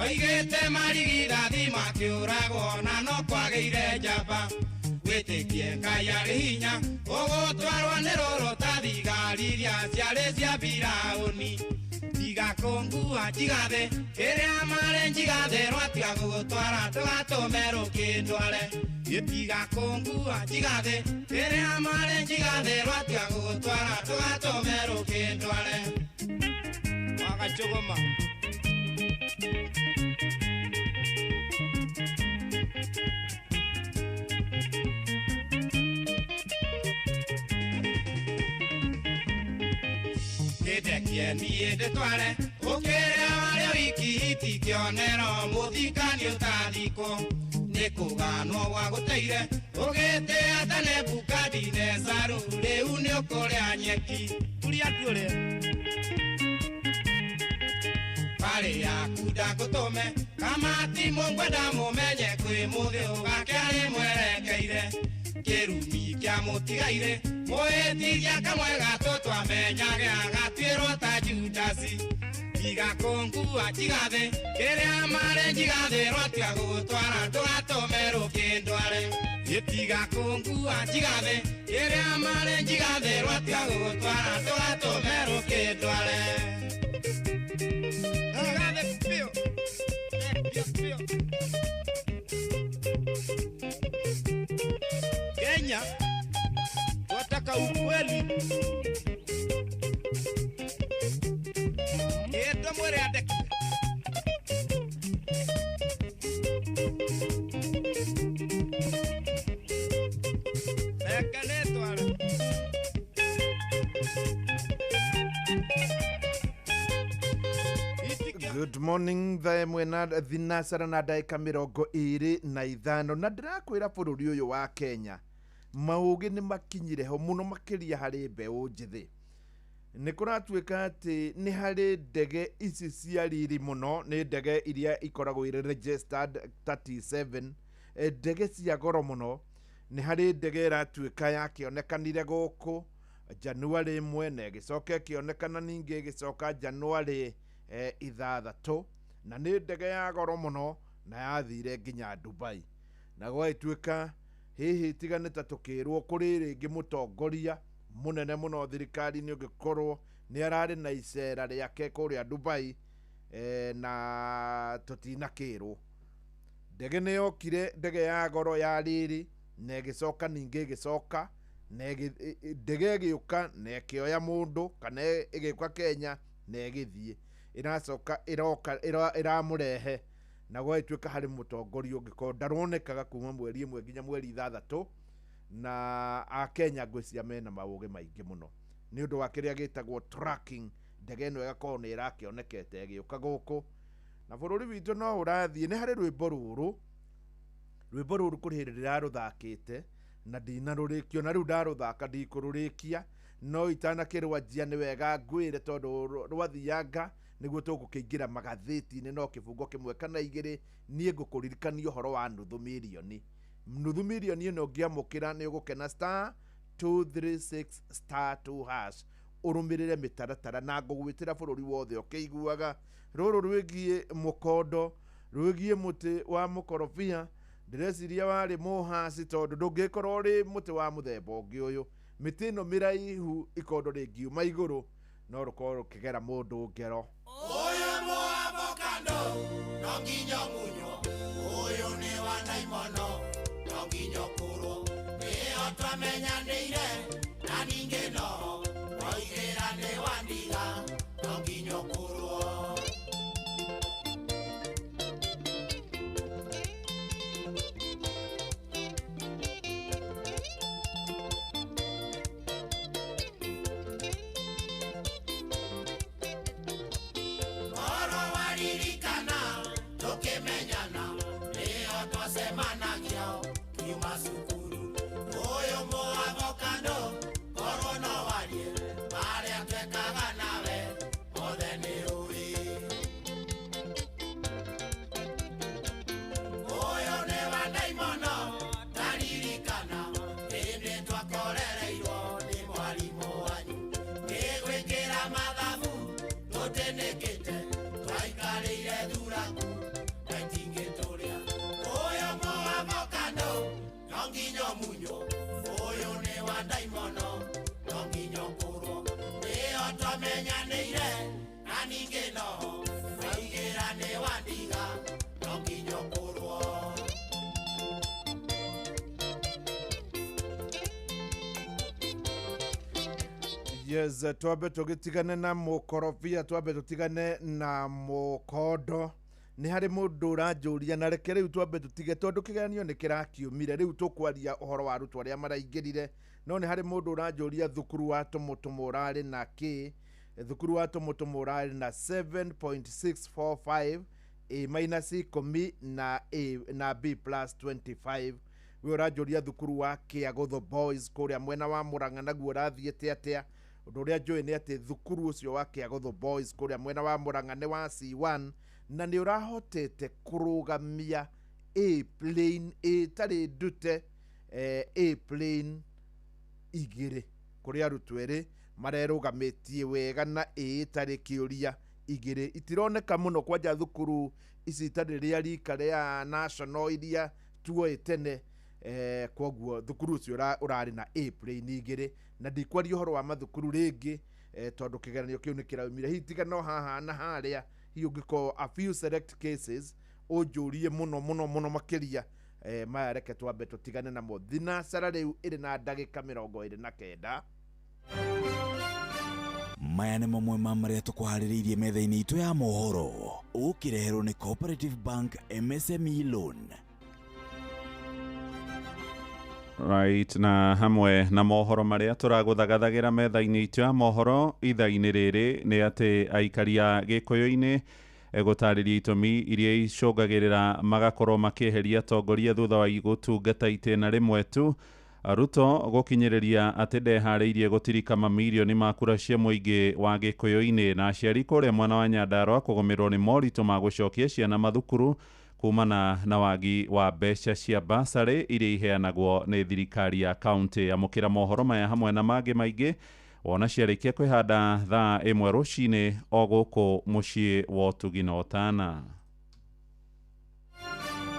Oigĩte marigithathi makĩũragwo na no kwagĩire njamba. Wĩtĩkie Ngai arĩ hinya, ũgũtwarwo nĩ rũrũ ta thigari iria ciarĩ cia Firaũni. Tiga kũngua njigathe, kĩrĩa marĩ njigathe rwatiga gũgũtwara ndũgatũme rũkĩndware. Tiga kũngua njigathe, kĩrĩa marĩ njigathe rwatiga gũgũtwara ndũgatũme rũkĩndware. Wagachũgũma. Kĩndekie niĩ ndĩtware, ũkĩrĩa warĩ wiki itikĩonero mũthikani ũtathikwo. Nĩ kũganwo gwagũteire, ũgĩtĩa ta Nebukadinezaru, rĩu nĩ ũkũrĩa nyeki. Turia tuũrĩe. Mbarĩ yaku ndakũtũme, kamati mũngwenda mũmenye kwĩ mũthĩ ũgake arĩ mwerekeire. Kĩrumi kĩa mũtigaire, mwĩtiria kamwe gatũ twamenyage agatuĩrwo ta Judasi. Tiga kũngua njigathe, kĩrĩa marĩ njigathe rwatiga gũgũtwara ndũgatũme rũkĩndware. Tiga kũngua njigathe, kĩrĩa marĩ njigathe rwatiga gũgũtwara ndũgatũme rũkĩndware. Njigathe biũ, biũ biũ. Kenya twataka ukweli. Ĩtwo mwĩre andeke. Reke nĩtware. Good morning thaa ĩmwe na thinacara na ndagĩka 25 na ndĩrakwĩra bũrũri ũyũ wa Kenya maũgĩ nĩ makinyire ho mũno makĩria harĩ mbeũ njĩthĩ. Nĩ kũratuĩka atĩ nĩ harĩ ndege ici cia riri mũno, nĩ ndege iria ikoragwo irĩ registered 37, ndege cia goro mũno. Nĩ harĩ ndege ĩratuĩka yakĩonekanire gũkũ Januarĩ 1 na ĩgĩcoka ĩkĩonekana ningĩ ĩgĩcoka Januarĩ 6, na nĩ ndege ya goro mũno na yathire nginya Dubai. Na gwagĩtuĩka hihi tiga nĩ ta tũkĩrwo kũrĩ rĩngĩ mũtongoria mũnene mũno thirikari-inĩ ũngĩkorwo nĩ ararĩ na icera rĩake kũrĩa Dubai, na tũtinakĩrwo. Ndege nĩ yokire, ndege ya goro ya riri, na ĩgĩcoka ningĩ ĩgĩcoka, na ndege ĩgĩũka na ĩkĩoya mũndũ kana ĩgĩũka Kenya na ĩgĩthiĩ. Ĩracoka ĩroka ĩramũrehe, na gwagĩtuĩka harĩ mũtongoria ũngĩkorwo ndaronekaga kuma mweri 1 nginya mweri 6, na akenya ngwĩciria mena maũgĩ maingĩ mũno nĩ ũndũ wa kĩrĩa gĩtagwo tracking. Ndege ĩno ĩgakorwo nĩ ĩrakĩonekete ĩgĩũka gũkũ, na bũrũri witũ no ũrathiĩ. Nĩ harĩ rwĩmbo rũrũ, rwĩmbo rũrũ kũrĩ hĩndĩ ndĩrarũthakĩte na ndinarũrĩkia, na rĩu ndarũthaka ndikũrũrĩkia, no itanakĩrwanjia nĩ wega ngwĩre tondũ rwathianga nĩguo tũgũkĩingĩra magathĩti-inĩ no kĩbungo kĩmwe kana igĩrĩ. Niĩ ngũkũririkania ũhoro wa nuthu mirioni. Nuthu mirioni ĩno ũngĩamũkĩra nĩ ũgũkena star 236 star 2 hash, ũrũmĩrĩre mĩtaratara na ngũgwĩtĩra bũrũri wothe ũkĩiguaga. Rũrũ rwĩgiĩ mũkondo, rwĩgiĩ mũtĩ wa mũkorobia, ndĩreciria warĩ mũhaci tondũ ndũngĩkorwo ũrĩ mũtĩ wa mũthemba ũngĩ ũyũ. Mĩtĩ ĩno mĩraihu ikondo rĩngiuma igũrũ no rũkorwo rũkĩgera mũndũ ngero. Ũyũ mũavocado no nginya ũmunywo, ũyũ nĩ wa ndaimono no nginya ũkũrwo. Nĩyo twamenyanĩire na ningĩ noho woigĩra nĩ wa ndiga no nginya ũkũrwo. Oro waririkana tũkĩmenyana, nĩyo twacemanagia kiuma cukuru. Ũyũ mũavocado korwo no warie marĩa twekaga nawe mothe nĩ ũĩ. Ũyũ nĩ wa ndaimono ndaririkana hĩndĩ twakorereirwo nĩ mwarimũ wanyu. Ngĩgwĩkĩra mathabu tũtĩnĩkĩte, twaikarĩire thuraku Yes, twambe tũgĩtigane na mũkorobia, twambe tũtigane na mũkondo. Nĩ harĩ mũndũ ũranjũria, na reke rĩu twambe tũtige tondũ kĩgeranio nĩ kĩrakiumire. Rĩu tũkwaria ũhoro wa arutwo arĩa maraingĩrire, no nĩ harĩ mũndũ ũranjũria thukuru wa Tũmũtũmũ ũrarĩ na kĩ. Thukuru wa Tũmũtũmũ ũrarĩ na 7.645, A minus 10 na A na B plus 25. We ũranjũria thukuru wa Kĩagũthũ Boys kũrĩa mwena wa Mũrang'a naguo ũrathiĩte atĩa. Ũndũ ũrĩa njũĩ nĩ atĩ thukuru ũcio wa Kĩagũthũ Boys kũrĩa mwena wa Mũrang'a nĩ wa C1 na nĩ ũrahotete kũrũgamia A plain ĩtarĩ ndute, A plain igĩrĩ kũrĩ arutwo erĩ marerũgamĩtie wega na A ĩtarĩ kĩũria igĩrĩ. Itironeka mũno kwanja thukuru ici itarĩ rĩa rika rĩa national iria tuoĩ tene. Koguo thukuru ũcio ũrarĩ na A plain igĩrĩ, na ndikwaria ũhoro wa mathukuru rĩngĩ, tondũ kĩgeranio kĩu nĩ kĩraumire. Hihi tiga no haha na harĩa, hihi ũngĩkorwo a few select cases ũnjũrie mũno mũno mũno makĩria. Maya reke twambe tũtigane namo. Thinacara rĩu ĩrĩ na ndagĩka 29. Maya nĩ mamwe ma marĩa tũkũharĩrĩirie metha-inĩ itũ ya mohoro, ũkĩreherwo nĩ Cooperative Bank MSME Loan. Right, na hamwe na mohoro marĩa tũragũthagathagĩra metha-inĩ itũ ya mohoro ithaa-inĩ rĩrĩ nĩ atĩ aikari a Gĩkũyũ-inĩ gũtarĩria itũmi iria icũngagĩrĩra magakorwo makĩeheria atongoria thutha wa gũtungata itĩna rĩmwe tu. Ruto gũkinyĩrĩria atĩ ndeharĩirie gũtirika mamirioni ma kura cia mũingĩ wa Gĩkũyũ-inĩ, na aciari kũrĩa mwena wa Nyandarũa kũgũmĩrwo nĩ moritũ ma gũcokia ciana mathukuru kumana na wagi wa mbeca cia basarĩ iria iheanagwo nĩ thirikari ya kaunti. Amũkĩra mohoro maya hamwe na mangĩ maingĩ wona ciarĩkia kwĩhanda thaa 1 rũcinĩ o gũkũ mũciĩ wa ũtugi na ũtana.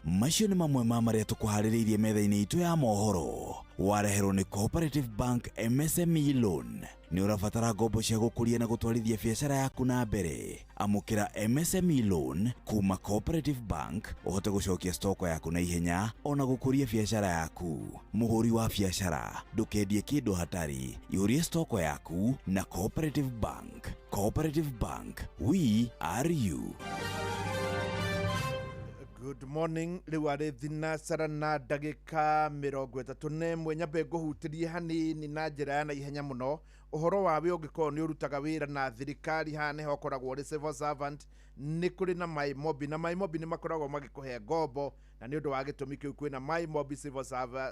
Macio nĩ mamwe ma marĩa tũkũharĩrĩirie metha-inĩ itũ ya mohoro, wareherwo nĩ Cooperative Bank MSME Loan. Nĩ ũrabatara ngombo cia gũkũria na gũtwarithia biacara yaku na mbere. Amũkĩra MSME Loan kuma Cooperative Bank ũhote gũcokia stoko yaku na ihenya ona gũkũria biacara yaku. Mũhũri wa biacara, ndũkendie kĩndũ hatarĩ, ihũrie stoko yaku na Cooperative Bank. Cooperative Bank, we are you. Good morning. Rĩu arĩ thinacara na ndagĩka 31. Nyambe ngũhutĩrie hanini na njĩra ya naihenya mũno ũhoro wa wĩ ũngĩkorwo nĩ ũrutaga wĩra na thirikari. Haha nĩho ũkoragwo ũrĩ civil servant, nĩ kũrĩ na MyMobi, na MyMobi nĩ makoragwo magĩkũhe ngombo, na nĩ ũndũ wa gĩtũmi kĩu kwĩna MyMobi Civil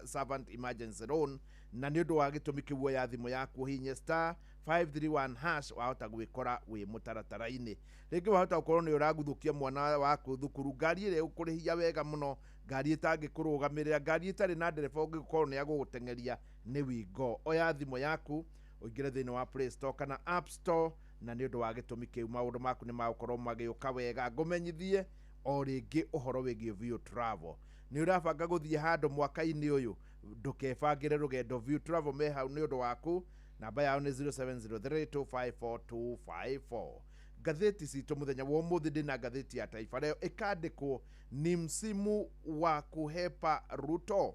Servant Emergency Loan. Na nĩ ũndũ wa gĩtũmi kĩu woya thimũ yaku ũhihinye star 531 hash, wahota gwĩkora wĩ mũtaratara-inĩ. Rĩngĩ wahota gũkorwo nĩ ũraguthũkia mwana waku thukuru, ngari ĩrĩa ĩgũkũrĩhia wega mũno, ngari ĩtangĩkũrũgamĩrĩra, ngari ĩtarĩ na ndereba ũngĩkorwo nĩ agũgũteng'eria nĩ Wingo. Oya thimũ yaku ũingĩre thĩinĩ wa Play Store kana App Store, na nĩ ũndũ wa gĩtũmi kĩu maũndũ maku nĩ magũkorwo magĩũka wega. Ngũmenyithie o rĩngĩ ũhoro wĩgiĩ View Travel. Nĩ ũrabanga gũthiĩ handũ mwaka-inĩ ũyũ, ndũkebangĩre rũgendo. View Travel me hau nĩ ũndũ waku. Namba yao nĩ 0703254254. Ngathĩti citũ mũthenya wa ũmũthĩ, ndĩna ngathĩti ya Taifa Leo ĩkandĩkwo ni msimu wa kuhepa Ruto.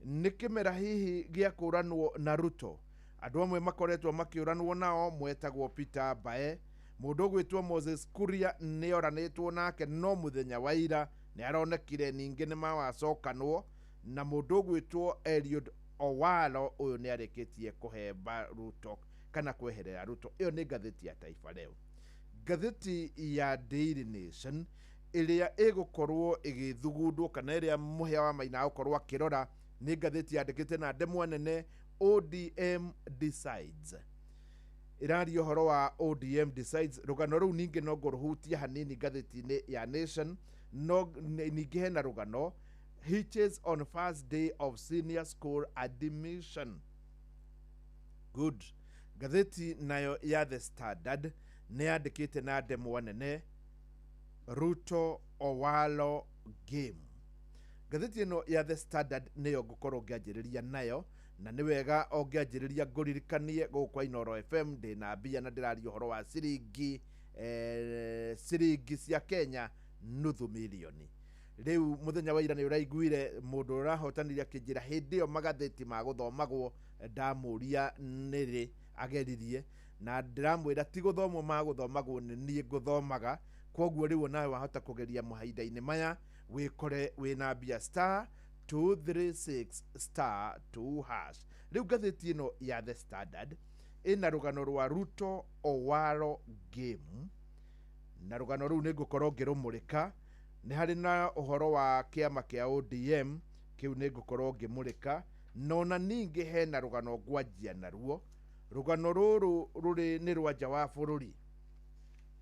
Nĩ kĩmera hihi gĩa kũranwo na Ruto. Andũ amwe makoretwo makĩũranwo nao mwetagwo Peter Mbae, mũndũ ũgwĩtwo Moses Kuria nĩ oranĩtwo nake no mũthenya wa ira nĩ aronekire ningĩ nĩ mawacokanwo, na mũndũ ũgwĩtwo Eliud Owalo ũyũ nĩ arĩkĩtie kũhemba Ruto kana kweherera Ruto. Ĩyo nĩ ngathĩti ya Taifa Leo. Ngathĩti ya Daily Nation ĩrĩa ĩgũkorwo ĩgĩthugundwo kana ĩrĩa Mũhĩa wa Maina agũkorwo akĩrora nĩ ngathĩti yandĩkĩte na ndemwa nene ODM decides. Ĩraria ũhoro wa ODM decides. Rũgano rũu ningĩ no ngũrũhutia hanini ngathĩti-inĩ ya Nation. No ningĩ hena rũgano hitches on first day of senior school admission. Good. Ngathĩti nayo ya The Standard nĩ yandĩkĩte na ndemwa nene Ruto Owalo game. Ngathĩti ĩno ya The Standard nĩyo ngũkorwo ngĩanjĩrĩria nayo, na nĩ wega o ngĩanjĩrĩria ngũririkanie gũkũ kwa Inooro FM ndĩna mbia na ndĩraria ũhoro wa ciringi cia Kenya nuthu mirioni. Rĩu mũthenya wa ira nĩ ũraiguire mũndũ ũrahotanire akĩnjĩra hĩndĩ ĩyo magathĩti ma gũthomagwo ndamũria nĩrĩ ageririe na ndĩramwĩra ti gũthomwo magũthomagwo nĩ niĩ ngũthomaga. Kwoguo rĩu nawe wahota kũgeria mahinda-inĩ maya wĩkore wĩna mbia star 236 star 2 hash. Rĩu ngathĩti ĩno ya The Standard ĩna rũgano rwa Ruto Owalo game, na rũgano rũu nĩ ngũkorwo ngĩrũmũrĩka. Nĩ harĩ na ũhoro wa kĩama kĩa ODM, kĩu nĩ ngũkorwo ngĩmũrĩka, na ona ningĩ hena rũgano ngwanjia naruo. Rũgano rũrũ rũrĩ nĩ rwa nja wa bũrũri.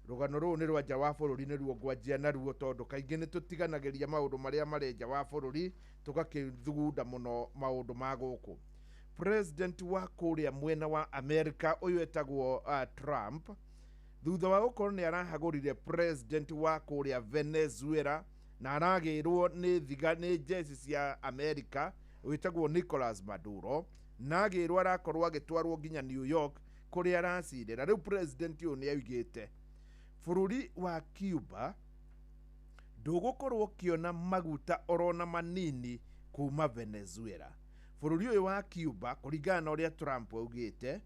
Rũgano rũrũ nĩ rwa nja wa bũrũri nĩruo ngwanjia naruo, tondũ kaingĩ nĩ tũtiganagĩria maũndũ marĩa marĩ nja wa bũrũri tũgakĩthugunda mũno maũndũ ma gũkũ. President wa kũrĩa mwena wa America ũyũ etagwo Trump, thutha wa gũkorwo nĩ arahagũrire president wa kũrĩa Venezuela na aragĩrwo nĩ thiga nĩ jeci cia America wĩtagwo Nicolas Maduro, na agĩrwo arakorwo agĩtwarwo nginya New York kũrĩa aracirĩra. Rĩu president ũyũ nĩ augĩte bũrũri wa Cuba ndũgũkorwo ũkĩona maguta orona manini kuma Venezuela. Bũrũri ũyũ wa Cuba kũringana na ũrĩa Trump augĩte,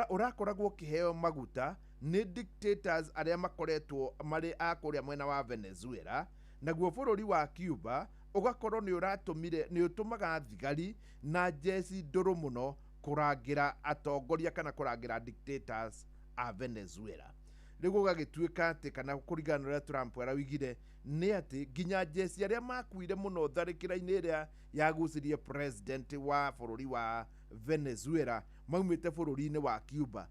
ũrakoragwo ũkĩheo maguta nĩ dictators arĩa makoretwo marĩ a kũrĩa mwena wa Venezuela, naguo bũrũri wa Cuba ũgakorwo nĩ ũratũmire nĩ ũtũmaga thigari na jeci ndũrũ mũno kũrangĩra atongoria kana kũrangĩra dictators a Venezuela. Rĩu gũgagĩtuĩka atĩ kana kũringana na ũrĩa Trump araugire nĩ atĩ nginya jeci arĩa makuire mũno tharĩkĩra-inĩ ĩrĩa yagucirie president wa bũrũri wa Venezuela maumĩte bũrũri-inĩ wa Cuba.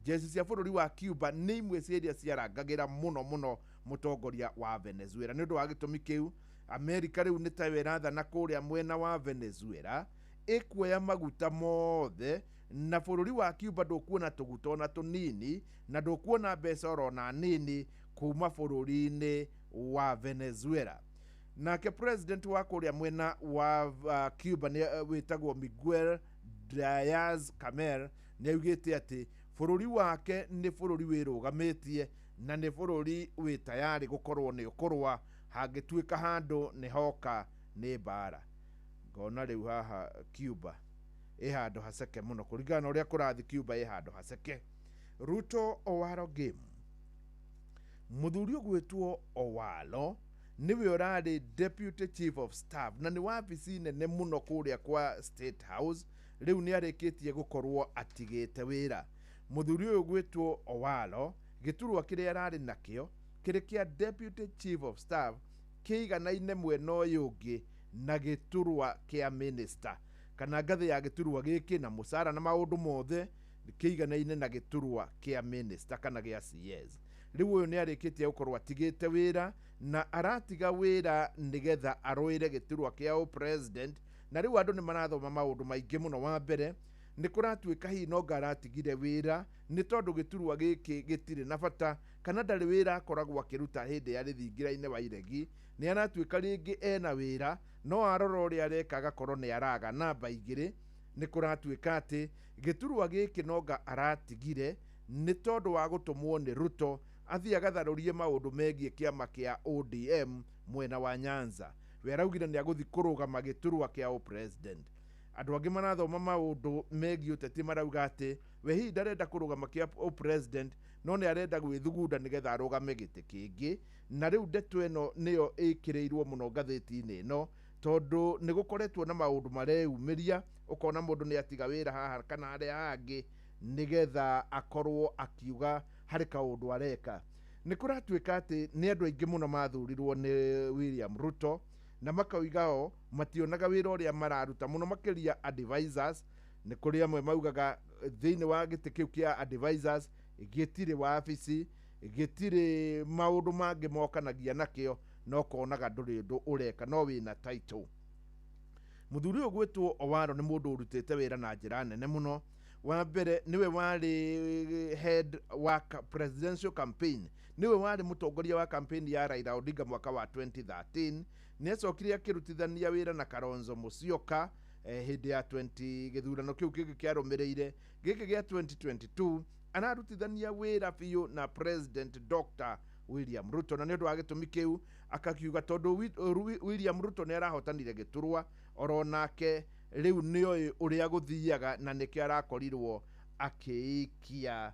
Jeci cia bũrũri wa Cuba nĩ imwe cia iria ciarangagĩra mũno mũno mũtongoria wa Venezuela. Nĩ ũndũ wa gĩtũmi kĩu Amerika rĩu nĩ tayo ĩrathana kũrĩa mwena wa Venezuela, ĩkuoya maguta mothe, na bũrũri wa Cuba ndũkuona tũguta ona tũnini na ndũkuona mbeca orona nini kuma bũrũri-inĩ wa Venezuela. Nake president wa kũrĩa mwena wa Cuba nĩ wĩtagwo Miguel Diaz Canel nĩ augĩte atĩ bũrũri wake nĩ bũrũri wĩrũgamĩtie na nĩ bũrũri wĩ tayari gũkorwo nĩ ũkũrũa hangĩtuĩka handũ nĩ hoka nĩ mbara. Ngona rĩu haha Cuba ĩ handũ haceke mũno kũringana na ũrĩa kũrathiĩ. Cuba ĩ handũ haceke. Ruto Owalo game, mũthuri ũgwĩtwo Owalo nĩwe ũrarĩ deputy chief of staff na nĩ wabici nene mũno kũrĩa kwa State House. Rĩu nĩ arĩkĩtie gũkorwo atigĩte wĩra. Mũthuri ũyũ ũgwĩtwo Owalo gĩturwa kĩrĩa ararĩ nakĩo kĩrĩ kĩa deputy chief of staff kĩiganaine mwena ũyũ ũngĩ na gĩturwa kĩa minister, kana ngathĩ ya gĩturwa gĩkĩ na mũcara na maũndũ mothe kĩiganaine na gĩturwa kĩa minister kana gĩa CS. Rĩu ũyũ nĩ arĩkĩtie gũkorwo atigĩte wĩra na aratiga wĩra nĩgetha arũĩre gĩturwa kĩa president. Na rĩu andũ nĩ marathoma maũndũ maingĩ mũno. Wa mbere nĩ kũratuĩka hihi nonga aratigire wĩra nĩ tondũ gĩturwa gĩkĩ gĩtirĩ na bata, kana ndarĩ wĩra akoragwo akĩruta hĩndĩ ya rĩthingira-inĩ wa iregi. Nĩ aratuĩka rĩngĩ ena wĩra no arora ũrĩa areka agakorwo nĩ araga. Namba igĩrĩ nĩ kũratuĩka atĩ gĩturwa gĩkĩ nonga aratigire nĩ tondũ wa gũtũmwo nĩ Ruto athiĩ agatharũrie maũndũ megiĩ kĩama kĩa ODM mwena wa Nyanza. We araugire nĩ agũthiĩ kũrũgama gĩturwa kĩa president. Andũ angĩ marathoma maũndũ megiĩ ũteti marauga atĩ we hihi ndarenda kũrũgama kĩa president, no nĩ arenda gwĩthugunda nĩgetha arũgame gĩtĩ kĩngĩ. Na rĩu ndeto ĩno nĩyo ĩkĩrĩirwo mũno ngathĩti-inĩ ĩno, tondũ nĩ gũkoretwo na maũndũ mareyumĩria, ũkona mũndũ nĩ atiga wĩra haha kana harĩa hangĩ nĩgetha akorwo akiuga harĩ kaũndũ areka. Nĩ kũratuĩka atĩ nĩ andũ aingĩ mũno mathurirwo nĩ William Ruto na makauga o mationaga wĩra ũrĩa mararuta mũno makĩria advisors. Nĩ kũrĩ amwe maugaga thĩinĩ wa gĩtĩ kĩu kĩa advisors gĩtirĩ wabici, gĩtirĩ maũndũ mangĩ mokanagia nakĩo, no konaga ndũrĩ ũndũ ũreka no wĩna title. Mũthuri ũyũ gwĩtwo Owalo nĩ mũndũ ũrutĩte wĩra na njĩra nene mũno. Wa mbere nĩwe warĩ head wa presidential campaign, nĩwe warĩ mũtongoria wa campaign ya Raila Odinga mwaka wa 2013. Nĩ acokire akĩrutithania wĩra na Kalonzo Musyoka hĩndĩ ya 20 gĩthurano kĩu kĩngĩ kĩarũmĩrĩire gĩkĩ gĩa 2022. Ararutithania wĩra biũ na President Dr. William Ruto, na nĩ ũndũ wa gĩtũmi kĩu akakiuga tondũ William Ruto nĩ arahotanire gĩturwa, oro nake rĩu nĩoĩ ũrĩa gũthiaga na nĩkĩo arakorirwo akĩikia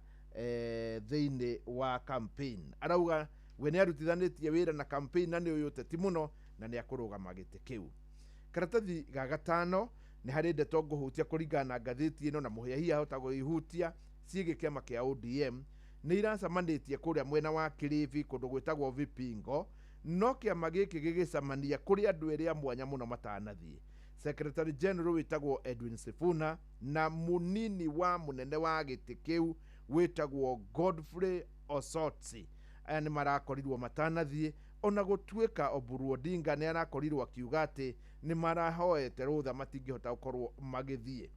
thĩinĩ wa campaign. Arauga we nĩ arutithanĩtie wĩra na campaign na nĩ ũyũ ũteti mũno na nĩ akũrũgama gĩtĩ kĩu. Karatathi ga gatano nĩ harĩ ndeto ngũhutia kũringana na ngathĩti ĩno, na Mũhĩa hihi ahota kũihutia ciĩgiĩ kĩama kĩa ODM. Nĩ iracemanĩtie kũrĩa mwena wa Kilifi kũndũ gwĩtagwo Vipingo, no kĩama gĩkĩ gĩgĩcemania kũrĩ andũ erĩ a mwanya mũno matanathiĩ. Secretary General wĩtagwo Edwin Sifuna na mũnini wa mũnene wa gĩtĩ kĩu wĩtagwo Godfrey Osotsi. Aya nĩ marakorirwo matanathiĩ, ona gũtuĩka Oburu Odinga nĩ arakorirwo akiuga atĩ nĩ marahoete rũtha matingĩhota gũkorwo magĩthiĩ.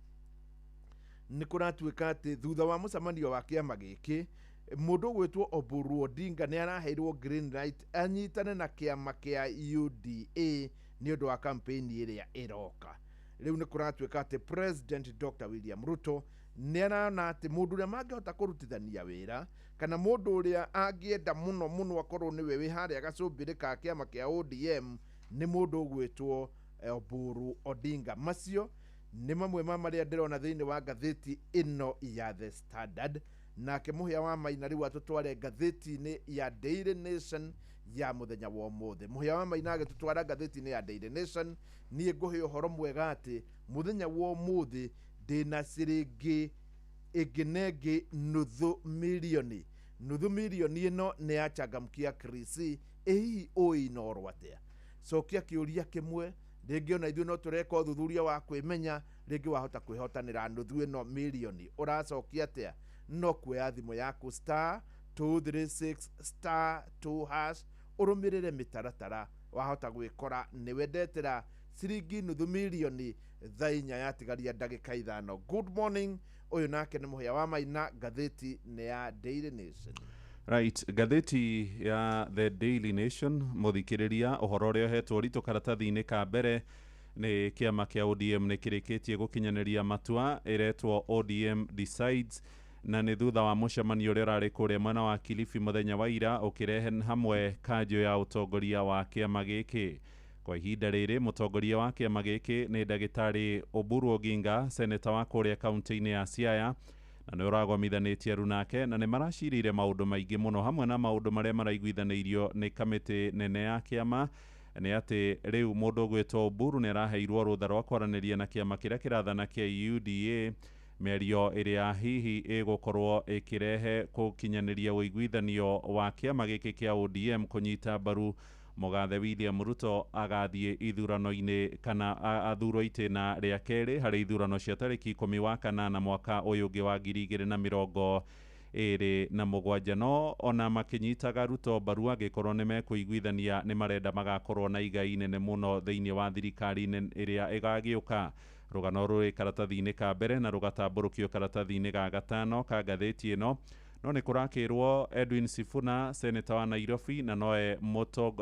Nĩ kũratuĩka atĩ thutha wa mũcemanio wa kĩama gĩkĩ, mũndũ ũgwĩtwo Oburu Odinga nĩ araheirwo green light anyitane na kĩama kĩa UDA nĩ ũndũ wa campaign ĩrĩa ĩroka. Rĩu nĩ kũratuĩka atĩ President Dr. William Ruto nĩ arona atĩ mũndũ ũrĩa mangĩhota kũrutithania wĩra, kana mũndũ ũrĩa angĩenda mũno mũno akorwo nĩwe wĩ harĩa gacũmbĩrĩ ka kĩama kĩa ODM nĩ mũndũ ũgwĩtwo Oburu Odinga. Macio nĩ mamwe ma marĩa ndĩrona thĩinĩ wa ngathĩti ĩno ya The Standard. Nake Mũhĩa wa Maina rĩu atũtware ngathĩti-inĩ ya Daily Nation ya mũthenya wa ũmũthĩ. Mũhĩa wa Maina agĩtũtwara ngathĩti-inĩ ya Daily Nation, niĩ ngũhe ũhoro mwega atĩ mũthenya wa ũmũthĩ ndĩna ciringi ĩngĩ na ĩngĩ nuthu mirioni. Nuthu mirioni ĩno nĩ ya Changamkia Krisi. Ĩ hihi ũĩ inorwo atĩa? Cokia kĩũria kĩmwe, rĩngĩ ona ithuĩ no tũreka ũthuthuria wa kwĩmenya, rĩngĩ wahota kwĩhotanĩra nuthu ĩno mirioni. Ũracokia atĩa? No kuoya thimũ yaku star 236 star 2 hash, ũrũmĩrĩre mĩtaratara, wahota gwĩkora nĩ wendetera ciringi nuthu mirioni thaa inya yatigaria ndagĩka 5. Good morning. Ũyũ nake nĩ Mũhĩa wa Maina, ngathĩti nĩ ya Daily Nation. Right, ngathĩti ya The Daily Nation, mũthikĩrĩria, ũhoro ũrĩa ũhetwo ũritũ karatathi-inĩ ka mbere nĩ kĩama kĩa ODM nĩ kĩrĩkĩtie gũkinyanĩria matua ĩretwo ODM Decides, na nĩ thutha wa mũcemanio ũrĩa ũrarĩ kũrĩa mwena wa Kilifi mũthenya wa ira ũkĩrehe hamwe kanjũ ya ũtongoria wa kĩama gĩkĩ. Kwa ihinda rĩrĩ mũtongoria wa kĩama gĩkĩ nĩ ndagĩtarĩ Oburu Oginga, seneta wa kũrĩa kaunti-inĩ ya Siaya, na nĩ ũragomithanĩtie runake, na nĩ maracirĩire maũndũ maingĩ mũno, hamwe na maũndũ marĩa maraiguithanĩirio nĩ kamĩtĩ nene ya kĩama nĩ atĩ rĩu mũndũ ũgwĩtwo Oburu nĩ araheirwo rũtha rwa kwaranĩria na kĩama kĩrĩa kĩrathana kĩa UDA, mĩario ĩrĩa hihi ĩgũkorwo ĩkĩrehe gũkinyanĩria ũiguithanio wa kĩama gĩkĩ kĩa ODM kũnyita mbaru Mũgathe William Ruto agathiĩ ithurano-inĩ kana athurwo itĩna rĩa kerĩ harĩ ithurano cia tarĩki 10 wa kanana mwaka ũyũ ũngĩ wa 2027. No ona makĩnyitaga Ruto mbaru angĩkorwo nĩ mekũiguithania nĩ marenda magakorwo na igai inene mũno thĩinĩ wa thirikari ĩrĩa ĩgagĩũka. Rũgano rũrĩ karatathi-inĩ ka mbere na rũgatambũrũkio karatathi-inĩ ga gatano ka ngathĩti ĩno. No nĩ kũrakĩrwo Edwin Sifuna, seneta wa Nairobi, na nowe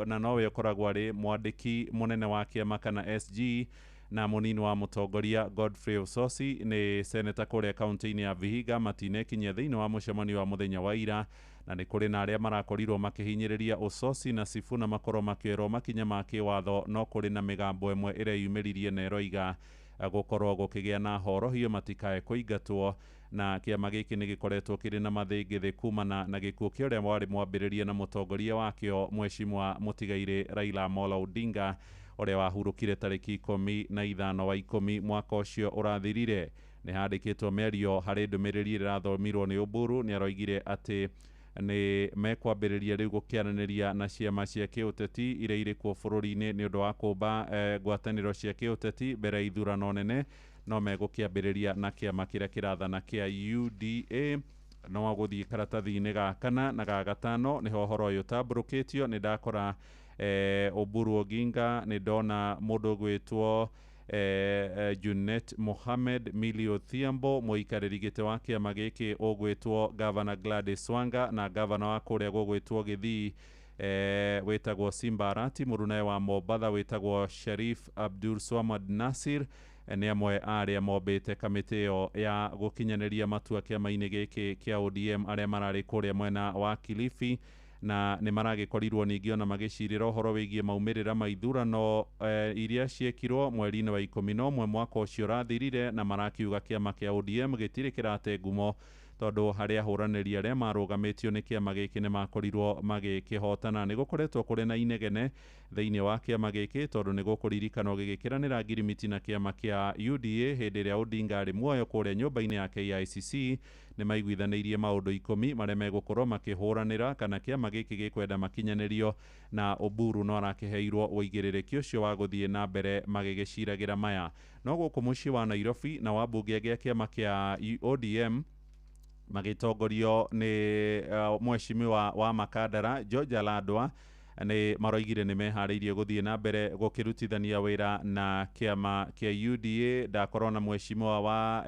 na nowe ũkoragwo arĩ mwandĩki mũnene wa kĩama kana SG, na mũnini wa mũtongoria Godfrey Osotsi nĩ seneta kũrĩa kaunti-inĩ ya Vihiga, matinekinyia thĩinĩ wa mũcemanio wa mũthenya wa ira, na nĩ kũrĩ na arĩa marakorirwo makĩhinyĩrĩria Osotsi na Sifuna makorwo makĩoerwo makinya ma kĩwatho, no kũrĩ na mĩgambo ĩmwe ĩrĩa yumĩririe na ĩroiga gũkorwo gũkĩgĩa na horohio matikae kũingatwo. Na kĩama gĩkĩ nĩ gĩkoretwo kĩrĩ na mathĩngĩthĩ kumana na gĩkuũ kĩa ũrĩa warĩ mwambĩrĩria na mũtongoria wakĩo Mheshimiwa Mũtigairĩ Raila Amolo Odinga, ũrĩa wahurũkire tarĩki 15 wa 10 mwaka ũcio ũrathirire. Nĩ handĩkĩtwo mĩario harĩ ndũmĩrĩri ĩrĩa ĩrathomirwo nĩ Oburu, nĩ aroigire atĩ nĩ mekwambĩrĩria rĩu gũkĩaranĩria na ciama cia kĩũteti iria irĩ kuo bũrũri-inĩ nĩ ũndũ wa kũmba ngwatanĩro cia kĩũteti mbere ya ithurano nene, no megũkĩambĩrĩria na kĩama kĩrĩa kĩrathana kĩa UDA. No gũthiĩ karatathi-inĩ ga kana na ga gatano nĩho ũhoro ũyũ ũtambũrũkĩtio. Nĩ ndakora Oburu Oginga, nĩ ndona mũndũ ũgwĩtwo Junet Mohamed, Millie Odhiambo, mũikarĩri gĩtĩ wa kĩama gĩkĩ ũgwĩtwo Governor Gladys Wanga, na gavana wa kũrĩa gũgwĩtwo Gĩthii wĩtagwo Simba Arati, mũrunae wa Mombatha wĩtagwo Sharif Abdul Swamad Nasir, nĩ amwe arĩa mombĩte kamĩtĩ ĩyo ya gũkinyanĩria matua kĩama-inĩ gĩkĩ kĩa ODM arĩa mararĩ kũrĩa mwena wa Kilifi. Na nĩ maragĩkorirwo ningĩ ona magĩcirĩra ũhoro wĩgiĩ maumĩrĩra ma ithurano iria ciekirwo mweri-inĩ wa 11 mwaka ũcio ũrathirire, na marakiuga kĩama kĩa ODM gĩtirĩ kĩrate ngumo tondũ harĩa ahũranĩri arĩa marũgamĩtio nĩ kĩama gĩkĩ nĩ makorirwo magĩkĩhotana. Nĩ gũkoretwo kũrĩ na inegene thĩinĩ wa kĩama gĩkĩ tondũ nĩ gũkũririkanwo gĩgĩkĩranĩra ngirimiti na kĩama kĩa UDA hĩndĩ ĩrĩa Odinga arĩ muoyo kũrĩa nyũmba-inĩ ya KICC. Nĩ maiguithanĩirie maũndũ 10 marĩa megũkorwo makĩhũranĩra kana kĩama gĩkĩ gĩkwenda makinyanĩrio, na Oburu no arakĩheirwo ũigĩrĩrĩki ũcio wa gũthiĩ na mbere magĩgĩciragĩra maya. No gũkũ mũciĩ wa Nairobi na wambunge angĩ a kĩama kĩa ODM magĩtongorio nĩ mheshimiwa wa Makandara George Aladwa nĩ maroigire nĩ meharĩirie gũthiĩ na mbere gũkĩrutithania wĩra na kĩama kĩa UDA. Ndakorwo na mheshimiwa wa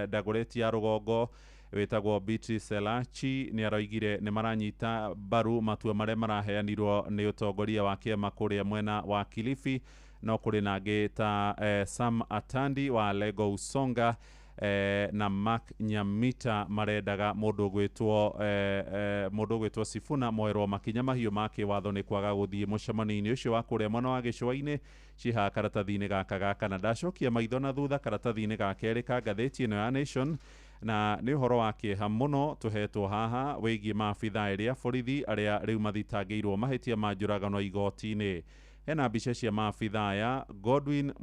Dagoretti ya rũgongo wĩtagwo Beatrice Elachi nĩ aroigire nĩ maranyita mbaru matua marĩa maraheanirwo nĩ ũtongoria wa kĩama kũrĩa mwena wa Kilifi. No kũrĩ na angĩ ta Sam Atandi wa Lego Usonga na Mark Nyamita marendaga mũndũ ũgwĩtwo Sifuna moerwo makinya mahiũ ma kĩwatho nĩ kwaga gũthiĩ mũcemanio-inĩ ũcio wa kũrĩa mwena wa gĩcũa-inĩ. Cihaha karatathi-inĩ gaka ga kana. Ndacokia maitho na thutha karatathi-inĩ ga kerĩ ka ngathĩti ĩno ya Nation, na nĩ ũhoro wa kĩeha mũno tũhetwo haha wĩgiĩ maabithaa erĩ a borithi arĩa rĩu mathitangĩirwo mahĩtia ma njũragano igoti-inĩ. Hena mbica cia maabithaa aya Godwin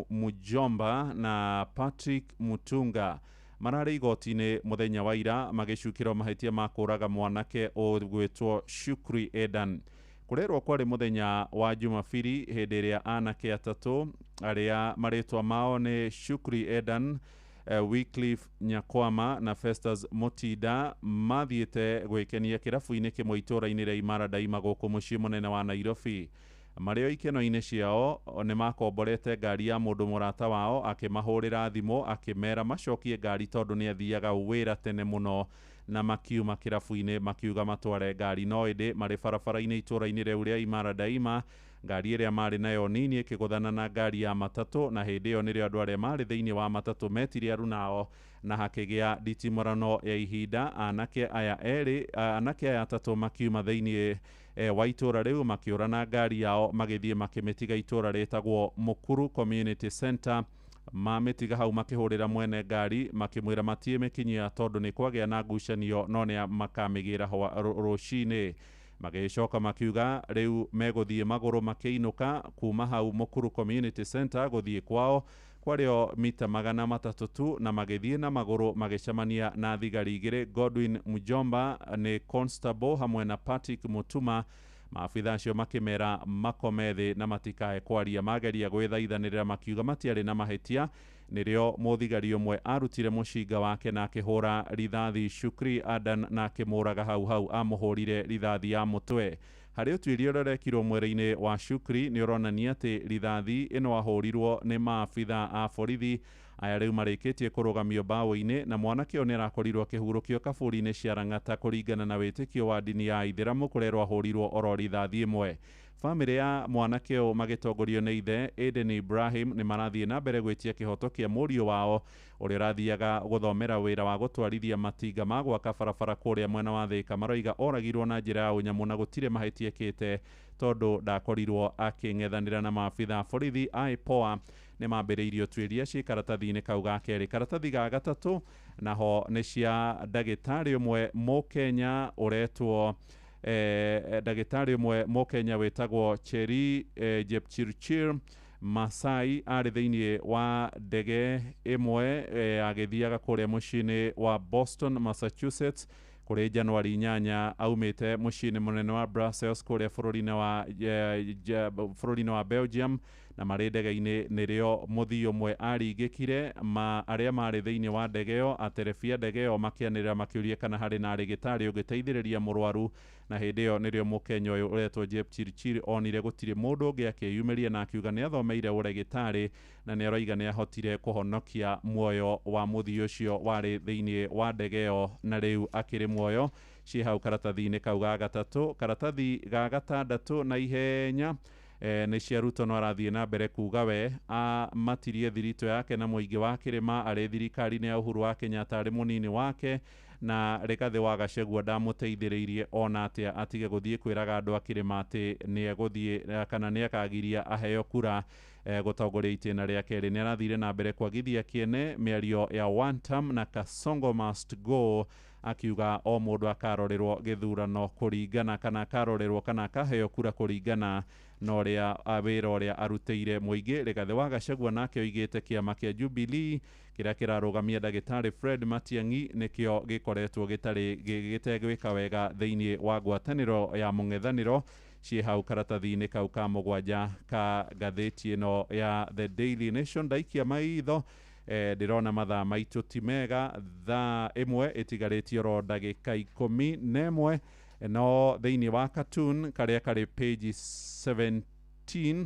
Mujomba na Patrick Mutunga mararĩ igoti-inĩ mũthenya wa ira magĩcukĩrwo mahĩtia ma kũũraga mwanake ũgwĩtwo Shukri Edan. Kũrerwo kwarĩ mũthenya wa Jumapili hĩndĩ ĩrĩa anake atatũ arĩa marĩtwa mao nĩ Shukri Edan, Wycliffe Nyakwama na Festus Mutinda mathiĩte gwĩkenia kĩrabu-inĩ kĩmwe itũũra-inĩ rĩa Imara Daima gũkũ mũciĩ mũnene wa Nairobi. Marĩ o ikeno-inĩ ciao nĩ makomborete ngari ya mũndũ mũrata wao akĩmahũrĩra thimũ akĩmera macokie ngari tondũ nĩ athiaga wĩra tene mũno, na makiuma kĩrabu-inĩ makiuga matware ngari. No ĩndĩ marĩ barabara-inĩ itũũra-inĩ rĩu rĩa Imara Daima ngari ĩrĩa marĩ nayo nini ĩkĩgũthana na ngari ya matatũ, na hĩndĩ ĩyo nĩrĩo andũ arĩa marĩ thĩinĩ wa matatũ metire arunao na hakĩgĩa nditimũrano ya ihinda. Anake aya erĩ, anake aya atatũ makiuma thĩinĩ wa itũũra rĩu makĩũra na ngari yao magĩthiĩ makĩmĩtiga itũũra rĩtagwo Mukuru Community Center. Mamĩtiga hau makĩhũrĩra mwene ngari makĩmwĩra matiĩmĩkinyia tondũ nĩ kwagĩa na ngucanio no nĩ makamĩgĩra rũcinĩ. Magĩcoka makiuga rĩu megũthiĩ magũrũ makĩinũka kuma hau Mukuru Community Center gũthiĩ kwao kwarĩ mita 300 tu, na magĩthiĩ na magũrũ magĩcemania na thigari igĩrĩ Godwin Mujomba nĩ constable hamwe na Patrick Mutuma. Maabitha acio makĩmera makome thĩ na matikae kwaria, mageria gwĩthaithanĩrĩra makiuga matiarĩ na mahĩtia. Nĩrĩo mũthigari ũmwe arutire mũcinga wake na akĩhũra rithathi Shukri Adan na akĩmũraga hau hau amũhũrire rithathi ya mũtwe. Harĩ ũtuĩria ũrĩa ũrekirwo mwĩrĩ-inĩ wa Shukri nĩ ũronania atĩ rithathi ĩno ahũrirwo nĩ maabitha a borithi aya rĩu marĩkĩtie kũrũgamio mbaũ-inĩ, na mwanake ũyũ nĩ arakorirwo akĩhurũkio kaburi-inĩ cia Lang'ata kũringana na wĩtĩkio wa ndini ya Aithĩramu kũrerwo ahũrirwo oro rithathi ĩmwe. Bamĩrĩ ya mwanake ũyũ magĩtongorio nĩ ithe Aden Ibrahim nĩ marathiĩ na mbere gwĩtia kĩhoto kĩa mũriũ wao ũrĩa ũrathiaga gũthomera wĩra wa gũtwarithia matinga ma gwaka barabara kũrĩa mwena wa Thika. Maroiga oragirwo na njĩra ya ũnyamũ na gũtirĩ mahĩtia ekĩte tondũ ndakorirwo akĩng'ethanĩra na maabitha borithi. IPOA nĩ mambĩrĩirie ũtuĩria ciĩ karatathi-inĩ kau ga kerĩ. Karatathi ga gatatũ naho nĩ cia ndagĩtarĩ ũmwe mũkenya ũretwo ndagĩtarĩ ũmwe mũkenya wĩtagwo Cheri Jepchirchir Masai arĩ thĩinĩ wa ndege ĩmwe agĩthiaga kũrĩa mũciĩ-inĩ wa Boston, Massachusetts kũrĩ Januari 8 aumĩte mũciĩ-inĩ mũnene wa Brussels kũrĩa bũrũri-inĩ wa Belgium, na marĩ ndege-inĩ nĩrĩo mũthii ũmwe aringĩkire. Arĩa marĩ thĩinĩ wa ndege ĩyo aterebia ndege ĩyo makĩanĩrĩra makĩũria kana harĩ na arĩgĩtarĩ ũngĩteithĩrĩria mũrwaru, na hĩndĩ ĩyo nĩrĩo mũkenya ũyũ ũretwo Jepchirchir onire gũtirĩ mũndũ ũngĩ akĩyumĩria na akiuga nĩ athomeire ũrĩgĩtarĩ na nĩ aroiga nĩ ahotire kũhonokia muoyo wa mũthii ũcio warĩ thĩinĩ wa ndege ĩyo na rĩu akĩrĩ muoyo. Ciĩ hau karatathi-inĩ kau ga gatatũ. Karatathi ga gatandatũ na ihenya nĩ cia Ruto no arathiĩ na mbere kuga we amatirie thiritũ yake na mũingĩ wa kĩrĩma arĩ thirikari-inĩ ya Uhuru wa Kenyatta arĩ mũnini wake, Na Rigathĩ wa Gachagua ndamũteithĩrĩirie ona atĩa atige gũthiĩ kwĩraga andũ a kĩrĩma atĩ nĩ egũthiĩ kana nĩ akagiria aheo kura gũtongoria itĩna rĩa kerĩ. Nĩ arathire na mbere kwagithia kĩene mĩario ya one term na Kasongo must go, akiuga o mũndũ akarorerwo gĩthurano kũringana kana akarorerwo kana akaheo kura kũringana na ũrĩa wĩra ũrĩa arutĩire mũingĩ. Rigathĩ wa Gachagua nake oigĩte kĩama kĩa Jubilee kĩrĩa kĩrarũgamia ndagĩtarĩ Fred Matiang'i nĩkĩo gĩkoretwo gĩtarĩ gĩtegwĩka wega thĩinĩ wa ngwatanĩro ya mũng'ethanĩro. Ciĩ hau karatathi-inĩ kau ka mũgwanja ka ngathĩti ĩno ya The Daily Nation. Ndaikia maitho ndĩrona mathaa maitũ ti mega, thaa 1 ĩtigarĩtie oro ndagĩka 11, no thĩinĩ wa cartoon karĩa karĩ page 17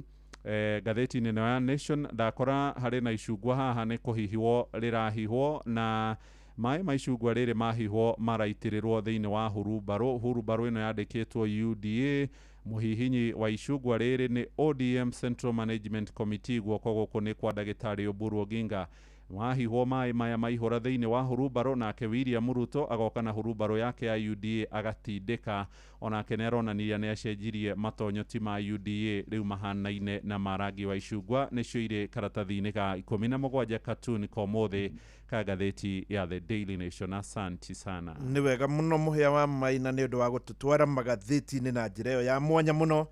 ngathĩti-inĩ ĩno ya Nation ndakora harĩ na icungwa haha nĩ kũhihwo rĩrahihwo, na maĩ ma icungwa rĩrĩ mahihwo maraitĩrĩrwo thĩinĩ wa hurumbarũ. Hurumbarũ ĩno yandĩkĩtwo UDA. Mũhihinyi wa icungwa rĩrĩ nĩ ODM Central Management Committee, guoko gũkũ nĩ kwa ndagĩtarĩ Oburu Oginga. Wahihwo maĩ maya maihũra thĩinĩ wa hurumbarũ, nake William Ruto agoka na hurumbarũ yake ya UDA agatindĩka. Onake nĩ aronania nĩ acenjirie matonyo ti ma UDA rĩu mahanaine na ma rangi wa icungwa. Nĩcio irĩ karatathi-inĩ ga 17 cartoon komuthĩ ka ngathĩti ya The Daily Nation. Asanti sana. Nĩ wega mũno mũhĩa wa Maina nĩ ũndũ wa gũtũtwara magathĩti-inĩ na njĩra ĩyo ya mwanya mũno,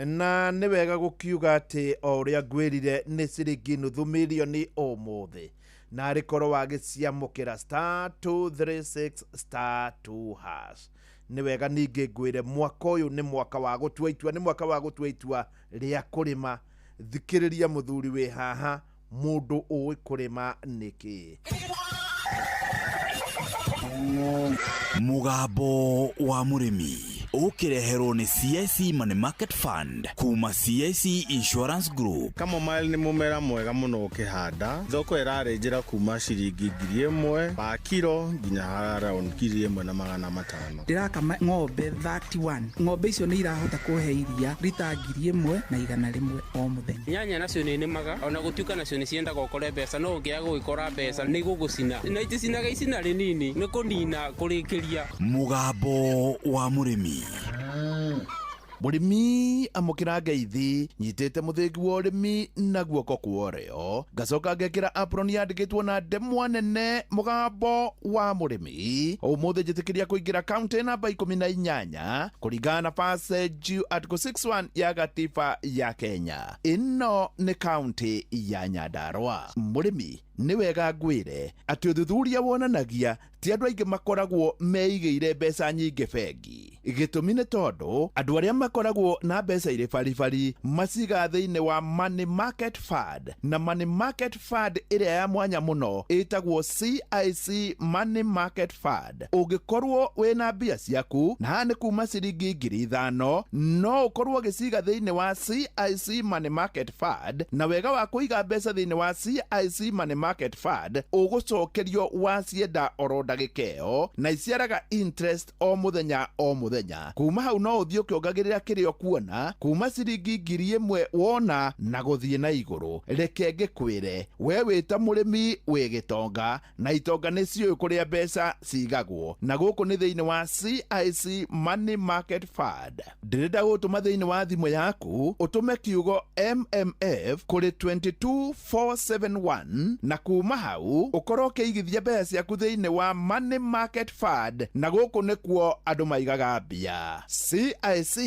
na nĩ wega gũkiuga atĩ o ũrĩa ngwĩrire nĩ ciringi nuthu mirioni ũmũthĩ, na arĩ korwo wagĩciamũkĩra star 236 star 2 hash. Nĩ wega ningĩ ngwĩre mwaka ũyũ nĩ mwaka wa gũtua itua, nĩ mwaka wa gũtua itua rĩa kũrĩma. Thikĩrĩria mũthuri wĩ haha, mũndũ ũĩ kũrĩma nĩkĩ. Mũgambo wa mũrĩmi ũkĩreherwo nĩ CIC Money Market Fund kuma CIC Insurance Group. Chamomile nĩ mũmera mwega mũno ũkĩhanda. Thoko ĩrarĩ njĩra kuma ciringi 1000 pa kiro nginya around 1500. Ndĩrakama ng'ombe 31. Ng'ombe icio nĩ irahota kũhe iria rita 1100 o mũthenya. Nyanya nacio nĩ nĩmaga ona gũtuĩka nacio nĩ ciendaga ũkore mbeca, no ũngĩaga gũgĩkora mbeca nĩ igũgũcina, na iticinaga icina rĩnini, nĩ kũnina kũrĩkĩria. Mũgambo wa mũrĩmi. Mũrĩmi amũkĩra ngeithi, nyitĩte mũthĩgi wa ũrĩmi na guoko kwa ũrĩo, ngacoka ngekĩra apron yandĩkĩtwo na ndemwa nene mũgambo wa mũrĩmi. Ũmũthĩ njĩtĩkĩria kũingĩra kaunti namba 18 kũringana na passage article 61 ya gatiba ya Kenya. Ĩno nĩ kaunti ya Nyandarua. Mũrĩmi nĩ wega ngwĩre atĩ ũthuthuria wonanagia ti andũ aingĩ makoragwo meigĩire mbeca nyingĩ bengi. Gĩtũmi nĩ tondũ andũ arĩa makoragwo na mbeca irĩ baribari macigaga thĩinĩ wa Money Market Fund, na Money Market Fund ĩrĩa ya mwanya mũno ĩtagwo CIC Money Market Fund. Ũngĩkorwo wĩna mbia ciaku na haha nĩ kuma ciringi 5,000, no ũkorwo ũgĩciga thĩinĩ wa CIC Money Market Fund, na wega wa kũiga mbeca thĩinĩ wa CIC Money Market Fund ũgũcokerio wacienda oro ndagĩka ĩyo, na iciaraga interest o mũthenya o mũthenya. Kuma hau no ũthiĩ ũkĩongagĩrĩra kĩrĩa ũkuona kuma ciringi 1000 wona na gũthiĩ na igũrũ. Reke ngĩkwĩre, we wĩ ta mũrĩmi wĩ gĩtonga, na itonga nĩ ciũĩ kũrĩa mbeca cigagwo, na gũkũ nĩ thĩinĩ wa CIC Money Market Fund. Ndĩrenda gũtũma thĩinĩ wa thimũ yaku ũtũme kiugo MMF kũrĩ 22471, na kuma hau ũkorwo ũkĩigithia mbeca ciaku thĩinĩ wa Money Market Fund, na gũkũ nĩkuo andũ maigaga mbia. CIC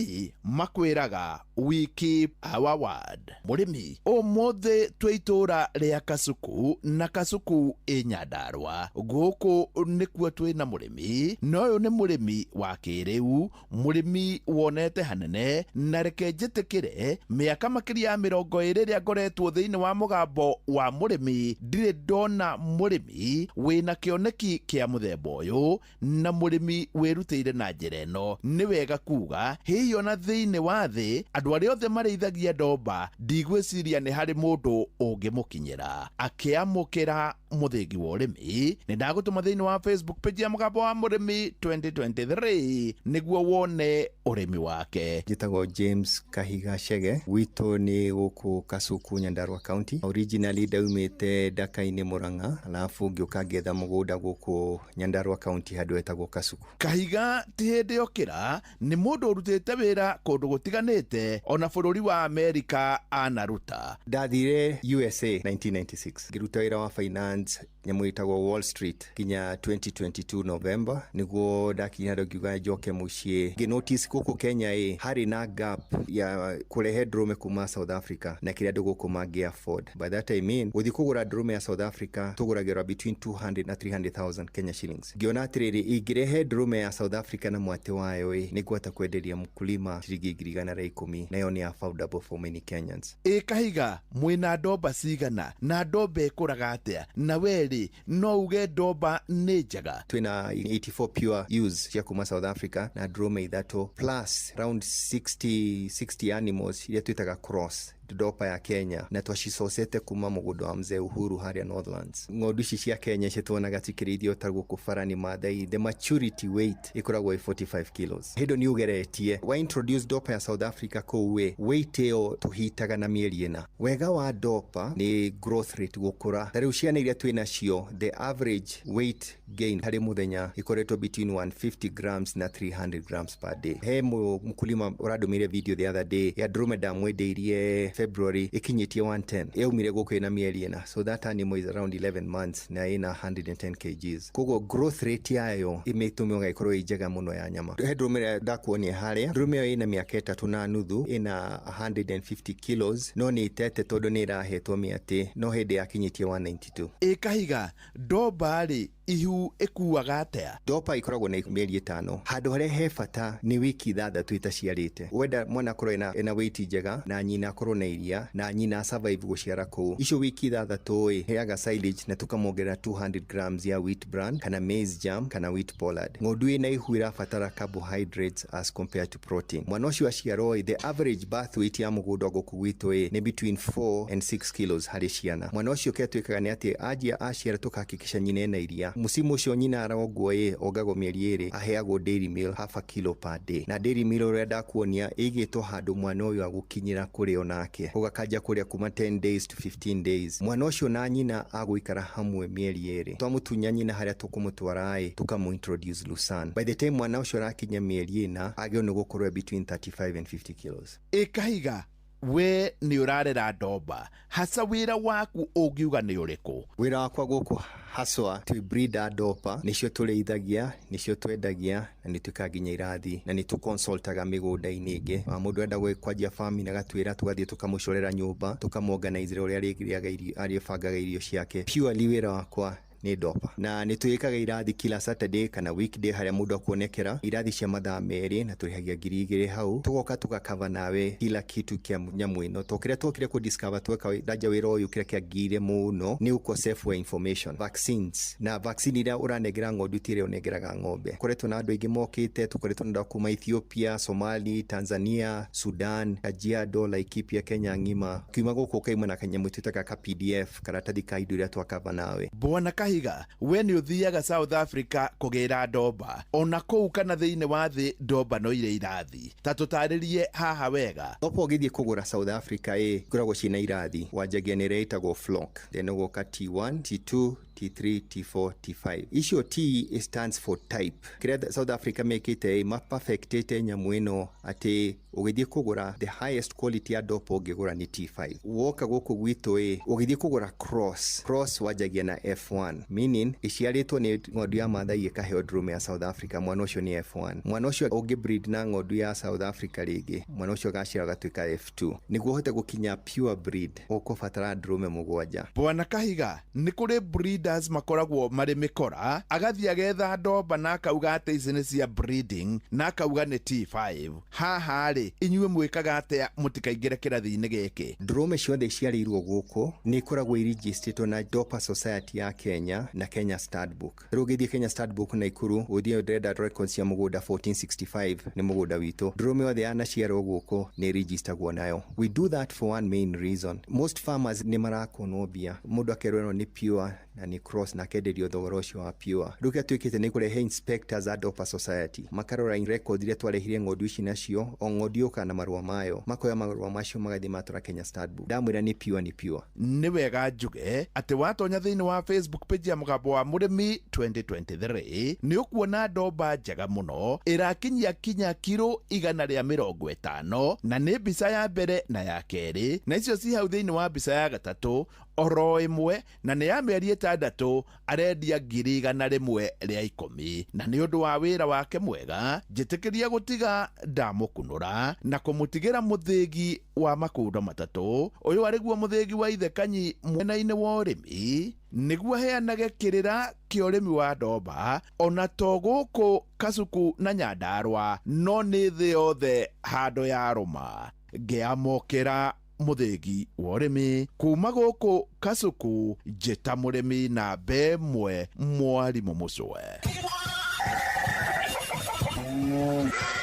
makwĩraga we keep our word. Mũrĩmi, ũmũthĩ twĩ itũũra rĩa Kasuku, na Kasuku ĩ Nyandarua. Gũkũ nĩkuo twĩna mũrĩmi, na ũyũ nĩ mũrĩmi wa kĩrĩu, mũrĩmi wonete hanene, na reke njĩtĩkĩre mĩaka makĩria ya 20 ĩrĩa ngoretwo thĩinĩ wa mũgambo wa mũrĩmi, ndirĩ ndona mũrĩmi wĩna kĩoneki kĩa mũthemba ũyũ, na mũrĩmi wĩrutĩire na njĩra ĩno. Nĩ wega kuga hihi ona thĩinĩ wa thĩ andũ arĩa othe marĩithagia ndomba, ndigwĩciria nĩ harĩ mũndũ ũngĩmũkinyĩra. Akĩamũkĩra mũthĩgi wa ũrĩmi, nĩ ndagũtũma thĩinĩ wa Facebook page ya mũgambo wa mũrĩmi 2023 nĩguo wone ũrĩmi wake. Njĩtagwo James Kahiga Chege, gwitũ nĩ gũkũ Kasuku, Nyandarua County. Originally ndaumĩte Ithaka-inĩ Murang'a, alafu ngĩũka ngĩetha mũgũnda gũkũ Nyandarua County handũ hetagwo Kasuku. Kahiga ti hĩndĩ okĩra nĩ mũndũ ũrutĩte wĩra kũndũ gũtiganĩte ona bũrũri wa Amerika anaruta. Ndathire USA 1996 ngĩruta wĩra wa finance nyamũ ĩtagwo Wall Street nginya 2022 November, nĩguo ndakinya handũ ngiuga njoke mũciĩ. Ngĩ notice gũkũ Kenya ĩ harĩ na gap ya kũrehe ndũrũme kuma South Africa na kĩrĩa andũ gũkũ mangĩ afford. By that time in gũthiĩ kũgũra ndũrũme ya South Africa tũgũragĩrwa between 200 na 300,000 Kenya shillings. Ngĩona atĩrĩrĩ, ingĩrehe ndũrũme ya South Africa na mwatĩ wayo ĩ nĩngũhota kwenderia mkulima ciringi 110,000, nayo nĩ affordable for many Kenyans. Ĩ Kahiga, mwĩna ndomba cigana na ndomba ĩkũraga atĩa? Na werĩ no uge ndomba nĩ njega? Twĩna 84 pure ewes cia kuma South Africa na ndũrũme ithatũ plus around 60 animals iria twĩtaga cross Dorper ya Kenya, na twacicocete kuma mũgũnda wa mzee Uhuru harĩa Northlands. Ng'ondu ici cia Kenya cituonaga cikĩrĩithio ta gũkũ barani Maathai, the maturity weight ĩkoragwo ĩ 45 kilos. Hĩndĩ nĩ ũgeretie wa introduce Dorper ya South Africa kũu ĩ weight ĩyo tũhitaga na mĩeri 4. Wega wa Dorper nĩ growth rate, gũkũra. Ta rĩu ciana iria twĩ nacio, the average weight gain harĩ mũthenya ĩkoretwo between 150 grams na 300 grams per day. He mkulima ũrandũmĩire video the other day ya ndũrũme ndamwendeirie February ĩkinyĩtie 110, yaumire gũkũ ĩna mĩeri 4, so that animal is around 11 months na ĩna 110 kgs. Koguo growth rate yayo ĩmĩtũmaga ĩkorwo ĩ njega mũno ya nyama. He ndũrũme ĩrĩa ndakuonia harĩa, ndũrũme ĩyo ĩna mĩaka 3.5, ĩna 150 kilos, no nĩ ĩtete tondũ nĩ ĩrahetwo mĩatĩ, no hĩndĩ yakinyĩtie 192. Ĩ Kahiga, ndomba rĩ ihu ĩkuaga atĩa? Dorper ikoragwo na mĩeri 5. Handũ harĩa he bata nĩ wiki 6 ĩtaciarĩte. Wenda mwana akorwo ena weight njega na nyina akorwo na iria na nyina survive gũciara kũu, icio wiki 6 ĩ heaga silage na tũkamwongerera 200 grams ya wheat bran kana maize jam kana wheat pollard. Ng'ondu ĩna ihu ĩrabatara carbohydrates as compared to protein. Mwana ũcio aciarwo ĩ, the average birth weight ya mũgũnda gũkũ gwitũ ĩ nĩ between 4 and 6 kilos harĩ ciana. Mwana ũcio kĩrĩa twĩkaga nĩ atĩ anjia aciara tũkahakikisha nyina ena iria. Mũcimu ũcio nyina arongwo ĩ ongagwo mĩeri 2, aheagwo dairy meal half a kilo per day, na dairy meal ũrĩa ndakuonia ĩigĩtwo handũ mwana ũyũ agũkinyĩra kũrĩa onake ũgakanjia kũrĩa kuma 10 days to 15 days. Mwana ũcio na nyina agũikara hamwe mĩeri 2. Twamũtunya nyina harĩa tũkũmũtwara ĩ tũkamũ introduce Lucerne. By the time mwana ũcio arakinya mĩeri 4 agĩrĩirwo nĩ gũkorwo between 35 and 50 kilos. Ĩ Kahiga, we nĩ ũrarera ndomba hasa, wĩra waku ũngiuga nĩ ũrĩkũ? Wĩra wakwa gũkũ haswa twĩ breeder Dorper, nĩcio tũrĩithagia, nĩcio twendagia na nĩ twĩkaga nginya irathi na nĩ tũconsultaga mĩgũnda-inĩ ĩngĩ. Mũndũ enda kwanjia farming agatwĩra, tũgathiĩ tũkamũcorera nyũmba, tũkamũorganizera ũrĩa arĩrĩaga irio, arĩbangaga irio ciake. Purely wĩra wakwa nĩ Dorper, na nĩ twĩkaga irathi kila Saturday kana weekday harĩa mũndũ akuonekera irathi cia mathaa 2 na tũrĩhagia 2,000 hau, tũgoka tũgakava nawe kila kitu kĩa nyamũ ĩno. To kĩrĩa twokire kũ discover tweka ndanja wĩra ũyũ, kĩrĩa kĩangire mũno nĩ ũkosefu wa information, vaccines, na vaccine iria ũranengera ng'ondu ti ĩrĩa ũnengeraga ng'ombe. Koretwo na andũ aingĩ mokĩte, tũkoretwo na andũ a kuma Ethiopia, Somali, Tanzania, Sudan, Kajiado, Laikipia, Kenya ng'ima. Kiuma gũkũ ũkaima na kanyamũ twĩtaga ka PDF, karatathi ka indo iria twakava nawe. Bwana Kahiga, we nĩ ũthiaga South Africa kũgĩra ndomba, ona kũu kana thĩinĩ wa thĩ ndomba no irĩ irathi? Ta tũtarĩrie haha wega. Dorper ũgĩthiĩ kũgũra South Africa ĩ ikoragwo ciĩna irathi. Wanjagia nĩ ĩrĩa ĩtagwo flock, then ũgoka T1, T2, T3, T4, T5. Icio T stands for type. Kĩrĩa South Africa mekĩte ĩ maperfectĩte nyamũ ĩno atĩ ũgĩthiĩ kũgũra the highest quality ya Dorper ũngĩgũra nĩ T5. Woka gũkũ gwitũ ĩ ũgĩthiĩ kũgũra cross, cross wanjagia na F1, meaning ĩciarĩtwo nĩ ng'ondu ya Maathai ĩkaheo ndũrũme ya South Africa, mwana ũcio nĩ F1. Mwana ũcio ũngĩ breed na ng'ondu ya South Africa rĩngĩ, mwana ũcio agaciara agatuĩka F2. Nĩguo ũhote gũkinya pure breed ũkũbatara ndũrũme 7. Bwana Kahiga, nĩ kũrĩ breeders makoragwo marĩ mĩkora, agathiĩ agetha ndomba na akauga atĩ ici nĩ cia breeding na akauga nĩ T5. Haha rĩ, inyuĩ mwĩkaga atĩa mũtikaingĩre kĩrathi-inĩ gĩkĩ? Ndũrũme ciothe iciarĩirwo gũkũ nĩ ikoragwo irigistĩtwo na Dorper Society ya Kenya na Kenya Stud Book. Rĩu ũgĩthiĩ Kenya Stud Book Naikuru, ũthiĩ ndĩrenda records cia mũgũnda 1465, nĩ mũgũnda witũ, ndũrũme yothe yanaciarwo gũkũ nĩ registagwo nayo. We do that for one main reason: most farmers nĩ marakonwo mbia, mũndũ akerwo ĩno nĩ pure na nĩ cross na akenderio thogora ũcio wa pure. Rĩu kĩrĩa twĩkĩte nĩ kũrehe inspectors a Dorper Society, makarora record iria twarehire ng'ondu ici nacio, o ng'ondu yũkaga na marũa mayo, makoya marũa macio magathiĩ matwara Kenya Stud Book. Ndamwĩra nĩ pure nĩ pure. Nĩ wega njuge atĩ watonya thĩinĩ wa Facebook page ya Mũgambo wa Mũrĩmi 2023, nĩ ũkuona ndomba njega mũno ĩrakinyia kinya kiro 150, na nĩ mbica ya mbere na ya kerĩ, na icio ci hau thĩinĩ wa mbica ya gatatũ oro ĩmwe, na nĩ ya mĩeri 6, arendia 110,000. Na nĩ ũndũ wa wĩra wake mwega, njĩtĩkĩria gũtiga ndamũkunũra na kũmũtigĩra mũthĩgi wa makundo 3. Ũyũ arĩguo mũthĩgi wa ithe Kanyi mwena-inĩ wa ũrĩmi, nĩguo aheanage kĩrĩra kĩa ũrĩmi wa ndomba, ona to gũkũ Kasuku na Nyandarua, no nĩ thĩ yothe handũ ya rũma. Ngĩamũkĩra mũthĩgi wa ũrĩmi kuma gũkũ Kasuku, njĩta mũrĩmi namba 1, mwarimũ Mũcwe.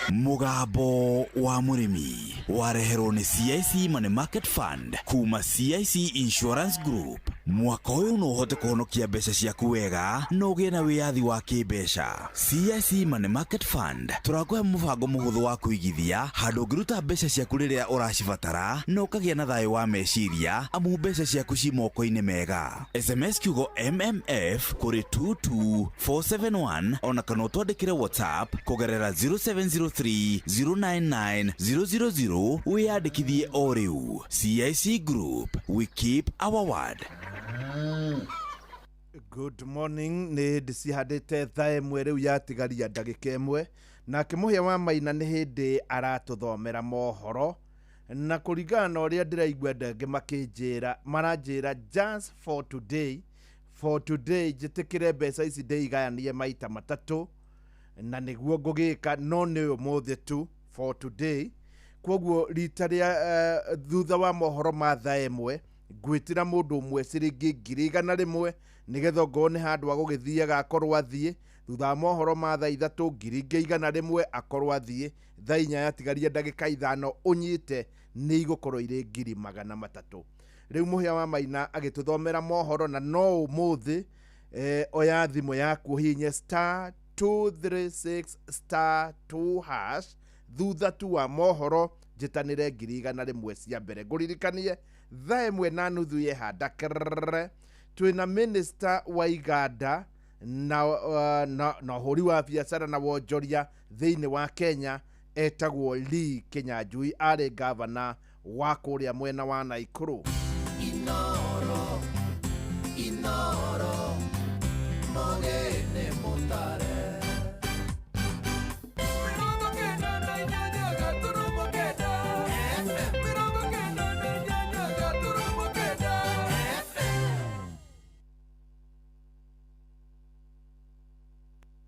Mũgambo wa Mũrĩmi wareherwo nĩ CIC Money Market Fund kuma CIC Insurance Group. Mwaka ũyũ no ũhote kũhonokia mbeca ciaku wega na ũgĩe na wĩyathi wa kĩmbeca. CIC Money Market Fund tũrakũhe mũbango mũhũthũ wa kũigithia, handũ ũngĩruta mbeca ciaku rĩrĩa ũracibatara na ũkagĩa na thayũ wa meciria, amu mbeca ciaku ci moko-inĩ mega. SMS kiugo MMF kũrĩ 22471, ona kana ũtwandĩkĩre WhatsApp kũgerera 0703 099 000 wĩyandĩkithie o rĩu. CIC Group, we keep our word. Good morning. Nĩ hĩndĩ cihandĩte thaa 1 rĩu yatigaria ndagĩka 1, nake Mũhĩa wa Maina nĩ hĩndĩ aratũthomera mohoro, na kũringana na ũrĩa ndĩraigua andũ angĩ makĩnjĩra, maranjĩra just for today, for today njĩtĩkĩre mbeca ici ndĩigayanie maita 3, na nĩguo ngũgĩka, no nĩ ũmũthĩ tu, for today. Kwoguo rita rĩa thutha wa mohoro ma thaa 1 ngwĩtĩra mũndũ ũmwe ciringi 100,000, nĩgetha ongorwo nĩ handũ agũgĩthiaga akorwo athiĩ. Thutha wa mohoro ma thaa 3 100,000 akorwo athiĩ. Thaa 4 yatigaria ndagĩka 5 ũnyite nĩ igũkorwo irĩ 300,000. Rĩu Mũhĩa wa Maina agĩtũthomera mohoro, na no ũmũthĩ. Oya thimũ yaku ũhihinye star 236 star 2 hash. Thutha tu wa mohoro njĩtanĩre 100,000 cia mbere. Ngũririkanie thaa 1:30 yehanda kerere twĩna minister wa iganda na ũhũri wa biacara na wonjoria thĩinĩ wa Kenya, etagwo Lee Kinyanjui, arĩ gavana wa kũrĩa mwena wa Naikuru. Inoro, Inoro, mogene mutare.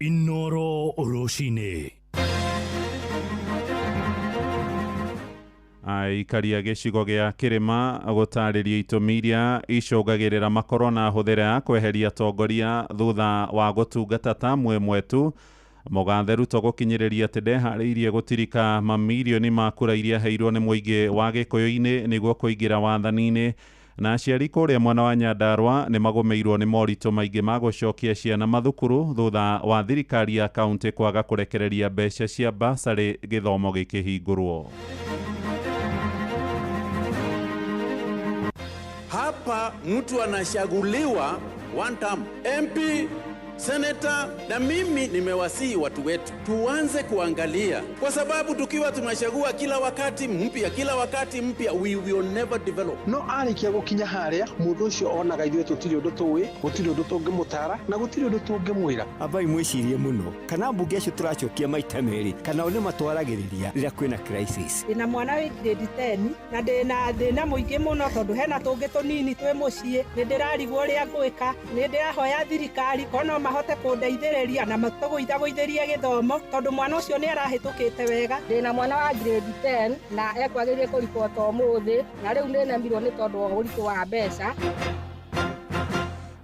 Inoro rũcinĩ. Aikaria gĩcigo gĩa kĩrĩma gũtarĩria itũmi iria icũngagĩrĩra makorwo na hũthĩra ya kweheria tongoria thutha wa gũtungata ta mwemwe tu. Mũgathe Ruto gũkinyĩrĩria atĩ ndeharĩirie gũtirika mamirioni ma kura iria aheirwo nĩ mũingĩ wa Gĩkũyũ-inĩ nĩguo kũingĩra wathani-inĩ. Na aciari kũrĩa mwena wa Nyandarua nĩ magũmĩirwo nĩ moritũ maingĩ ma gũcokia ciana mathukuru thutha wa thirikari ya kaunti kwaga kũrekereria mbeca cia basarĩ gĩthomo gĩkĩhingũrwo. Hapa mtu anachaguliwa one term MP, senator, na mimi nimewasihi watu wetu tuanze kuangalia, kwa sababu tukiwa tunachagua kila wakati mpya, kila wakati mpya, we will never develop. No arikia gukinya haria mundu ucio onaga ithuĩ tutiri undu tuwi, gutiri undu tungimutara na gutiri undu tungimwira. Ambai mwicirie muno kana mbunge acio turacokia maita meri kana o nĩ matwaragĩrĩria rĩrĩa kwĩna crisis. Ndĩna mwana wĩ grade 10 na ndĩna thĩna mũingĩ mũno tondũ hena tũngĩ tũnini twĩ mũciĩ. Nĩ ndĩrarigwo ũrĩa ngwĩka, nĩ ndĩrahoya thirikari kono mahote kũndeithĩrĩria na matũgũithagũithĩrie gĩthomo tondũ mwana ũcio nĩ arahĩtũkĩte wega. Ndĩna mwana wa grade 10 na ekwagĩrĩire kũribota ũmũthĩ na rĩu nĩnemirwo nĩ tondũ wa ũritũ wa mbeca.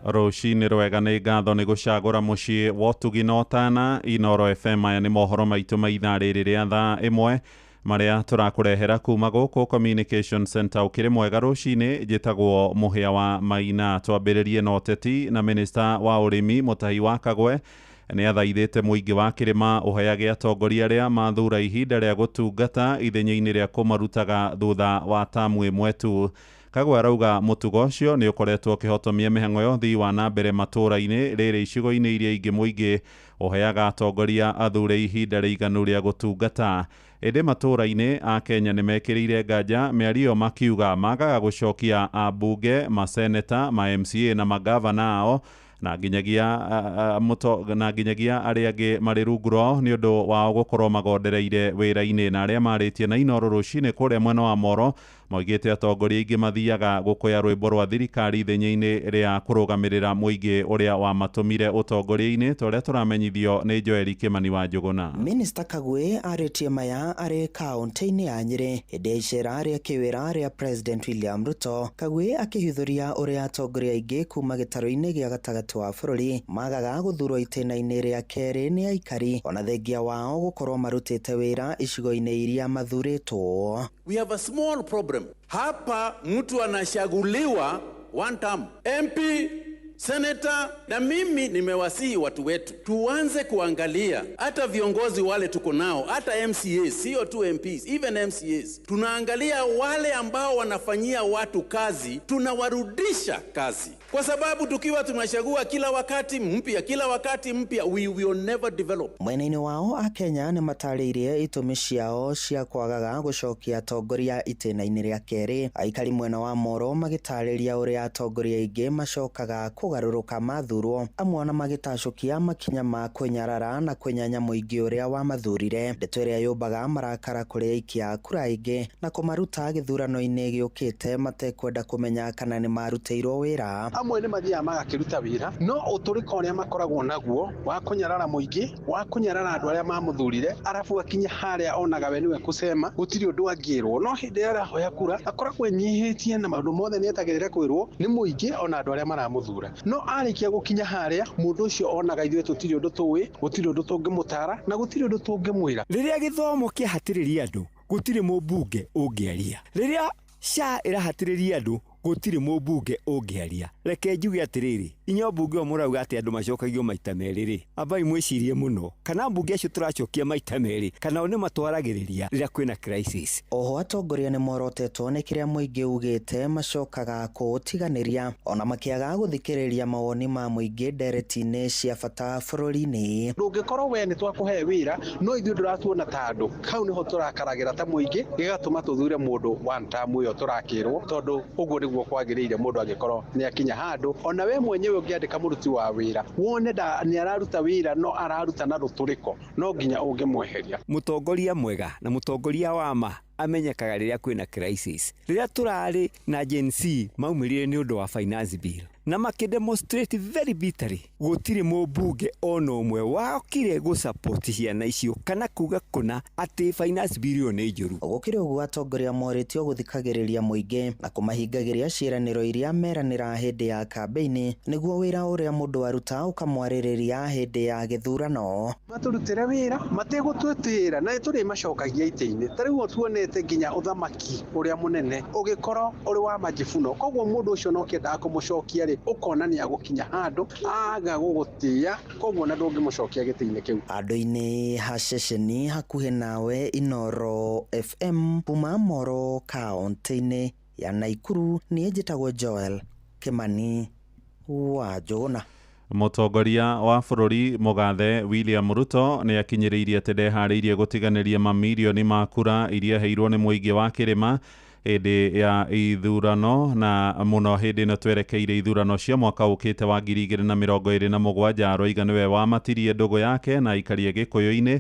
Rũcinĩ rwega, nĩ ngatho nĩ gũcagũra mũciĩ wa ũtugi na ũtana. Inoro FM, aya nĩ mohoro maitũ ma ithaa rĩrĩ rĩa thaa 1. Marĩa tũrakũrehera kuma gũkũ Communication Center. Ũkĩrĩ mwega rũcinĩ, njĩtagwo Mũhĩa wa Maina. Twambĩrĩrie na ũteti na minista wa ũrĩmi Mũtahi wa Kagwe nĩ athaithĩte mũingĩ wa kĩrĩma ũheage atongoria arĩa mathura ihinda rĩa gũtungata ithenya-inĩ rĩa kũmarutaga thutha wa tamu ĩmwe tu. Kagwe arauga mũtugo ũcio nĩ ũkoretwo ũkĩhotomia mĩhang'o ya ũthii wa na mbere matũũra-inĩ, rĩrĩ icigo-inĩ iria ingĩ mũingĩ ũheaga atongoria athure ihinda rĩiganu rĩa gũtungata. Ĩndĩ matũũra-inĩ Akenya nĩ mekĩrĩire nganja mĩario makiuga magaga gũcokia ambunge, maseneta, ma MCA na magavana ao na nginyagia na nginyagia arĩa angĩ marĩ rungu rwao nĩ ũndũ wao gũkorwo magondereire wĩra-inĩ. Na arĩa marĩtie na Inooro rũcinĩ kũrĩa mwena wa Moro maugĩte atongoria aingĩ mathiaga gũkũya rwĩmbo rwa thirikari ithenya-inĩ rĩa kũrũgamĩrĩra mũingĩ ũrĩa wamatũmire ũtongoria-inĩ, ta ũrĩa tũramenyithio nĩ Joeli Kĩmani wa Njũgũna. Minista Kagwe arĩtie maya arĩ kaunti-inĩ ya Nyĩrĩ hĩndĩ ya icera rĩa kĩwĩra rĩa President William Ruto. Kagwe akĩhithũria ũrĩa atongoria aingĩ kuma gĩtarũ-inĩ gĩa gatagatĩ wa bũrũri magaga gũthurwo itĩna-inĩ rĩa kerĩ nĩ aikari ona thengia wao gũkorwo marutĩte wĩra icigo-inĩ iria mathurĩtwo. We have a small problem. Hapa mtu anachaguliwa one term. MP, senator, na mimi nimewasihi watu wetu tuanze kuangalia hata viongozi wale tuko nao, hata MCAs, sio tu MPs, even MCAs. Tunaangalia wale ambao wanafanyia watu kazi, tunawarudisha kazi. Kwa sababu tukiwa tunachagua kila wakati mpya, kila wakati mpya, we will never develop. Mwena-inĩ wao Akenya nĩ matarĩirie itũmi ciao cia kwagaga gũcokia atongoria itĩna-inĩ rĩa kerĩ. Aikari mwena wa Moro magĩtarĩria ũrĩa atongoria aingĩ macokaga kũgarũrũka mathurwo, amwe ona magĩtacũkia makinya ma kwĩnyarara na kwĩnyanya mũingĩ ũrĩa wamathurire. Ndeto ĩrĩa yũmbaga marakara kũrĩ aikia a kura aingĩ na kũmaruta gĩthurano-inĩ gĩũkĩte matekwenda kũmenya kana nĩ marutĩirwo wĩra. Amwe nĩ mathiaga magakĩruta wĩra, no ũtũrĩka ũrĩa makoragwo naguo wa kũnyarara mũingĩ, wa kũnyarara andũ arĩa mamũthurire, arabu akinya harĩa onaga we nĩwe kũcema, gũtirĩ ũndũ angĩrwo. No hĩndĩ ĩrĩa arahoya kura akoragwo enyihĩtie na maũndũ mothe nĩetagĩrĩra kwĩrwo nĩ mũingĩ ona andũ arĩa maramũthura. No arĩkia gũkinya harĩa mũndũ ũcio onaga ithuĩ tũtirĩ ũndũ tũĩ, gũtirĩ ũndũ tũngĩmũtara na gũtirĩ ũndũ tũngĩmwĩra. Rĩrĩa gĩthomo kĩahatĩrĩria andũ, gũtirĩ mũmbunge ũngĩaria. Rĩrĩa SHA ĩrahatĩrĩria andũ, gũtirĩ mũmbunge ũngĩaria. Reke njuge atĩrĩrĩ, inyuĩ mbunge o mũrauga atĩ andũ macokagio maita merĩ rĩ, ambai mwĩcirie mũno kana mbunge acio tũracokia maita merĩ kana o nĩ matwaragĩrĩria rĩrĩa kwĩna crisis. Oho atongoria nĩ morotetwo nĩ kĩrĩa mũingĩ ugĩte macokaga kũũtiganĩria ona makĩaga gũthikĩrĩria mawoni ma mũingĩ ndereti-inĩ cia bata bũrũri-inĩ. Ndũngĩkorwo we nĩ twakũhe wĩra no ithuĩ ndũratuona ta andũ, hau nĩho tũrakaragĩra ta mũingĩ, gĩgatũma tũthure mũndũ one term ĩyo tũrakĩrwo, tondũ ũguo nĩguo kwagĩrĩire mũndũ angĩkorwo nĩ akinya handũ. Ona we mwenyewe ũngĩandĩka mũruti wa wĩra wone nĩ araruta wĩra no araruta na rũtũrĩko, no nginya ũngĩmweheria. Mũtongoria mwega na mũtongoria wa ma amenyekaga rĩrĩa kwĩna crisis. Rĩrĩa tũrarĩ na Gen Z maumĩrire nĩ ũndũ wa finance bill na makĩdemonstrate very bitterly, gũtirĩ mũmbunge ona ũmwe wokire gũsupport ciana icio kana kuga kũna atĩ finance bill ĩyo nĩ njũru. Gũkĩrĩ ũguo atongoria morĩtio gũthikagĩrĩria mũingĩ na kũmahingagĩria ciĩranĩro iria meranĩra hĩndĩ ya kambĩini nĩguo wĩra ũrĩa mũndũ aruta ũkamwarĩrĩria hĩndĩ ya gĩthurano. Matũrutĩre wĩra mategũtwĩtĩĩra na nĩtũrĩmacokagia itĩ-inĩ. Ta rĩu tuonete nginya ũthamaki ũrĩa mũnene ũgĩkorwo ũrĩ wa majibuno, koguo mũndũ ũcio no kĩendaga kũmũcokia rĩ, ũkona nĩ agũkinya handũ aga gũgũtĩĩa, koguo na ndũngĩmũcokia gĩtĩ-inĩ kĩu. Andũ-inĩ ha ceceni hakuhĩ nawe Inooro FM kuma Moro kaunti-inĩ ya Naikuru, niĩ njĩtagwo Joel Kĩmani wa Njũgũna. Mũtongoria wa bũrũri mũgathe William Ruto nĩ akinyĩrĩirie atĩ ndeharĩirie gũtiganĩria mamirioni ma kura iria heirwo nĩ mũingĩ wa kĩrĩma hĩndĩ ya ithurano, na mũno hĩndĩ ĩno twerekeire ithurano cia mwaka ũkĩte wa 2027. Aroiga nĩwe wamatirie ndũgũ yake na aikarie Gĩkũyũ-inĩ.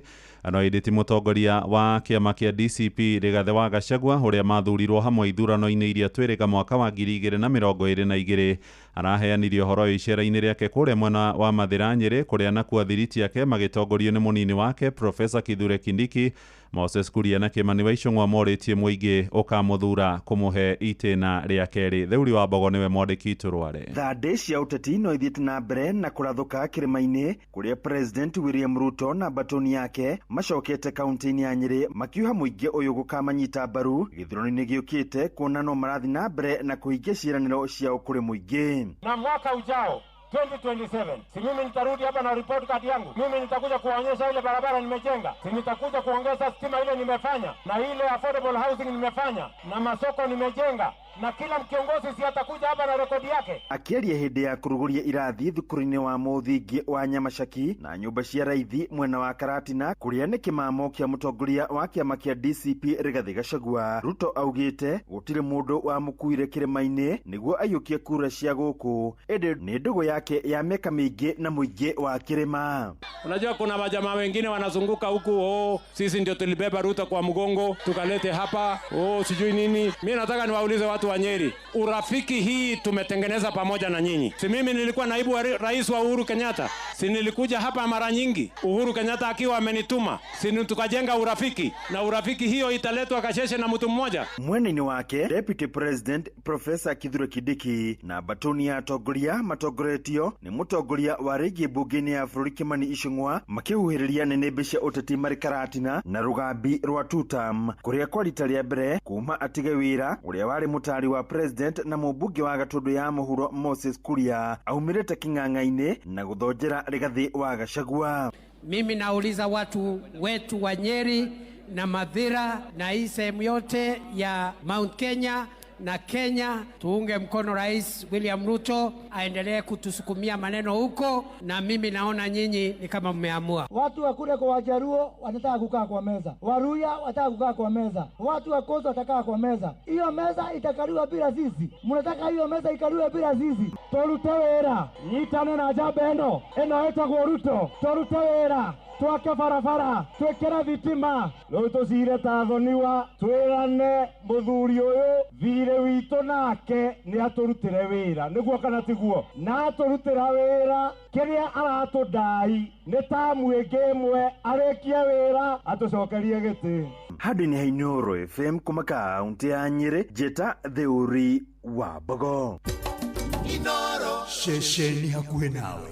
No ĩndĩ ti mũtongoria wa kĩama kĩa DCP Rigathĩ wa Gachagua ũrĩa mathurirwo hamwe ithurano-inĩ iria twĩrĩga mwaka wa 2022. Araheanire ũhoro ũyũ icera-inĩ rĩake kũrĩa mwena wa Mathĩra Nyĩrĩ, kũrĩa nakuo athiriti ake magĩtongorio nĩ mũnini wake Profesa Kithure Kindiki, Moses Kuria na Kimani wa Ichung'wa morĩtie mũingĩ ũkamũthura kũmũhe itĩna rĩa kerĩ. Theuri wa Mbogo nĩwe mwandĩki witũ Rware. Thandĩ cia ũteti no ithiĩte na mbere na kũrathũka kĩrĩma-inĩ kũrĩa President William Ruto na mbatoni yake macokete kaunti-inĩ ya Nyĩrĩ makiuha mũingĩ ũyũ gũkamanyita mbaru gĩthurano-inĩ gĩũkĩte kuona no marathiĩ na mbere na kũhingia ciĩranĩro ciao kũrĩ mũingĩ. Na mwaka ujao 2027, si mimi nitarudi hapa na report card yangu. Mimi nitakuja kuwaonyesha ile barabara nimejenga, si nitakuja kuongeza stima ile nimefanya, na ile affordable housing nimefanya, na masoko nimejenga, na kila kiongozi si atakuja hapa na rekodi yake. Akĩaria hĩndĩ ya kũrugũria irathi thukuru-inĩ wa mũthingi wa Nyamacaki na nyũmba cia raithi mwena wa Karatina kũrĩa nĩ kĩmamo kĩa mũtongoria wa kĩama kĩa DCP Rigathĩ Gachagua, Ruto augĩte gũtirĩ mũndũ wamũkuire kĩrĩma-inĩ nĩguo aiyũkie kura cia gũkũ, ĩndĩ nĩ ndũgũ yake ya miaka mĩingĩ na mũingĩ wa kĩrĩma. Unajua kuna majamaa wengine wanazunguka huku, oh, sisi ndio tulibeba Ruto kwa mgongo tukalete hapa, oh, sijui nini. Mimi nataka niwaulize watu wa Nyeri, urafiki hii tumetengeneza pamoja na nyinyi. Si mimi nilikuwa naibu wa rais wa Uhuru Kenyatta, si nilikuja hapa mara nyingi Uhuru Kenyatta akiwa amenituma, si tukajenga urafiki, na urafiki hiyo italetwa Kasheshe na mtu mmoja. Mwena-inĩ wake Deputy President Professor Kithure Kindiki na mbatoni ya atongoria matongoretio nĩ mũtongoria wa rĩngĩ mbunge-inĩ ya bũrũri Kimani Ichung'wa makĩhuhĩrĩria nĩnĩmbĩ cia ũteti marĩ Karatina na rũgambi rwa Tutam kũrĩa kwa rita rĩa mbere kuma atige wĩra ũrĩa warĩ mũtari wa president na mũmbunge wa Gatũndũ ya mũhuro Moses Kuria aumĩrĩte kĩng'ang'a-inĩ na gũthonjera Rigathĩ wa Gachagua. Mimi nauliza watu wetu wa Nyeri na Mathira na hii sehemu yote ya Mount Kenya na Kenya, tuunge mkono Rais William Ruto aendelee kutusukumia maneno huko, na mimi naona nyinyi ni kama mmeamua. Watu wa kule kwa Wajaruo wanataka kukaa kwa meza, Waruya wanataka kukaa kwa meza, watu wa Coast watakaa kwa meza. Hiyo meza itakaliwa bila sisi. Mnataka hiyo meza ikaliwe bila sisi? Torute wĩra, nyitane na njamba ĩno ĩno ĩtagwo Ruto. Torute wĩra, twake barabara, twĩkĩre thitima, rĩu tũcire ta thoniwa, twĩrane mũthuri ũyũ thirĩ witũ nake nĩ atũrutĩre wĩra, nĩguo kana tiguo? Na atũrutĩra wĩra kĩrĩa aratũndai nĩ tamu ĩngĩ ĩmwe, arĩkie wĩra atũcokerie gĩtĩ. Handũ-inĩ ha Inooro FM kuma kaunti ya Nyĩrĩ, njĩta Theuri wa Mbogo. Ceceni hakuhĩ nawe.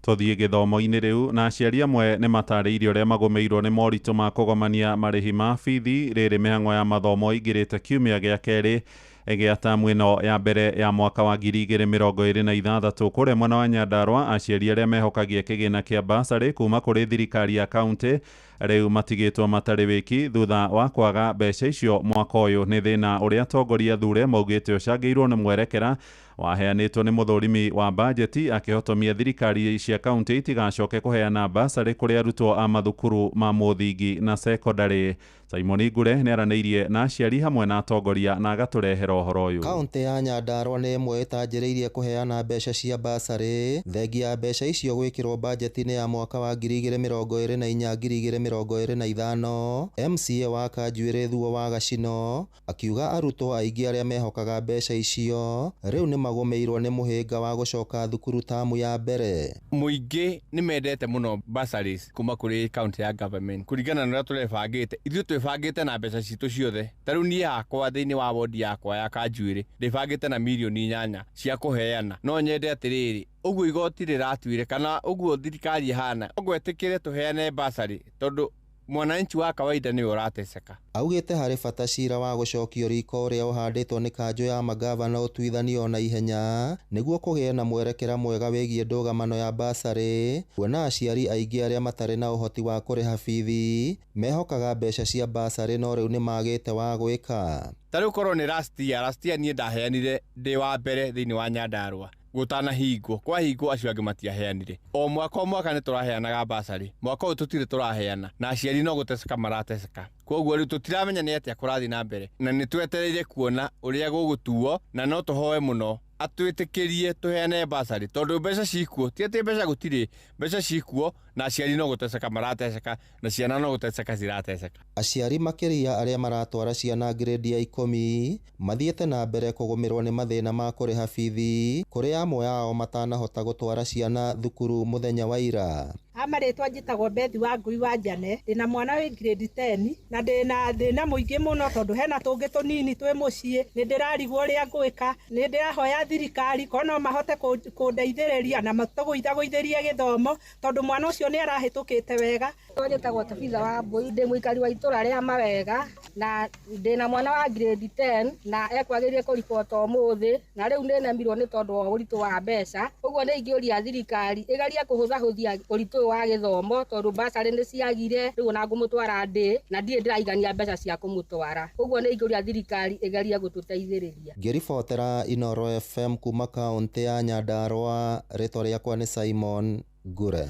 Tũthiĩ gĩthomo-inĩ rĩu, na aciari amwe nĩ matarĩirie ũrĩa magũmĩirwo nĩ moritũ ma kũgomania marĩhi ma bithi rĩrĩ mĩhang'o ya mathomo ĩingĩrĩte kiumia gĩa kerĩ gĩa tamu ĩno ya mbere ya mwaka wa 2026 kũrĩa mwena wa Nyandarua. Aciari arĩa mehokagia kĩgĩna kĩa basarĩ kuma kũrĩ thirikari ya kaunti rĩu matigĩtwo matarĩ wĩki thutha wa kwaga mbeca icio mwaka ũyũ. Nĩ thĩna ũrĩa atongoria thure maugĩte ũcangĩirwo nĩ mwerekera waheanĩtwo nĩ mũthũrimi wa bajeti akĩhotomia thirikari cia kaunti itigacoke kũheana basarĩ kũrĩ arutwo a mathukuru ma mũthingi na sekondarĩ. Simon Ngure nĩ aranĩirie na aciari hamwe na atongoria na agatũrehera ũhoro ũyũ. Kaunti ya Nyandarua nĩ ĩmwe ĩtanjĩrĩirie kũheana mbeca cia basarĩ, thengia ya mbeca icio gwĩkĩrwo bajeti-inĩ ya mwaka wa 2024 2025. MCA wa Kanjuĩrĩ Thuo wa Gacino akiuga arutwo aingĩ arĩa mehokaga mbeca icio rĩu nĩ magũmĩirwo nĩ mũhĩnga wa gũcoka thukuru tamu ya mbere. Mũingĩ nĩ mendete mũno bursaries kuma kũrĩ county ya government kũringana na ũrĩa tũrebangĩte. Ithuĩ twĩbangĩte na mbeca citũ ciothe, ta rĩu niĩ hakwa thĩinĩ wa wodi yakwa ya Kanjuĩrĩ ndĩbangĩte na mirioni 8 cia kũheana. No nyende atĩrĩrĩ, ũguo igoti rĩratuire kana ũguo thirikari ĩhana, ũguo ĩtĩkĩre tũheane bursary tondũ mwananchi wa kawaida nĩwe ũrateseka. Augĩte harĩ bata cira wa gũcokio riko ũrĩa ũhandĩtwo nĩ kanjũ ya magavana ũtuithanio na ihenya nĩguo kũgĩe na mwerekera mwega wĩgiĩ ndũgamano ya basarĩ, kuona aciari aingĩ arĩa matarĩ na ũhoti wa kũrĩha bithi mehokaga mbeca cia basarĩ no rĩu nĩmagĩte wa gwĩka. Ta rĩu korwo nĩ last year niĩ ndaheanire ndĩ wa mbere thĩinĩ wa Nyandarua gũtanahingwo, kwahingwo acio angĩ matiaheanire. O mwaka o mwaka nĩ tũraheanaga basarĩ, mwaka ũyũ tũtirĩ tũraheana na aciari no gũteseka marateseka. Koguo rĩu tũtiramenya nĩ atĩa kũrathiĩ na mbere, na nĩ twetereire kuona ũrĩa gũgũtuo, na no tũhoe mũno atwĩtĩkĩrie tũheane basarĩ tondũ mbeca cikuo, ti atĩ mbeca gũtirĩ, mbeca cikuo Na aciari no gũteceka marateceka, na ciana no gũteceka cirateceka. Aciari makĩria arĩa maratwara ciana grade ya 10 mathiĩte na mbere kũgũmĩrwo nĩ mathĩna ma kũrĩha bithi kũrĩa amwe ao matanahota gũtwara ciana thukuru mũthenya wa ira. Ha marĩtwa njĩtagwo Bethi wa Ngui wa Njane, ndĩna mwana wĩ grade 10 na ndĩna thĩna mũingĩ mũno tondũ hena tũngĩ tũnini twĩ mũciĩ, nĩ ndĩrarigwo ũrĩa ngwĩka, nĩ ndĩrahoya thirikari korwo no mahote kũndeithĩrĩria na matũgũithagũithĩrie gĩthomo tondũ mwana ũcio nĩ arahĩtũkĩte wega. Njĩtagwo Tabitha wa Mbui, ndĩ mũikari wa itũra rĩa Mawega na ndĩna mwana wa grade 10 na ekwagĩrĩire kũribota ũmũthĩ, na rĩu nĩ nemirwo nĩ tondũ wa ũritũ wa mbeca. Ũguo nĩ ingĩũria thirikari ĩgerie kũhũthahũthia ũritũ wa gĩthomo tondũ basarĩ nĩ ciagire, rĩu ona ngũmũtwara ndĩ na ndirĩ ndĩraigania mbeca cia kũmũtwara. Ũguo nĩ ingĩũria thirikari ĩgerie gũtũteithĩrĩria. Ngĩribotera Inooro FM kuma kaũntĩ ya Nyandarua, rĩtwa rĩakwa nĩ Simon Ngure.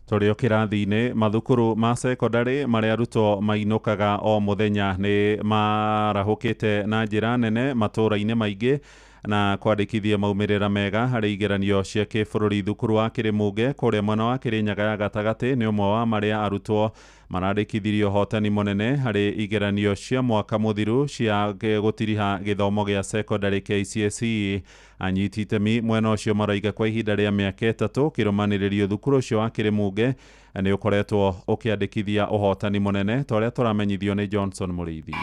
Tũrĩ o kĩrathi-inĩ, mathukuru ma cekondarĩ marĩa arutwo mainũkaga o mũthenya nĩ marahũkĩte na njĩra nene matũũra-inĩ maingĩ na kwandĩkithia maumĩrĩra mega harĩ igeranio cia kĩbũrũri. Thukuru wa Kĩrĩmũnge kũrĩa mwena wa Kĩrĩnyaga ya gatagatĩ nĩ ũmwe wa marĩa arutwo marandĩkithirie ũhotani mũnene harĩ igeranio cia mwaka mũthiru cia gũtiriha gĩthomo gĩa cekondarĩ KCSE. Anyiti itemi mwena ũcio maroiga kwa ihinda rĩa mĩaka 3 kĩrũmanĩrĩrio thukuru ũcio wa Kĩrĩmũnge nĩ ũkoretwo ũkĩandĩkithia ũhotani mũnene ta ũrĩa tũramenyithio nĩ Johnson Mũrĩithi.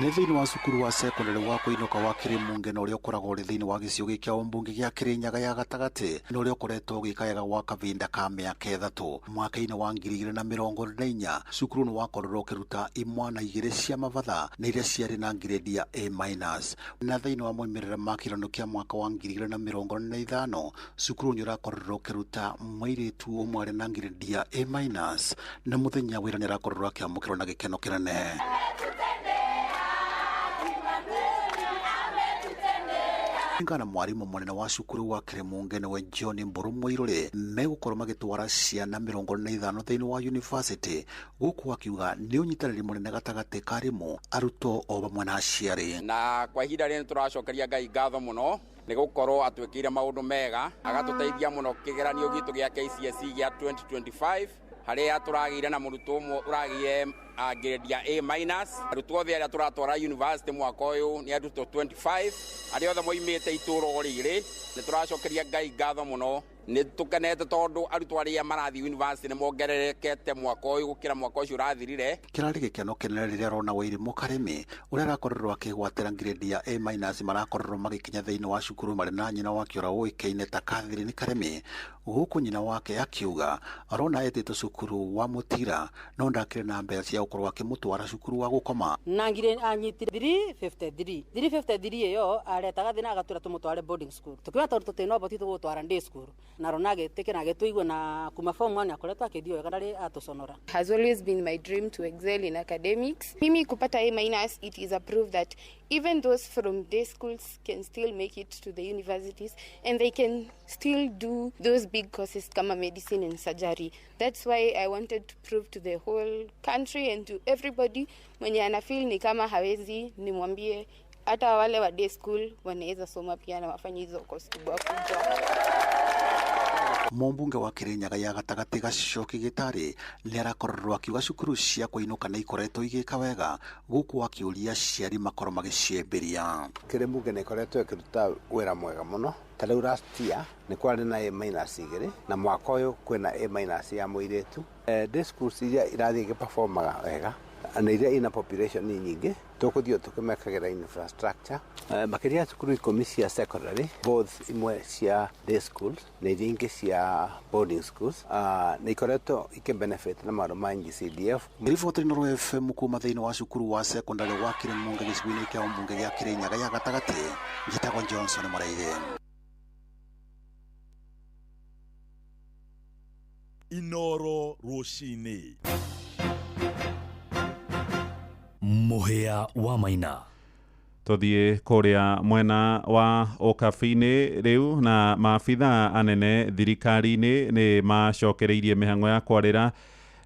Nĩ thĩinĩ wa cukuru wa secondary wa kũinũka wa Kĩrĩmũnge na ũrĩa ũkoragwo ũrĩ thĩinĩ wa gĩcigo gĩkĩ kĩa ũmbunge gĩa Kĩrĩnyaga ya gatagatĩ na ũrĩa ũkoretwo ũgĩka wega gwa kahinda ka mĩaka 3. Mwaka-inĩ wa 2024 cukuru nĩ wakorirwo ũkĩruta imwana 2 cia mabatha na iria ciarĩ na grade ya A-. Na thĩinĩ wa moimĩrĩra ma kĩgeranio kĩa mwaka wa 2025 cukuru nĩ ũrakorirwo ũkĩruta mũirĩtu ũmwe arĩ na grade ya A- na mũthenya wĩra nĩ arakorirwo akĩamũkĩrwo na gĩkeno kĩnene. Kulingana na mwarimu munene wa cukuru wa Kĩrĩmũnge nĩwe John Mburu Mũirũrĩ, megũkorwo magĩtwara ciana 45 thĩinĩ wa university, gũkũ akiuga nĩ ũnyitanĩri mũnene gatagatĩ ka arimũ, arutwo o vamwe na aciari. Na kwa ihinda rĩrĩ nĩtũracokeria Ngai ngatho mũno nĩ gũkorwo atwĩkĩire maũndũ mega, agatũteithia mũno kĩgeranio gitũ gĩa KCSE gĩa 2025 harĩa tũragĩire na mũrutwo ũmwe ũragĩire grade ya A-. Arutwo othe arĩa tũratwara university mwaka ũyũ nĩ arutwo 25 arĩa othe moimĩte itũũra rĩrĩ. Nĩ tũracokeria Ngai ngatho mũno, nĩ tũkenete tondũ arutwo arĩa marathiĩ university nĩ mongererekete mwaka ũyũ gũkĩra mwaka ũcio ũrathirire. Kĩrarĩ gĩkeno kĩnene rĩrĩa arona Wairimu Karĩmi ũrĩa arakorirwo akĩgwatĩra grade ya A- marakorirwo magĩkinya thĩinĩ wa cukuru marĩ na nyina wake ũrĩa ũĩkaine ta Catherine Karĩmi, gũkũ nyina wake akiuga arona etĩtwo cukuru wa Mũtira no ndakĩrĩ na mbeca cia gũkorwo akĩmũtwara cukuru wa gũkoma. Na ngire anyitire 353 353 ĩyo aretaga thĩna agatwĩra tũmũtware boarding school, tũkiona tondũ tũtirĩ na ũhoti tũgũtwara day school, na rona agĩtĩkĩra na agĩtũigua na kuma form 1 akoretwo akĩthiĩ wega ndarĩ atũconora. Has always been my dream to excel in academics. Mimi kupata A-, it is a proof that even those from day schools can still make it to the universities and they can still do those big courses kama medicine and surgery. That's why I wanted to prove to the whole country and to everybody mwenye anafeel ni kama hawezi, nimwambie hata wale wa day school wanaweza soma pia na wafanye hizo course kubwa kubwa. Mũmbunge wa Kĩrĩnyaga ya gatagatĩ Gacoki Gĩtarĩ nĩ arakorirwo akiuga cukuru cia kũinũka nĩ ikoretwo igĩka wega, gũkũ akĩũria aciari makorwo magĩciambĩria. Kĩrĩmũnge nĩ ĩkoretwo ĩkĩruta wĩra mwega mũno, ta rĩu last year nĩ kwarĩ na A- 2 na mwaka ũyũ kwĩna A- ya mũirĩtu. Day schools iria irathiĩ igĩperformaga wega na iria ina population nyingĩ tũkũthiĩ tũkĩmekagĩra infrastructure makĩria cukuru 10 cia secondary, both imwe cia day schools na iria ingĩ cia boarding schools, nĩ ikoretwo ikĩbenefit na maũndũ ma NGCDF. Riboti Inooro FM kuma thĩinĩ wa cukuru wa secondary wa Kĩrĩmũnge gĩcigo-inĩ kĩa ũmbunge gĩa Kĩrĩnyaga ya gatagatĩ, njĩtagwo Johnson Mũrĩithi. Inooro rũcinĩ. Mũhĩa wa Maina. Tũthiĩ kũrĩa mwena wa ũkabi-inĩ rĩu, na maabitha anene thirikari-inĩ nĩ macokereirie mĩhang'o ya kwarĩra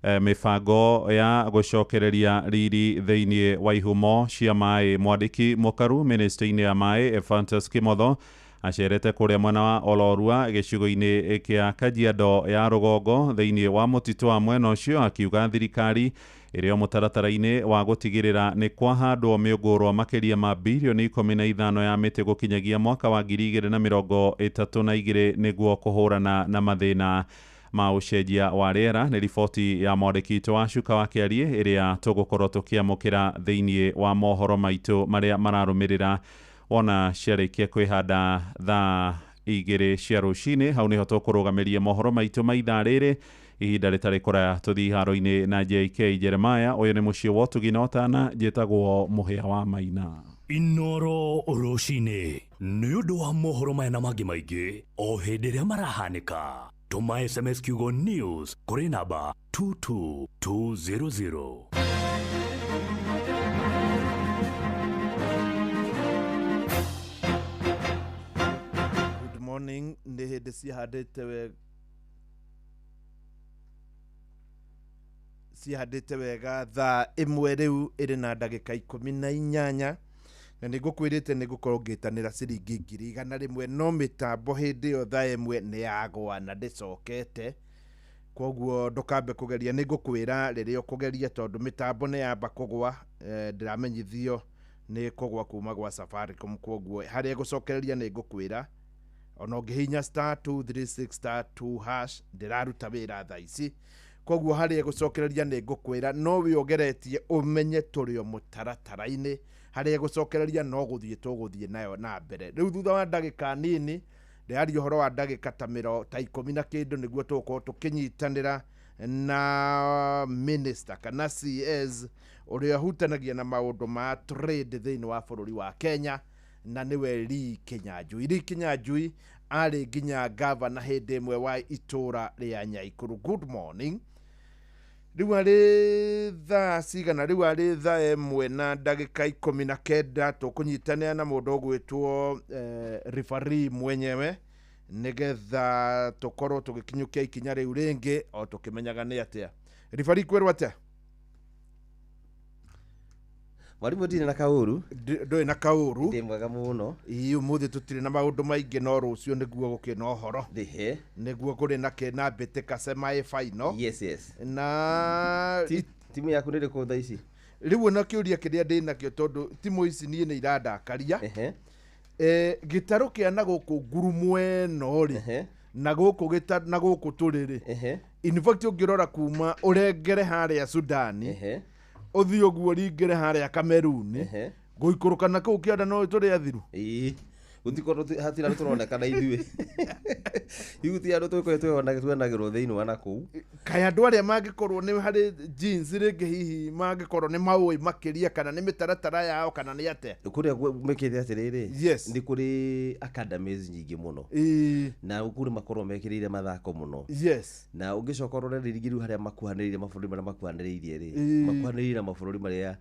mĩbango ya gũcokereria riri thĩinĩ wa ihumo cia maĩ. Mwandĩki mũkaru ministry-inĩ ya maĩ Ephantus Kimotho Acerete kũrĩa mwena wa Olorua gĩcigo-inĩ kĩa Kajiado ya rũgongo thĩinĩ wa mũtitũ wa mwena ũcio, akiuga thirikari ĩrĩ o mũtaratara-inĩ wa gũtigĩrĩra nĩ kwahandwo mĩũngũrwa makĩria ma birioni 15 ya mĩtĩ gũkinyagia mwaka wa 2032 nĩguo kũhũrana na mathĩna ma ũcenjia wa rĩera. Nĩ riboti ya mwandĩki witũ wa Cuka wa Kĩariĩ ĩrĩa tũgũkorwo tũkĩamũkĩra thĩinĩ wa mohoro maitũ marĩa mararũmĩrĩra wona ciarĩkia kwĩhanda thaa 2 cia rũcinĩ. Hau nĩho tũkũrũgamĩria mohoro maitũ ma ithaa rĩrĩ. Ihinda rĩtarĩ kũraya tũthiĩ iharo-inĩ na JK Jeremiah. Ũyũ nĩ mũciĩ wa ũtugi na ũtana, njĩtagwo Mũhĩa wa Maina. Inoro rũcinĩ nĩ ũndũ wa mohoro maya na mangĩ maingĩ o hĩndĩ ĩrĩa marahanĩka. Tũma SMS kiugo news kũrĩ namba 22200. Good morning. Nĩ hĩndĩ cihandĩte wega, cihandĩte wega thaa 1 rĩu ĩrĩ na ndagĩka 18, na nĩ ngũkwĩrĩte nĩ ngũkorwo ngĩtanĩra ciringi 100,000, no mĩtambo hĩndĩ ĩyo thaa 1 nĩ yagwa na ndĩcokete, koguo ndũkambe kũgeria. Nĩ ngũkwĩra rĩrĩa ũkũgeria tondũ mĩtambo nĩ yamba kũgwa, ndĩramenyithio nĩ kũgwa kuma gwa Safaricom, koguo harĩa gũcokereria nĩ ngũkwĩra ona ũngĩhihinya *236*2# ndĩraruta wĩra thaa ici, koguo harĩa gũcokereria nĩ ngũkwĩra, no wĩ ũgeretie ũmenye tũrĩ o mũtaratara-inĩ. Harĩa gũcokereria no gũthiĩ tũgũthiĩ nayo na mbere. Rĩu thutha wa ndagĩka nini, ndĩraria ũhoro wa ndagĩka ta 10 na kĩndũ, nĩguo tũgũkorwo tũkĩnyitanĩra na minister kana CS ũrĩa ũhutanagia na maũndũ ma trade thĩinĩ wa bũrũri wa Kenya, na nĩwe Lee Kinyanjui. Lee Kinyanjui arĩ nginya gavana hĩndĩ ĩmwe wa itũra rĩa Nyaikuru. Good morning. Rĩu arĩ thaa cigana? Rĩu arĩ thaa 1 na ndagĩka 19. Tũkũnyitanĩra na mũndũ ũgwĩtwo referee mwenyewe nĩgetha tũkorwo tũgĩkinyũkia ikinya rĩu rĩngĩ o tũkĩmenyaga nĩ atĩa. Referee, kwĩrwo atĩa? Mwarimũ, ndirĩ na kaũru. Ndũrĩ na kaũru. Ndĩ mwega mũno. Ĩĩ, ũmũthĩ tũtirĩ na maũndũ maingĩ, no rũciũ nĩguo gũkĩ na ũhoro. Ndĩhe. Nĩguo kũrĩ na kĩna mbĩtĩka semi final. Yes, yes. Na timu yaku nĩ ĩrĩkũ thaa ici? Rĩu ona kĩũria kĩrĩa ndĩ nakĩo, tondũ timu ici niĩ nĩ irandakaria. Gĩtarũ kĩa na gũkũ ngurumo ĩno rĩ, na gũkũ na gũkũ tũrĩ rĩ, in fact ũngĩrora kuma ũrengere harĩa Sudani, ũthiĩ ũguo ringĩre harĩa Kameruni, gũikũrũka na kũu kĩanda no tũrĩ athiru. Ĩĩ, gũtikorwo hatirĩ andũ tũronekana ithuĩ. Ithuĩ ti andũ tũgĩkorwo tuonagĩrwo thĩinĩ wa na kũu. Kaĩ andũ arĩa mangĩkorwo nĩ harĩ jeans rĩngĩ hihi mangĩkorwo nĩ maũĩ makĩria, kana nĩ mĩtaratara yao, kana nĩ atĩa? Kũrĩa mekĩte atĩrĩrĩ, yes, nĩ kũrĩ academies nyingĩ mũno. Na kũrĩ makorwo mekĩrĩire mathako mũno. Yes. Na ũngĩcoka ũrore rĩngĩ rĩu harĩa makuhanĩrĩirie, mabũrũri marĩa makuhanĩrĩirie rĩ, makuhanĩrĩirie na mabũrũri marĩa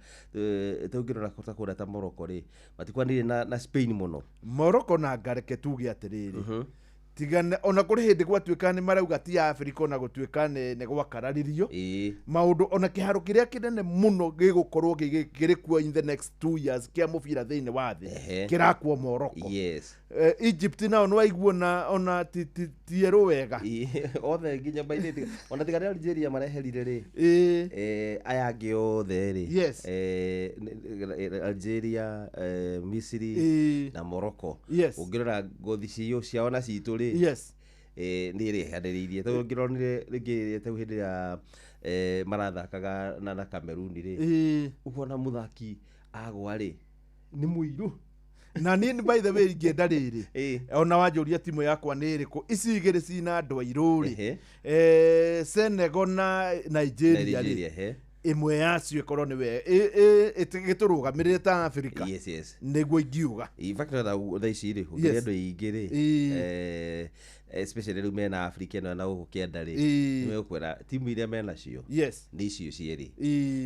tũngĩrora ta kũrĩa ta Morocco rĩ, matikuhanĩrĩirie na Spain mũno. Morocco na ngareke tuge atĩrĩrĩ, tigana ona kũrĩ hĩndĩ gwatuĩka nĩ marauga ti Afrika, ona gũtuĩka nĩ gwakararirio maũndũ, ona kĩharo kĩrĩa kĩnene mũno gĩgũkorwo kĩrĩ kuo in the next 2 years kĩa mũbira thĩinĩ wa thĩ kĩrakwo Morocco. Yes. Egypt nao nĩ waiguo ona ti erũ wega. Othe nginya maithĩti ona tiga nĩ Algeria mareherire rĩ, aya angĩ othe rĩ, yes, Algeria, Misiri na Morocco. Yes. Ũngĩrora ngothi ciao na citũ rĩ, yes, nĩ ĩrehanĩrĩirie. Tondũ ũngĩronire rĩngĩ ta hĩndĩ ya marathakaga na Cameroon rĩ, ũkona mũthaki agwa rĩ nĩ mũirũ. Na niĩ by the way ingĩenda rĩrĩ, ona wanjũria timu yakwa nĩ ĩrĩkũ, ici igĩrĩ cina andũ airũ rĩ, Senegal na Nigeria rĩ, ĩmwe yacio ĩkorwo nĩwe ĩgĩtũrũgamĩrĩre ta Afrika. Yes, yes. Nĩguo ingiuga. In fact thaa ici rĩ, ũngĩrĩa andũ aingĩ rĩ, especially rĩu mena Afrika ĩno na gũkũ kĩanda rĩ, nĩmegũkwĩra timu iria menacio nĩ icio cierĩ,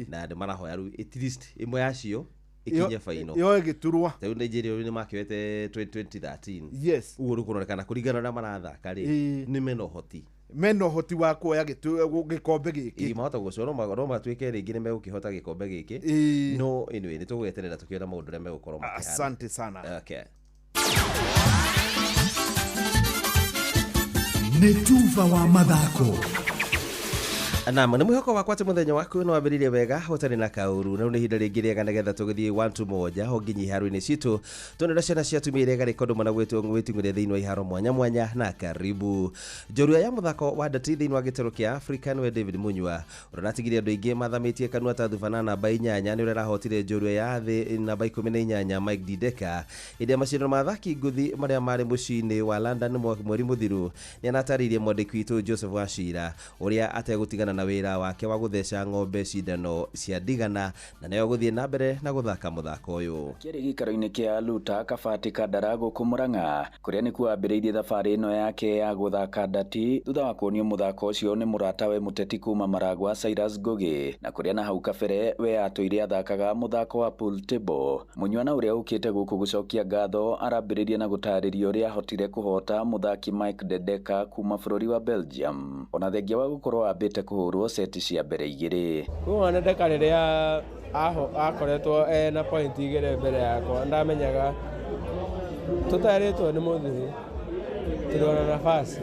na nĩ marahoya rĩu at least ĩmwe yacio ikinye final. Yoe gĩturwa. Rĩu Nigeria rĩu nĩ makĩoete 2013. Yes. Ũguo rĩu kũronekana kũringana na marathaka rĩ, nĩ mena ũhoti. Mena ũhoti wa kuoya gĩkombe gĩkĩ. Mahota gũcora no matuĩke rĩngĩ nĩ megũkĩhota gĩkombe gĩkĩ. No anyway nĩ tũgweterera tũkĩona maũndũ ũrĩa megũkorwo makĩhana. Asante sana. Okay. Nĩ tuba wa mathako. Naam, nĩ mwĩhoko wakwa atĩ mũthenya waku nĩ wambĩrĩirie wega ũtarĩ na kaũru. Na rĩu nĩ ihinda rĩngĩ rĩega nĩgetha tũgĩthiĩ 1 2 1 o nginya iharo-inĩ citũ, tuone ũrĩa ciana cia atumia iria igarĩka ũndũ mwena gwĩting'ũria thĩinĩ wa iharo mwanya mwanya. Na karibu njorua ya mũthako wa ndati thĩinĩ wa gĩtarũ kĩa Africa nĩwe David Munyua, ũrĩa ũratigire andũ aingĩ mathamĩtie kanua ta thubana namba 8, nĩ ũrĩa arahotire njorua ya thĩ namba 18 Mike Dideka hĩndĩ ya macindano ma athaki ngũthi marĩa marĩ mũciĩ-inĩ wa London mweri mũthiru. Nĩ anatarĩirie mwandĩki witũ Joseph Wachira ũrĩa ategũtigana na wĩra wake wa gũtheca ng'ombe cindano cia ndigana, na nĩyo gũthiĩ na mbere na gũthaka mũthako ũyũ. Kĩarĩ gĩikaro-inĩ kĩa Luta Kabati Kandara gũkũ Murang'a, kũrĩa nĩkuo ambĩrĩirie thabarĩ ĩno yake ya gũthaka ndati thutha wa kuonio mũthako ũcio nĩ mũratawe mũteti kuma Maragwa Cyrus Ngugi, na kũrĩa na hau kabere we atũire athakaga mũthako wa pool table. Mũnyua na ũrĩa ũkĩte gũkũ gũcokia ngatho arambĩrĩria na gũtarĩria ũrĩa ahotire kũhota mũthaki Mike Dedeka kuma bũrũri wa Belgium, ona thengia wa gũkorwo ambĩte kũhũrwo seti cia mbere igĩrĩ. Kuma Dedeka rĩrĩa akoretwo ena point 2 mbere yakwa, ndamenyaga tũtarĩtwo nĩ mũthuri tũrĩ ona nafasi.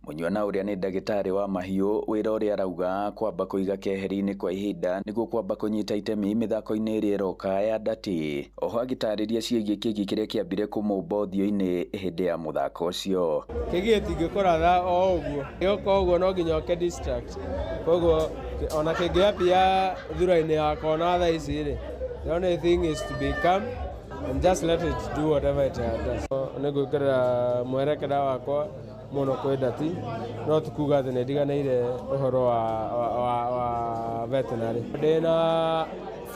Mũnyua na ũrĩa nĩ ndagĩtarĩ wa mahiũ, wĩra ũrĩa arauga kwamba kũiga keheri-inĩ kwa ihinda nĩguo kwamba kũnyita itemi mĩthako-inĩ ĩrĩa ĩroka ya ndati. Oho agĩtarĩria ciĩgiĩ kĩgi kĩrĩa kĩambire kũmũmba ũthiũ-inĩ hĩndĩ ya mũthako ũcio. Kĩgi gĩtingĩkũratha o ũguo, gĩoka ũguo no nginya ũke distract, koguo ona kĩngĩambia thura-inĩ yakwa ona thaa ici rĩ, the only thing is to be calm and just let it do whatever it does. Nĩ gwĩkĩrĩra mwerekera wakwa mũno kwĩ ndati, no ti kuga atĩ nĩ ndiganĩire ũhoro wa veterinary. Ndĩna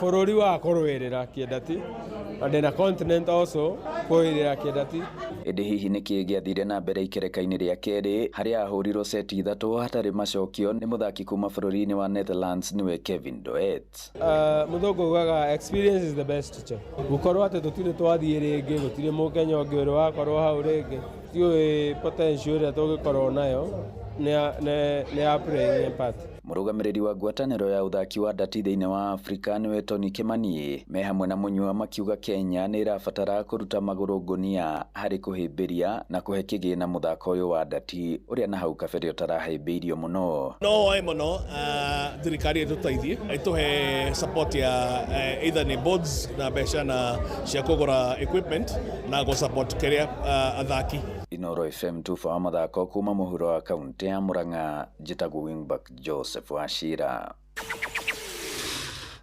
bũrũri wa kũrũĩrĩra kĩndati na ndĩna continent also kũrũĩrĩra kĩndati. Ĩndĩ hihi nĩkĩ gĩathire na mbere ikereka-inĩ rĩa kerĩ harĩa ahũrirwo seti 3 hatarĩ macokio nĩ mũthaki kuma bũrũri-inĩ wa Netherlands nĩwe Kevin Doet? Mũthũngũ ugaga experience is the best teacher. Gũkorwo atĩ tũtirĩ twathiĩ rĩngĩ, gũtirĩ mũkenya ũngĩ ũrĩ wakorwo hau rĩngĩ, tiũĩ potential ĩrĩa tũngĩkorwo nayo nĩ ya playing part. Mũrũgamĩrĩri wa ngwatanĩro ya ũthaki wa ndati thĩinĩ wa Afrika nĩwe Tony Kimani me hamwe na Mũnyua makiuga Kenya nĩ ĩrabatara kũruta magũrũ ngũnia harĩ kũhĩmbĩria na kũhe kĩgĩna mũthako ũyũ wa ndati ũrĩa na hau kabere ũtarahĩmbĩirio mũno. No oe mũno thirikari ĩtũteithie, ĩtũhe support ya either nĩ boards na mbeca na cia kũgũra equipment na gũ support kĩrĩa athaki. Inoro FM, tuba wa mathako kuma mũhuro wa kaunti ya Murang'a, njĩtagwo Wingback Joseph Wachira.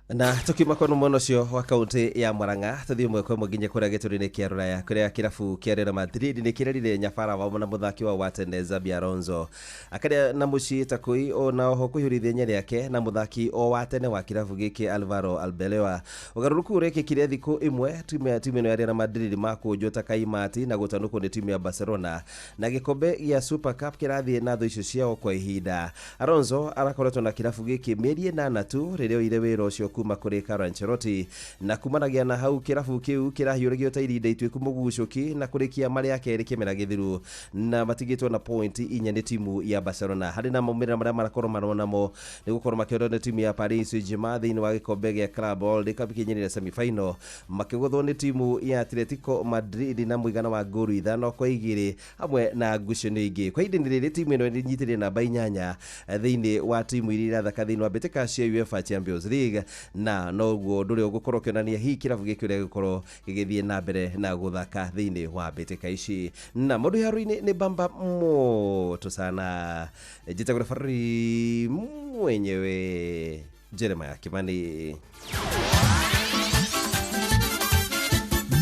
Na tukiuma kono mwena ũcio wa kaunti ya Murang'a, tuthiĩ ũmwe kwa ĩmwe nginya kũrĩa gĩtũri-inĩ kĩa Rũraya, kũrĩa kĩrabu kĩa Real Madrid nĩ kĩrerire nyabara wao na mũthaki wao wa tene Xabi Alonso akarĩa na mũciĩ Takui, ona oho kũihũria ithenya rĩake na mũthaki o wa tene wa kĩrabu gĩkĩ Alvaro Arbeloa. Ũgarũrũku ũrekĩkire thikũ ĩmwe timu ĩno ya Real Madrid makũnjwo ta kaimati na gũtanũkwo nĩ timu ya Barcelona, na gĩkombe gĩa Super Cup kĩrathiĩ na thũ icio ciao kwa ihinda. Alonso arakoretwo na kĩrabu gĩkĩ mĩeri 8 tu rĩrĩa oire wĩra ũcio kuma kũrĩ Carlo Ancelotti, na kumanagia na hau kĩrabu kĩu kĩrahiũragio ta irinda ituĩku mũgucũki na kũrĩkia marĩ a kerĩ kĩmera gĩthiru, na matigĩtwo na point 4 nĩ timu ya Barcelona. Harĩ na maumĩrĩra marĩa marakorwo maronamo nĩ gũkorwo makĩhotwo nĩ timu ya Paris Saint-Germain thĩinĩ wa gĩkombe gĩa Club World Cup ikinyĩrĩra semi-final, makĩgũthwo nĩ timu ya Atletico Madrid na mũigana wa ngolu 5-2 hamwe na ngucanio ingĩ. Kwa ihinda rĩrĩ timu ĩno ĩnyitĩrĩire namba 8 thĩinĩ wa timu iria irathaka thĩinĩ wa mbĩtĩka cia UEFA Champions League, na noguo ũndũ ũrĩa ũgũkorwo ũkĩonania hihi kĩrabu gĩkĩ ũrĩa gĩgũkorwo gĩgĩthiĩ na mbere na gũthaka thĩinĩ wa mbĩtĩka ici. Na mũndũ iharo-inĩ nĩ bamba moto sana, njĩtagwo referee mwenyewe Jeremiah Kimani.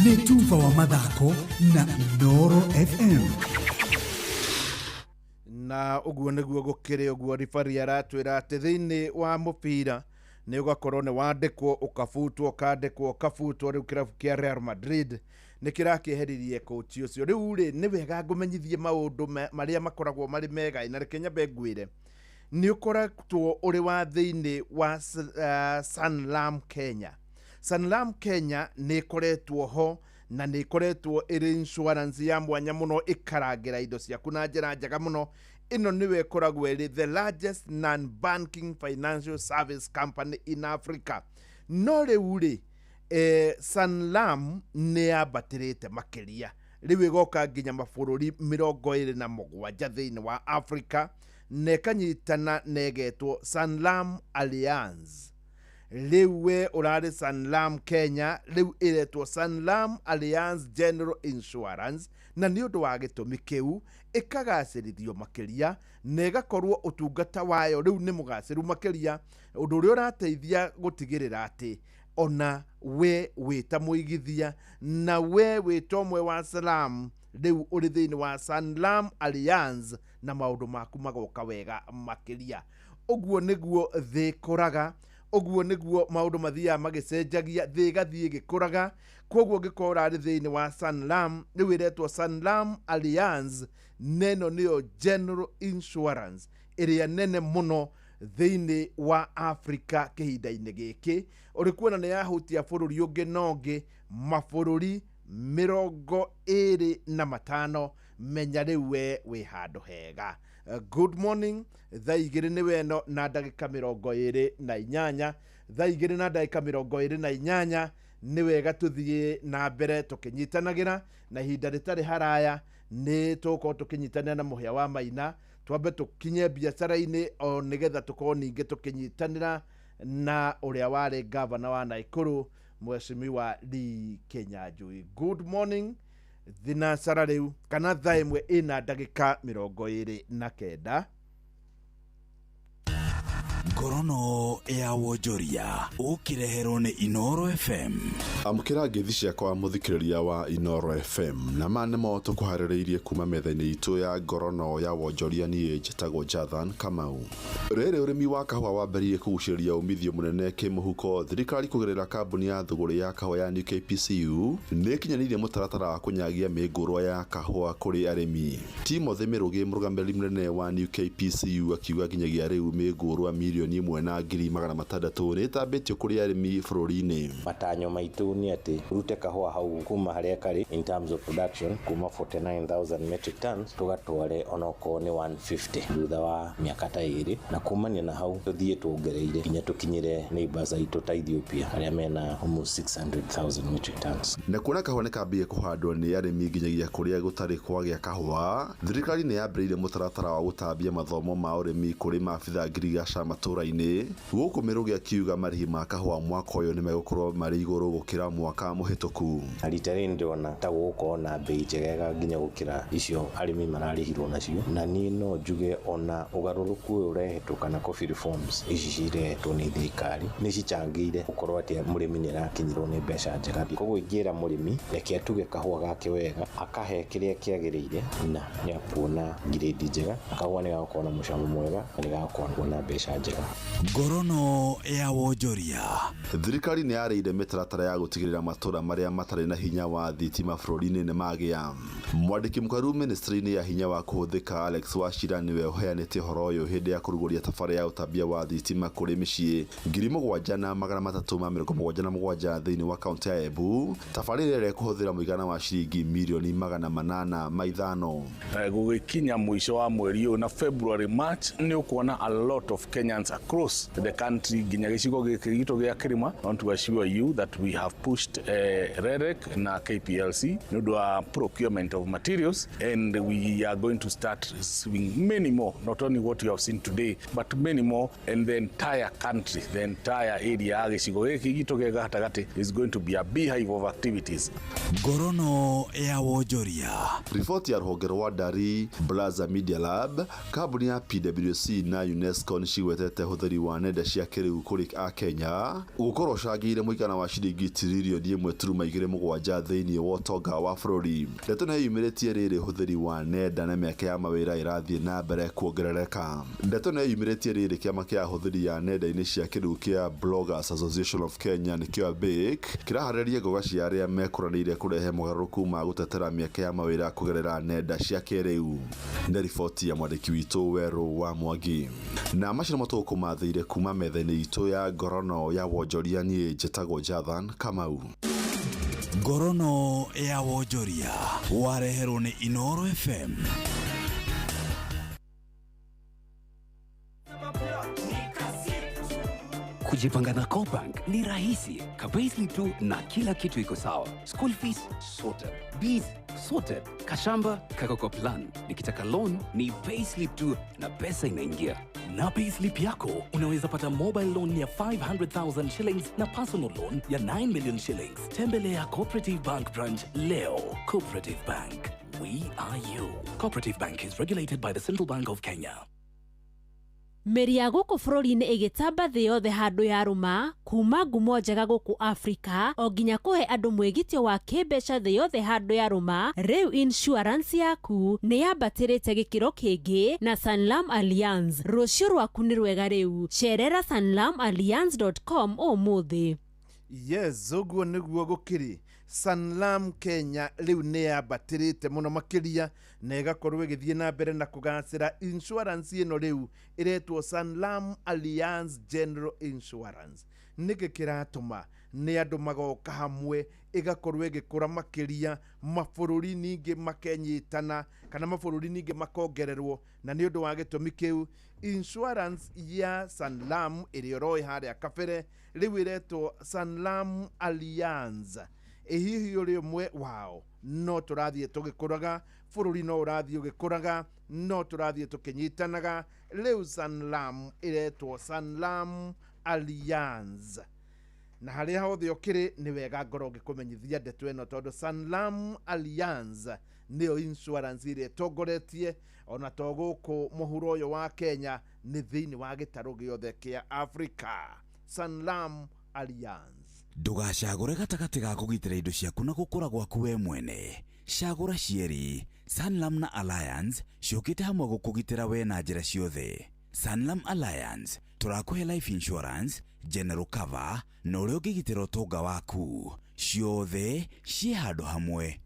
Nĩ tuba wa mathako na Inoro FM. Na ũguo nĩguo gũkĩrĩ ũguo ribari aratwĩra atĩ thĩinĩ wa mũbira nĩ ũgakorwo nĩ wandĩkwo ũkabutwo ũkandĩkwo ũkabutwo. Rĩu kĩrabu kĩa Real Madrid nĩ kĩrakĩeheririe coach ũcio. Rĩu rĩ, nĩ wega ngũmenyithie maũndũ marĩa makoragwo marĩ mega, na reke nyambe ngwĩre nĩ ũkoretwo ũrĩ wa thĩinĩ wa Sanlam Kenya. Sanlam Kenya nĩ ĩkoretwo ho na nĩ ĩkoretwo ĩrĩ insurance ya mwanya mũno, ĩkarangĩra indo ciaku na njĩra njega mũno. Ĩno nĩyo ĩkoragwo ĩrĩ the largest non-banking financial service company in Africa. No rĩu rĩ, Sanlam nĩ yambatĩrĩte makĩria. Rĩu ĩgoka nginya mabũrũri 27 thĩinĩ wa Africa, na ĩkanyitana na ĩgetwo Sanlam Allianz. Rĩu we ũrarĩ Sanlam Kenya, rĩu ĩretwo Sanlam Allianz General Insurance, na nĩ ũndũ wa gĩtũmi kĩu ĩkagacĩrithio makĩria na ĩgakorwo ũtungata wayo rĩu nĩ mũgacĩru makĩria, ũndũ ũrĩa ũrateithia gũtigĩrĩra atĩ ona we wĩ ta mũigithia na we wĩ ta ũmwe wa Sanlam, rĩu ũrĩ thĩinĩ wa Sanlam Allianz na maũndũ maku magoka wega makĩria. Ũguo nĩguo thĩ ĩkũraga, ũguo nĩguo maũndũ mathiaga magĩcenjagia, thĩ ĩgathiĩ ĩgĩkũraga. Koguo ũngĩkorwo ũrarĩ thĩinĩ wa Sanlam, rĩu ĩretwo Sanlam Allianz, na ĩno nĩyo General Insurance ĩrĩa nene mũno thĩinĩ wa Africa kĩhinda-inĩ gĩkĩ. Ũrĩ kuona nĩ yahutia bũrũri ũngĩ na ũngĩ, mabũrũri 25. Menya rĩu we wĩ handũ hega. Good morning. Thaa 2 nĩ weno na ndagĩka 28. Thaa 2 na ndagĩka 28. Nĩ wega tũthiĩ na mbere tũkĩnyitanagĩra, na ihinda rĩtarĩ haraya nĩ tũgũkorwo tũkĩnyitanĩra na Mũhĩa wa Maina, twambe tũkinye biacara-inĩ o nĩgetha tũkorwo ningĩ tũkĩnyitanĩra na ũrĩa warĩ gavana wa Nakuru, Mheshimiwa Lee Kinyanjui. Good morning. Thinacara rĩu kana thaa 1 ĩna ndagĩka 29. Ngorono ya wonjoria ũkĩreherwo nĩ Inoro FM. Amũkĩra ngeithi ciakwa mũthikĩrĩria wa Inoro FM, na ma nĩmo tũkũharĩrĩirie kuma metha-inĩ itũ ya ngorono ya wonjoria. Niĩ njĩtagwo Jathan Kamau. Rĩrĩ ũrĩmi wa kahũa wambĩrĩirie kũgucĩrĩria umithio mũnene kĩmũhuko, thirikari kũgerera kambuni ya thũgũrĩ ya kahũa ya New KPCU nĩ ĩkinyanĩirie mũtaratara wa kũnyagia mĩngũrwa ya kahũa kũrĩ arĩmi. Timothy Mĩrũgĩ, mũrũgamĩrĩri mũnene wa New KPCU, akiuga nginyagia rĩu mĩngũrwa 1,600,000 nĩ ĩtambĩtio kũrĩ arĩmi bũrũri-inĩ. Matanyo maitũ nĩ atĩ rute kahũa hau kuma harĩa karĩ in terms of production kuma 49,000 metric tons tũgatware onokorwo nĩ 150 thutha wa mĩaka ta 2, na kumania na hau tũthiĩ tuongereire nginya tũkinyĩre neighbors aitũ ta Ethiopia arĩa mena almost 600,000 metric tons. Na kuona kahũa nĩ kambĩrĩria kũhandwo nĩ arĩmi nginyagia kũrĩa gũtarĩ kwagĩa kahũa, thirikari nĩ yambĩrĩirie mũtaratara wa gũtambia mathomo ma ũrĩmi kũrĩ maabitha ngirigaca matũra-inĩ. Gũkũ Mĩrũgĩ akiuga marĩhi ma kahũa mwaka ũyũ nĩ megũkorwo marĩ igũrũ gũkĩra mwaka mũhĩtũku. Rita rĩrĩ ndĩrona ta gũgũkorwo na bei njegega nginya gũkĩra icio arĩmi mararĩhirwo nacio, na niĩ no njuge ona ũgarũrũku ũyũ ũrehetwo kana coffee reforms ici cirehetwo nĩ thirikari nĩ cicangĩire gũkorwo atĩ mũrĩmi nĩ arakinyĩrwo nĩ mbeca njega. Koguo ingĩra mũrĩmi reke atuge kahũa gake wega, akahe kĩrĩa kĩagĩrĩire, na nĩ akuona ngirĩndi njega, kahũa nĩ gagakorwo na mũcamo mwega na nĩ gagakorwo na mbeca njega. Ngorono ya wonjoria. Thirikari nĩ yarĩire mĩtaratara ya gũtigĩrĩra matũra marĩa matarĩ na hinya wa thitima bũrũri-inĩ nĩ magĩa. Mwandĩki mũkaru ministry-inĩ ya hinya wa kũhũthĩka Alex Wachira nĩwe ũheanĩte ũhoro ũyũ hĩndĩ ya kũrugũria tabarĩra ya ũtambia wa thitima kũrĩ mĩciĩ 7,377 thĩinĩ wa kaunti ya Embu. Tabarĩra ĩrĩa ĩkũhũthĩra mũigana wa ciringi mirioni 805. Gũgĩkinya mũico wa mweri ũyũ na February March nĩ ũkuona a lot of Kenyans across the country nginya gĩcigo gĩkĩ gitũ gĩa Kĩrĩma. I want to assure you that we have pushed REREC na KPLC nĩ ũndũ wa procurement of materials, and we are going to start receiving many more, not only what you have seen today but many more, and the entire country, the entire area ya gĩcigo gĩkĩ gitũ gĩa gatagatĩ is going to be a beehive of activities. Ngorono ya wonjoria. Riboti ya rũhonge rwa Ndari Plaza Media Lab, kambuni ya PwC na UNESCO nĩ cigwetete ũhũthĩri wa nenda cia kĩrĩu kũrĩ Akenya gũkorwo ũcangĩire mũigana wa ciringi tiririoni 1.27 thĩinĩ wa ũtonga wa bũrũri. Ndeto nĩ yumĩrĩtie rĩrĩ ũhũthĩri wa nenda na mĩeke ya mawĩra ĩrathiĩ na mbere kuongerereka. Ndeto nĩ yumĩrĩtie rĩrĩ kĩama kĩa ahũthĩri ya nenda-inĩ cia kĩrĩu kĩa Bloggers Association of Kenya nĩkĩo ABIC kĩraharĩria ngoga cia arĩa mekũranĩire kũrehe mogarũrũku ma gũtetera mĩeke ya mawĩra kũgerera nenda cia kĩrĩu. Nĩ riboti ya mwandĩki witũ Werũ wa Mwangi. Na macio nĩmo tũgũkũmathĩire kuma metha-inĩ itũ ya ngorono ya wonjoria. Niĩ njĩtagwo Jathan Kamau. Ngorono ya wonjoria wareherwo nĩ Inoro FM. Kujipanga na CoBank ni rahisi. Ka payslip tu na kila kitu iko sawa. School fees sorted. Bills sorted. Kashamba kako kwa plan. Nikitaka loan ni payslip tu na pesa inaingia. Na payslip yako unaweza pata mobile loan ya 500,000 shillings na personal loan ya 9 million shillings. Tembelea Cooperative Bank branch leo. Cooperative Bank. We are you. Cooperative Bank is regulated by the Central Bank of Kenya. Mĩri ya gũkũ bũrũri-inĩ ĩgĩtamba thĩ yothe handũ yarũma kuma ngumo njega gũkũ Afrika o nginya kũhe andũ mwĩgitio wa kĩmbeca thĩ yothe handũ yarũma. Rĩu insurance yaku nĩ yambatĩrĩte gĩkĩro kĩngĩ na Sanlam Allianz. Rũciũ rwaku nĩ rwega rĩu. Cerera sanlamallianz.com ũmũthĩ. Yes, ũguo nĩguo gũkĩrĩ. Sanlam Kenya rĩu nĩ yambatĩrĩte mũno makĩria na ĩgakorwo ĩgĩthiĩ na mbere na kũgacĩra. Insurance ĩno rĩu ĩretwo Sanlam Allianz General Insurance. Nĩkĩ kĩratũma nĩ andũ magoka hamwe, ĩgakorwo ĩgĩkũra makĩria, mabũrũri ningĩ makenyitana kana mabũrũri ningĩ makongererwo, na nĩ ũndũ wa gĩtũmi kĩu insurance ya Sanlam ĩrĩa ũroĩ harĩa kabere rĩu ĩretwo Sanlam Allianz. Ĩ hihi ũrĩ ũmwe wao? No tũrathiĩ tũgĩkũraga, bũrũri no ũrathiĩ ũgĩkũraga, no tũrathiĩ tũkĩnyitanaga. Rĩu Sanlam ĩretwo Sanlam Allianz, na harĩa hothe ũkĩrĩ nĩ wega ngorwo ngĩkũmenyithia ndeto ĩno, tondũ Sanlam Allianz nĩyo insurance ĩrĩa ĩtongoretie ona to gũkũ mũhuro ũyũ wa Kenya, nĩ thĩinĩ wa gĩtarũ gĩothe kĩa Africa. Sanlam Allianz. Ndũgacagũre gatagatĩ ga kũgitĩra indo ciaku na gũkũra gwaku we mwene. Cagũra cierĩ. Sanlam na Allianz ciũkĩte hamwe gũkũgitĩra we na njĩra ciothe. Sanlam Allianz tũrakũhe life insurance, general cover na ũrĩa ũngĩgitĩra ũtonga waku. Ciothe ciĩ handũ hamwe.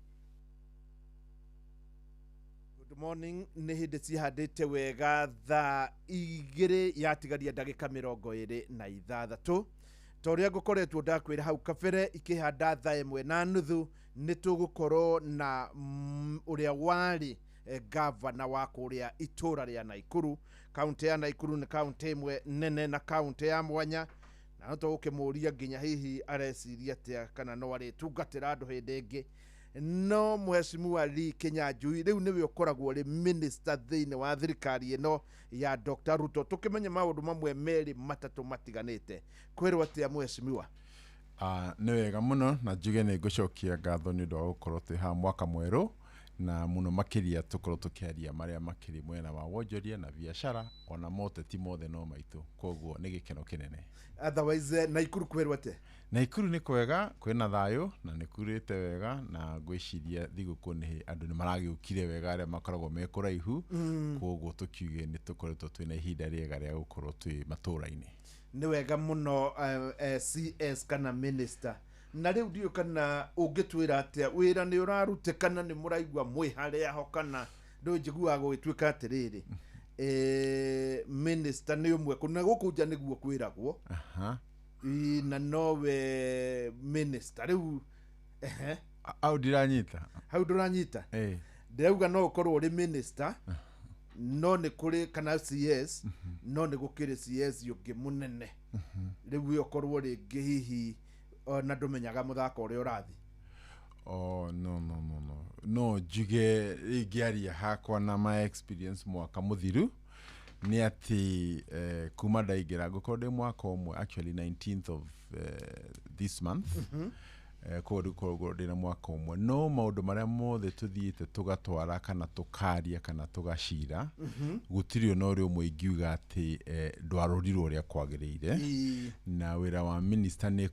Good morning. Nĩ hĩndĩ cihandĩte wega thaa 2 yatigaria ndagĩka 26. Ta ũrĩa ngũkoretwo ndakwĩra hau kabere, ikĩhanda thaa 1:30 nĩ tũgũkorwo na ũrĩa warĩ gavana wa kũrĩa itũra rĩa Naikuru. Kaunti ya Naikuru nĩ kaunti ĩmwe nene na kaunti ya mwanya, na no tũgũkĩmũria nginya hihi areciria atĩa kana no arĩtungatĩra andũ hĩndĩ ĩngĩ. No Mheshimiwa Lee Kinyanjui rĩu nĩwe ũkoragwo ũrĩ minister thĩinĩ wa thirikari ĩno ya Dr. Ruto. Tũkĩmenye maũndũ mamwe merĩ matatũ matiganĩte. Kwĩrwo atĩa Mheshimiwa? Nĩ wega mũno, na njuge nĩ ngũcokia ngatho nĩ ũndũ wa gũkorwo twĩ haha mwaka mwerũ, na mũno makĩria tũkorwo tũkĩaria marĩa makĩrĩ mwena wa wonjoria na biacara, ona moteti mothe no maitũ, koguo nĩ gĩkeno kĩnene. Otherwise Naikuru kwĩrwo atĩa? Naikuru nĩ kwega, kwĩna thayũ na nĩ kurĩte wega, na ngwĩciria thigũkũ nĩ andũ nĩ maragĩũkire wega arĩa makoragwo me kũraihu. Koguo tũkiuge nĩ tũkoretwo twĩna ihinda rĩega rĩa gũkorwo twĩ matũũra-inĩ. Nĩ wega mũno CS kana minister. Na rĩu ndiũĩ kana ũngĩtwĩra atĩa, wĩra nĩ ũrarutĩkana, nĩ mũraigua mwĩ harĩa ho, kana ndũĩ njiguaga gũgĩtuĩka atĩrĩrĩ, minister nĩ ũmwe na gũkũ nja nĩguo kwĩragwo na nowe minister rĩu. Hau ndiranyita. Hau ndũranyita. Ndĩrauga no ũkorwo ũrĩ minister, no nĩ kũrĩ kana CS, no nĩ gũkĩrĩ CS ũngĩ mũnene. Rĩu ũkorwo rĩngĩ hihi na ndũmenyaga mũthako ũrĩa ũrathiĩ. Oh, no no no no no njuge ingĩaria hakwa na my experience mwaka mũthiru nĩ atĩ kuma ndaingĩra ngũkorwo ndĩ mwaka ũmwe, actually 19th of this month. Koguo ndĩkorwo ndĩna mwaka ũmwe, no maũndũ marĩa mothe tũthiĩte tũgatwara kana tũkaria kana tũgacira, gũtirĩ ona ũrĩ ũmwe ingiuga atĩ ndwarorirwo ũrĩa kwagĩrĩire. Na wĩra wa minister nĩ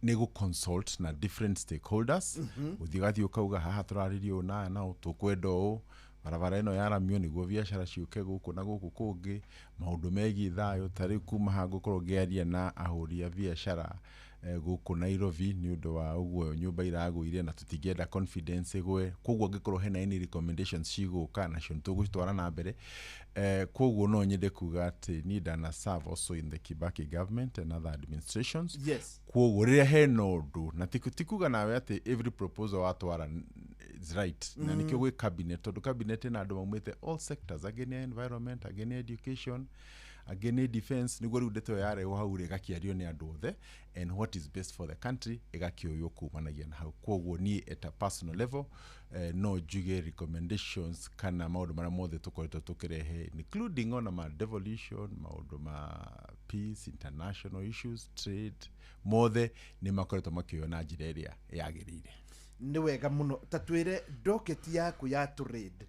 gũ consult na different stakeholders. Ũthiĩ ũgathiĩ ũkauga haha tũrarĩria ũũ na aya, tũkwenda ũũ, barabara ĩno yaramio nĩguo biacara ciũke gũkũ na gũkũ kũngĩ, maũndũ megiĩ thayũ. Ta rĩu kuma haha ngũkorwo ngĩaria na ahũri a biacara gũkũ Nairobi nĩ ũndũ wa ũguo nyũmba iragũire na tũtingĩenda confidence ĩgwe, koguo angĩkorwo hena any recommendations cigũka nacio nĩ tũgũcitwara na mbere. Koguo no nyende kuga atĩ niĩ ndana serve also in the Kibaki government and other administrations. Yes. Koguo rĩrĩa hena ũndũ, na ti kuga nawe atĩ every proposal watwara is right. Na nĩkĩo gwĩ cabinet, tondũ cabinet ĩna andũ maumĩte all sectors, angĩ nĩ environment, angĩ nĩ education, Angĩ nĩ defense. Nĩguo rĩu ndeto ĩyo yarehwo hau rĩ, ĩgakĩario nĩ andũ othe, and what is best for the country ĩgakĩoywo kumanagia na hau. Koguo niĩ at a personal level, no njuge recommendations kana maũndũ marĩa mothe tũkoretwo tũkĩrehe, including ona ma devolution, maũndũ ma peace, international issues, trade, mothe nĩ makoretwo makĩoywo na njĩra ĩrĩa yagĩrĩire. Nĩ wega mũno. Ta twĩre docket yaku ya trade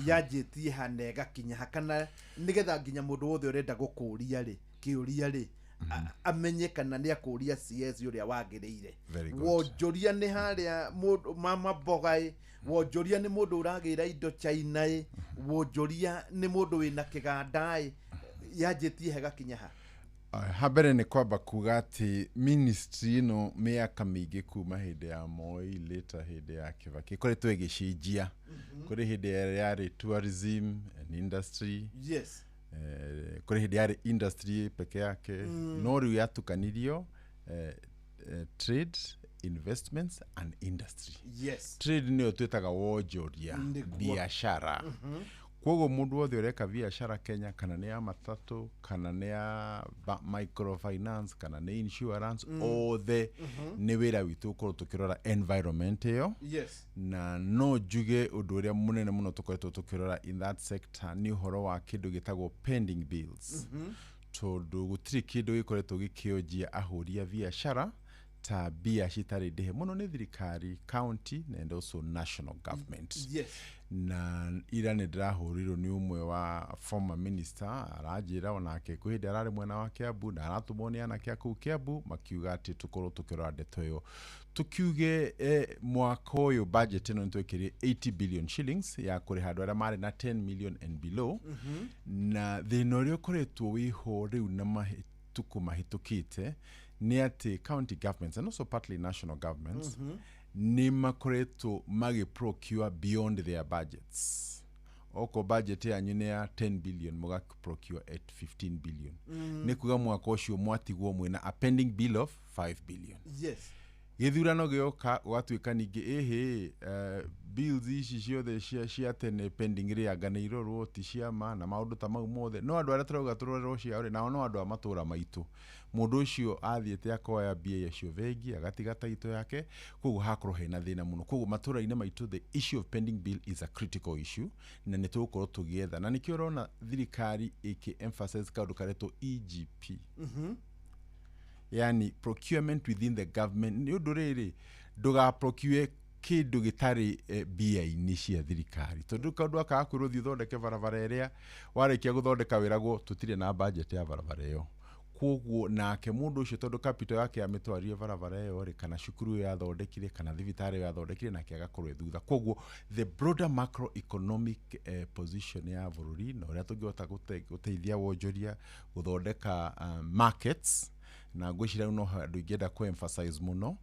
yanjĩtie ha na ĩgakinya ha, kana nĩgetha nginya mũndũ wothe ũrenda gũkũria rĩ, kĩũria rĩ, amenye kana nĩ akũria CS ũrĩa wagĩrĩire. Very good. Wonjoria nĩ harĩa mũndũ mama mboga ĩ, wonjoria nĩ mũndũ ũragĩra indo China ĩ, wonjoria nĩ mũndũ wĩna kĩganda ĩ, yanjĩtie hegakinya ha? Hambere nĩ kwamba kuga atĩ ministry ĩno mĩaka mĩingĩ kuma hĩndĩ ya Moi, later hĩndĩ ya Kibaki, ĩkoretwo ĩgĩcenjia. Kũrĩ hĩndĩ yarĩ tourism and industry. Kũrĩ hĩndĩ yarĩ industry peke yake. No rĩu yatukanirio, trade, investments and industry. Trade nĩyo twĩtaga wonjoria, biashara. Koguo mũndũ wothe ũreka biacara Kenya, kana nĩ ya matatũ, kana nĩ ya microfinance, kana nĩ insurance, othe nĩ wĩra witũ gũkorwo tũkĩrora environment ĩyo. Na no njuge ũndũ ũrĩa mũnene mũno tũkoretwo tũkĩrora in that sector nĩ ũhoro wa kĩndũ gĩtagwo pending bills, tondũ gũtirĩ kĩndũ gĩkoretwo gĩkĩonjia ahũri a biacara ta mbia citarĩ ndĩhe mũno nĩ thirikari, county and also national government. Na ira nĩ ndĩrahũrirwo nĩ ũmwe wa former minister, aranjĩra onake kwĩ hĩndĩ ararĩ mwena wa Kiambu na aratũmwo nĩ anake a kũu Kiambu, makiuga atĩ tũkorwo tũkĩrora ndeto ĩyo. Tukiuge mwaka ũyũ budget ĩno nĩ twekĩrire 80 billion shillings ya kũrĩha andũ arĩa marĩ na 10 million and below. Na thĩna ũrĩa ũkoretwo wĩho rĩu na matukũ mahĩtũkĩte nĩ atĩ county governments and also partly national governments nĩ makoretwo magĩ procure beyond their budgets. Oko budget yanyu nĩ ya 10 billion, mũga procure at 15 billion. Nĩ kuga mwaka ũcio mwatigwo mwĩna a pending bill of 5 billion. Gĩthurano gĩoka, gũgatuĩka ningĩ ĩhĩ, bills ici ciothe cia tene pending rĩ, anga nĩ irorwo ti ciama na maũndũ ta mau mothe. No andũ arĩa tũrauga tũrorerwo ciao rĩ, nao no andũ a matũra maitũ. Mũndũ ũcio athiĩte akoya mbia icio bengi, agatiga taito yake, koguo hakorwo hena thĩna mũno. Koguo matũra-inĩ maitũ the issue of pending bill is a critical issue, na nĩ tũgũkorwo tũgĩetha, na nĩkĩo ũrona thirikari ĩkĩ emphasize kaũndũ karetwo EGP, yani procurement within the government, nĩ ũndũ rĩrĩ ndũga procure kĩndũ gĩtarĩ mbia-inĩ cia thirikari, tondũ kaũndũ gaka gakwĩrwo thiĩ ũthondeke barabara ĩrĩa, warĩkia gũthondeka wĩragwo tũtirĩ na budget ya barabara ĩyo. Koguo nake mũndũ ũcio, tondũ capital yake amĩtwarire barabara ĩyo rĩ, kana cukuru ĩyo yathondekire, kana thibitarĩ ĩyo yathondekire, nake agakorwo e thutha. Koguo the broader macroeconomic position ya bũrũri na ũrĩa tũngĩhota gũteithia wonjoria gũthondeka markets, na ngwĩciria rĩu no handũ ingĩenda kũ emphasize mũno.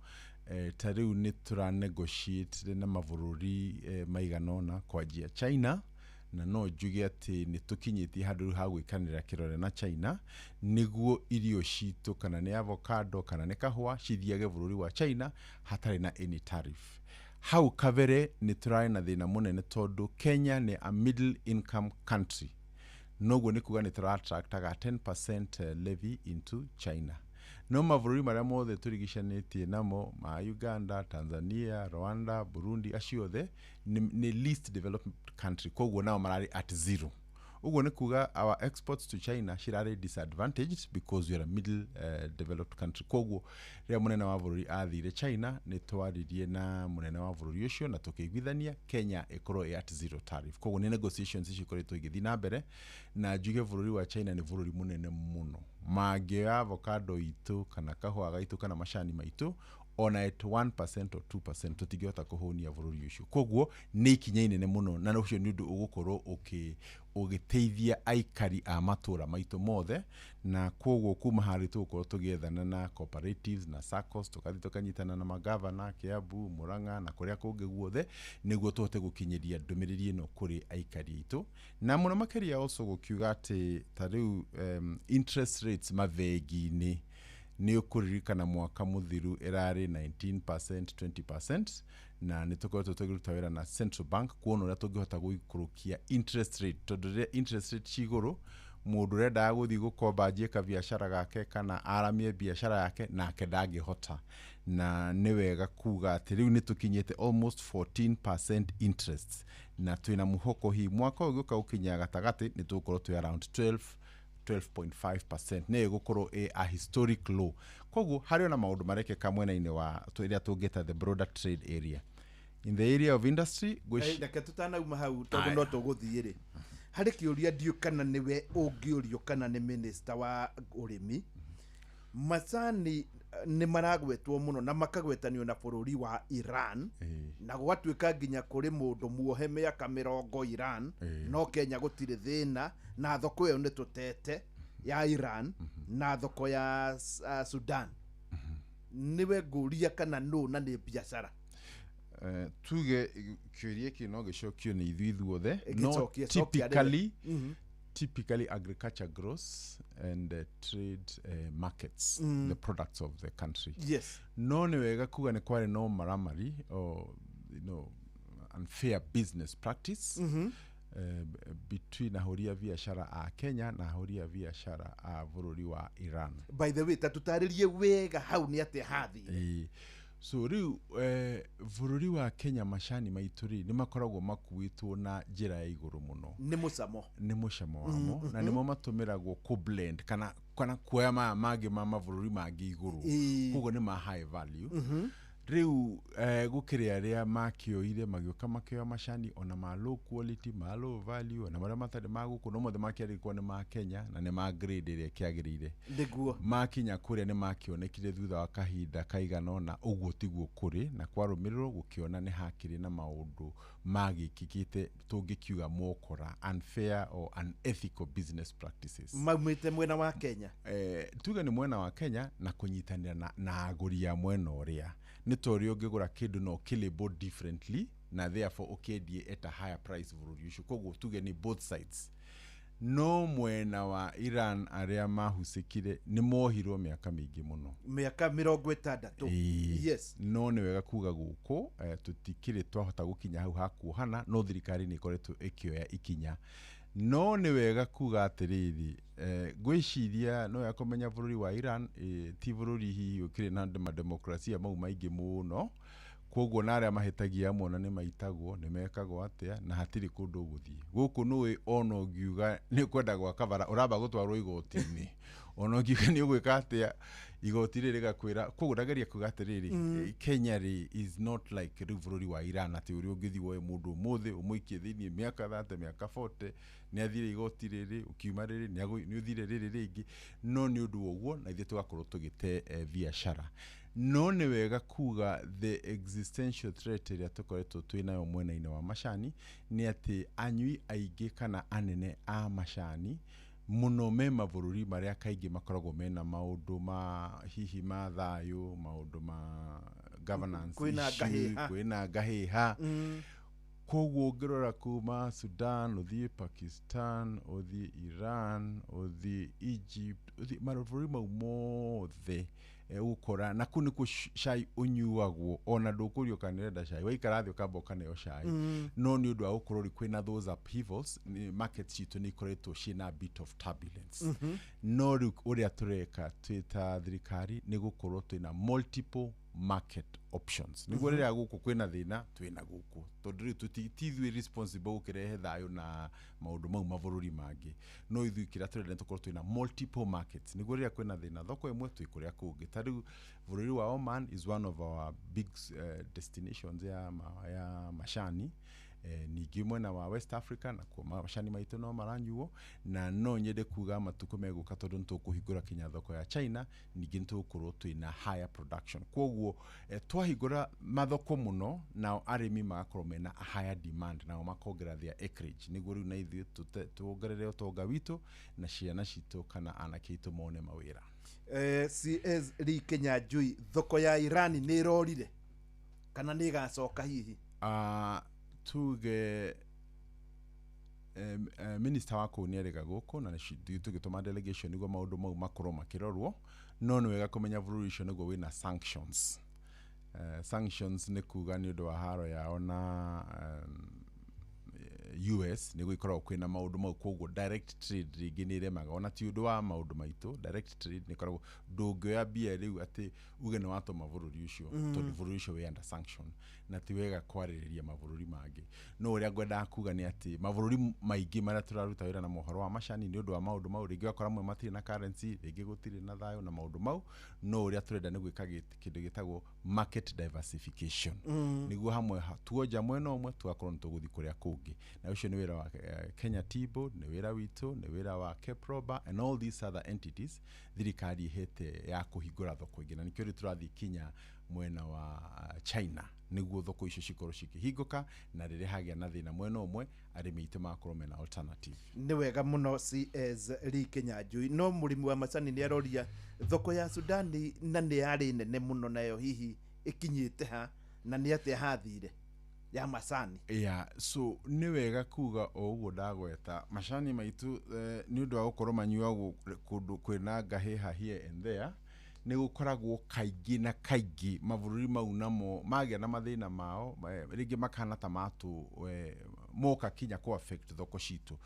Ta rĩu nĩ tũra negotiate na mabũrũri maigana ũna, kwanjia China, na no njuge atĩ nĩ tũkinyĩtie handũ rĩu ha gwĩkanĩra kĩrore na China, nĩguo irio citũ, kana nĩ avocado kana nĩ kahũa, cithiage bũrũri wa China hatarĩ na any tariff. Hau kabere nĩ tũrarĩ na thĩna mũnene, tondũ Kenya nĩ a middle income country, noguo nĩ kuga nĩ tũra-attractaga 10% levy into China, no mabũrũri marĩa mothe tũrigicanĩtie namo ma Uganda, Tanzania, Rwanda, Burundi, acio othe nĩ least developed country, koguo nao mararĩ at zero. Ũguo nĩ kuga our exports to China cirarĩ disadvantaged because we are a middle developed country. Koguo rĩrĩa mũnene wa bũrũri athire China, nĩ twaririe na mũnene wa bũrũri ũcio na tũkĩiguithania Kenya ĩkorwo ĩ at zero tariff. Koguo nĩ negotiations icio ikoretwo igĩthiĩ na mbere, na njuge bũrũri wa China nĩ bũrũri mũnene mũno, mangĩoya avocado itũ kana kahũa gaitũ kana macani maitũ ona at 1% or 2%, tũtingĩhota kũhũnia bũrũri ũcio. Koguo nĩ ikinya inene mũno, na ũcio nĩ ũndũ ũgũkorwo ũgĩteithia aikari a matũra maitũ mothe. Na koguo kuma harĩ tũgũkorwo tũgĩethana na cooperatives na SACCOS, tũgathiĩ tũkanyitana na magavana Kiambu, Murang'a na kũrĩa kũngĩ guothe, nĩguo tũhote gũkinyĩria ndũmĩrĩri ĩno kũrĩ aikari aitũ, na mũno makĩria also gũkiuga atĩ ta rĩu interest rates mabengi-inĩ, nĩ ũkũririkana mwaka mũthiru ĩrarĩ 19%, 20%, na nĩ tũkoretwo tũkĩruta wĩra na Central Bank kuona ũrĩa tũngĩhota gũikũrũkia interest rate, tondũ rĩrĩa interest rate ci igũrũ, Mũndũ ũrendaga gũthiĩ gũkomba anjie kabiacara gake kana aramie biacara yake nake ndangĩhota. Na nĩ wega kuga atĩ rĩu nĩ tũkinyĩte almost 14% interest, na twĩna mũhoko hihi mwaka ũyũ ũgĩũka gũkinya gatagatĩ nĩ tũgũkorwo twĩ around 12 12.5%, nĩ ĩgũkorwo ĩ a historic low. Koguo harĩ ona maũndũ marekĩka mwena-inĩ wa ĩrĩa tũngĩta the broader trade area. In the area of industry, Reke tũtanauma hau, tondũ no tũgũthiĩ rĩ, harĩ kĩũria ndiũ kana nĩwe ũngĩũrio kana nĩ minister wa ũrĩmi. Macani nĩ maragwetwo mũno na makagwetanio na bũrũri wa Iran, na gwatuĩka nginya kũrĩ mũndũ muohe mĩaka 40 Iran. No Kenya gũtirĩ thĩna na thoko ĩyo nĩ tũtete ya Iran na thoko ya Sudan. Nĩwe ngũria kana nũ na nĩ biacara? Tuge kĩũria kĩ no gĩcokio nĩ ithuĩ ithuothe, no Gĩcokie, cokia rĩwe. Typically agriculture grows and trade markets the products of the country. No nĩ wega kuga nĩ kwarĩ no maramari or unfair business practice between ahũri a biacara a Kenya na ahũri a biacara a bũrũri wa Iran. By the way, ta tũtarĩrie wega hau nĩ atĩa hathire. Ĩĩ. So rĩu bũrũri wa Kenya, macani maitũ rĩ, nĩ makoragwo makuĩtwo na njĩra ya igũrũ mũno. Nĩ mũcamo. Nĩ mũcamo wamo, na nĩmo matũmĩragwo kũ blend kana kuoya maya mangĩ ma mabũrũri mangĩ igũrũ. Koguo nĩ ma high value. Rĩu gũkĩrĩ arĩa makĩoire, magĩũka makĩoya macani ona ma low quality, ma low value, ona marĩa matarĩ ma gũkũ, no mothe makĩarĩkwo nĩ ma Kenya na nĩ ma grade ĩrĩa ĩkĩagĩrĩire. Makinya kũrĩa nĩ makĩonekire thutha wa kahinda kaigana ũna ũguo tiguo kũrĩ, na kwarũmĩrĩrwo gũkĩona nĩ hakĩrĩ na maũndũ magĩkĩkĩte tũngĩkiuga mokora, unfair or unethical business practices. Maumĩte mwena wa Kenya. Tuge nĩ mwena wa Kenya na kũnyitanĩra na agũri a mwena ũrĩa, nĩ ta ũrĩa ũngĩgũra kĩndũ na ũkĩ-label differently na therefore ũkĩendie at a higher price bũrũri ũcio. Koguo tuge nĩ both sides, no mwena wa Iran arĩa mahucĩkire nĩ mohirwo mĩaka mĩingĩ mũno. Mĩaka 60. Ĩĩ. No nĩ wega kuga gũkũ tũtikĩrĩ twahota gũkinya hau ha kuohana, no thirikari nĩ ĩkoretwo ĩkĩoya ikinya. No nĩ wega kuga atĩrĩrĩ, ngwĩciria no wega kũmenya bũrũri wa Iran ti bũrũri hihi ũkĩrĩ na mademokrasia mau maingĩ mũno. Koguo na arĩa mahĩtagia amwe ona nĩ maitagwo, nĩ mekagwo atĩa, na hatirĩ kũndũ ũgũthiĩ. Gũkũ nũĩ ona ũngiuga nĩ ũkwenda gwaka bara, ũramba gũtwarwo igoti-inĩ. Ona ũngiuga nĩ ũgwĩka atĩa, igoti rĩrĩ rĩgakwĩra. Koguo ndageria kuga atĩrĩrĩ, Kenya rĩ is not like rĩu bũrũri wa Iran, atĩ ũrĩa ũngĩthiĩ woe mũndũ ũmũthĩ ũmũikie thĩiniĩ mĩaka 30, mĩaka 40, nĩ athire igoti rĩrĩ, ũkiuma rĩrĩ nĩ ũthire rĩrĩ rĩngĩ. No nĩ ũndũ wa ũguo na ithuĩ tũgakorwo tũgĩte biacara. No nĩ wega kuga the existential threat ĩrĩa tũkoretwo twĩ nayo mwena-inĩ wa macani nĩ atĩ anyui aingĩ kana anene a macani mũno me mabũrũri marĩa kaingĩ makoragwo mena maũndũ ma hihi ma thayũ, maũndũ ma governance Kwĩna issue, ngahĩha. Kwĩna ngahĩha. Koguo ũngĩrora kuma Sudan, ũthiĩ Pakistan, ũthiĩ Iran, ũthiĩ Egypt, ũthiĩ mabũrũri mau mothe, ũgũkora na kũu nĩkuo cai ũnyuagwo. Ona ndũkũrio kana ũrenda cai, waikara thĩ ũkamba ũkaneo cai. No nĩ ũndũ wa gũkorwo rĩ kwĩna those upheavals, market citũ nĩ ikoretwo ciĩna a bit of turbulence. No rĩu ũrĩa tũreka twĩ ta thirikari nĩ gũkorwo twĩna multiple market options, nĩguo rĩrĩa gũkũ kwĩna thĩna, twĩna gũkũ, tondũ rĩu ti ithuĩ responsible gũkĩrehe thayũ na maũndũ mau mabũrũri mangĩ, no ithuĩ kĩrĩa tũrenda nĩ tũkorwo twĩna multiple markets, nĩguo rĩrĩa kwĩna thĩna thoko ĩmwe, twĩ kũrĩa kũngĩ. Ta rĩu bũrũri wa Oman is one of our big destinations ya macani. Ningĩ mwena wa West Africa nakuo macani maitũ no maranyuo, na no nyende kuga matukũ megũka, tondũ nĩ tũkũhingũra kinya thoko ya China, ningĩ nĩ tũgũkorwo twĩna higher production. Koguo twahingũra mathoko mũno, nao arĩmi magakorwo mena a higher demand, nao makongerera their acreage, nĩguo rĩu na ithuĩ tuongerere ũtonga witũ na ciana citũ kana anake aitũ mone mawĩra. CS Lee Kinyanjui, thoko ya Iran nĩ ĩrorire kana nĩ ĩgacoka hihi? Tuge minister wa kũu nĩ erĩga gũkũ na tũgĩtũma delegation nĩguo maũndũ mau makorwo makĩrorwo. No nĩ wega kũmenya bũrũri ũcio nĩguo wĩna sanctions. Sanctions nĩ kuga nĩ ũndũ wa haro yao na US nĩ gũgĩkoragwo kwĩna maũndũ mau, koguo direct trade rĩngĩ nĩ ĩremaga, ona ti ũndũ wa maũndũ maitũ. Direct trade nĩ ĩkoragwo, ndũngĩoya mbia rĩu atĩ uge nĩ watũma bũrũri ũcio, tondũ bũrũri ũcio wĩ under sanction, na ti wega kwarĩrĩria mabũrũri mangĩ. No ũrĩa ngwendaga kuga nĩ atĩ mabũrũri maingĩ marĩa tũraruta wĩra na mohoro wa macani, nĩ ũndũ wa maũndũ mau, rĩngĩ ũgakora amwe matirĩ na currency, rĩngĩ gũtirĩ na thayũ na maũndũ mau. No ũrĩa tũrenda nĩ gwĩka kĩndũ gĩtagwo market diversification, nĩguo hamwe tuonja mwena ũmwe, tugakorwo nĩ tũgũthiĩ kũrĩa kũngĩ. Na ũcio nĩ wĩra wa Kenya Tea Board, nĩ wĩra witũ, nĩ wĩra wa KEPROBA and all these other entities thirikari ĩhete ya kũhingũra thoko ingĩ. Na nĩkĩo rĩu tũrathiĩ kinya mwena wa China, nĩguo thoko icio cikorwo cikĩhingũka, na rĩrĩa hagĩa na thĩna mwena ũmwe, arĩmi aitũ magakorwo mena alternative. Nĩ wega mũno, CS Lee Kinyanjui. No mũrĩmi wa macani nĩ aroria thoko ya Sudani, na nĩ yarĩ nene mũno, nayo hihi ĩkinyĩte ha, na nĩ atĩa hathire ya macani? Yeah, so nĩ wega kuga o ũguo ndagweta, macani maitũ nĩ ũndũ wa gũkorwo manyuagwo kũndũ kwĩna ngahĩha here and there, nĩ gũkoragwo kaingĩ na kaingĩ mabũrũri mau namo magĩa na mathĩna mao, rĩngĩ makahana ta matũ moka kinya kũ affect thoko citũ.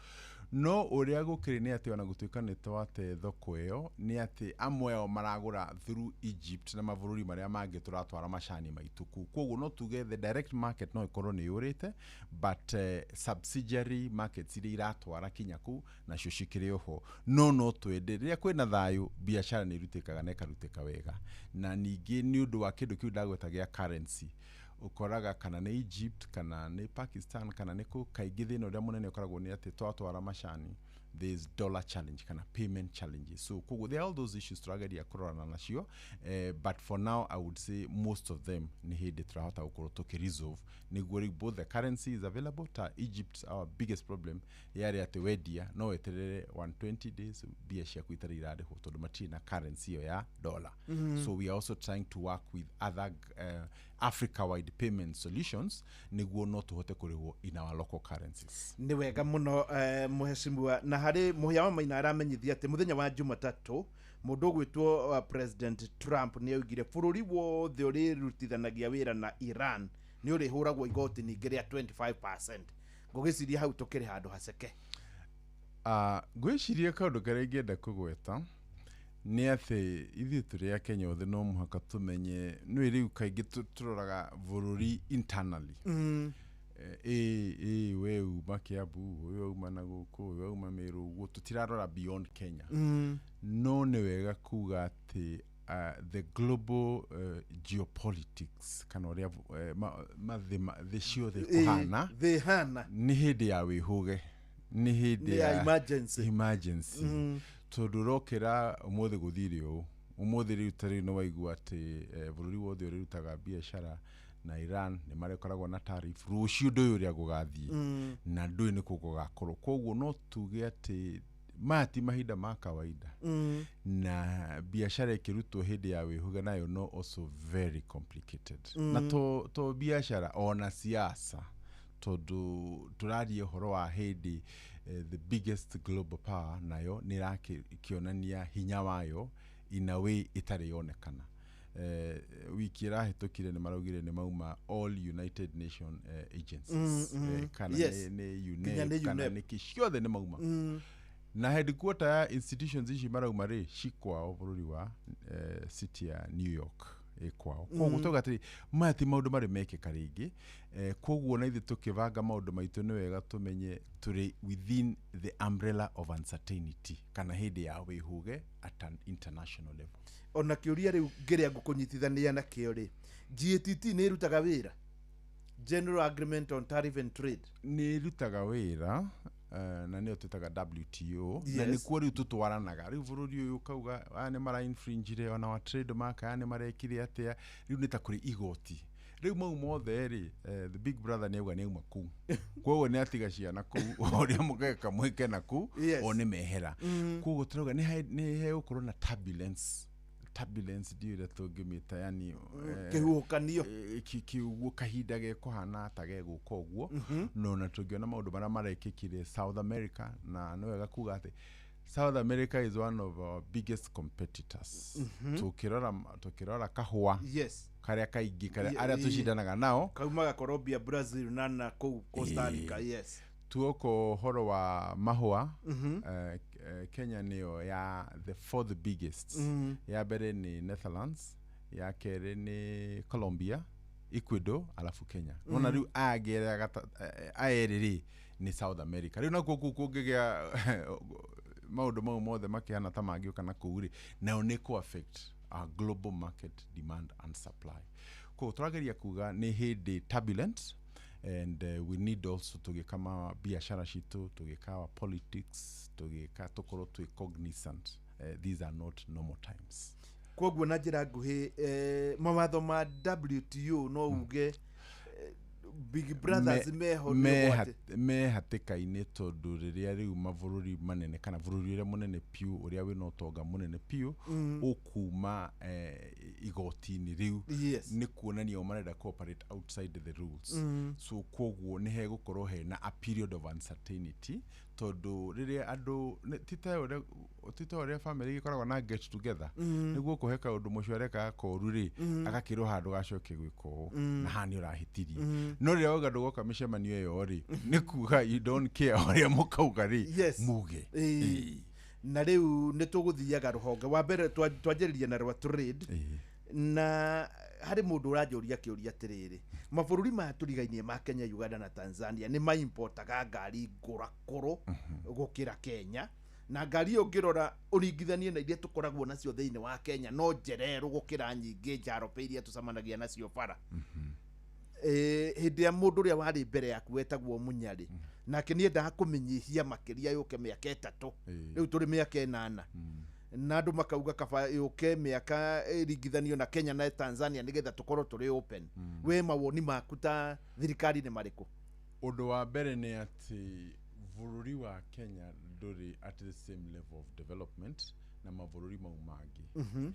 No ũrĩa gũkĩrĩ nĩ atĩ ona gũtuĩka nĩ twate thoko ĩyo, nĩ atĩ amwe ao maragũra through Egypt na mabũrũri marĩa mangĩ tũratwara macani maitũ kũu. Koguo no tuge the direct market no ĩkorwo nĩ yũrĩte, but subsidiary markets iria iratwara kinya kũu nacio cikĩrĩ oho. No twende rĩrĩa kwĩna thayũ, biacara nĩ ĩrutĩkaga na ĩkarutĩka wega. Na ningĩ nĩ ũndũ wa kĩndũ kĩu ndagweta gĩa currency, ũkoraga kana nĩ Egypt, kana nĩ Pakistan, kana nĩ kũ, kaingĩ thĩna ũrĩa mũnene ũkoragwo nĩ atĩ twatwara macani, there is dollar challenge kana payment challenges. So koguo there are all those issues tũrageria kũrorana nacio, but for now I would say most of them nĩ hĩndĩ tũrahota gũkorwo tũkĩ-resolve, nĩguo rĩu both the currency is available. Ta Egypt, our biggest problem yarĩ atĩ wendia no weterere 120 days mbia ciaku itarĩ irarĩhwo, tondũ matirĩ na currency ĩyo ya dollar. So we are also trying to work with other Africa wide payment solutions nĩguo no tũhote kũrĩhwo in our local currencies. Nĩ wega mũno, mheshimiwa. Na harĩ mũhĩa wa Maina aramenyithia atĩ mũthenya wa Jumatatũ, mũndũ ũgwĩtwo President Trump nĩ augire bũrũri wothe ũrĩrutithanagia wĩra na Iran nĩ ũrĩhũragwo igoti ningĩ rĩa 25%. Ngũgĩciria hau tũkĩrĩ handũ haceke. Ngwĩciria kaũndũ karĩa ingĩenda kũgweta nĩ atĩ ithuĩ tũrĩ a Kenya othe no mũhaka tũmenye nĩ rĩu kaingĩ tũroraga bũrũri internally. Ĩ we uma Kiambu, ũyũ auma na gũkũ, ũyũ auma Meru, ũguo tũtirarora beyond Kenya. No nĩ wega kuga atĩ the global geopolitics, kana ũrĩa thĩ ciothe kũhana, thĩ hana nĩ hĩndĩ ya wĩhũge, nĩ hĩndĩ Nĩ ya emergency. Emergency. Tondũ ũrokĩra ũmũthĩ gũthire ũũ, ũmũthĩ rĩu ta rĩu nĩ waigua atĩ bũrũri wothe ũrĩrutaga biacara na Iran nĩ marĩkoragwo na tariff. Rũciũ ndũĩ ũrĩa gũgathiĩ, na ndũĩ nĩ kũ gũgakorwo. Koguo no tuge atĩ maya ti mahinda ma kawaida, na biacara ĩkĩrutwo hĩndĩ ya wĩhũge nayo no also very complicated. Na to biacara, ona siasa, tondũ tũraria ũhoro wa hĩndĩ the biggest global power nayo nĩ ĩrakĩonania hinya wayo in a way ĩtarĩ yonekana. Wiki ĩrahĩtũkire nĩ maraugire nĩ mauma all United Nation agencies, kana nĩ Nginya UNEP, nĩ kana UNEP. nĩ kĩ, ciothe nĩ mauma. Na headquarter ya institutions ici marauma rĩ, ci kwao bũrũri wa city ya New York ĩ kwao. Koguo tauga atĩrĩ, maya ti maũndũ marĩ mekĩka rĩngĩ. Koguo na ithuĩ tũkĩbanga maũndũ maitũ nĩ wega tũmenye tũrĩ within the umbrella of uncertainty, kana hĩndĩ ya wĩhũge at an international level. Ona kĩũria rĩu ngĩrĩa ngũkũnyitithania nakĩo rĩ, GATT nĩ ĩrutaga wĩra, General Agreement on Tariff and Trade? Nĩ ĩrutaga wĩra, na nĩyo twĩtaga WTO, na nĩkuo rĩu tũtwaranaga. Rĩu bũrũri ũyũ ũkauga aya nĩ mara infringire ona wa trademark, aya nĩ marekire atĩa, rĩu nĩ ta kũrĩ igoti. Rĩu mau mothe rĩ, the big brother nĩ auga nĩ auma kũu, koguo nĩ atiga ciana kũu, ũrĩa mũgeka mwĩke na kũu, o nĩ mehera. Koguo tũrauga nĩ hegũkorwo na turbulence, ndiũĩ ũrĩa tũngĩmĩta, yani Kĩhuhũkanio. Kiuguo kahinda gekũhana ta gegũka ũguo. No na tũngĩona maũndũ marĩa marekĩkire South America, na nĩ wega kuga atĩ South America is one of our biggest competitors. Tũkĩrora kahũa karĩa kaingĩ karĩa arĩa tũcindanaga nao kaumaga Colombia, Brazil na kũu Costa Rica, yes. Tuoka ũhoro wa mahũa, Kenya nĩyo ya the fourth biggest. Ya mbere nĩ Netherlands, ya kerĩ nĩ Colombia, Ecuador, alafu Kenya. Nona rĩu aya erĩ rĩ nĩ South America. Rĩu nakuo kũu kũngĩgĩa maũndũ mau mothe makĩhana ta mangĩũka na kũu rĩ, nayo nĩ kũ affect our global market demand and supply. Koguo tũrageria kuga nĩ hĩndĩ turbulent, and we need also tũgĩka ma biashara citũ, tũgĩka our politics, tũgĩka tũkorwo twĩ cognizant, these are not normal times. Koguo na njĩra nguhĩ, mawatho ma WTO no uge Big Brothers meho nĩ ũgwati. Me hatĩka-inĩ, tondũ rĩrĩa rĩu mabũrũri manene kana bũrũri ũrĩa mũnene piũ, ũrĩa wĩna ũtonga mũnene piũ, ũkuma igoti-inĩ rĩu, nĩ kuonania o marenda cooperate outside the rules. So koguo nĩ hegũkorwo hena a period of uncertainty, tondũ rĩrĩa andũ ti ta ũrĩa family gĩkoragwo na get together, nĩguo kũhe kaũndũ mũcio areka koru rĩ, agakĩrwo handũ gacoke gwĩka ũũ, na haha nĩ ũrahĩtirie. No rĩrĩa wauga ndũgoka mĩcemanio ĩyo rĩ, nĩ kuga you don't care ũrĩa mũkauga rĩ, muge. Na rĩu nĩ tũgũthiaga rũhonge wa mbere, twanjĩrĩria na rwa trade, na harĩ mũndũ ũranjũria kĩũria atĩrĩrĩ, mabũrũri maya tũrigainie ma Kenya, Uganda na Tanzania nĩ maimportaga ngari ngũrakũrũ gũkĩra Kenya, na ngari ĩyo ũngĩrora ũringithanie na iria tũkoragwo nacio thĩinĩ wa Kenya no njererũ gũkĩra nyingĩ njarope iria tũcemanagia nacio bara. Hĩndĩ ya mũndũ ũrĩa warĩ mbere yaku wetagwo Munyarĩ, nake nĩendaga kũmĩnyihia makĩria yũke mĩaka 3, rĩu tũrĩ mĩaka 8, na andũ makauga kaba yũke mĩaka ĩringithanio na Kenya na Tanzania nĩgetha tũkorwo tũrĩ open. We mawoni maku ta thirikari nĩ marĩkũ? Ũndũ wa mbere nĩ atĩ bũrũri wa Kenya ndũrĩ at the same level of development na mabũrũri mau mangĩ,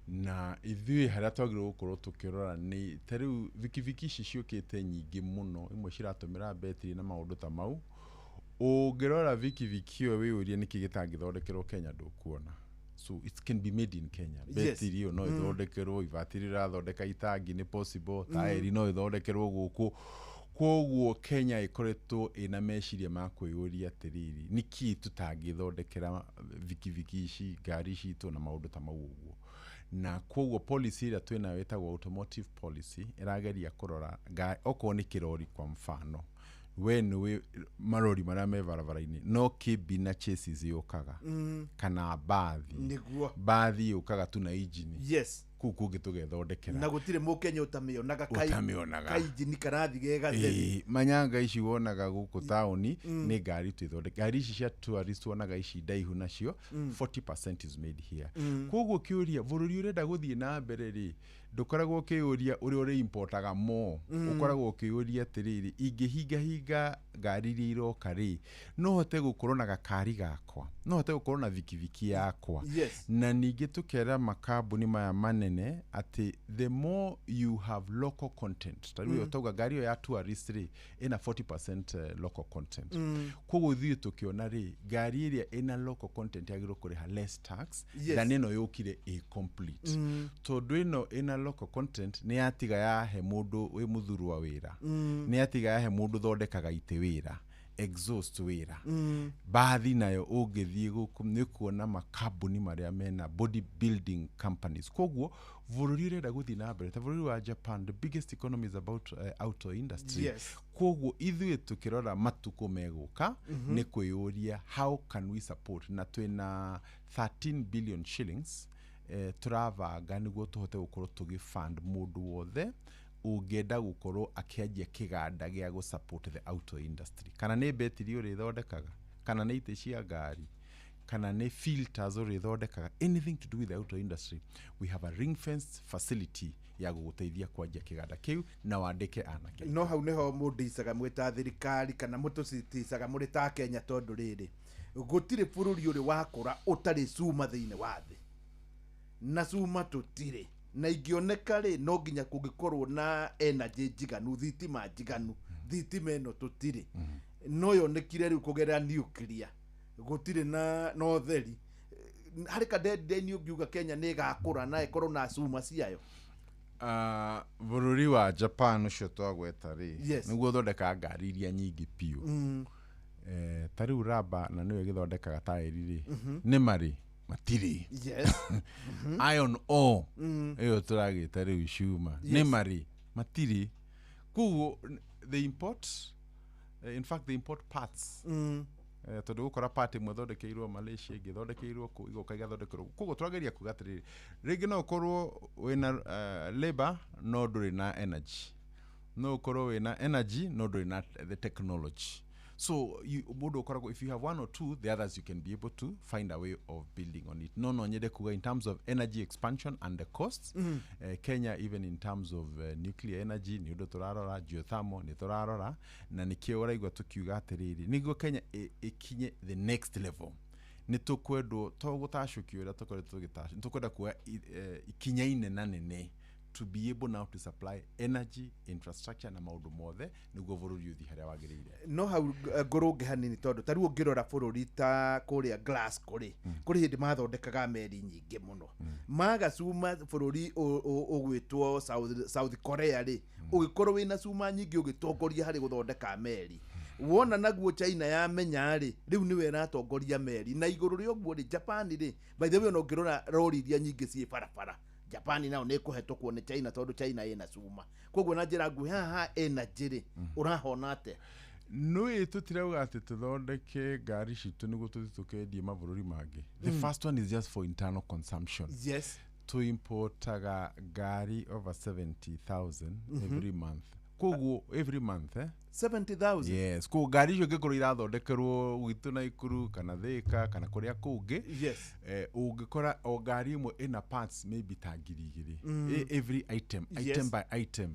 na ithuĩ harĩa twagĩrĩirwo gũkorwo tũkĩrora nĩ ta rĩu bikibiki ici ciũkĩte nyingĩ mũno, imwe ciratũmĩra betiri na maũndũ ta mau. Ũngĩrora bikibiki ĩyo wĩyũrie nĩkĩ gĩtangĩthondekerwo Kenya, ndũkuona. So it can be made in Kenya. Betiri ĩyo no ĩthondekerwo, ibati rĩrathondeka itangi nĩ possible, taĩri no ĩthondekerwo gũkũ. Koguo Kenya ĩkoretwo ĩna meciria ma kwĩyũria atĩrĩrĩ, nĩkĩ tũtangĩthondekera bikibiki ici, ngari citũ na maũndũ ta mau ũguo. Na koguo policy ĩrĩa twĩnayo ĩtagwo automotive policy ĩrageria kũrora okorwo nĩ kĩrori, kwa mfano, we nĩũĩ marori marĩa me barabara-inĩ no kĩmbi na chassis yũkaga, kana bathi. Bathi yũkaga tu na injini. Kũu kũngĩ tũgethondekera. Na gũtirĩ mũkenya ũtamĩonaga. Ũtamĩonaga. Kainjini karathi ge gatheri. Manyanga ici wonaga gũkũ taũni nĩ ngari twĩthondeke. Ngari ici cia tourist wonaga ici ndaihu nacio, 40% is made here. Koguo kĩũria, bũrũri ũrenda gũthiĩ na mbere rĩ, ndũkoragwo ũkĩyũria ũrĩa ũrĩ-importaga more, ũkoragwo ũkĩyũria atĩrĩrĩ, ingĩhingahinga ngari iria iroka rĩ, no hote gũkorwo na gakari gakwa, no hote gũkorwo na bikibiki yakwa. Na ningĩ tũkera makambuni maya manene atĩ the more you have local content, ta rĩu tauga ngari ĩyo ya tourist rĩ, ĩna 40% local content. Koguo ithuĩ tũkĩona rĩ, ngari ĩrĩa ĩna local content yagĩrĩirwo kũrĩha less tax than ĩno yũkire ĩ complete, tondũ ĩno ĩna local content nĩ yatiga yahe mũndũ wĩ mũthurwa wĩra, nĩ yatiga yahe mũndũ thondekaga itĩ wĩra, exhaust wĩra. Bathi nayo ũngĩthiĩ gũkũ nĩ kuona makambuni marĩa mena body building companies. Koguo bũrũri ũrenda gũthiĩ na mbere ta bũrũri wa Japan, the biggest economy is about auto industry. Koguo ithuĩ tũkĩrora matukũ megũka, nĩ kwĩyũria how can we support, na twĩna 13 billion shillings tũrabanga nĩguo tũhote gũkorwo tũgĩ fund mũndũ wothe ũngĩenda gũkorwo akĩanjia kĩganda gĩa gũ support the auto industry, kana nĩ betiri ũrĩthondekaga, kana nĩ itĩ cia ngari, kana nĩ filters ũrĩthondekaga, anything to do with the auto industry, we have a ring fenced facility ya gũgũteithia kwanjia kĩganda kĩu na wandĩke anake. No hau nĩho mũndicaga mwĩ ta thirikari kana mũtũciticaga mũrĩ ta Kenya, tondũ rĩrĩ, gũtirĩ bũrũri ũrĩ wakũra ũtarĩ cuma thĩinĩ wa thĩ, na cuma tũtirĩ, na ingĩoneka rĩ, no nginya kũngĩkorwo na energy njiganu, thitima njiganu. Thitima ĩno tũtirĩ, no yonekire rĩu kũgerera nuclear, gũtirĩ na ũtheri harĩ ka deadline ũngiuga Kenya nĩ ĩgakũra na ĩkorwo na cuma ciayo? Bũrũri wa Japan ũcio twagweta rĩ, nĩguo ũthondekaga ngari iria nyingĩ biũ. Ta rĩu raba na nĩyo ĩgĩthondekaga taĩri rĩ, nĩ marĩ matirĩ. Iron ore ĩyo tũragĩta rĩu cuma, nĩ marĩ matirĩ. Koguo they import, in fact they import parts. Tondũ gũkora part ĩmwe ĩthondekeirwo Malaysia, ĩngĩ ĩthondekeirwo kũ, igoka igathondekerwo. Koguo tũrageria kuga atĩrĩrĩ, rĩngĩ no ũkorwo wĩna labor no ndũrĩ na energy, no ũkorwo wĩna energy no ndũrĩ na the technology. So mũndũ ũkoragwo, if you have one or two, the others you can be able to find a way of building on it. No nyende kuga in terms of energy expansion and the costs, Kenya, even in terms of nuclear energy, nĩ ũndũ tũrarora, geothermal nĩ tũrarora, na nĩkĩo ũraigua tũkiuga atĩrĩrĩ, nĩguo Kenya ĩkinye the next level, nĩ tũkwendwo to gũtacũkio ũrĩa tũkoretwo tũgĩtacũkio, nĩ tũkwenda kuoya ikinya inenanene to be able now to supply energy infrastructure na maũndũ mothe nĩguo bũrũri ũthiĩ harĩa wagĩrĩire. No hau ngũrũnge hanini, tondũ ta rĩu ũngĩrora bũrũri ta kũrĩa Glasgow rĩ, kũrĩ hĩndĩ mathondekaga meri nyingĩ mũno, maga cuma bũrũri ũgwĩtwo South Korea rĩ, ũgĩkorwo wĩna cuma nyingĩ ũgĩtongoria harĩ gũthondeka meri. Wona naguo China yamenya rĩ, rĩu nĩwe ĩratongoria meri. Na igũrũ rĩa ũguo rĩ, Japan rĩ, by the way, ona ũngĩrora rori iria nyingĩ ciĩ barabara, Japan nao nĩ ĩkũhetũkwo nĩ China, tondũ China ĩna cuma. Koguo na njĩra nguhĩ, haha energy rĩ, ũrahona atĩa? Nĩ tũtirauga atĩ tũthondeke ngari citũ nĩguo tũthiĩ tũkendie mabũrũri mangĩ. The first one is just for internal consumption. Tuimportaga ngari over 70,000 every month. Koguo every month, 70,000? Yes. Koguo ngari icio ingĩkorwo irathondekerwo gwitũ Naikuru kana Thika kana kũrĩa kũngĩ, ũngĩkora o ngari ĩmwe ĩna parts maybe ta 2,000. Every item, item by item.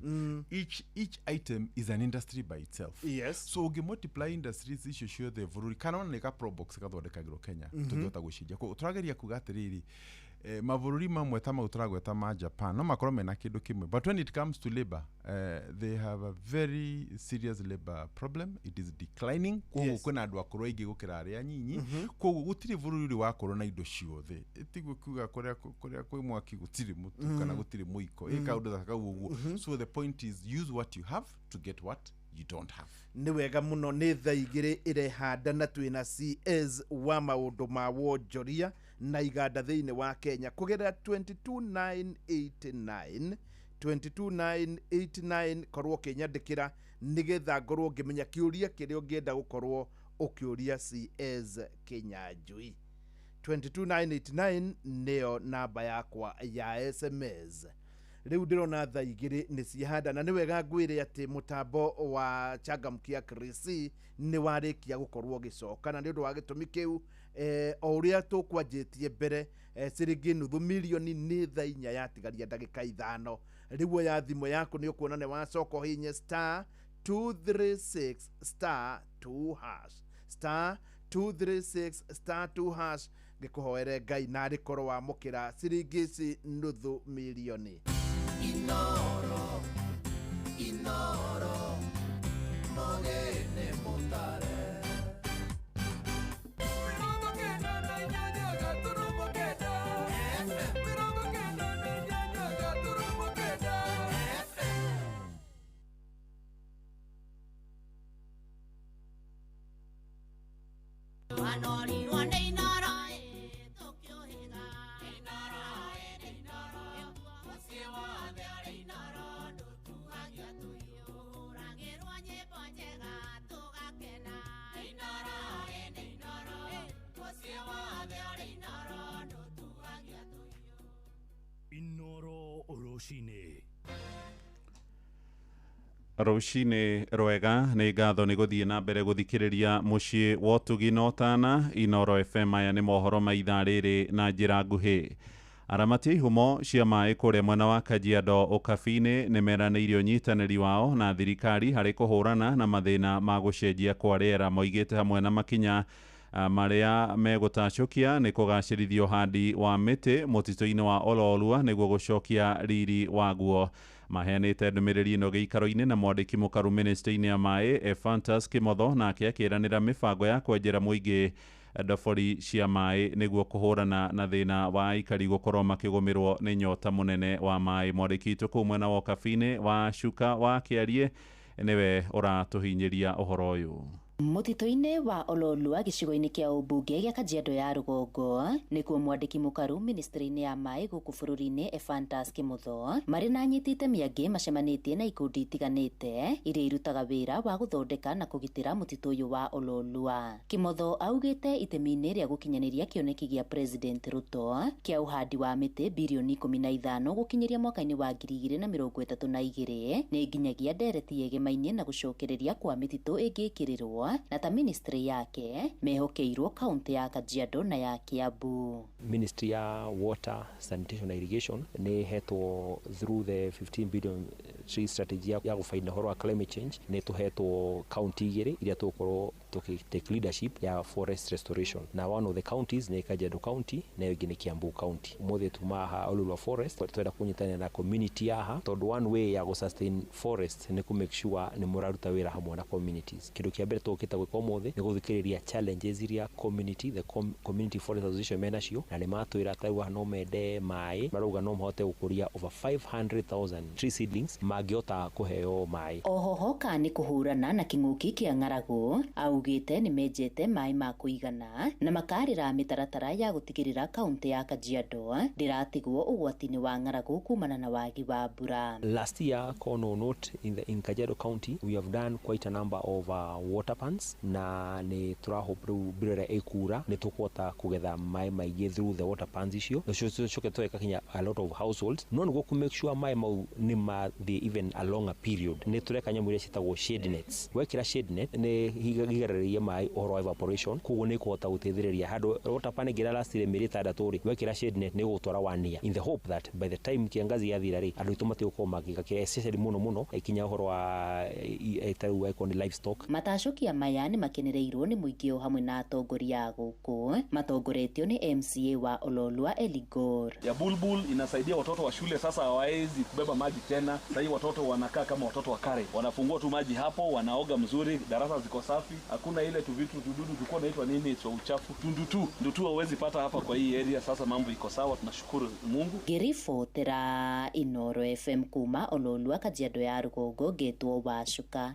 Each item is an industry by itself. So ũngĩ multiply industries icio ciothe bũrũri, kana ona nĩ ka Probox gathondekagĩrwo Kenya, tũngĩhota gũcenjia. Koguo tũrageria kuga atĩrĩrĩ, mabũrũri mamwe ta mau tũragweta ma Japan no makorwo mena kĩndũ kĩmwe, but when it comes to labor, they have a very serious labor problem. It is declining. Koguo kwĩna andũ akũrũ aingĩ gũkĩra arĩa anyinyi. Koguo gũtirĩ bũrũri ũrĩ wakorwo na indo ciothe. Tiguo kuga kũrĩa kwĩ mwaki gũtirĩ mũtu kana gũtirĩ mũiko, ĩ kaũndũ ta kau ũguo. So the point is, use what you have to get what you don't have. Nĩ wega mũno. Nĩ thaa 2 ĩrehanda na twĩna CS wa maũndũ ma wonjoria na iganda thĩinĩ wa Kenya. Kũgerera 22989, 22989, korwo ũkĩnyandĩkĩra nĩgetha ngorwo ngĩmenya kĩũria kĩrĩa ũngĩenda gũkorwo ũkĩũria CS Kĩnyanjui. 22989 nĩyo namba yakwa ya SMS. Rĩu ndĩrona thaa 2 nĩ ciahanda, na nĩ wega ngwĩre atĩ mũtambo wa Changamkia Krisi nĩ warĩkia gũkorwo ũgĩcoka, na nĩ ũndũ wa gĩtũmi kĩu, o ũrĩa tũkwanjĩtie mbere, ciringi 500,000 nĩ thaa 4 yatigaria ndagĩka 5. Rĩu oya thimũ yaku, nĩ ũkuona nĩ wacoka, ũhinye *236*2#, *236*2#, ngĩkũhoere Ngai narĩ korwo wamũkĩra ciringi ici 500,000. Inoro, Inoro, mogene mutare. 98.8 FM. 98.8 FM. Wanorirwo nĩ Inoro tũkĩũhĩga. Inoro nĩ Inoro, mũciĩ wothe ũrĩ Inoro, ndũtuagia tũhiũragĩrwo nyĩmbo njega tũgakena. Inoro nĩ Inoro, mũciĩ wothe ũrĩ Inoro, ndũtuagia tũhiũ. Inoro rũcinĩ. Rũcinĩ rwega, nĩ ngatho nĩ gũthiĩ na mbere gũthikĩrĩria mũciĩ wa ũtugi na ũtana Inoro FM. Aya nĩ mohoro ma ithaa rĩrĩ na njĩra nguhĩ. Aramati a ihumo cia maĩ kũrĩa mwena wa Kajiado Ũkabi-inĩ nĩ meranĩire ũnyitanĩri wao na thirikari harĩ kũhũrana na mathĩna ma gũcenjia kwa rĩera. Moigĩte hamwe na makinya marĩa megũtacũkia nĩ kũgacĩrithia ũhandi wa mĩtĩ mũtitũ-inĩ wa Ololua nĩguo gũcokia riri waguo. Maheanĩte ndũmĩrĩri ĩno gĩikaro-inĩ na mwandĩki mũkaru ministry-inĩ ya maĩ Ephantus Kimotho, nake akĩranĩra mĩbango ya kwenjera mũingĩ ndobori cia maĩ nĩguo kũhũrana na thĩna wa aikari gũkorwo makĩgũmĩrwo nĩ nyota mũnene wa maĩ. Mwandĩki witũ kũu mwena wa Ũkabi-inĩ wa Cuka wa Kĩarie nĩwe ũratũhinyĩria ũhoro ũyũ. Mũtitũ-inĩ wa Ololua gĩcigo-inĩ kĩa ũmbunge gĩa Kajiado ya rũgongo nĩkuo mwandĩki mũkaru ministry-inĩ ya maĩ gũkũ bũrũri-inĩ Ephantus Kimotho marĩ na anyiti itemi angĩ macemanĩtie na ikundi itiganĩte iria irutaga wĩra wa gũthondeka na kũgitĩra mũtitũ ũyũ wa Ololua. Kimotho augĩte itemi-inĩ rĩa gũkinyanĩria kĩoneki gĩa President Ruto kĩa ũhandi wa mĩtĩ birioni 15 gũkinyĩria mwaka-inĩ wa 2032 nĩ nginyagia ndereti yegemainie na gũcokereria kwa mĩtitũ ĩngĩkĩrĩrwo na ta ministry yake mehokeirwo kaunti ya Kajiado na ya Kiambu. Ministry ya Water, Sanitation na Irrigation nĩ hetwo through the 15 billion tree strategy ya gũbaina ũhoro wa climate change, nĩ tũhetwo kaunti igĩrĩ iria tũgũkorwo take leadership ya forest restoration, na one of the counties nĩ Kajiado County na ĩngĩ nĩ Kiambu County. Ũmũthĩ tuma haha Ololua Forest twenda kũnyitanĩra na community haha tondũ one way ya gũ sustain forest nĩ kũ make sure nĩ mũraruta wĩra hamwe na communities. Kĩndũ kĩa mbere tũkĩte gwĩka ũmũthĩ nĩ gũthikĩrĩria challenges iria community the community forest association menacio, na nĩ matwĩra ta rĩu no mende maĩ, marauga no mahote gũkũria over 500,000 tree seedlings mangĩhota kũheo maĩ. Oho hoka nĩ kũhũrana na kĩng'ũki kĩa ng'aragu, augĩte nĩ menjete maĩ ma kũigana na makarĩra mĩtaratara ya gũtigĩrĩra kaunti ya Kajiado ndĩratigwo ũgwati-inĩ wa ng'aragu kumana na wagi wa mbura. Last year, Kono note in Kajiado County we have done quite a number of water pans, na nĩ tũrahope rĩu mbura ĩrĩa ĩkura nĩ tũkũhota kũgetha maĩ maingĩ through the water pans icio tũcoke tweka kinya a lot of households, no nĩguo kũ make sure maĩ mau nĩ mathiĩ even a longer period nĩ tũreka nyamũ iria ciĩtagwo shade nets. Wekĩra shade net nĩ igiragĩrĩria maĩ ũhoro wa evaporation, koguo nĩ ĩkũhota gũteithĩrĩria handũ water pan ĩngĩ ĩrarastire mĩeri 6 rĩ, wekĩra shade net nĩ ĩgũtwara 1 year in the hope that by the time kiangazi yathira rĩ, andũ aitũ matigũkorwo magĩka especially mũno mũno ikinya ũhoro wa tarĩu angĩkorwo nĩ livestock. Matacũkia maya nĩ makenereirwo nĩ mũingĩ o hamwe na atongoria a gũkũ matongoretio nĩ MCA wa Ololua Eligor. Ya bulbul inasaidia watoto wa shule sasa hawawezi kubeba maji tena. Sasa hivi watoto wanakaa kama watoto wa kare, wanafungua tu maji hapo, wanaoga mzuri, darasa ziko safi, hakuna ile tu vitu tududu tulikuwa naitwa nini cha uchafu tundutu ndutu hawezi pata hapa kwa hii area. Sasa mambo iko sawa, tunashukuru Mungu. Ngĩribotera Inoro FM kuma Ololua Kajiado ya rũgongo ngetwo Wacuka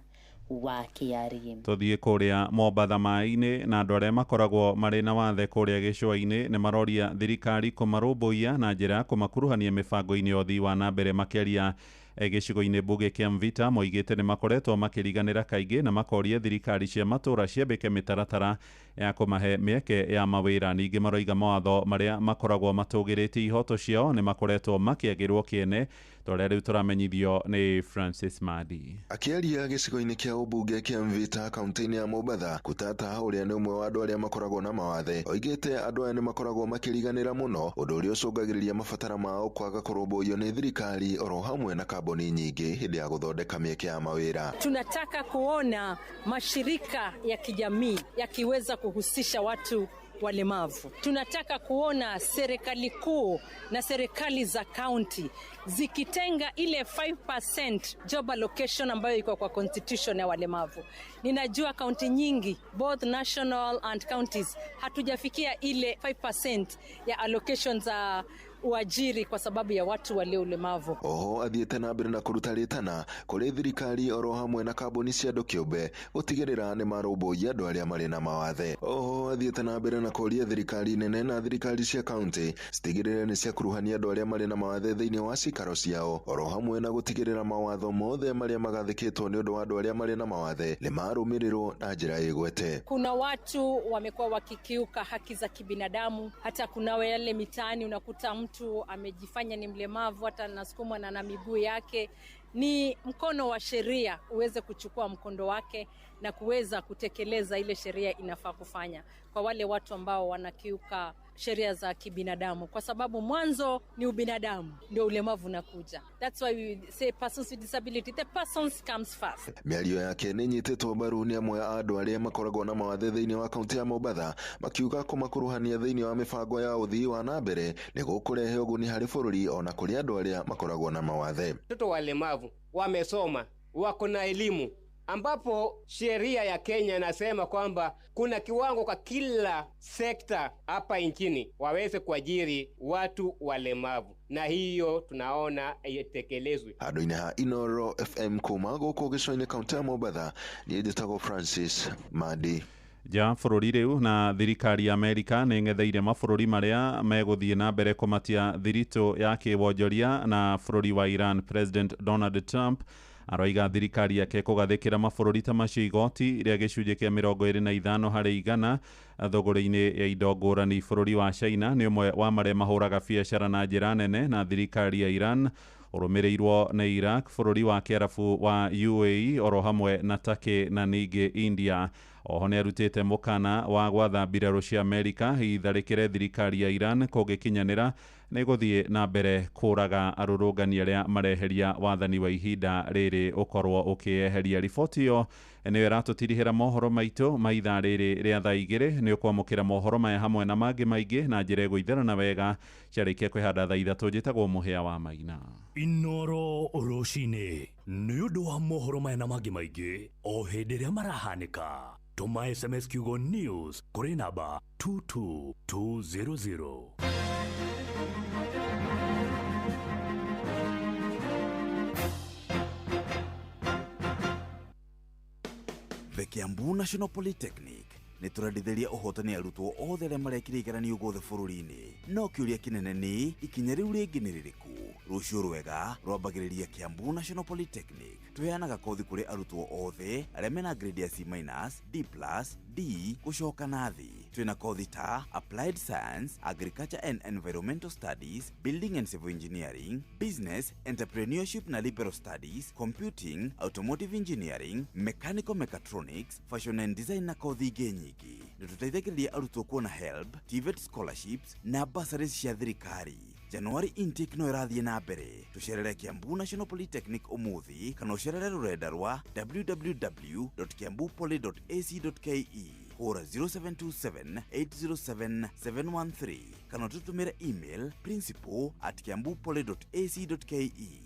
wa Kĩarie. Tuthiĩ kũrĩa Mombatha maĩ-inĩ na andũ arĩa makoragwo marĩ na wathe kũrĩa gĩcũa-inĩ nĩ maroria thirikari kũmarũmbũiya na njĩra ya kũmakuruhania mĩbango-inĩ ya ũthii wa na mbere. Makĩaria gĩcigo-inĩ mbunge kĩa Mvita moigĩte nĩ makoretwo makĩriganĩra kaingĩ na makoria thirikari cia matũra ciambĩke mĩtaratara ya kũmahe mĩeke ya mawĩra. Ningĩ maroiga mawatho marĩa makoragwo matũgĩrĩtie ihoto ciao nĩ makoretwo makĩagĩrwo kĩene ta ũrĩa rĩu tũramenyithio nĩ Francis Madi. Akĩaria gĩcigo-inĩ kĩa ũmbunge kĩa Mvita kaunti-inĩ ya Mombatha, Kutata ũrĩa nĩ ũmwe wa andũ arĩa makoragwo na mawathe oigĩte andũ aya nĩ makoragwo makĩriganĩra mũno, ũndũ ũrĩa ũcũngagĩrĩria mabatara mao kwaga kũrũmbũiyo nĩ thirikari oro hamwe na kambuni nyingĩ hĩndĩ ya gũthondeka mĩeke ya mawĩra. Tunataka kuona mashirika ya kijamii yakiweza kuhusisha watu walemavu. Tunataka kuona serikali kuu na serikali za county zikitenga ile 5% job allocation ambayo iko kwa constitution ya walemavu. Ninajua county nyingi, both national and counties, hatujafikia ile 5% ya allocation za uajiri kwa sababu ya watu walio ulemavu. Oho athiĩte na mbere na kũruta rĩtana kũrĩ thirikari oro hamwe na kambuni cia andũ kĩũmbe gũtigĩrĩra nĩ marũmbũiya andũ arĩa marĩ na mawathe. Oho athiĩte na mbere na kũria thirikari nene na thirikari cia kaunti citigĩrĩre nĩ ciakuruhania andũ arĩa marĩ na mawathe thĩinĩ wa cikaro ciao oro hamwe na gũtigĩrĩra mawatho mothe marĩa magathĩkĩtwo nĩ ũndũ wa andũ arĩa marĩ na mawathe nĩ marũmĩrĩrwo na njĩra ĩgwete. Kuna watu wamekuwa wakikiuka haki za kibinadamu, hata kuna wale mitaani unakuta mtu amejifanya ni mlemavu hata anasukumwa na miguu yake. Ni mkono wa sheria uweze kuchukua mkondo wake na kuweza kutekeleza ile sheria inafaa kufanya kwa wale watu ambao wanakiuka sheria za kibinadamu, kwa sababu mwanzo ni ubinadamu ndio ulemavu unakuja. That's why we say persons with disability, the persons comes first. Mĩario yake nĩ nyitĩtwo mbaru nĩ amwe a andũ arĩa makoragwo na mawathe thĩinĩ wa kaunti ya Mombatha makiuga kũmakuruhania thĩinĩ wa mĩbango ya ũthii wa na mbere nĩ gũkũrehe ũguni harĩ bũrũri ona kũrĩ andũ arĩa makoragwo na mawathe. Watoto walemavu wamesoma, wako na elimu ambapo sheria ya Kenya inasema kwamba kuna kiwango kwa kila sekta hapa nchini waweze kuajiri watu walemavu, na hiyo tunaona haitekelezwi. Handũ-inĩ ha Inoro FM kuma gũkũ gĩcũa-inĩ kaũntĩ ya Mombatha, niĩ njĩtagwo Francis Mandi. Ja bũrũri rĩu na thirikari ya Amerika nĩ ĩng'etheire mabũrũri marĩa megũthiĩ na mbere kũmatia thiritũ ya kĩwonjoria na bũrũri wa Iran. President Donald Trump aroiga thirikari yake kũgathĩkĩra mabũrũri ta macio igoti rĩa gĩcunjĩ kĩa 25 harĩ igana thogora-inĩ ya indo ngũrani. Bũrũri wa China nĩ ũmwe wa marĩa mahũraga biacara na njĩra nene na thirikari ya Iran, ũrũmĩrĩirwo nĩ Iraq, bũrũri wa Kĩarabu wa UAE oro hamwe na Turkey na ningĩ India. Oho nĩ arutĩte mũkana wa gwatha mbirarũ cia Amerika itharĩkĩre thirikari ya Iran kũngĩkinyanĩra nĩ gũthiĩ na mbere kũraga arũrũngani arĩa mareheria wathani wa ihinda rĩrĩ ũkorwo ũkĩeheria. Riboti ĩyo nĩyo ĩratũtirihĩra mohoro maitũ ma ithaa rĩrĩ rĩa thaa 2. Nĩ ũkwamũkĩra mohoro maya hamwe na mangĩ maingĩ na njĩra ĩgũitherana wega ciarĩkia kwĩhanda thaa 3. Njĩtagwo Mũhĩa wa Maina. Inoro rũcinĩ nĩ ũndũ wa mohoro maya na mangĩ maingĩ o hĩndĩ ĩrĩa marahanĩka. Tũma SMS kiugo news kũrĩ namba 22200. The Kiambu National Polytechnic nĩ tũrendithĩria ũhotani arutwo othe arĩa marekire igeranio guothe bũrũri-inĩ. No kĩũria kĩnene nĩ ikinya rĩu rĩngĩ nĩ rĩrĩkũ? Rũciũ rwega rwambagĩrĩria Kiambu National Polytechnic. Tũheanaga kothi kũrĩ arutwo othe arĩa mena grade ya C-, D+, D gũcoka na thĩ. Twĩna kothi ta Applied Science, Agriculture and Environmental Studies, Building and Civil Engineering, Business, Entrepreneurship na Liberal Studies, Computing, Automotive Engineering, Mechanical Mechatronics, Fashion and Design na kothi ingĩ nyingĩ. Nĩ tũteithagĩrĩria arutwo kuona HELB, TVET scholarships na bursaries cia thirikari. January intake no ĩrathiĩ na mbere. Tũcerere Kiambu National Polytechnic ũmũthĩ kana ũcerere rũrenda rwa www.kiambupoly.ac.ke. Hũra 0727 807 713 kana ũtũtũmĩre email principal@kiambupoly.ac.ke.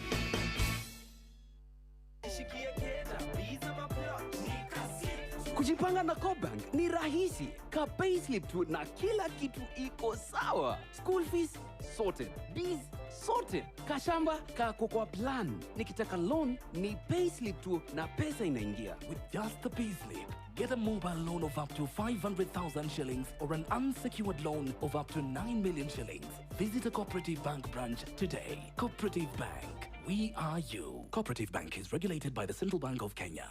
Kujipanga na CoBank ni rahisi. Ka payslip tu na kila kitu iko sawa. School fees sorted, bills sorted, kashamba kako kwa plan. Nikitaka loan ni payslip tu na pesa inaingia. With just the payslip, get a mobile loan of up to 500,000 shillings or an unsecured loan of up to 9 million shillings. Visit a Cooperative Bank branch today. Cooperative Bank, we are you. Cooperative Bank is regulated by the Central Bank of Kenya.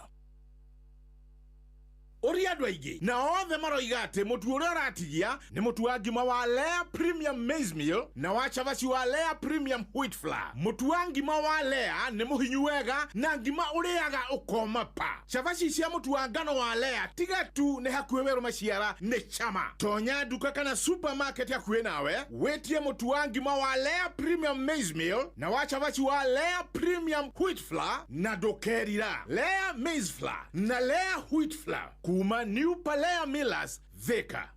Ũria andũ aingĩ na othe maroiga atĩ mũtu ũrĩa ũratigia nĩ mũtu wa ngima wa Lea Premium Maize Meal na wa cabaci wa Lea Premium Wheat Flour. Mũtu wa ngima wa Lea nĩ mũhinyu wega na ngima ũrĩaga ũkoma pa. Cabaci cia mũtu wa ngano wa Lea tiga tu nĩ hakuhĩ werũ maciara nĩ chama. Tonya nduka kana supermarket hakuhĩ nawe wĩtie mũtu wa ngima wa Lea Premium Maize Meal na wa cabaci wa Lea Premium Wheat Flour na ndũkerira. Lea Maize Flour na Lea Wheat Flour kuma New Palea Millers, Thika.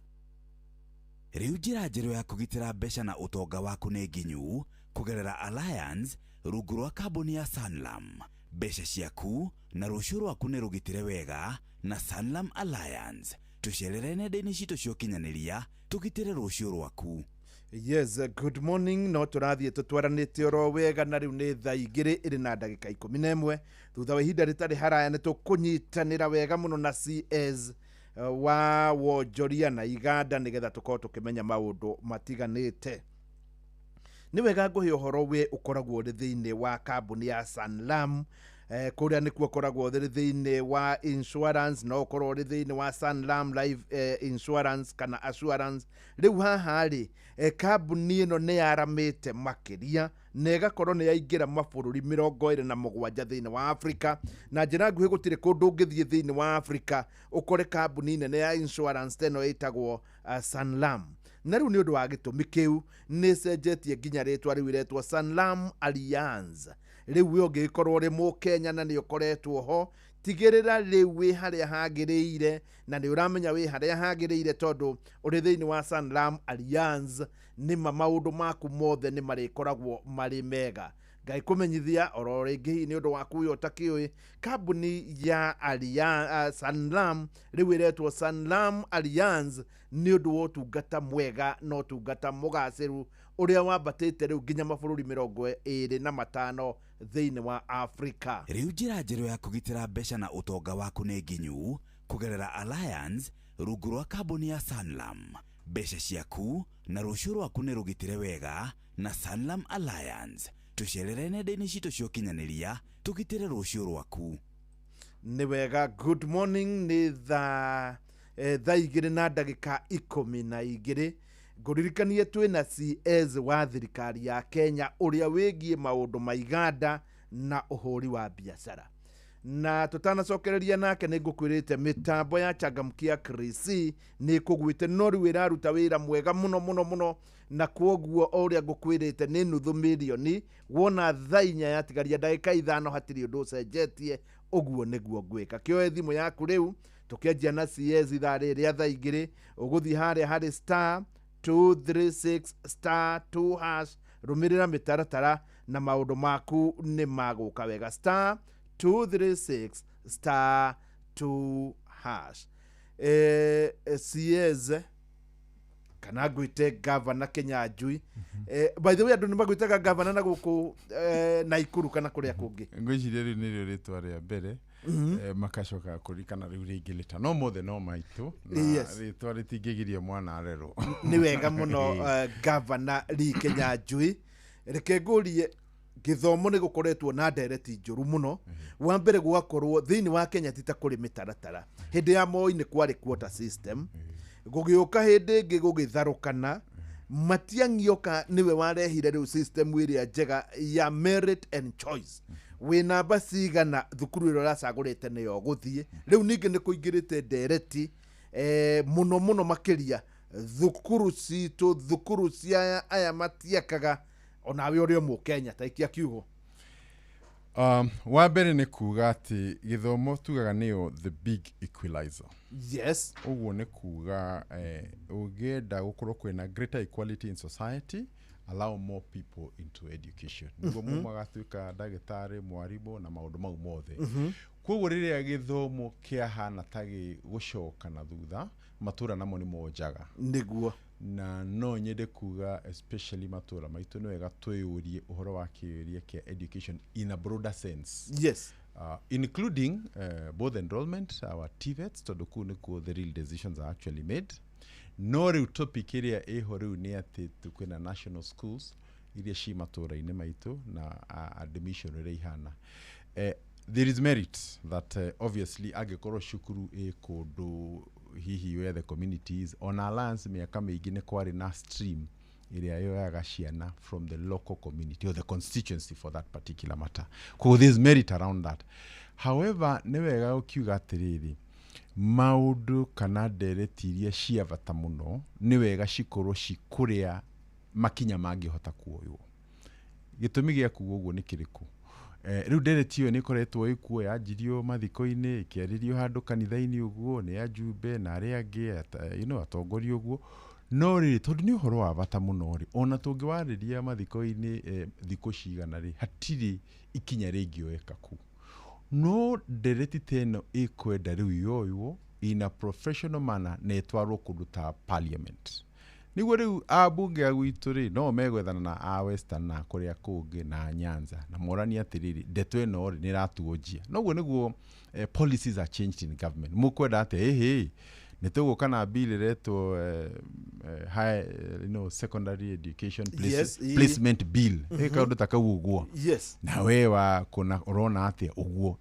Rĩu njĩra njerũ ya kũgitĩra mbeca na ũtonga waku nĩ nginyu kũgerera Alliance rungu rwa kambuni ya Sanlam. Mbeca ciaku na rũciũ rwaku nĩ rũgitĩre wega na Sanlam Alliance. Tũcerere nenda-inĩ citũ cia ũkinyanĩria tũgitĩre rũciũ rwaku. Yes, good morning. No tũrathiĩ tũtwaranĩte oro wega na rĩu nĩ thaa 2 ĩrĩ na ndagĩka 11. Thutha wa ihinda rĩtarĩ haraya nĩ tũkũnyitanĩra wega mũno na CS wa wonjoria na iganda nĩgetha tũkorwo tũkĩmenya maũndũ matiganĩte. Nĩ wega ngũhe ũhoro we ũkoragwo ũrĩ thĩinĩ wa kambuni ya Sanlam. Kũrĩa nĩkuo ũkoragwo ũrĩ thĩinĩ wa insurance, no ũkorwo ũrĩ thĩinĩ wa Sanlam Life Insurance kana Assurance. Rĩu haha rĩ, kambuni ĩno nĩ yaramĩte makĩria na ĩgakorwo nĩ yaingĩra mabũrũri 27 thĩinĩ wa Afrika. Na njĩra nguhĩ gũtirĩ kũndũ ũngĩthiĩ thĩinĩ wa Afrika ũkore kambuni nene ya insurance ta ĩno ĩtagwo Sanlam. Na rĩu nĩ ũndũ wa gĩtũmi kĩu nĩ ĩcenjetie nginya rĩtwa rĩu ĩretwo Sanlam Alliance. Rĩu we ũngĩgĩkorwo ũrĩ mũkenya na nĩ ũkoretwo ho, tigĩrĩra rĩu wĩ harĩa hagĩrĩire na nĩ ũramenya wĩ harĩa hagĩrĩire tondũ ũrĩ thĩinĩ wa Sanlam Alliance. Nĩma maũndũ maku mothe nĩ marĩkoragwo marĩ mega. Ngagĩkũmenyithia oro rĩngĩ hihi nĩ ũndũ waku ũyũ ũtakĩũĩ, kambuni ya Sanlam rĩu ĩretwo Sanlam Alliance nĩ ũndũ wa ũtungata mwega na ũtungata mũgacĩru ũrĩa wambatĩte rĩu nginya mabũrũri 25 thĩinĩ wa Afrika. Rĩu njĩra njerũ ya kũgitĩra mbeca na ũtonga waku nĩ nginyu kũgerera Alliance rungu rwa kambuni ya Sanlam. Mbeca ciaku na rũciũ rwaku nĩ rũgitĩre wega na Sanlam Alliance. Tũcerere nenda-inĩ citũ cia ũkinyanĩria tũgitĩre rũciũ rwaku. Nĩ wega, good morning. Nĩ thaa 2:12. Ngũririkanie twĩna CS wa thirikari ya Kenya ũrĩa wĩgiĩ maũndũ ma iganda na ũhũri wa biacara. Na tũtanacokereria nake nĩ ngũkwĩrĩte mĩtambo ya Changamkia Krisi nĩ ĩkũgwĩte, no rĩu ĩraruta wĩra mwega mũno mũno mũno, na kwoguo o ũrĩa ngũkwĩrĩte nĩ nuthu mirioni. Wona 4:05 yatigaria hatirĩ ũndũ ũcenjetie, ũguo nĩguo ngwĩka. Kĩoe thimũ yaku rĩu tũkĩanjia na CS ithaa rĩrĩ rĩa 2:00, ũgũthiĩ harĩa harĩ *236*2#, rũmĩrĩra mĩtaratara na maũndũ maku nĩ magũka wega. *236*2#. CS kana ngwĩte Gavana Kinyanjui. By the way, andũ nĩ magwĩtaga gavana na gũkũ Naikuru kana kũrĩa kũngĩ? Ngwĩciria rĩu nĩrĩo rĩtwa rĩa mbere, makacoka kũririkana rĩu rĩngĩ lĩta no mothe no maitũ na rĩtwa rĩtingĩgiria mwana arerwo. Nĩ wega mũno. Gavana Lee Kinyanjui, reke ngũrie, gĩthomo nĩ gũkoretwo na ndereti njũru mũno. Wa mbere gũgakorwo thĩinĩ wa Kenya ti ta kũrĩ mĩtaratara. Hĩndĩ ya Moi nĩ kwarĩ quota system, gũgĩũka hĩndĩ ĩngĩ gũgĩtharũkana. Matiang'i oka nĩwe warehire rĩu system ĩrĩa njega ya merit and choice, wĩ namba cigana thukuru ĩrĩa ũracagũrĩte nĩyo ũgũthiĩ. Rĩu ningĩ nĩ kũingĩrĩte ndereti mũno mũno makĩria thukuru citũ, thukuru cia aya matiakaga. Onawe ũrĩ o Mũkenya, ta ikia kiugo. Wa mbere nĩ kuga atĩ gĩthomo tugaga nĩyo the big equalizer. Ũguo nĩ kuga ũngĩenda gũkorwo kwĩna greater equality in society, allow more people into education, nĩguo magatuĩka ndagĩtarĩ, mwarimũ na maũndũ mau mothe. Koguo rĩrĩa gĩthomo kĩahana ta gĩgũcoka na thutha, matũra namo nĩ monjaga. Na no nyende kuga, especially matũra maitũ, nĩ wega twĩyũrie ũhoro wa kĩũria kĩa education in a broader sense, including both enrollment, our TVETs, tondũ kũu nĩkuo the real decisions are actually made. No rĩu topic ĩrĩa ĩho rĩu nĩ atĩ kwĩna national schools iria ci matũra-inĩ maitũ na admission ũrĩa ihana. There is merit that obviously angĩkorwo cukuru ĩ kũndũ hihi where the community is on Alliance, mĩaka mĩingĩ nĩ kwarĩ na stream ĩrĩa yoyaga ciana from the local community or the constituency for that particular matter. Koguo there is merit around that. However, nĩ wega ũkiuga atĩrĩrĩ, maũndũ kana ndereti iria cia bata mũno nĩ wega cikorwo ci kũrĩa makinya mangĩhota kuoywo. Gĩtũmi gĩa kuga ũguo nĩ kĩrĩkũ? Rĩu ndereti ĩyo nĩ ĩkoretwo ĩkuo, yanjirio mathiko-inĩ, ĩkĩarĩrio handũ kanitha-inĩ ũguo nĩ ajumbe na arĩa angĩ atongoria ũguo. No rĩrĩ, tondũ nĩ ũhoro wa bata mũno rĩ, ona tũngĩwarĩria mathiko-inĩ thikũ cigana rĩ, hatirĩ ikinya rĩngĩoeka kũu. No ndereti ta ĩno ĩkwenda rĩu yoywo in a professional manner na ĩtwarwo kũndũ ta parliament, nĩguo rĩu ambunge a gwitũ rĩ no megwethana na a Western na kũrĩa kũngĩ na Nyanza na moranie atĩrĩrĩ, ndeto ĩno rĩ nĩ ĩratuonjia. Noguo nĩguo policies are changed in government. Mũkwenda atĩa? Ĩhĩ, nĩ tũgũka na bill ĩretwo high, secondary education placement bill, kaũndũ ta kau ũguo. Na we wa kũna ũrona atĩa ũguo?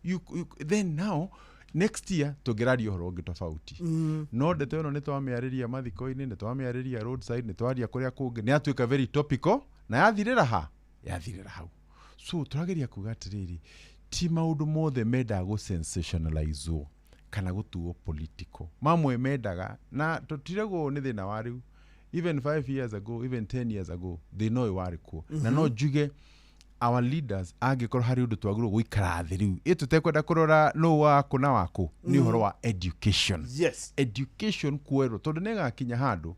Then now next year tũngĩraria ũhoro ũngĩ tofauti. No ndeto ĩno nĩ twamĩarĩria mathiko-inĩ, nĩ twamĩarĩria roadside, nĩ twaria kũrĩa kũngĩ, nĩ yatuĩka very topical na yathirĩra ha, yathirĩra hau. So tũrageria kuga atĩrĩrĩ, ti maũndũ mothe mendaga gũ sensationalizwo kana gũtuo political. Mamwe mendaga, na tũtiragwo nĩ thĩna wa rĩu. Even 5 years ago, even 10 years ago, thĩna ũyũ warĩ kuo. Na no njuge our leaders, angĩkorwo harĩ ũndũ twagĩrĩirwo gũikara thĩ rĩu ĩ tũtekwenda kũrora nũ wakũ na wakũ, nĩ ũhoro wa education. Education kuoerwo, tondũ nĩ ĩgakinya handũ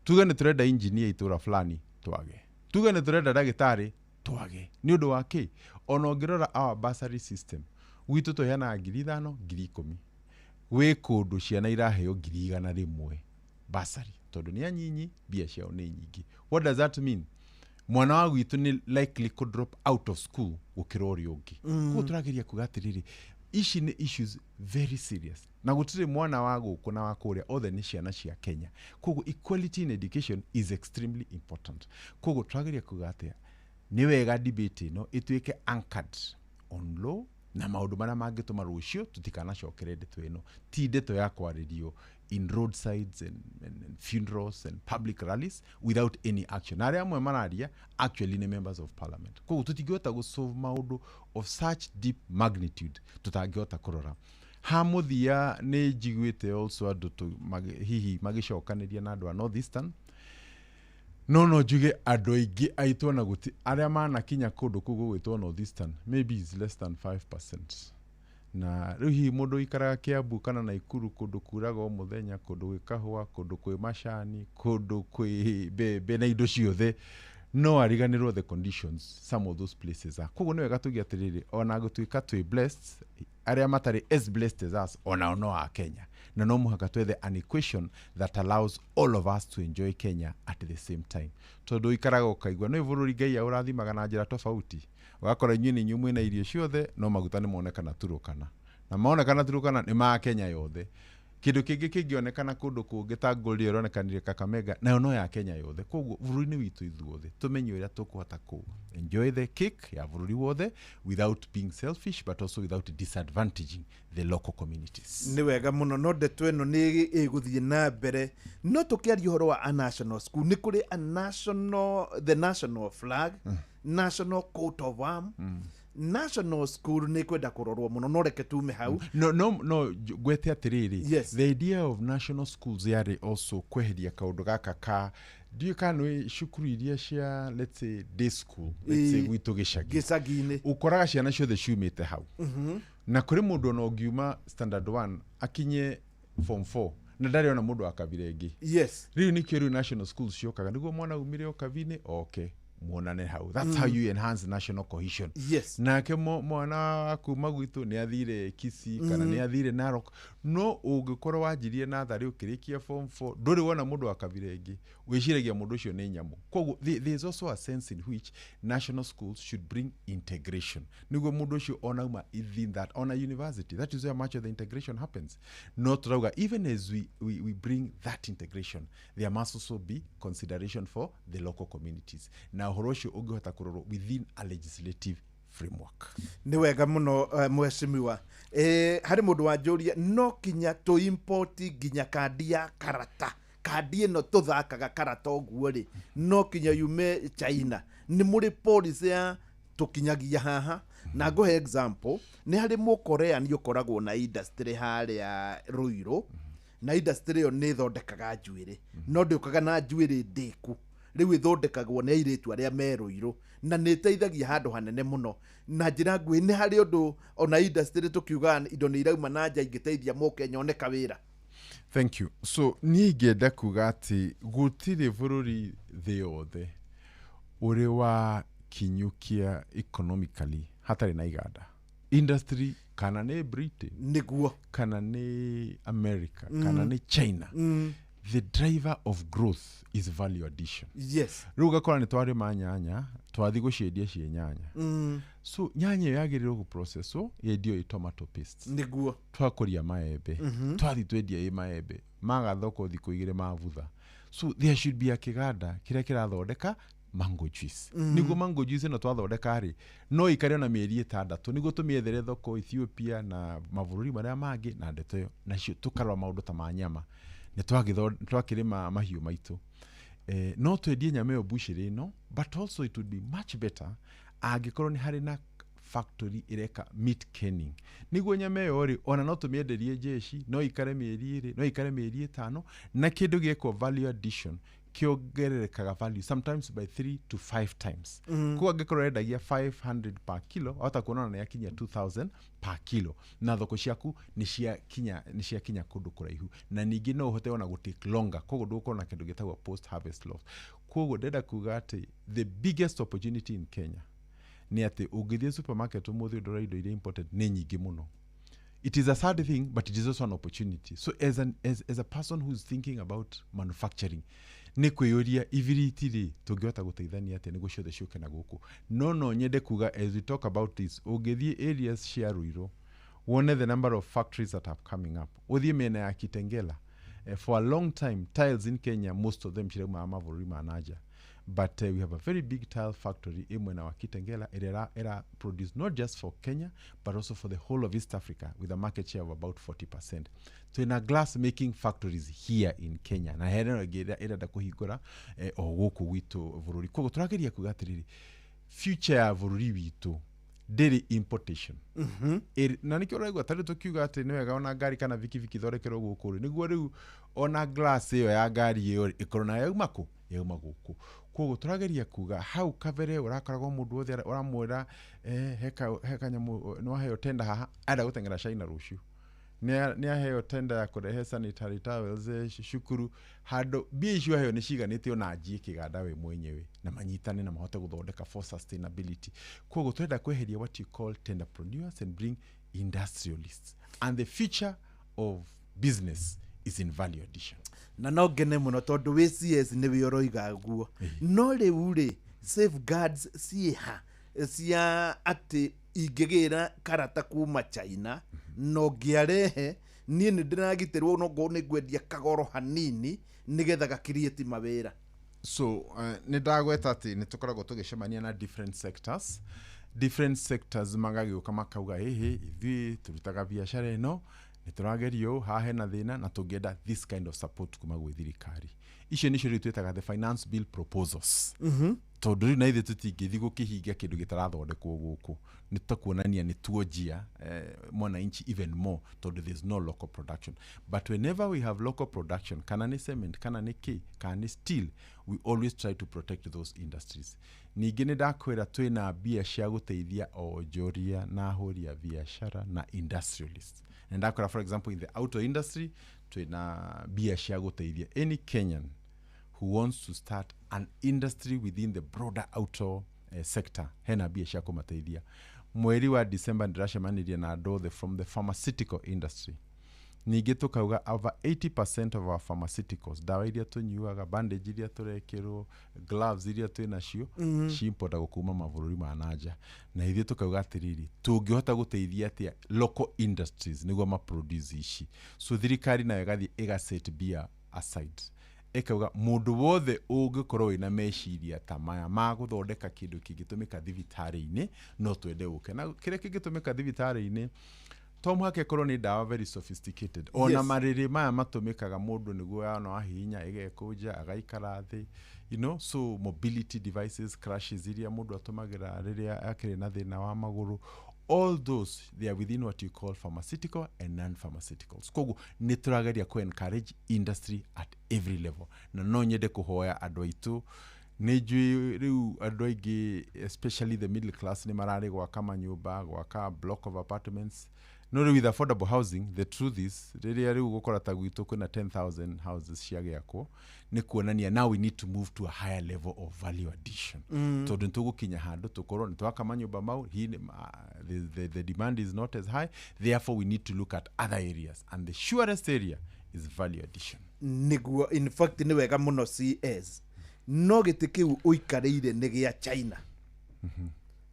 tuge nĩ tũrenda engineer itũra fulani twage, tuge nĩ tũrenda ndagĩtarĩ Twage nĩ ũndũ wa kĩ? Ona ũngĩrora our bursary system gwitũ, tũheanaga 5,000, 10,000. Gwĩ kũndũ ciana iraheo 100,000 bursary tondũ nĩ anyinyi, mbia ciao nĩ nyingĩ. What does that mean? Mwana wa gwitũ nĩ likely kũ drop out of school gũkĩra ũrĩa ũngĩ. Koguo tũrageria kuga atĩrĩrĩ, ici nĩ issues very serious, na gũtirĩ mwana wa gũkũ na wa kũrĩa, othe nĩ ciana cia Kenya. Koguo equality in education is extremely important. Koguo tũrageria kuga atĩa? Nĩ wega debate ĩno ĩtuĩke anchored on law na maũndũ marĩa mangĩtũma rũciũ tũtikanacokere ndeto ĩno. Ti ndeto ya kwarĩrio in roadsides and funerals and public rallies without any action. Na arĩa amwe mararia actually nĩ members of parliament. Koguo tũtingĩhota gũsolve maũndũ of such deep magnitude tũtangĩhota kũrora ha mũthia. Nĩ njiguĩte also andũ hihi magĩcokanĩria na andũ a North Eastern, no njuge andũ aingĩ aitũ ona gũti arĩa manakinya kũndũ kũu gũgwĩtwo North Eastern, maybe is less than 5%. Na rĩu hihi mũndũ ũikaraga Kiambu kana Naikuru, kũndũ kuraga o mũthenya, kũndũ gwĩ kahũa, kũndũ kwĩ macani, kũndũ kwĩ mbembe na indo ciothe, no ariganĩrwo the conditions some of those places are. Koguo nĩ wega tuge atĩrĩrĩ, ona gũtuĩka twĩ blessed, arĩa matarĩ as blessed as us onao no a Kenya, na no mũhaka twethe an equation that allows all of us to enjoy Kenya at the same time, tondũ ũikaraga ũkaigua nĩ bũrũri Ngai aũrathimaga na njĩra tofauti. Ũgakora inyuĩ nĩ inyuĩ mwĩna irio ciothe, no maguta nĩ monekana Turukana, na monekana Turukana nĩ ma Kenya yothe. Kĩndũ kĩngĩ kĩngĩonekana kũndũ kũngĩ ta gold ĩrĩa ĩronekanire Kakamega, nayo no ya Kenya yothe. Koguo bũrũri-inĩ witũ ithuothe, tũmenye ũrĩa tũkũhota kũ enjoy the cake ya bũrũri wothe without being selfish but also without disadvantaging the local communities. Nĩ wega mũno, no ndeto ĩno nĩ ĩgũthiĩ na mbere. No tũkĩaria ũhoro wa a national school, nĩ kũrĩ a national, the national flag, national coat of arm. National school nĩ kwenda kũrorwo mũno, no reke tume hau. No, ngwete atĩrĩrĩ, the idea of national schools yarĩ also kweheria kaũndũ gaka ka ndiũĩ kana nĩ cukuru iria cia, let's say, day school, let's say gwitũ gĩcagi. Gĩcagi-inĩ. Ũkoraga ciana ciothe ciumĩte hau, na kũrĩ mũndũ ona ũngiuma standard 1 akinye form 4 na ndarĩ ona mũndũ wa kabira ĩngĩ. Rĩu nĩkĩo rĩu national schools ciokaga, nĩguo mwana umire o kabi-inĩ oke muonane hau. That's how you enhance national cohesion. Nake mwana wa kuma gwitũ nĩ athire Kisii kana nĩ athire Narok, no ũngĩkorwo wanjirie natharĩ ũkĩrĩkia form 4 ndũrĩ wona mũndũ wa kabira ĩngĩ, wĩciragia mũndũ ũcio nĩ nyamũ. Koguo there is also a sense in which national schools should bring integration, nĩguo mũndũ ũcio onauma within that, ona university, that is where much of the integration happens. No turauga even as we bring that integration, there must also be consideration for the local communities, na ũhoro ũcio ũngĩhota kũrorwo within a legislative framework. Nĩ wega mũno, mheshimiwa. Harĩ mũndũ wanjũria, no kinya tũ import nginya kandi ya karata, kandi ĩno tũthakaga karata ũguo rĩ, no kinya yume China? Nĩ mũrĩ policy ya tũkinyagia haha? Na ngũhe example, nĩ harĩ mũkoreani ũkoragwo na industry harĩa Ruiru, na industry ĩyo nĩ ĩthondekaga njuĩrĩ, no ndĩũkaga na njuĩrĩ ndĩku. Rĩu ĩthondekagwo nĩ airĩtu arĩa me Ruiru, na nĩ ĩteithagia handũ hanene mũno. Na njĩra nguhĩ, nĩ harĩ ũndũ ona industry tũkiuga indo nĩ irauma na nja ingĩteithia mũkenya one kawĩra? Thank you. So niĩ ingĩenda kuga atĩ gũtirĩ bũrũri thĩ yothe ũrĩ wa kinyũkia economically hatarĩ na iganda, industry, kana nĩ Britain, kana nĩ America, kana nĩ China. The driver of growth is value addition. Rĩu ũgakora nĩ twarĩma nyanya, twathi gũciendia ciĩ nyanya. So nyanya ĩyo yagĩrĩirwo gũprocesswo yendio ĩ tomato paste. Twakũria maembe, twathi twendia ĩ maembe, maga thoko thikũ 2 mabutha. So there should be a kĩganda kĩrĩa kĩrathondeka mango juice, nĩguo mango juice ĩno twathondeka rĩ, no ikare ona mĩeri 6, nĩguo tũmĩethere thoko Ethiopia na mabũrũri marĩa mangĩ. Na ndeto ĩyo nacio tũkarora maũndũ ta ma nyama, nĩ twakĩrĩma mahiũ maitũ, no twendie nyama ĩyo bucĩrĩ ĩno, but also it would be much better angĩkorwo nĩ harĩ na factory ĩreka meat canning, nĩguo nyama ĩyo rĩ, ona no tũmĩenderie jeshi, no ikare mĩeri 2, no ikare mĩeri 5. Na kĩndũ gĩekwo value addition kĩongererekaga value sometimes by 3 to 5 times. Koguo angĩkorwo wendagia 500 per kilo, wahota kuona ona nĩyakinyia 2000 per kilo, na thoko ciaku nĩ ciakinya kũndũ kũraihu. Na ningĩ no ũhote ona gũ take longer, koguo ndũgũkorwo na kĩndũ gĩtagwo post harvest loss. Koguo ndĩrenda kuga atĩ the biggest opportunity in Kenya Nĩ atĩ ũngĩthiĩ supermarket ũmũthĩ ũndore indo iria imported nĩ nyingĩ mũno. It is a sad thing, but it is also an opportunity. So as a person who's thinking about manufacturing, nĩ kwĩyũria ibiriti rĩ, tũngĩhota gũteithania atĩa nĩguo ciothe ciũke na gũkũ. No nyende kuga, as we talk about this, ũngĩthiĩ areas cia Ruiru wone the number of factories that are coming up, ũthiĩ mĩena ya Kitengela, for a long time tiles in Kenya, most of them ciraumaga mabũrũri ma nanja, but we have a very big tile factory ĩ mwena wa Kitengela ĩrĩa ĩra produce not just for Kenya but also for the whole of East Africa, with a market share of about 40%. Twĩna glass making factories here in Kenya, na hena ĩngĩ ĩrĩa ĩrenda kũhingũra o gũkũ gwitũ bũrũri. Koguo tũrageria kuga atĩrĩrĩ, future ya bũrũri witũ ndĩrĩ importation. Na nĩkĩo ũraigua tarĩu tũkiuga atĩ nĩ wega ona ngari kana bikibiki ithondekerwo gũkũ rĩ, nĩguo rĩu ona glass ĩyo ya ngari ĩyo rĩ, ĩkorwo nayo yauma kũ, yauma gũkũ. Koguo tũrageria kuga hau kabere ũrakoragwo mũndũ wothe ũramwĩra he kanyamũ nĩ waheo tenda haha, arenda gũteng'era China rũciũ, nĩ aheo tenda ya kũrehe sanitary towels cukuru, handũ mbia icio aheo nĩ ciganĩte ona anjie kĩganda we mwenyewe na manyitane na mahote gũthondeka for sustainability. Koguo tũrenda kweheria what you call tenderpreneurs and bring industrialists, and the future of business is in value addition. Na no ngene mũno tondũ wĩ CS nĩwe ũroiga guo. No rĩu rĩ, safeguards ciĩha cia atĩ ingĩgĩra karata kuma China no ngĩarehe niĩ nĩ ndĩragitĩrwo, no ngorwo nĩ ngwendia kagoro hanini nĩgetha gakiriĩti mawĩra? So nĩ ndagweta atĩ nĩ tũkoragwo tũgĩcemania na different sectors, different sectors magagĩũka makauga, ĩhĩ, ithuĩ tũrutaga biacara ĩno, nĩ tũrageria ũũ, haha hena thĩna na tũngĩenda this kind of support kuma gwĩ thirikari. Icio nĩcio rĩu twĩtaga the finance bill proposals, tondũ rĩu na ithuĩ tũtingĩthiĩ gũkĩhingia kĩndũ gĩtarathondekwo gũkũ, nĩ tũkuonania nĩ tuonjia mwananchi even more, tondũ there's no local production. But whenever we have local production, kana nĩ cement, kana nĩ kĩ, kana nĩ steel, we always try to protect those industries. Ningĩ nĩ ndakwĩra twĩna mbia cia gũteithia onjoria na ahũri a biacara na industrialists, na ndakwĩra, for example, in the auto industry twĩna mbia cia gũteithia any Kenyan who wants to start an industry within the broader auto sector, hena mbia cia kũmateithia. Mweri wa December ndĩracemanirie na andũ othe from the pharmaceutical industry. Ningĩ tũkauga over 80% of our pharmaceuticals, ndawa iria tũnyuaga, bandage iria tũrekĩrwo, gloves iria twĩ nacio, ciimportagwo kuma mabũrũri ma nanja, na ithuĩ tũkauga atĩrĩrĩ, tũngĩhota gũteithia atĩa local industries nĩguo maproduce ici? So thirikari nayo ĩgathiĩ ĩgaset mbia aside, ĩkauga mũndũ wothe ũngĩkorwo wĩna meciria ta maya ma gũthondeka kĩndũ kĩngĩtũmĩka thibitarĩ-inĩ, no twende ũke na kĩrĩa kĩngĩtũmĩka thibitarĩ-inĩ. To mũhaka ĩkorwo nĩ ndawa very sophisticated, ona marĩrĩ maya matũmĩkaga mũndũ nĩguo yana wahihinya ĩgekũnja agaikara thĩ, so mobility devices, crutches iria mũndũ atũmagĩra rĩrĩa akĩrĩ na thĩna wa magũrũ, all those, they are within what you call pharmaceutical and non-pharmaceuticals. Koguo nĩ tũrageria ku encourage industry at every level. Na no nyende kũhoya andũ aitũ, nĩ njũĩ rĩu andũ aingĩ, especially the middle class, nĩ mararĩ gwaka manyũmba, gwaka block of apartments, no rĩu with affordable housing, the truth is, rĩrĩa rĩu gũkora ta gwitũ kwĩna 10,000 houses ciagĩakwo, nĩ kuonania now we need to move to a higher level of value addition, tondũ nĩ tũgũkinya handũ tũkorwo nĩ twaka manyũmba mau, the demand is not as high. Therefore we need to look at other areas, and the surest area is value addition. Nĩguo, in fact nĩ wega mũno CS, no gĩtĩ kĩu ũikarĩire nĩ gĩa China,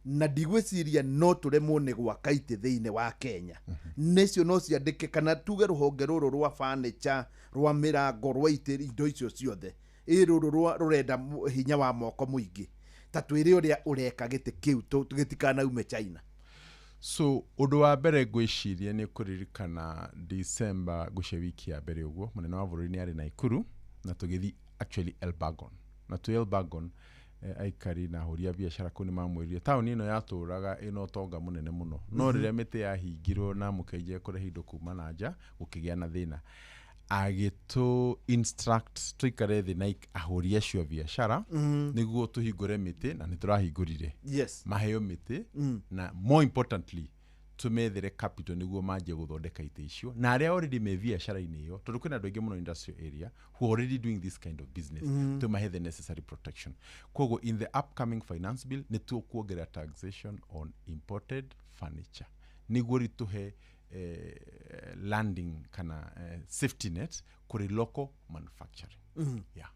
na ndigwĩciria no tũremwo nĩ gwaka itĩ thĩinĩ wa Kenya nĩcio no ciandĩke, kana tuge rũhonge rũrũ rwa furniture, rwa mĩrango, rwa itĩ, indo icio ciothe, ĩ rũrũ rwa rũrenda hinya wa moko mũingĩ, ta twĩre ũrĩa ũreka gĩtĩ kĩu gĩtikanaume China. So ũndũ wa mbere ngwĩciria nĩ kũririkana December ngũcia wiki ya mbere ũguo, mũnene wa bũrũri nĩ arĩ Naikuru na tũgĩthiĩ actually Elbagon, na twĩ Elbagon aikari na ahũri a biacara kũu nĩ mamwĩrire taũni ĩno yatũraga ĩna ũtonga mũnene mũno, no rĩrĩa mĩtĩ yahingirwo na mũkĩanjia kũrehe indo kuma na nja, gũkĩgĩa na thĩna. Agĩtũ instruct tũikare thĩ na ahũri acio a biacara nĩguo tũhingũre mĩtĩ, na nĩ tũrahingũrire. Maheo mĩtĩ, na more importantly Tũmethere capital nĩguo manjie gũthondeka itĩ icio, na arĩa already me biacara-inĩ ĩyo, tondũ kwĩna andũ aingĩ mũno industrial area who are already doing this kind of business, tũmahe the necessary protection. Koguo in the upcoming finance bill nĩ tũkuongerera taxation on imported furniture nĩguo rĩtũhe landing kana safety net kũrĩ local manufacturing. Yeah.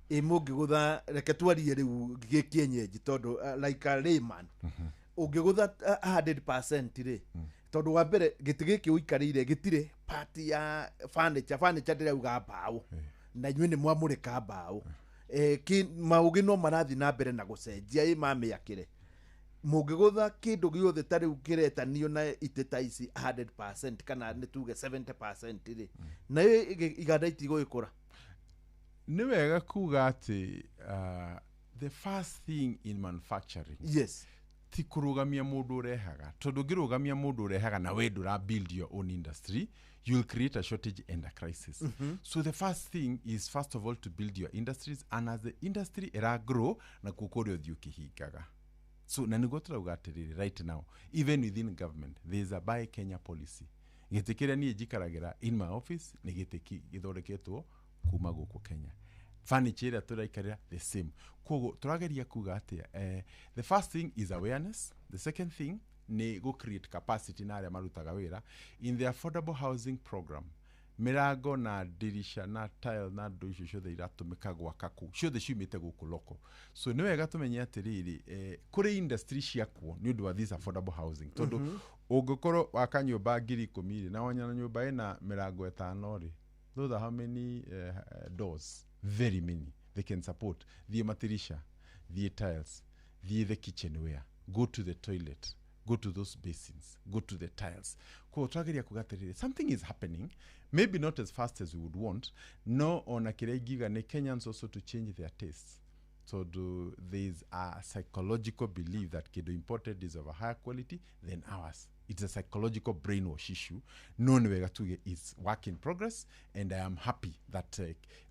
Ĩ mũngĩgũtha, reke twarie rĩu gĩkĩenyenji, tondũ like a layman, ũngĩgũtha 100% rĩ, tondũ wa mbere gĩtĩ gĩkĩ ũikarĩire gĩtirĩ part ya furniture ndĩrauga mbaũ, na inyuĩ nĩ mwamũrĩka mbaũ. Maũgĩ no marathiĩ na mbere na gũcenjia ĩ mamĩakĩre. Mũngĩgũtha kĩndũ gĩothe ta rĩu kĩretanio na itĩ ta ici 100% kana nĩ tuge 70% rĩ, nayo iganda itigũgĩkũra? Nĩ wega kuga atĩ the first thing in manufacturing ti kũrũgamia mũndũ ũrehaga, tondũ ũngĩrũgamia mũndũ ũrehaga na we ndũra build your own industry, you will create a shortage and a crisis. So the first thing is first of all to build your industries, and as the industry ĩra grow, nakuo kũrĩa ũthiĩ ũkĩhingaga. So na nĩguo tũrauga atĩrĩrĩ, right now even within government there is a Buy Kenya policy. Gĩtĩ kĩrĩa niĩ njikaragĩra in my office nĩ gĩtĩ gĩthondeketwo kuma gũkũ Kenya. Furniture ĩrĩa tũraikarĩra, the same. Koguo tũrageria kuga atĩa? The first thing is awareness. The second thing nĩ gũ create capacity na arĩa marutaga wĩra in the affordable housing program. Mĩrango na ndirisha na tile na ndũ icio ciothe iratũmĩka gwaka kũu, ciothe ciumĩte gũkũ local. So nĩ wega tũmenye atĩrĩrĩ, kũrĩ industry ciakwo nĩ ũndũ wa this affordable housing, tondũ ũngĩkorwo waka nyũmba 10,000 rĩ, na wona nyũmba ĩna mĩrango 5 rĩ, those are how many doors? Very many. They can support. Thiĩ matirisha, thiĩ tiles, thiĩ the kitchenware, go to the toilet, go to those basins, go to the tiles. Koguo twageria kuga atĩrĩrĩ, something is happening, maybe not as fast as we would want. No ona kĩrĩa ingiuga nĩ Kenyans also to change their tastes, tondũ there is a psychological belief that kĩndũ imported is of a higher quality than ours. It's a psychological brainwash issue. No nĩ wega tuge it's work in progress, and I am happy that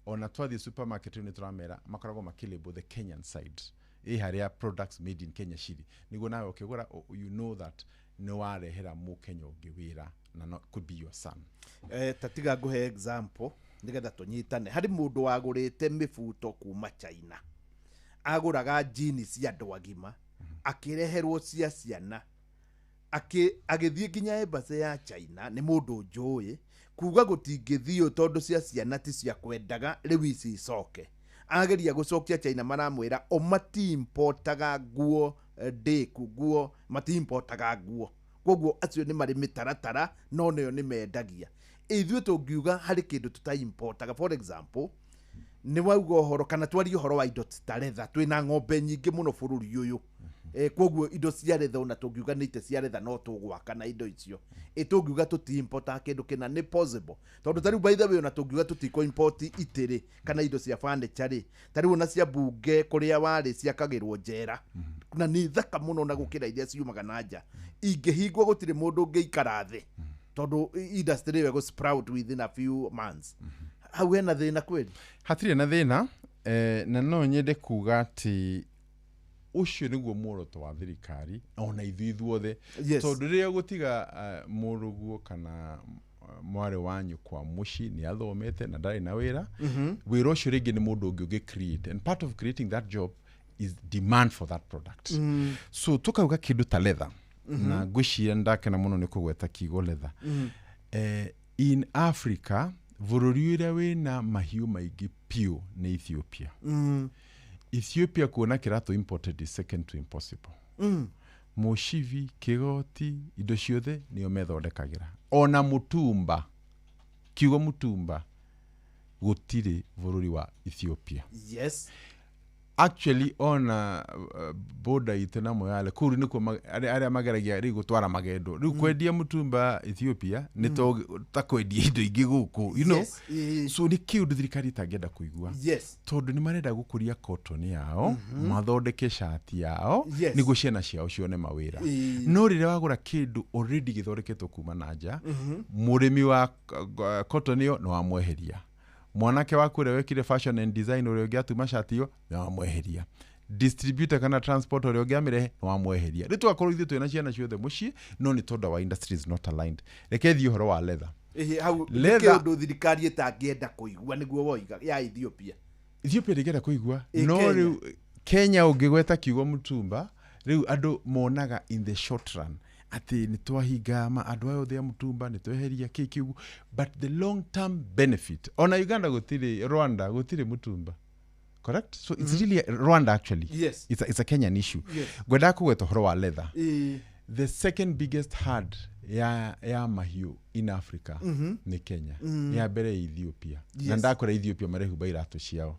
ona twathiĩ supermarket nĩ tũramera makoragwo makĩlabel the Kenyan side, ĩ harĩa products made in Kenya ciri, nĩguo nawe ũkĩgũra you know that nĩ warehera mũkenya ũngĩ wĩra, na no, could be your son. Ta tiga ngũhe example nĩgetha tũnyitane. Harĩ mũndũ wagũrĩte mĩbuto kuma China, agũraga jini cia andũ agima, akĩreherwo cia ciana, agĩthiĩ nginya embassy ya China, nĩ mũndũ njũĩ, kuga gũtingĩthiĩ tondũ cia ciana ti cia kwendaga, rĩu ici icoke. Ageria gũcokia China, maramwĩra o matiimportaga nguo, ndĩku nguo, matiimportaga nguo, koguo acio nĩ marĩ mĩtaratara, no nĩo nĩ mendagia. Ithuĩ tũngiuga harĩ kĩndũ tũtaimportaga, for example, nĩ wauga ũhoro kana twarie ũhoro wa indo ta leather, twĩna ng'ombe nyingĩ mũno bũrũri ũyũ. Koguo indo cia leather, ona tũngiuga nĩ itĩ cia leather, no tũgwaka na indo icio. Ĩ tũngiuga tũti-importaga kĩndũ kĩna, nĩ possible? Tondũ ta rĩu, by the way, ona tũngiuga tũtikũ import itĩ rĩ, kana indo cia furniture rĩ, ta rĩu ona cia mbunge kũrĩa warĩ ciakagĩrwo njera na nĩ thaka mũno na gũkĩra iria ciumaga na nja. Ingĩhingwo gũtirĩ mũndũ ũngĩikara thĩ, tondũ industry ĩyo ĩgũ sprout within a few months. Hau hena thĩna kweli? Hatirĩ na thĩna, na no nyende kuga atĩ ũcio nĩguo muoroto wa thirikari ona ithuĩ ithuothe, tondũ rĩrĩa ũgũtiga mũrũguo kana mwarĩ wa nyũkwa mũciĩ nĩ athomete na ndarĩ na wĩra, wĩra ũcio rĩngĩ nĩ mũndũ ũngĩ ũngĩ create, and part of creating that job is demand for that product. So tukauga kĩndũ ta leather, na ngwĩciria ndakena mũno nĩ kũgweta kiugo leather. In Africa, bũrũri ũrĩa wĩna mahiũ maingĩ piũ nĩ Ethiopia. Ethiopia kuona kĩratũ imported is second to impossible. Mũcibi, kĩgoti, indo ciothe nĩo methondekagĩra. Ona mũtumba, kiugo mũtumba gũtirĩ bũrũri wa Ethiopia. Actually ona border itũ na Moyale kũu nĩkuo arĩa mageragia rĩu gũtwara magendo rĩu kwendia mũtumba Ethiopia nĩ ta kwendia indo ingĩ gũkũ. So nĩ kĩũndũ thirikari ĩtangĩenda kũigua, tondũ nĩ marenda gũkũria cotton yao, mathondeke cati yao, nĩguo ciana ciao cione mawĩra. No rĩrĩa wagũra kĩndũ already gĩthondeketwo kuma na nja, mũrĩmi wa cotton ĩyo nĩ wamweheria, mwanake waku ũrĩa wekire fashion and design, ũrĩa ũngĩatuma cati ĩyo, nĩ wamweheria. Distributor kana transport ũrĩa ũngĩamĩrehe nĩ wamweheria. Rĩu tũgakorwo ithuĩ twĩna ciana ciothe mũciĩ, no nĩ tondũ wa industry is not aligned. Reke thiĩ ũhoro wa leather. Ĩhĩ, hau Leather- nĩ kĩũndũ thirikari ĩtangĩenda kũigua nĩguo woiga ya Ethiopia. Ethiopia ndĩngĩenda kũigua. Ĩ, No Kenya. rĩu Kenya ũngĩgweta kiugo mũtumba, rĩu andũ monaga in the short run atĩ nĩ twahinga ma andũ aya othe a mũtumba, nĩ tweheria kĩ kiugo, but the long term benefit, ona Uganda gũtirĩ, Rwanda gũtirĩ mũtumba, correct? So it's really Rwanda actually. It's a Kenyan issue. Ngwendaga kũgweta ũhoro wa leather. The second biggest herd ya mahiũ in Africa nĩ Kenya. Ya mbere Ethiopia. Na ndakora Ethiopia marehumba iratũ ciao.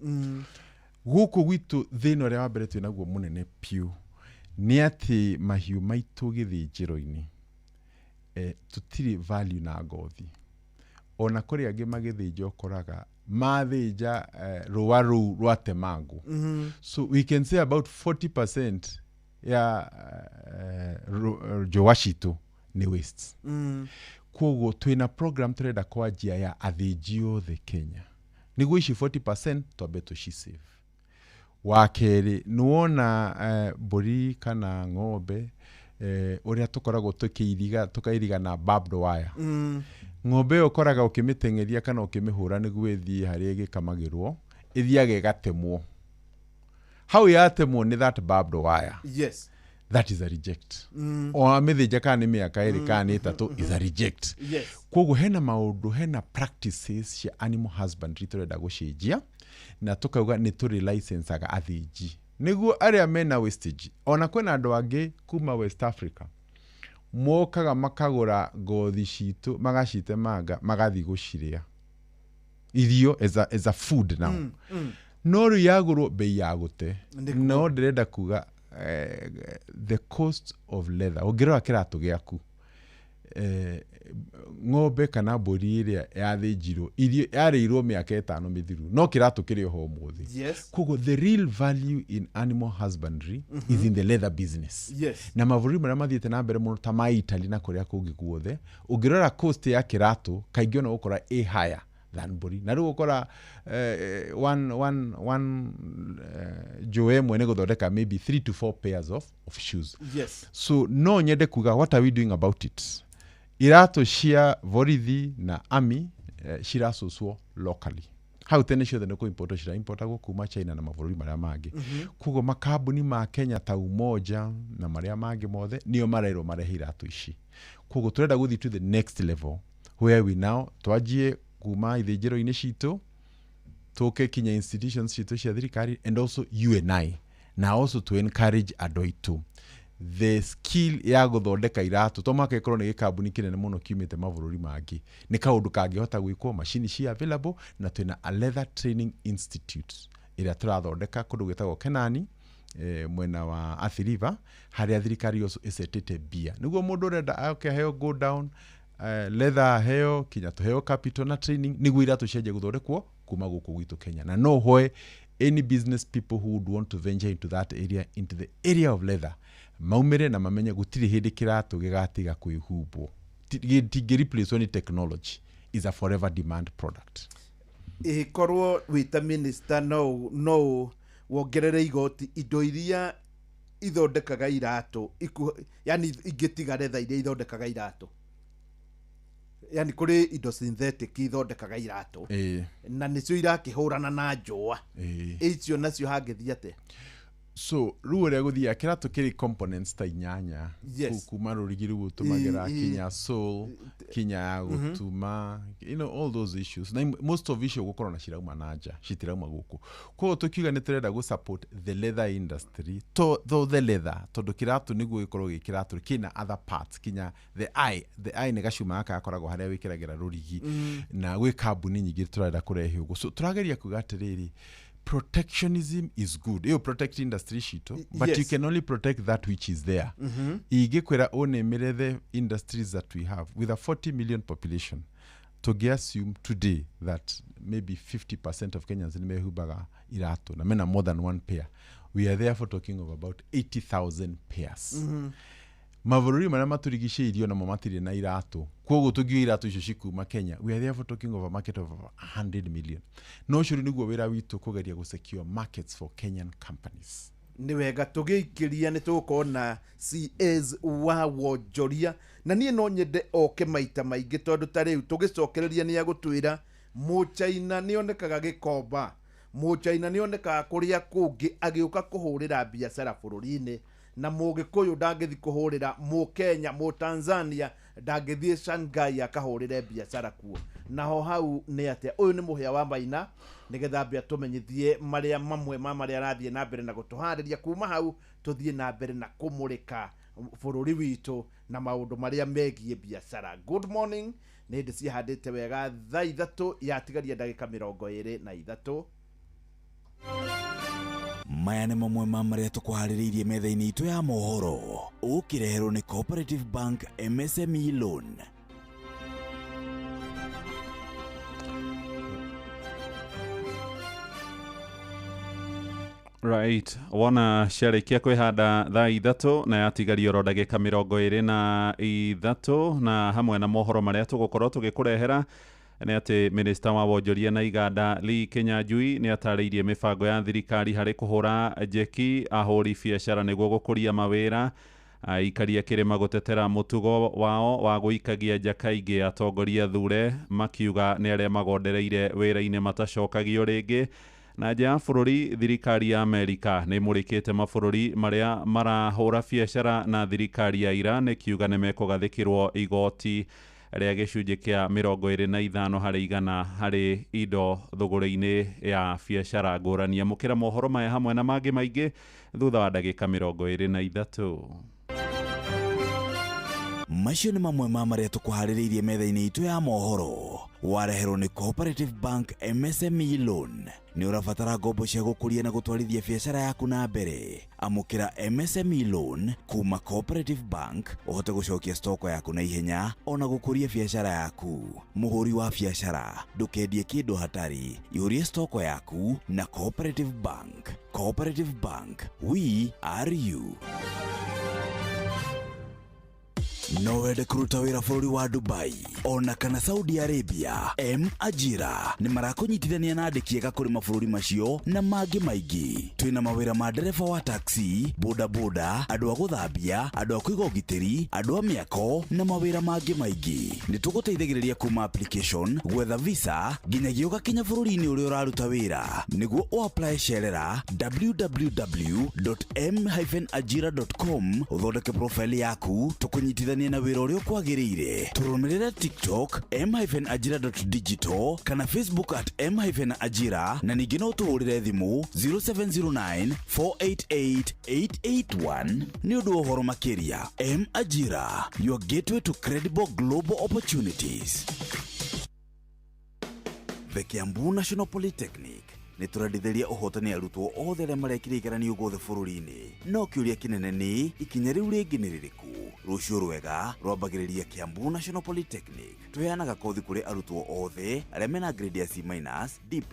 Gũkũ gwitũ thĩna ũrĩa wa mbere twĩ naguo mũnene piũ nĩ atĩ mahiũ maitũ gĩthĩnjĩro-inĩ, tũtirĩ value na ngothi. Ona kũrĩ angĩ magĩthĩnja ũkoraga mathĩnja, rũa rũu rwatemangwo. So we can say about 40% ya njũa citũ nĩ waste. Koguo twĩna program tũrenda kwanjia ya athĩnji othe Kenya nĩguo ici 40% twambe tũcisave. Wa kerĩ, nĩwona mbũri kana ng'ombe, ũrĩa tũkoragwo tũkĩiriga, tũkairiga na barbed wire. Ng'ombe ĩyo ũkoraga ũkĩmĩteng'eria kana ũkĩmĩhũra nĩguo ĩthiĩ harĩa ĩgĩkamagĩrwo, ĩthiaga ĩgatemwo. Hau yatemwo nĩ that barbed wire, that is a reject. O amĩthĩnja kana nĩ mĩaka 2 kana nĩ 3 is a reject. Koguo hena maũndũ, hena practices cia animal husbandry tũrenda gũcenjia, na tũkauga nĩ tũrĩ licensaga athĩnji nĩguo arĩa mena wastage. Ona kwĩna andũ angĩ kuma West Africa mokaga makagũra ngothi citũ, magacitemanga, magathiĩ gũcirĩa irio as a food now. No rĩu yagũrwo bei ya gũte. No ndĩrenda kuga, the cost of leather, ũngĩrora kĩratũ gĩaku, ng'ombe kana mbũri ĩrĩa yathĩnjirwo, irio yarĩirwo mĩaka 5 mĩthiru, no kĩratũ kĩrĩ oho ũmũthĩ. Koguo the real value in animal husbandry is in the leather business. Na mabũrũri marĩa mathiĩte na mbere mũno ta ma Italy na kũrĩa kũngĩ guothe, ũngĩrora cost ya kĩratũ kaingĩ ona ũgũkora ĩ higher than mbũri. Na rĩu ũkora one njũa ĩmwe nĩ gũthondeka maybe 3 to 4 pairs of shoes. So no nyende kuga, what are we doing about it? Iratũ cia borithi na army, ciracũcwo locally. Hau tene ciothe nĩ kũimportwo ciraimportagwo kuma China na mabũrũri marĩa mangĩ. Koguo makambuni ma Kenya ta Umoja na marĩa mangĩ mothe nĩo marerwo marehe iratũ ici. Koguo tũrenda gũthiĩ to the next level where we now twanjie kuma ithĩnjĩro-inĩ citũ, tũke kinya institutions citũ cia thirikari and also UNI, na also to encourage andũ aitũ the skill ya gũthondeka iratũ, to mũhaka ĩkorwo nĩ gĩkambuni kĩnene mũno kiumĩte mabũrũri mangĩ. Nĩ kaũndũ kangĩhota gwĩkwo, macini ci available, na twĩna a leather training institute ĩrĩa tũrathondeka kũndũ gwĩtagwo Kenani, mwena wa Athi River, harĩa thirikari also ĩcetĩte mbia nĩguo mũndũ ũrenda oke aheo go down, leather aheo, kinya tũheo capital na training nĩguo iratũ cianjie gũthondekwo kuma gũkũ gwitũ Kenya. Na no hoe any business people who would want to venture into that area, into the area of leather, maumĩre na mamenye gũtirĩ hĩndĩ kĩratũ gĩgatiga kwĩhumbwo. Gĩtingĩ replace nĩ technology, is a forever demand product. Ĩkorwo wĩ ta minister, no wongerere igoti indo iria ithondekaga iratũ yani ingĩtiga leather iria ithondekaga iratũ, yani kũrĩ indo synthetic ithondekaga iratũ na nĩcio irakĩhũrana na njũa icio, nacio hangĩthiĩ atĩa? So rĩu ũrĩa gũthiaga, kĩratũ kĩrĩ components ta 8. Kuma rũrigi rũu ũtũmagĩra kinya sole, kinya ya gũtuma, all those issues, na most of icio gũkorwo na cirauma na nja, citirauma gũkũ. Koguo tũkiuga nĩ tũrenda gũ support the leather industry, to the leather, tondũ kĩratũ nĩguo gĩkorwo gĩ kĩratũ kĩna other parts, kinya the eye nĩ gacuma gaka gakoragwo harĩa wĩkĩragĩra rũrigi. Na gwĩ kambuni nyingĩ tũrenda kũrehe ũguo. So tũrageria kuga atĩrĩrĩ, protectionism is good, ĩyo protect industry citũ, but you can only protect that which is there. Ingĩkwĩra ũnĩmĩre the industries that we have with a 40 million population, tũngĩ assume today that maybe 50% of Kenyans nĩ mehumbaga iratũ na mena more than one pair, we are therefore talking of about 80,000 pairs. Mabũrũri marĩa matũrigicĩirio namo matirĩ na iratũ, koguo tũngiuga iratũ icio cikuma Kenya, we are therefore talking of a market of over 100 million. No ũcio rĩu nĩguo wĩra witũ, kũgeria gũ secure markets for Kenyan companies. Nĩ wega tũgĩikĩria nĩ tũgũkorwo na CS wa wonjoria, na niĩ no nyende oke maita maingĩ, tondũ ta rĩu tũgĩcokereria nĩ agũtwĩra Mũchaina nĩ onekaga Gĩkomba, Mũchaina nĩ onekaga kũrĩa kũngĩ agĩũka kũhũrĩra biacara bũrũri-inĩ, na Mũgĩkũyũ ndangĩthi kũhũrĩra, Mũkenya, Mũtanzania ndangĩthiĩ Shanghai akahũrĩre biacara kuo. Naho hau nĩ atĩa? Ũyũ nĩ Mũhĩa wa Maina, nĩgetha ambia tũmenyithie marĩa mamwe ma marĩa arathiĩ na mbere na gũtũharĩria. Kuma hau tũthiĩ na mbere na kũmũrĩka bũrũri witũ na maũndũ marĩa megiĩ biacara. Good morning, nĩ hĩndĩ cihandĩte wega thaa 3 yatigaria ndagĩka 23. Maya nĩ mamwe ma marĩa tũkũharĩrĩirie metha-inĩ itũ ya mohoro, ũkĩreherwo nĩ Cooperative Bank MSME Loan. Right, wona ciarĩkia kwĩhanda thaa 3 na yatigaria oro ndagĩka 23, na hamwe na mohoro marĩa tũgũkorwo tũgĩkũrehera nĩ atĩ minista wa wonjoria na iganda Lee Kinyanjui nĩ atarĩirie mĩbango ya thirikari harĩ kũhũra njeki ahũri biacara nĩguo gũkũria mawĩra. Aikaria kĩrĩma gũtetera mũtugo wao wa gũikagia nja kaingĩ atongoria thure makiuga nĩ arĩa magondereire wĩra-inĩ matacokagio rĩngĩ. Na nja ya bũrũri, thirikari ya Amerika nĩ ĩmũrĩkĩte mabũrũri marĩa marahũra biacara na thirikari ya Iran ĩkiuga nĩ mekũgathĩkĩrwo igoti rĩa gĩcunjĩ kĩa 25 harĩ igana harĩ indo thũgũrĩ-inĩ ya biacara ngũrani. Amũkĩra mohoro maya hamwe na mangĩ maingĩ thutha wa ndagĩka 23. Macio nĩ mamwe ma marĩa tũkũharĩrĩirie metha-inĩ itũ ya mohoro, wareherwo nĩ Cooperative Bank MSME Loan. Nĩ ũrabatara ngombo cia gũkũria na gũtwarithia biacara yaku na mbere? Amũkĩra MSME Loan kuma Cooperative Bank ũhote gũcokia stoko yaku na ihenya ona gũkũria biacara yaku. Mũhũri wa biacara, ndũkendie kĩndũ hatarĩ, ihũrie stoko yaku na Cooperative Bank. Cooperative Bank, we are you. No wende kũruta wĩra bũrũri wa Dubai ona kana Saudi Arabia? M Ajira nĩ marakũnyitithania na andĩki ega kũrĩ mabũrũri macio na mangĩ maingĩ. Twĩna mawĩra ma ndereba wa taxi, bodaboda, andũ a gũthambia, andũ a kũiga ũgitĩri, andũ a mĩako na mawĩra mangĩ maingĩ. Nĩ tũgũteithagĩrĩria kuma application, gwetha visa nginyagia ũgakinya bũrũri-inĩ ũrĩa ũraruta wĩra. Nĩguo ũapply cerera www.m-ajira.com ũthondeke profile yaku, tũkũnyitithania na wĩra ũrĩa ũkwagĩrĩire. Tũrũmĩrĩre TikTok m-ajira.digital kana Facebook at m-ajira, na ningĩ no tũhũrĩre thimũ 0709 488 881 nĩ ũndũ wa ũhoro makĩria. M Ajira, your gateway to credible global opportunities. The Kiambu National Polytechnic nĩ tũrendithĩria ũhotani arutwo othe arĩa marekire igeranio guothe bũrũri-inĩ. No kĩũria kĩnene nĩ ikinya rĩu rĩngĩ nĩ rĩrĩkũ? Rũciũ rwega rwambagĩrĩria Kiambu National Polytechnic. Tũheanaga kothi kũrĩ arutwo othe arĩa mena grade ya C-, D+,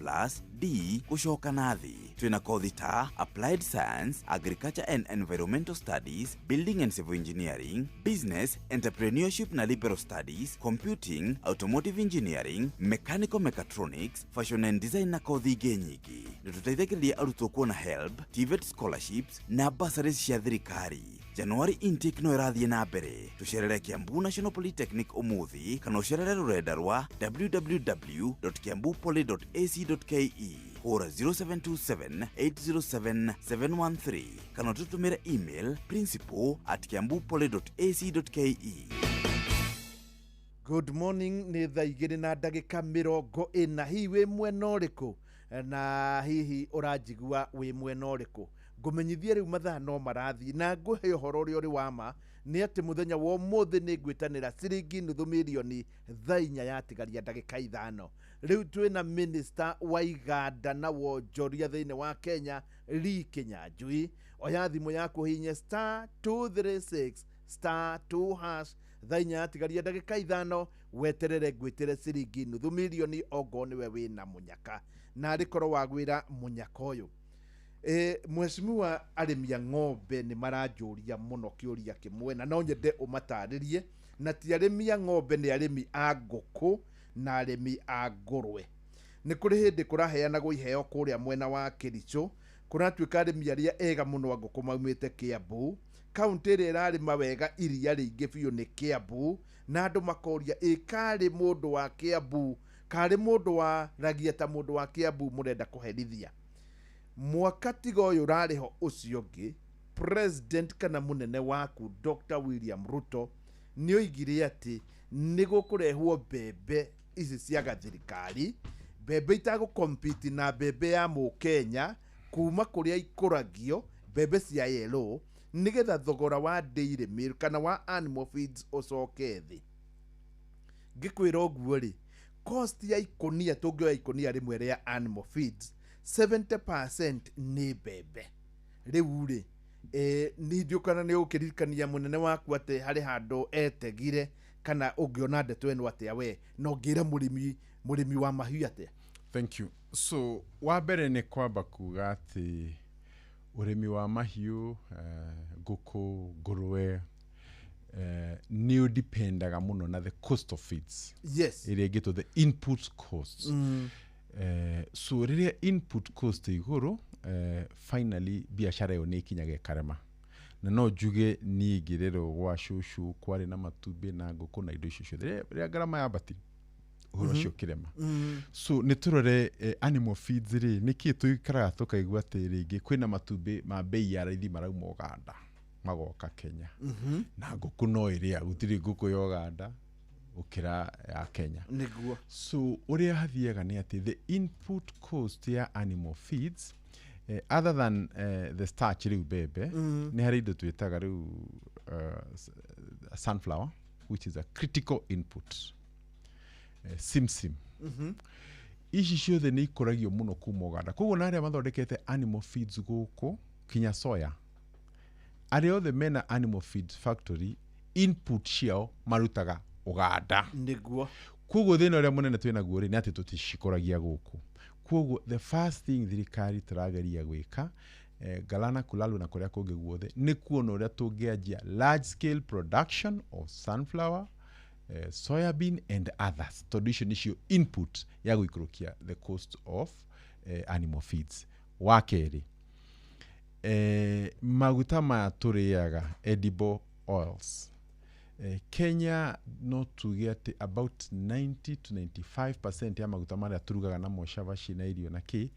D gũcoka na thĩ. Twĩna kothi ta Applied Science, Agriculture and Environmental Studies, Building and Civil Engineering, Business, Entrepreneurship na Liberal Studies, Computing, Automotive Engineering, Mechanical Mechatronics, Fashion and Design na kothi ingĩ nyingĩ. Nĩ tũteithagĩrĩria arutwo kuona HELB, TVET scholarships na bursaries cia thirikari. January intake no ĩrathiĩ na mbere. Tũcerere Kiambu National Polytechnic ũmũthĩ kana ũcerere rũrenda rwa www.kiambupoly.ac.ke. Hũra 0727 807 713 kana ũtũtũmĩre email principal@kiambupoly.ac.ke. Good morning, nĩ thaa 2 na ndagĩka 40. Hihi wĩ mwena ũrĩkũ? Na hihi ũranjigua wĩ mwena ũrĩkũ? Ngũmenyithie rĩu mathaa no marathiĩ, na ngũhe ũhoro ũrĩa ũrĩ wa ma nĩ atĩ mũthenya wa ũmũthĩ nĩ ngwĩtanĩra ciringi nuthu mirioni thaa 4 yatigaria ndagĩka 5. Rĩu twĩna minista wa iganda na wonjoria thĩinĩ wa Kenya Lee Kinyanjui. Oya thimũ yaku hihinye star 236 star 2 hash thaa 4 yatigaria ndagĩka 5, weterere ngwĩtĩre ciringi nuthu mirioni ongorwo nĩwe wĩna mũnyaka, na arĩkorwo wagwĩra mũnyaka ũyũ. Mheshimiwa, arĩmi a ng'ombe nĩ maranjũria mũno kĩũria kĩmwe na no nyende ũmatarĩrie, na ti arĩmi a ng'ombe, nĩ arĩmi a ngũkũ na arĩmi a ngũrwe. Nĩ kũrĩ hĩndĩ kũraheanagwo iheo kũrĩa mwena wa Kericho, Kũratuĩka arĩmi arĩa ega mũno a ngũkũ maumĩte Kiambu. Kaũntĩ ĩrĩa ĩrarĩma wega iria rĩingĩ biũ nĩ Kiambu, na andũ makoria ĩ karĩ mũndũ wa Kiambu, karĩ mũndũ waragia ta mũndũ wa Kiambu mũrenda kũherithia. Mwaka tiga ũyũ ũrarĩ ho ũcio ũngĩ, president kana mũnene waku Dr. William Ruto nĩ oigire atĩ nĩ gũkũrehwo mbembe ici cia gathirikari, mbembe itagũkompiti na mbembe ya mũkenya kuma kũrĩa ikũragio, mbembe cia yellow, nĩgetha thogora wa dairy meal kana wa animal feeds ũcoke thĩ. Ngĩkwĩra ũguo rĩ, cost ya ikũnia, tũngĩoya ikũnia rĩmwe rĩa animal feeds, 70% nĩ mbembe. Rĩu rĩ, nĩ ndiũĩ kana nĩ ũgũkĩririkania mũnene waku atĩ harĩ handũ etegire, kana ũngĩona ndeto ĩno atĩa we, na ũngĩra mũrĩmi wa mahiũ atĩa? Thank you. So wa mbere nĩ kwamba kuga atĩ ũrĩmi wa mahiũ, ngũkũ, ngũrwe, nĩ ũdipendaga mũno na the cost of feeds. Ĩrĩa ĩngĩtwo the input costs. So rĩrĩa input cost ĩ igũrũ, finally biacara ĩyo nĩ ĩkinyaga ĩkarema. Na no njuge niĩ ngĩrerwo gwa cũcũ kwarĩ na matumbĩ na ngũkũ na indo icio ciothe. Rĩrĩa ngarama yambatire, ũhoro ũcio ũkĩrema. So nĩ tũrore animal feeds rĩ, nĩkĩ tũikaraga tũkaigua atĩ rĩngĩ kwĩna matumbĩ ma bei ya raithi marauma Uganda magoka Kenya. Na ngũkũ no ĩrĩa, gũtirĩ ngũkũ ya Uganda gũkĩra ya Kenya. Nĩguo. So ũrĩa hathiaga nĩ atĩ the input cost ya animal feeds, other than the starch rĩu mbembe, nĩ harĩ indo twĩtaga rĩu sunflower, which is a critical input, simsim. Ici ciothe nĩ ikũragio mũno kuma Uganda. Koguo na arĩa mathondekete animal feeds gũkũ, kinya soya, arĩa othe mena animal feeds factory, input ciao marutaga Uganda. Nĩguo. Koguo thĩna ũrĩa mũnene twĩnaguo rĩ, nĩ atĩ tũticikũragia gũkũ. Koguo the first thing thirikari tũrageria gwĩka, Galana Kulalu na kũrĩa kũngĩ guothe, nĩ kuona ũrĩa tũngĩanjia large scale production of sunflower, soybean and others, tondũ icio nĩcio input ya gũikũrũkia the cost of animal feeds. Wa kerĩ, maguta maya tũrĩaga, edible oils, Kenya no tuge atĩ about 90 to 95% ya maguta marĩa tũrugaga namo cabaci na irio na kĩ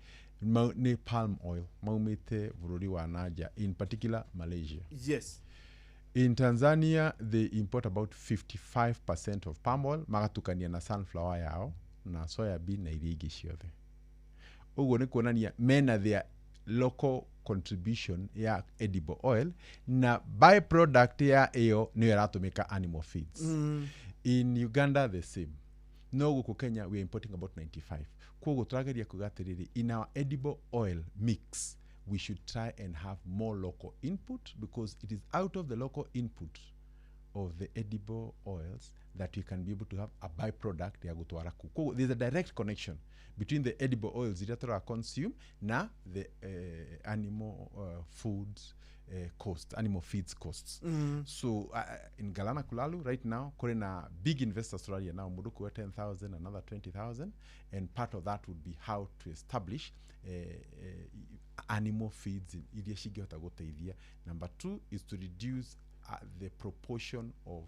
nĩ palm oil maumĩte bũrũri wa nanja, in particular Malaysia. In Tanzania they import about 55% of palm oil, magatukania na sunflower yao na soya bean na iria ingĩ ciothe. Ũguo nĩ kuonania mena their local contribution ya edible oil, na byproduct ya ĩyo nĩyo ĩratũmĩka animal feeds. In Uganda the same. No gũkũ Kenya we are importing about 95. Koguo tũrageria kuga atĩrĩrĩ, in our edible oil mix we should try and have more local input, because it is out of the local input of the edible oils that we can be able to have a byproduct ya gũtwara kũu. Koguo there's a direct connection between the edible oils iria tũra consume na the animal foods cost, animal feeds costs. So in Galana Kulalu right now, kũrĩ na big investors tũraria nao, mũndũ kuoya 10,000, another 20,000, and part of that would be how to establish animal feeds iria cingĩhota gũteithia. Number two is to reduce the proportion of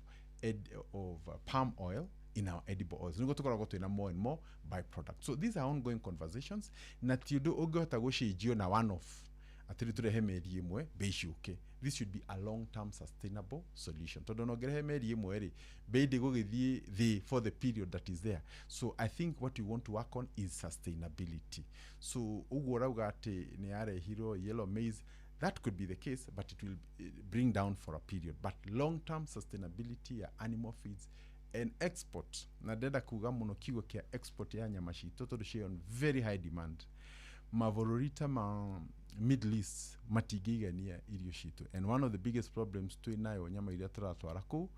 palm oil in our edible oils, nĩguo tũkoragwo twĩna more and more byproduct. So these are ongoing conversations, na ti ũndũ ũngĩhota gũcenjio na one off atĩrĩ tũrehe meri ĩmwe bei ciũke. This should be a long term sustainable solution, tondũ ona ũngĩrehe meri ĩmwe rĩ, bei ndĩgũgĩthiĩ thĩ for the period that is there. So I think what we want to work on is sustainability. So ũguo ũrauga atĩ nĩ yarehirwo yellow maize, that could be the case, but it will bring down for a period. But long term sustainability ya animal feeds and export, na ndenda kuga mũno kiugo kĩa export ya nyama citũ, tondũ ci on very high demand. Mabũrũri ta ma Middle East matingĩigania irio citũ, and one of the biggest problems twĩ nayo nyama iria tũratwara kũu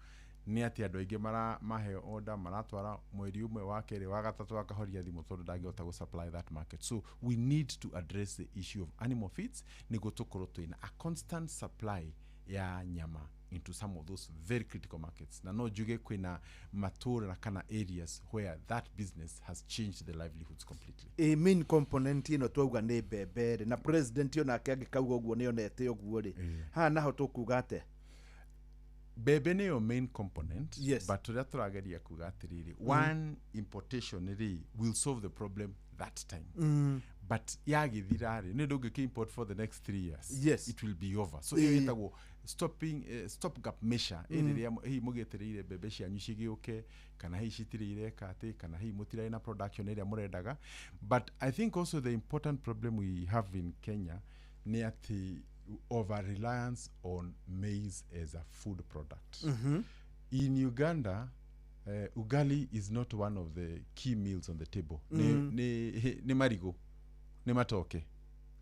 nĩ atĩ andũ aingĩ mara maheo order maratwara mweri ũmwe, wa kerĩ, wa gatatũ akahoria thimũ tondũ ndangĩhota gũ supply that market. So we need to address the issue of animal feeds nĩguo tũkorwo twĩna a constant supply ya nyama into some of those very critical markets. Na no njuge kwĩna matũra kana areas where that business has changed the livelihoods completely. Ĩ main component ĩno twauga nĩ mbembe rĩ, na president onake angĩkauga ũguo nĩ onete ũguo rĩ, haha naho tũkuga atĩa? Mbembe nĩyo main component. Yes. But ũrĩa tũrageria kuga atĩrĩrĩ, one importation rĩ will solve the problem that time, but yagĩthira rĩ, nĩ ndũngĩkĩ import for the next 3 years. It will be over. So ĩyo ĩtagwo stopping stop gap measure. Ĩrĩrĩa hihi mũgĩetereire mbembe cianyu cigĩũke, kana hihi citirĩ ireka atĩ, kana hihi mũtirarĩ na production ĩrĩa mũrendaga. But I think also the important problem we have in Kenya nĩ atĩ over reliance on maize as a food product. In Uganda, ugali is not one of the key meals on the table. Nĩ marigũ, nĩ matoke,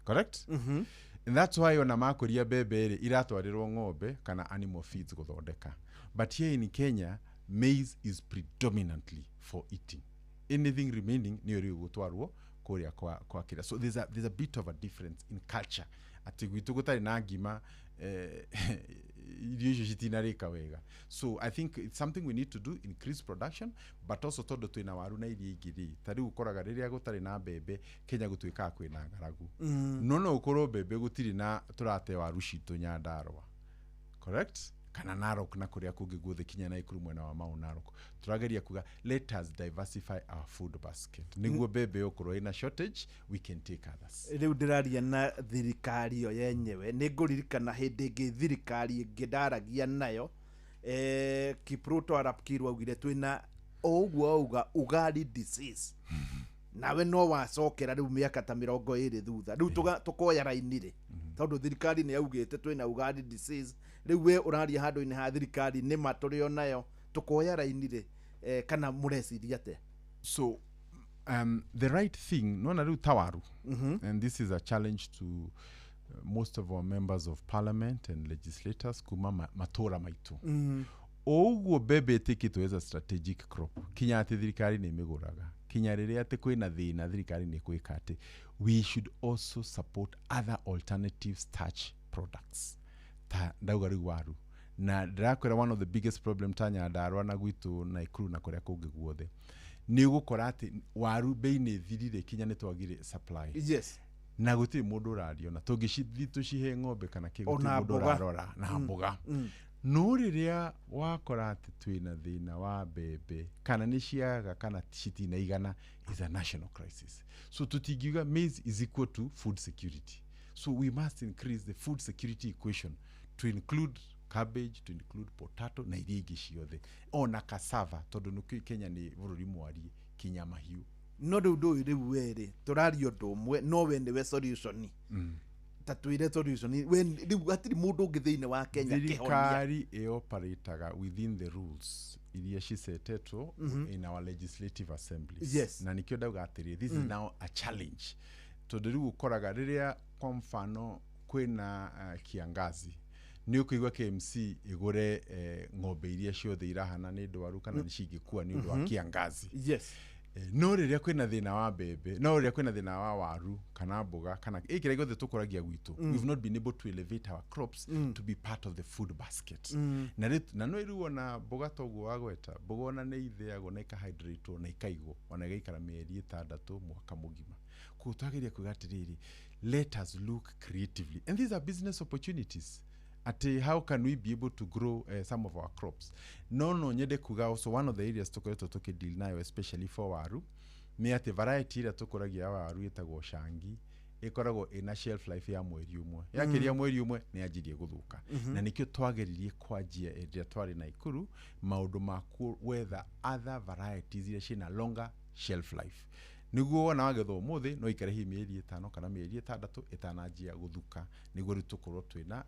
correct? Mhm. And that's why ona makũria mbembe rĩ, iratwarĩrwo ng'ombe kana animal feeds gũthondeka. But here in Kenya, maize is predominantly for eating. Anything remaining nĩyo rĩu gũtwarwo kũrĩa kwa kĩrĩa. So there's a bit of a difference in culture, atĩ gwitũ gũtarĩ na ngima, irio icio citinarĩka wega. So I think it's something we need to do, increase production, but also tondũ twĩna waru na irio ingĩ rĩ, ta rĩu ũkoraga rĩrĩa gũtarĩ na mbembe Kenya gũtuĩkaga kwĩna ng'aragu. No ũkorwo mbembe gũtirĩ na tũrate waru citũ Nyandarũa, correct, kana Narok na kũrĩa kũngĩ guothe, kinya Naikuru mwena wa Mau Narok. Tũrageria kuga let us diversify our food basket nĩguo mbembe ũkorwo ĩna shortage, we can take others. Rĩu ndĩraria na thirikari yo yenyewe. Nĩ ngũririkana hĩndĩ ĩngĩ thirikari ĩngĩ ndaragia nayo, Kipruto arap Kirwa augire twĩna o ũguo auga ugali disease, nawe no wacokera rĩu mĩaka ta 20 thutha. Rĩu tũkoya raini rĩ, tondũ thirikari nĩ yaugĩte twĩna ugali disease. Rĩu we ũraria handũ-inĩ ha thirikari, nĩ ma tũrĩ o nayo? Tũkoya raini rĩ, kana mũreciria atĩa? So the right thing, nona rĩu tawaru, and this is a challenge to most of our members of parliament and legislators kuma matũra maitũ, o ũguo mbembe ĩtĩkĩtwo as a strategic crop, kinya atĩ thirikari nĩ ĩmĩgũraga, kinya rĩrĩa atĩ kwĩna thĩna thirikari nĩ kwĩka atĩ we should also support other alternative starch products, ta ndauga rĩu waru. Na ndĩrakwĩra one of the biggest problem ta Nyandarũa na gwitũ Naikuru na kũrĩa kũngĩ guothe nĩ ũgũkora atĩ waru bei nĩ thirire, kinya nĩ twagire supply. Na gũtirĩ mũndũ ũraria ona tũngĩcithi tũcihe ng'ombe kana kĩ, gũtirĩ Ona mũndũ mboga. ũrarora na mboga. No rĩrĩa wakora atĩ twĩna thĩna wa mbembe, kana nĩ ciaga kana citinaigana, is a national crisis. So tũtingiuga maize is equal to food security. So we must increase the food security equation to include cabbage, to include potato na iria ingĩ ciothe, ona cassava, tondũ nĩkĩo Kenya nĩ bũrũri mwariĩ kinya mahiũ. No rĩu ndũĩ, rĩu werĩ tũraria ũndũ ũmwe, no we nĩwe solution. Ta twĩre solution we. Rĩu hatirĩ mũndũ ũngĩ thĩinĩ wa Kenya kĩhonia. Thirikari ĩoperataga within the rules iria cicetetwo in our legislative assemblies. Na nikĩo ndauga atĩrĩ, this is now a challenge, tondũ rĩu ũkoraga rĩrĩa kwa mfano kwĩna kiangazi, nĩ ũkũigua KMC ĩgũre ng'ombe iria ciothe irahana nĩ ndwaru kana nĩ cingĩkua nĩ ũndũ wa kiangazi. No rĩrĩa kwĩna thĩna wa mbembe, no rĩrĩa kwĩna thĩna wa waru kana mboga kana ĩ kĩrĩa gĩothe tũkũragia gwitũ, we've not been able to elevate our crops to be part of the food basket. Na no rĩu ona mboga toguo wagweta, mboga ona nĩ ithĩagwo na ikahydratewo na ikaigwo ona ĩgaikara mĩeri 6, mwaka mũgima. Koguo twageria kuga atĩrĩrĩ, let us look creatively, and these are business opportunities, atĩ how can we be able to grow some of our crops. No nyende kuga also one of the areas tũkoretwo tũkĩdeal nayo, especially for waru, nĩ atĩ variety ĩrĩa tũkũragia ya waru ĩtagwo shangi, ĩkoragwo ĩna shelf life ya mweri ũmwe. Yakĩria mweri ũmwe nĩ yanjirie gũthũka. Na nĩkĩo twageririe kwanjia ĩrĩa twarĩ Naikuru maũndũ ma gwetha other varieties iria ciĩna longer shelf life, nĩguo wona wagetha ũmũthĩ no ikare hihi mĩeri 5 kana mĩeri 6 ĩtananjia gũthuka, nĩguo rĩu tũkorwo twĩna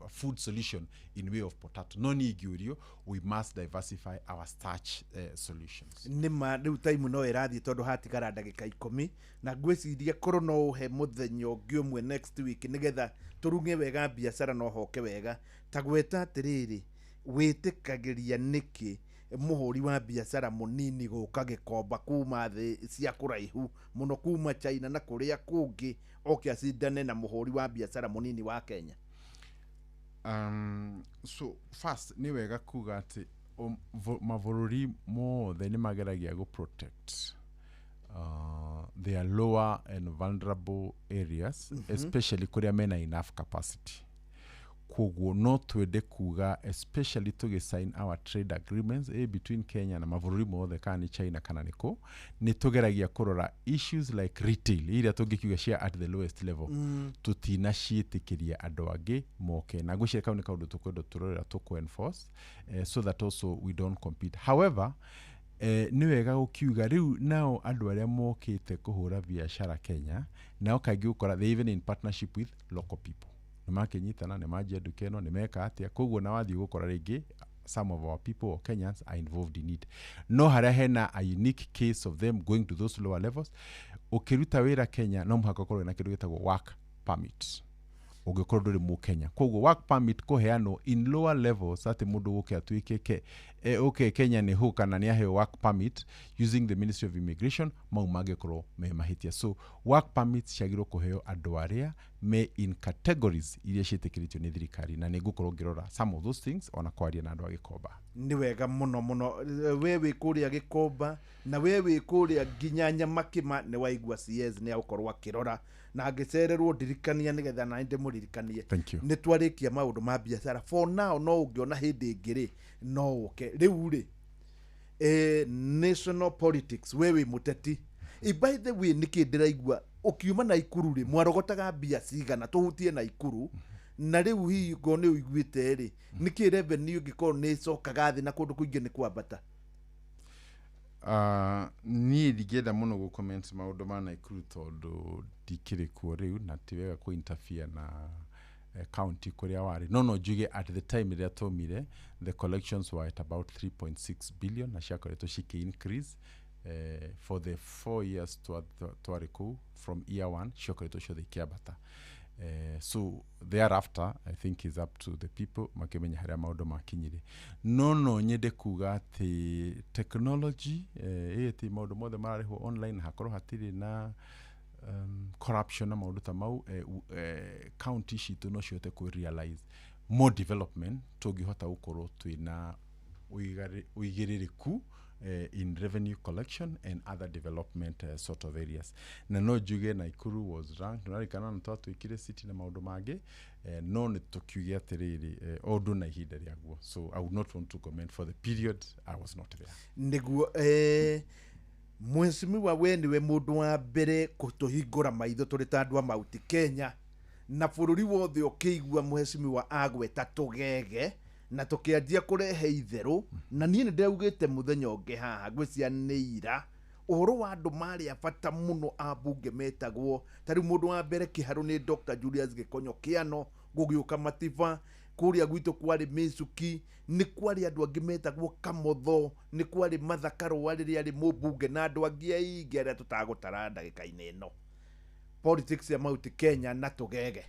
food solution in way of potato. No niĩ ingĩũrio, we must diversify our starch solutions. Nĩ ma rĩu time no ĩrathiĩ, tondũ hatigara ndagĩka 10, na ngwĩciria korwo no ũhe mũthenya ũngĩ ũmwe next week nĩgetha tũrung'e wega biacara no hoke wega. Ta gweta atĩrĩrĩ, wĩtĩkagĩria nĩkĩ mũhũri wa biacara mũnini gũka gĩkomba kuma thĩ cia kũraihu mũno, kuma China na kũrĩa kũngĩ, oke acindane na mũhũri wa biacara mũnini wa Kenya? So first nĩ wega kuga atĩ mabũrũri mothe nĩ mageragia gũ protect their lower and vulnerable areas, especially kũrĩa mena enough capacity. Koguo no twende kuga, especially tũgĩ sign our trade agreements between Kenya na mabũrũri mothe, kana nĩ China kana nĩkũ, nĩ tũgeragia kũrora issues like retail iria tũngĩkiuga cia at the lowest level. Tutinaciĩtĩkĩria andũ angĩ moke, na ngwĩciria kau nĩ kaũndũ tũkwenda tũrorera tũkũ enforce, so that also we don't compete. However, nĩ wega gũkiuga rĩu nao andũ arĩa mokĩte kũhũra biacara Kenya nao kaingĩ ũkora they even in partnership with local people, nĩ makĩnyitana, nĩ manjia nduka ĩno, nĩ meka atĩa. Koguo na wathiĩ gũkora rĩngĩ some of our people or Kenyans are involved in it. No harĩa hena a unique case of them going to those lower levels, ũkĩruta wĩra Kenya no mũhaka ũkorwo na kĩndũ gĩtagwo work permit ũngĩkorwo ndũrĩ mũkenya. Koguo work permit kũheanwo in lower levels atĩ mũndũ gũke atuĩke ke okay, Kenya nĩ hũ kana nĩ aheo work permit using the Ministry of Immigration, mau mangĩkorwo me mahĩtia. So work permits ciagĩrĩirwo kũheo andũ arĩa me in categories iria ciĩtĩkĩrĩtio nĩ thirikari, na nĩ ngũkorwo ngĩrora some of those things ona kwaria na andũ a Gĩkomba. Nĩ wega mũno mũno. We wĩ kũrĩa Gĩkomba na we wĩ kũrĩa nginya Nyamakĩma, nĩ waigua CS nĩ agũkorwo akĩrora na angĩcererwo ndirikania nĩgetha na ndĩmũririkanie. Thank you. Nĩ twarĩkia maũndũ ma biacara for now, no ũngĩona hĩndĩ ĩngĩ rĩ no ũke. Rĩu rĩ, national politics, we wĩ mũteti. By the way, nĩkĩ ndĩraigua ũkiuma Naikuru rĩ, mwarogotaga mbia cigana? Tũhutie Naikuru na rĩu hihi ngo nĩ ũiguĩte rĩ, nĩkĩ revenue ĩngĩkorwo nĩ ĩcokaga thĩ na kũndũ kũingĩ nĩ kwambata? Niĩ ndingĩenda mũno gũ comment maũndũ ma Naikuru tondũ ndikĩrĩ kuo rĩu, na ti wega kũ interfere na county kũrĩa warĩ. No njuge at the time rĩrĩa twaumire, the collections were at about 3.6 billion na ciakoretwo cikĩ increase for the 4 years twarĩ kũu. From year one ciakoretwo ciothe ikĩambata. So thereafter I think is up to the people makĩmenya harĩa maũndũ makinyire. No nyende kuga atĩ technology, ĩ maũndũ mothe mararĩhwo online, hakorwo hatirĩ na corruption na maũndũ ta mau, county citũ no cihote kũ realize more development tũngĩhota gũkorwo twĩna ũigĩrĩrĩku in revenue collection and other development sort of areas. Na no njuge Naikuru was ranked narikana na twatuĩkire city na maũndũ mangĩ, no nĩ tũkiuge atĩrĩrĩ, o ũndũ na ihinda rĩaguo. So I would not want to comment for the period I was not there. Nĩguo, mheshimiwa, we nĩwe mũndũ wa mbere kũtũhingũra maitho tũrĩ ta andũ a Mount Kenya na bũrũri wothe ũkĩigua mheshimiwa agweta tũgege na tũkĩanjia kũrehe itherũ. Na niĩ nĩ ndĩraugĩte mũthenya ũngĩ haha, ngwĩciria nĩ ira, ũhoro wa andũ marĩ a bata mũno a mbunge metagwo ta rĩu mũndũ wa mbere kĩharũ nĩ Dr. Julius Gĩkonyo Kĩano, gũgĩũka Matiba, kũrĩa gwitũ kwarĩ Mĩcuki, nĩ kwarĩ andũ angĩ metagwo Kamotho, nĩ kwarĩ Martha Karũa rĩrĩa arĩ mũmbunge, na andũ angĩ aingĩ arĩa tũtagũtara ndagĩka-inĩ ĩno. Politics ya Mount Kenya na tũgege.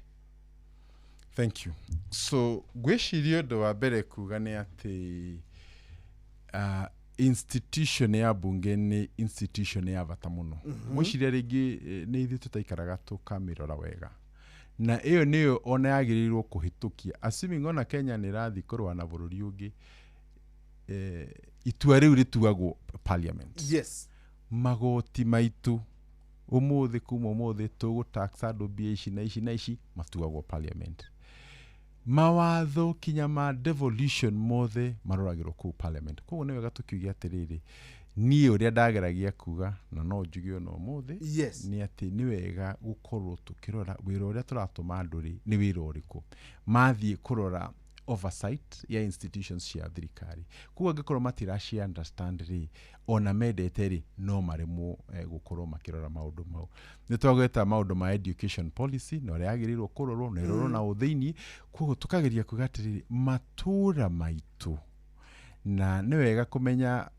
Thank you. So ngwĩciria ũndũ wa mbere kuga nĩ atĩ institution ya bunge nĩ institution ya bata mũno. Ngwĩciria rĩngĩ nĩ ithuĩ tũtaikaraga tũkamĩrora wega, na ĩyo nĩyo ona yagĩrĩirwo kũhĩtũkia, assuming ona Kenya nĩ ĩrathiĩ kũrũa na bũrũri ũngĩ, itua rĩu rĩtuagwo parliament. Magoti maitũ ũmũthĩ, kuma ũmũthĩ tũgũ tax andũ mbia ici na ici na ici, matuagwo parliament. Mawatho kinya ma devolution mothe maroragĩrwo kũu parliament. Koguo nĩ wega tũkiuge atĩrĩrĩ, niĩ ũrĩa ndageragia kuga na no njuge ona ũmũthĩ nĩ atĩ nĩ wega gũkorwo tũkĩrora wĩra ũrĩa tũratũma andũ rĩ nĩ wĩra ũrĩkũ mathiĩ kũrora, oversight ya institutions cia thirikari. Koguo angĩkorwo matiraci understand rĩ, ona mendete rĩ, no maremwo gũkorwo makĩrora maũndũ mau. Nĩ twagweta maũndũ ma education policy na ũrĩa yagĩrĩirwo kũrorwo na ĩrorwo na ũthĩiniĩ. Koguo tũkageria kuga atĩrĩrĩ, matũra maitũ, na nĩ wega kũmenya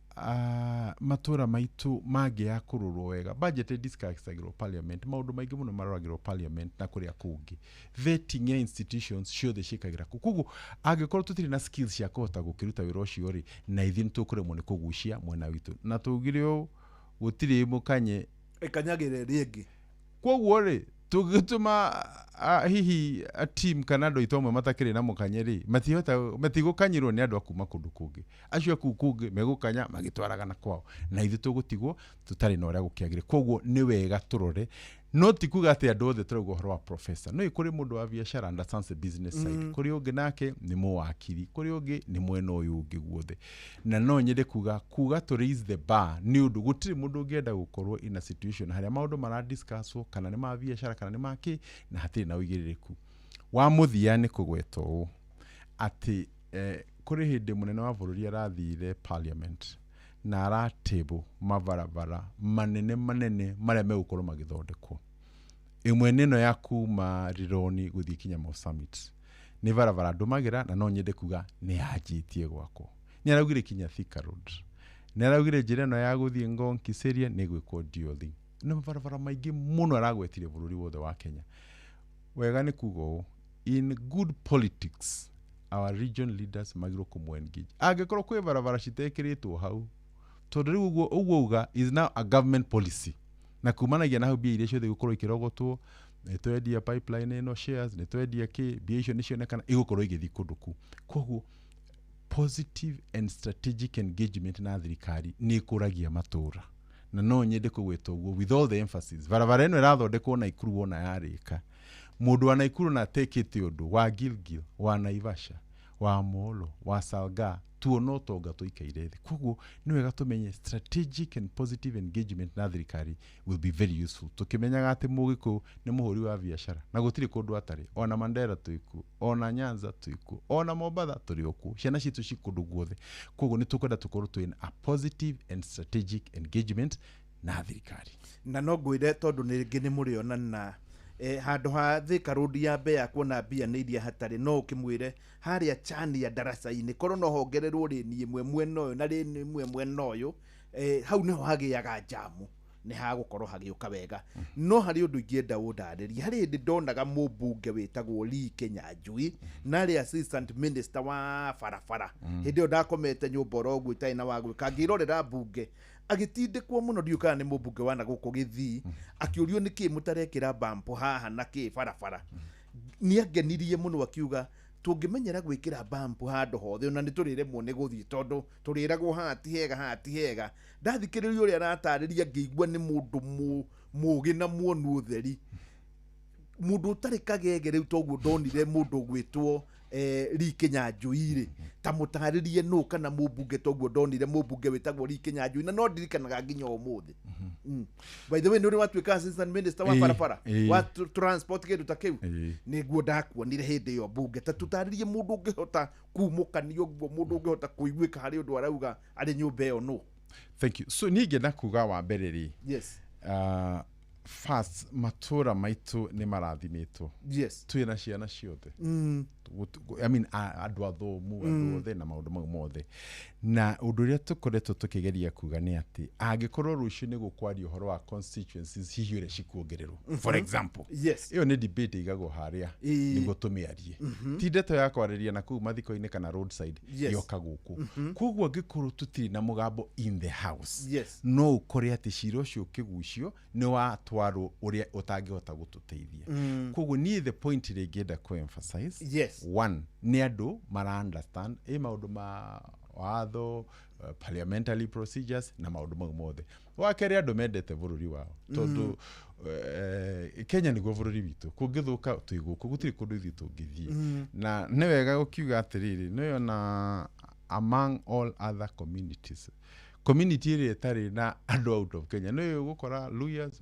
matũra maitũ mangĩaga kũrorwo wega, budget ĩdiscussagĩrwo parliament, maũndũ maingĩ mũno maroragĩrwo parliament na kũrĩa kũngĩ, vetting ya institutions ciothe ciĩkagĩra kũu. Koguo angĩkorwo tũtirĩ na skills cia kũhota gũkĩruta wĩra ũcio rĩ, na ithuĩ nĩ tũkũremwo nĩ kũgucia mwena witũ, na tũgire ũũ gũtirĩ mũkanye ĩkanyagĩra ĩrĩa ĩngĩ. Koguo rĩ, Tũngĩtũma hihi a team kana andũ aitũ amwe matakĩrĩ na mũkanye rĩ, matihota matigũkanyĩrwo nĩ andũ a kuma kũndũ kũngĩ. Acio a kũu kũngĩ megũkanya magĩtwaraga na kwao, na ithuĩ tũgũtigwo tũtarĩ na ũrĩa gũkĩagĩrĩire. Koguo nĩ wega tũrore, no ti kuga atĩ andũ othe tũrauga ũhoro wa professor. No kũrĩ mũndũ wa biacara understands the business side, kũrĩ ũngĩ nake nĩ mũwakiri, kũrĩ ũngĩ nĩ mwena ũyũ ũngĩ guothe. Na no nyende kuga to raise the bar, nĩ ũndũ gũtirĩ mũndũ ũngĩenda gũkorwo in a situation harĩa maũndũ maradiscusswo, kana nĩ ma biacara kana nĩ ma kĩ, na hatirĩ na ũigĩrĩrĩku. Wa mũthia nĩ kũgweta ũũ atĩ kũrĩ hĩndĩ mũnene wa bũrũri arathire parliament na aratable mabarabara manene manene marĩa megũkorwo magĩthondekwo. Ĩmwe nĩ ĩno ya kuma Rironi gũthiĩ kinya Mau Summit, nĩ barabara ndũmagĩra, na no nyende kuga nĩ yanjĩtie gwakwo. Nĩ araugire kinya Thika Road, nĩ araugire njĩra ĩno ya gũthiĩ Ngong Kiseria nĩ gwĩkwo dualling, na mabarabara maingĩ mũno aragwetire bũrũri wothe wa Kenya. Wega nĩ kuga ũũ, in good politics our region leaders magĩrĩirwo kũmũ engage angĩkorwo kwĩ barabara citekĩrĩtwo hau, tondũ rĩu ũguo uga is now a government policy, na kumanagia na hau mbia iria ciothe igũkorwo ikĩrogotwo, nĩ twendia pipeline ĩno shares, nĩ twendia kĩ, mbia icio nĩ cionekana igũkorwo igĩthiĩ kũndũ kũu. Koguo positive and strategic engagement na thirikari nĩ ĩkũragia matũra, na no nyende kũgweta ũguo with all the emphasis. Barabara ĩno ĩrathondekwo Naikuru, wona yarĩka, mũndũ wa Naikuru na atekĩte ũndũ wa Gilgil, wa Naivasha, wa Molo, wa Salga, tuona ũtonga tũikaire thĩ. Koguo nĩ wega tũmenye strategic and positive engagement na thirikari will be very useful, tũkĩmenyaga atĩ Mũgĩkũyũ nĩ mũhũri wa biacara na gũtirĩ kũndũ atarĩ. Ona Mandera twĩkuo, ona Nyanza twĩkuo, ona Mombatha tũrĩ o kuo, ciana citũ ci kũndũ guothe. Koguo nĩ tũkwenda tũkorwo twĩna a positive and strategic engagement na thirikari. Na no ngwĩre, tondũ nĩ rĩngĩ nĩ mũrĩonana handũ ha Thika Road ya mbere ya kuona mbia nĩ iria hatarĩ, no ũkĩmwĩre harĩa chania ndaraca-inĩ korwo no hongererwo rĩni ĩmwe mwena ũyũ na rĩni ĩmwe mwena ũyũ, hau nĩho hagĩaga njamu, nĩ hagũkorwo hagĩũka wega. No harĩ ũndũ ingĩenda ũndarĩrie. Harĩ hĩndĩ ndonaga mũmbunge wĩtagwo Lee Kinyanjui na arĩ assistant minister wa barabara. Hĩndĩ ĩyo ndakomete nyũmba oro ũguo itarĩ na wa gwĩka, ngĩrorera mbunge agĩtindĩkwo mũno, ndiũĩ kana nĩ mũmbunge wa na gũkũ Gĩthii, akĩũrio nĩkĩ mũtarekĩra bampo haha na kĩ barabara. Nĩ angenirie mũno akiuga tũngĩmenyera gwĩkĩra bampu handũ hothe ona nĩ tũrĩremwo nĩ gũthiĩ, tondũ tũrĩragwo haha ti hega, haha ti hega. Ndathikĩrĩria ũrĩa aratarĩria ngĩigua nĩ mũndũ mũgĩ na muonu ũtheri, mũndũ ũtarĩ kagege. Rĩu toguo ndonire mũndũ ũgwĩtwo Lee Kinyanjui rĩ, ta mũtarĩrie nũ kana mũmbunge toguo ndonire mũmbunge wĩtagwo Lee Kinyanjui, na no ndirikanaga nginya ũmũthĩ. By the way, nĩ ũrĩ watuĩka assistant minister wa barabara wa transport, kĩndũ ta kĩu? Nĩguo ndakuonire hĩndĩ ĩyo mbunge. Ta tũtarĩrie mũndũ ũngĩhota kumũkania ũguo, mũndũ ũngĩhota kũiguĩka harĩ ũndũ arauga arĩ nyũmba ĩyo nũ? Thank you. So niĩ ngĩenda kuga wa mbere rĩ, first, matũra maitũ nĩ marathimĩtwo. Twĩna ciana ciothe. I mean, andũ athomu, andũ othe na maũndũ mau mothe. Na ũndũ ũrĩa tũkoretwo tũkĩgeria kuga nĩ atĩ angĩkorwo rũciũ nĩ gũkwaria ũhoro wa constituencies hihi ũrĩa cikuongererwo, for example, ĩyo nĩ debate ĩigagwo harĩa nĩguo tũmĩarie. Ti ndeto ya kwarĩria na kũu mathiko-inĩ kana roadside, yoka gũkũ. Koguo angĩkorwo tũtirĩ na mũgambo in the house, no ũkore atĩ cira ũcio ũkĩgucio nĩ watwarwo ũrĩa ũtangĩhota gũtũteithia. Koguo niĩ the point ĩrĩa ingĩenda kũ emphasize, one, nĩ andũ mara understand ĩ maũndũ ma watho, parliamentary procedures na maũndũ mau mothe. Wa kerĩ, andũ mendete bũrũri wao, tondũ Kenya nĩguo bũrũri witũ, kũngĩthũka twĩ gũkũ, gũtirĩ kũndũ ithuĩ tũngĩthiĩ. Na nĩ wega gũkiuga atĩrĩrĩ, nĩyona among all other communities, community ĩrĩa ĩtarĩ na andũ out of Kenya nĩ ũgũkora Luyas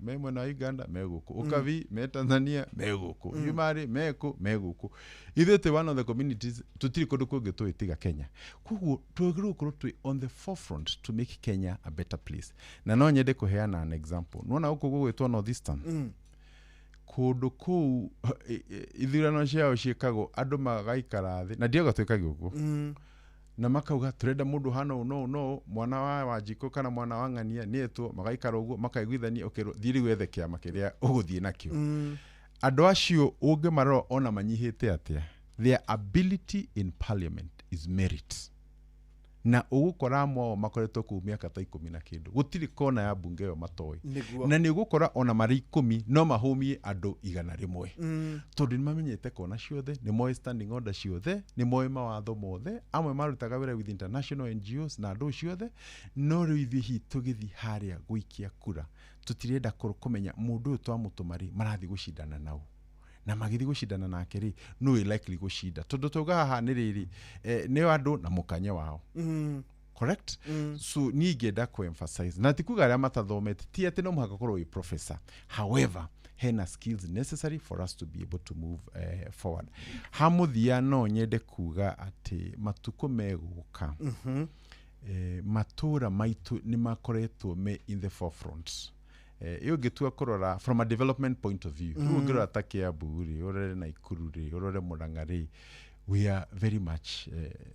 me mwena wa Uganda me gũkũ, Ukabi me Tanzania me gũkũ, Yumari me kũ me gũkũ. Ithuĩ twĩ one of the communities tũtirĩ kũndũ kũngĩ tũĩ tiga Kenya. Koguo twagĩrĩirwo gũkorwo twĩ on the forefront to make Kenya a better place. Na no nyende kũheana an example. Nĩwona gũkũ gũgwĩtwo Northeastern, kũndũ kũu ithurano ciao ciĩkagwo andũ magaikara thĩ, na ndioga twĩkage ũguo, na makauga turenda mũndũ hana ũũ no no mwana wa Wanjikũ kana mwana wa Ng'ania nĩetwo, magaikara ũguo makaiguithania, ũkerwo thiĩ rĩu wethe kĩama kĩrĩa ũgũthiĩ nakĩo. Andũ acio ũngĩmarora ona manyihĩte atĩa, their ability in parliament is merit. Na ũgũkora amwe ao makoretwo kũu mĩaka ta 10 na kĩndũ, gũtirĩ kona ya mbunge ĩyo matoĩ. Na nĩ ũgũkora ona marĩ 10 no mahũmie andũ 100. Tondũ nĩ mamenyete kona ciothe, nĩ moĩ standing order ciothe, nĩ moĩ mawatho mothe, amwe marutaga wĩra with international NGOs na andũ ciothe. No rĩu ithuĩ hihi tũgĩthiĩ harĩa gũikia kura tũtirenda kũmenya mũndũ ũyũ twamũtũma rĩ marathiĩ gũcindana nao, na magĩthiĩ gũcindana nake rĩ nũ wĩ likely gũcinda, tondũ tauga haha nĩ rĩrĩ nĩo andũ na mũkanye wao. Correct. So niĩ ingĩenda kũ-emphasize na ti kuga arĩa matathomete ti atĩ no mũhaka ũkorwo wĩ professor, however hena skills necessary for us to be able to move forward. Ha mũthia no nyende kuga atĩ matukũ megũka, matũra maitũ nĩ makoretwo me in the forefront. Ĩyo ũngĩtua kũrora from a development point of view, rĩu ũngĩrora ta Kiambu rĩ, ũrore Naikuru rĩ, ũrore Murang'a rĩ, we are very much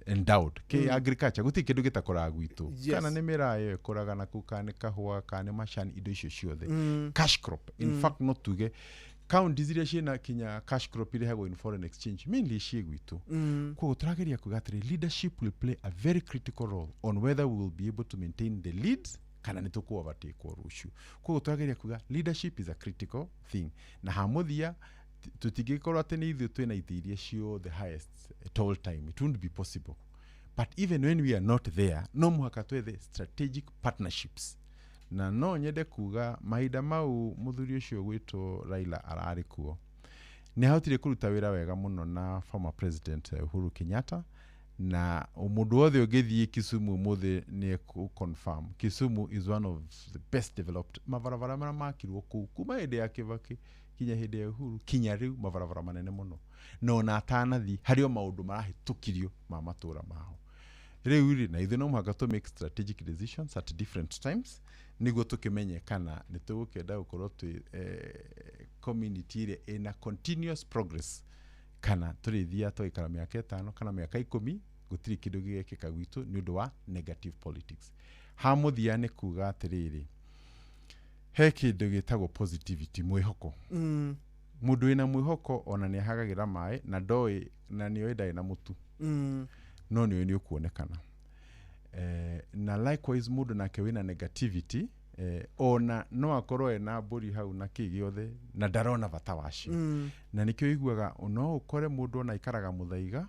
endowed ke agriculture, gũtirĩ kĩndũ gĩtakũraga gwitũ. Kana nĩ mĩraa ĩyo ĩkũraga naku, kana nĩ kahũa, kana nĩ macani, indo icio ciothe, cash crop. In fact no tuge counties iria ciĩna kinya cash crop irehagwo in foreign exchange mainly ciĩ gwitũ. Koguo tũrageria kuga atĩrĩ, leadership will play a very critical role on whether we will be able to maintain the lead kana nĩ tũkũ overtake rũciũ. Koguo tũrageria kuga leadership is a critical thing. Na ha mũthia tũtingĩkorwo atĩ nĩ ithuĩ twĩna itĩ iria ciothe highest at all time, it won't be possible, but even when we are not there no mũhaka twethe strategic partnerships. Na no nyende kuga mahinda mau mũthuri ũcio gwĩtwo Raila ararĩ kuo nĩ ahotire kũruta wĩra wega mũno na former president Uhuru Kenyatta, na mũndũ wothe ũngĩthiĩ Kisumu ũmũthĩ nĩ confirm Kisumu is one of the best developed. Mabarabara marĩa makirwo kũu kuma hĩndĩ ya Kibaki kinya hĩndĩ ya Uhuru kinya rĩu, mabarabara manene mũno, na ona atanathiĩ harĩ o maũndũ marahĩtũkirio ma matũra mao. Rĩu rĩ na ithuĩ no mũhaka tũ make strategic decisions at different times nĩguo tũkĩmenye kana nĩ tũgũkĩenda gũkorwo twĩ community ĩrĩa ĩna continuous progress kana tũrĩthiaga tũgaikara mĩaka 5 kana mĩaka 10 gũtirĩ kĩndũ gĩgekĩka gwitũ nĩ ũndũ wa negative politics. Ha mũthia nĩ kuga atĩrĩrĩ, he kĩndũ gĩtagwo positivity, mwĩhoko. Mũndũ wĩna mwĩhoko ona nĩ ahagagĩra maĩ na ndoĩ na nĩoĩ ndarĩ na mũtu, no nĩoĩ nĩ ũkuonekana. Na likewise mũndũ nake wĩna negativity ona no akorwo ena mbũri hau na kĩ gĩothe na ndarona bata wacio. Na nĩkĩo iguaga no ũkore mũndũ ona aikaraga mũthaiga,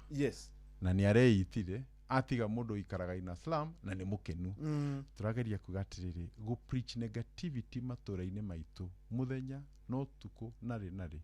na nĩ areitire atiga mũndũ ũikaraga ina slum na nĩ mũkenu. Tũrageria kuga atĩrĩrĩ, gũ preach negativity matũra-inĩ maitũ mũthenya na ũtukũ narĩ narĩ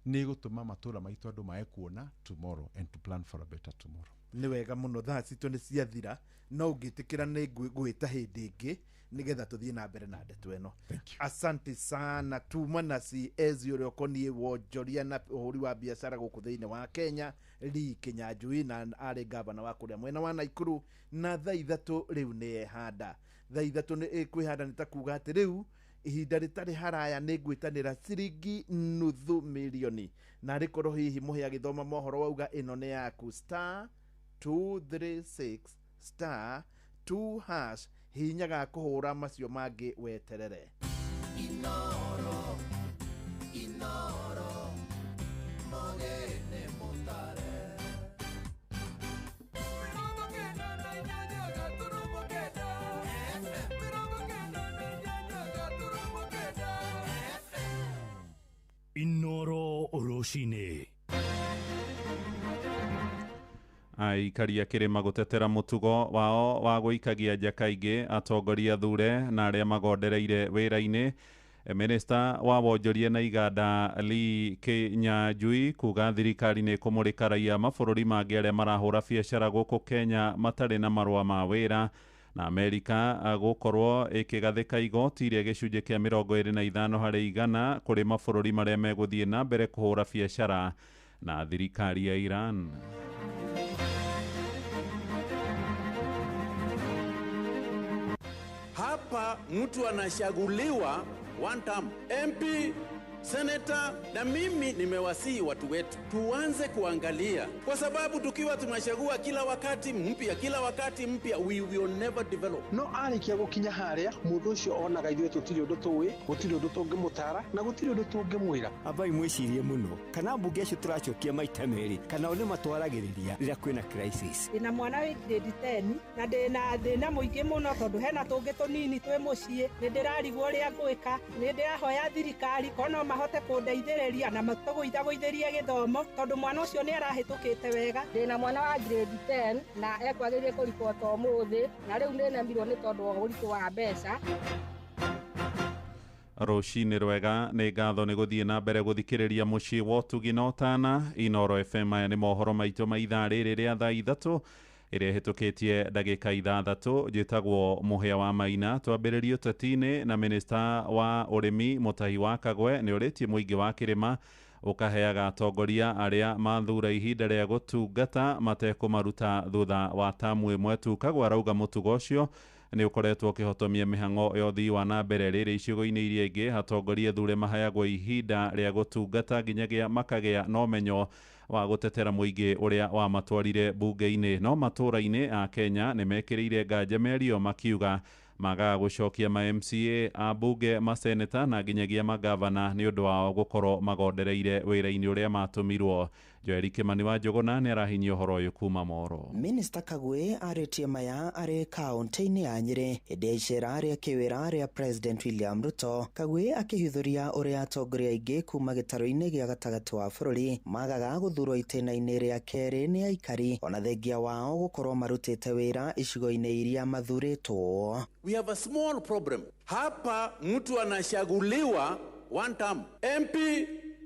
nĩ gũtũma matũra maitũ andũ mae kuona tomorrow and to plan for a better tomorrow. Nĩ wega mũno, thaa citũ nĩ ciathira, no ũngĩtĩkĩra nĩ ngwĩta hĩndĩ ĩngĩ nĩgetha tũthiĩ na mbere na ndeto ĩno. Asante sana. Tuma na CS ũrĩa ũkoniĩ wonjoria na ũhũri wa biacara gũkũ thĩinĩ wa Kenya, Lee Kinyanjui, na arĩ gavana wa kũrĩa mwena wa Naikuru. Na thaa 3 rĩu nĩ ehanda, thaa 3 nĩ ĩkwĩhanda, nĩ ta kuga atĩ rĩu ihinda rĩtarĩ haraya nĩ ngwĩtanĩra ciringi 0.5 mirioni, na rĩkorwo hihi mũhe agĩthoma mohoro wauga ĩno nĩ yaku, star 236 star 2 hash, hihinyaga kũhũra macio mangĩ weterere. Inoro, Inoro, mogene mutare. Inoro Oroshine. Aikaria kĩrĩma gũtetera mũtugo wao wa gũikagia nja kaingĩ atongoria thure na arĩa magondereire wĩra-inĩ. Minista wa wonjoria na iganda Lee Kinyanjui kuga thirikari nĩ ĩkũmũrĩka raia mabũrũri mangĩ arĩa marahũra biacara gũkũ Kenya matarĩ na marũa ma wĩra. Na Amerika gũkorwo ĩkĩgathĩka igoti rĩa gĩcunjĩ kĩa 25 harĩ igana kũrĩ mabũrũri marĩa megũthiĩ na mbere kũhũra biacara na thirikari ya Iran. Hapa mtu anachaguliwa one term, MP, Senator, na mimi nimewasihi watu wetu tuanze kuangalia, kwa sababu tukiwa tunachagua kila wakati mpya, kila wakati mpya, we will never develop. No arĩkia gũkinya harĩa mũndũ ũcio onaga ithuĩ tũtirĩ ũndũ tũĩ, gũtirĩ ũndũ tũngĩmũtara na gũtirĩ ũndũ tũngĩmwĩra. Ambai mwĩcirie mũno kana mbunge acio tũracokia maita merĩ kana o nĩ matwaragĩrĩria rĩrĩa kwĩna crisis. Ndĩna mwana wĩ grade 10 na ndĩna thĩna mũingĩ mũno tondũ hena tũngĩ tũnini twĩ mũciĩ. Nĩ ndĩrarigwo ũrĩa ngwĩka, nĩ ndĩrahoya thirikari kono mahote kũndeithĩrĩria na matũgũithagũithĩrie gĩthomo tondũ mwana ũcio nĩ arahĩtũkĩte wega. Ndĩna mwana wa grade 10 na ekwagĩrĩire kũribota ũmũthĩ na rĩu nĩnemirwo nĩ tondũ wa ũritũ wa mbeca. Rũcinĩ rwega, nĩ ngatho nĩ gũthiĩ na mbere gũthikĩrĩria mũciĩ wa ũtugi na ũtana. Inooro FM. Aya nĩ mohoro maitũ ma ithaa rĩrĩ rĩa thaa 3 ĩrĩa ĩhĩtũkĩtie ndagĩka 6. Njĩtagwo Mũhĩa wa Maina. Twambĩrĩrie ũteti-inĩ na minista wa ũrĩmi Mutahi wa Kagwe nĩ ũrĩtie mũingĩ wa kĩrĩma ũkaheaga atongoria arĩa mathura ihinda rĩa gũtungata matekũmaruta thutha wa tamu ĩmwe tu. Kagwe arauga mũtugo ũcio nĩ ũkoretwo ũkĩhotomia mĩhang'o ya ũthii wa na mbere rĩrĩ icigo-inĩ iria ingĩ atongoria thure maheagwo ihinda rĩa gũtungata nginyagia makagĩa na ũmenyo wa gũtetera mũingĩ ũrĩa wamatwarire bunge-inĩ. No matũra-inĩ a Kenya nĩ mekĩrĩire nganja mĩario makiuga magaga gũcokia ma MCA a bunge, maseneta na nginyagia magavana nĩ ũndũ wao gũkorwo magondereire wĩra-inĩ ũrĩa matũmirwo. Joeli Kimani wa Njũgũna nĩ arahinyia ũhoro ũyũ kuma Moro. Minista Kagwe arĩtie maya arĩ kaunti-inĩ ya Nyĩrĩ hĩndĩ ya icera rĩa kĩwĩra rĩa President William Ruto. Kagwe akĩhithũria ũrĩa atongoria aingĩ kuma gĩtarũ-inĩ gĩa gatagatĩ wa bũrũri magaga gũthurwo itĩna-inĩ rĩa kerĩ nĩ aikari ona thengia wao gũkorwo marutĩte wĩra icigo-inĩ iria mathurĩtwo. We have a small problem. Hapa mtu anachaguliwa one term. MP,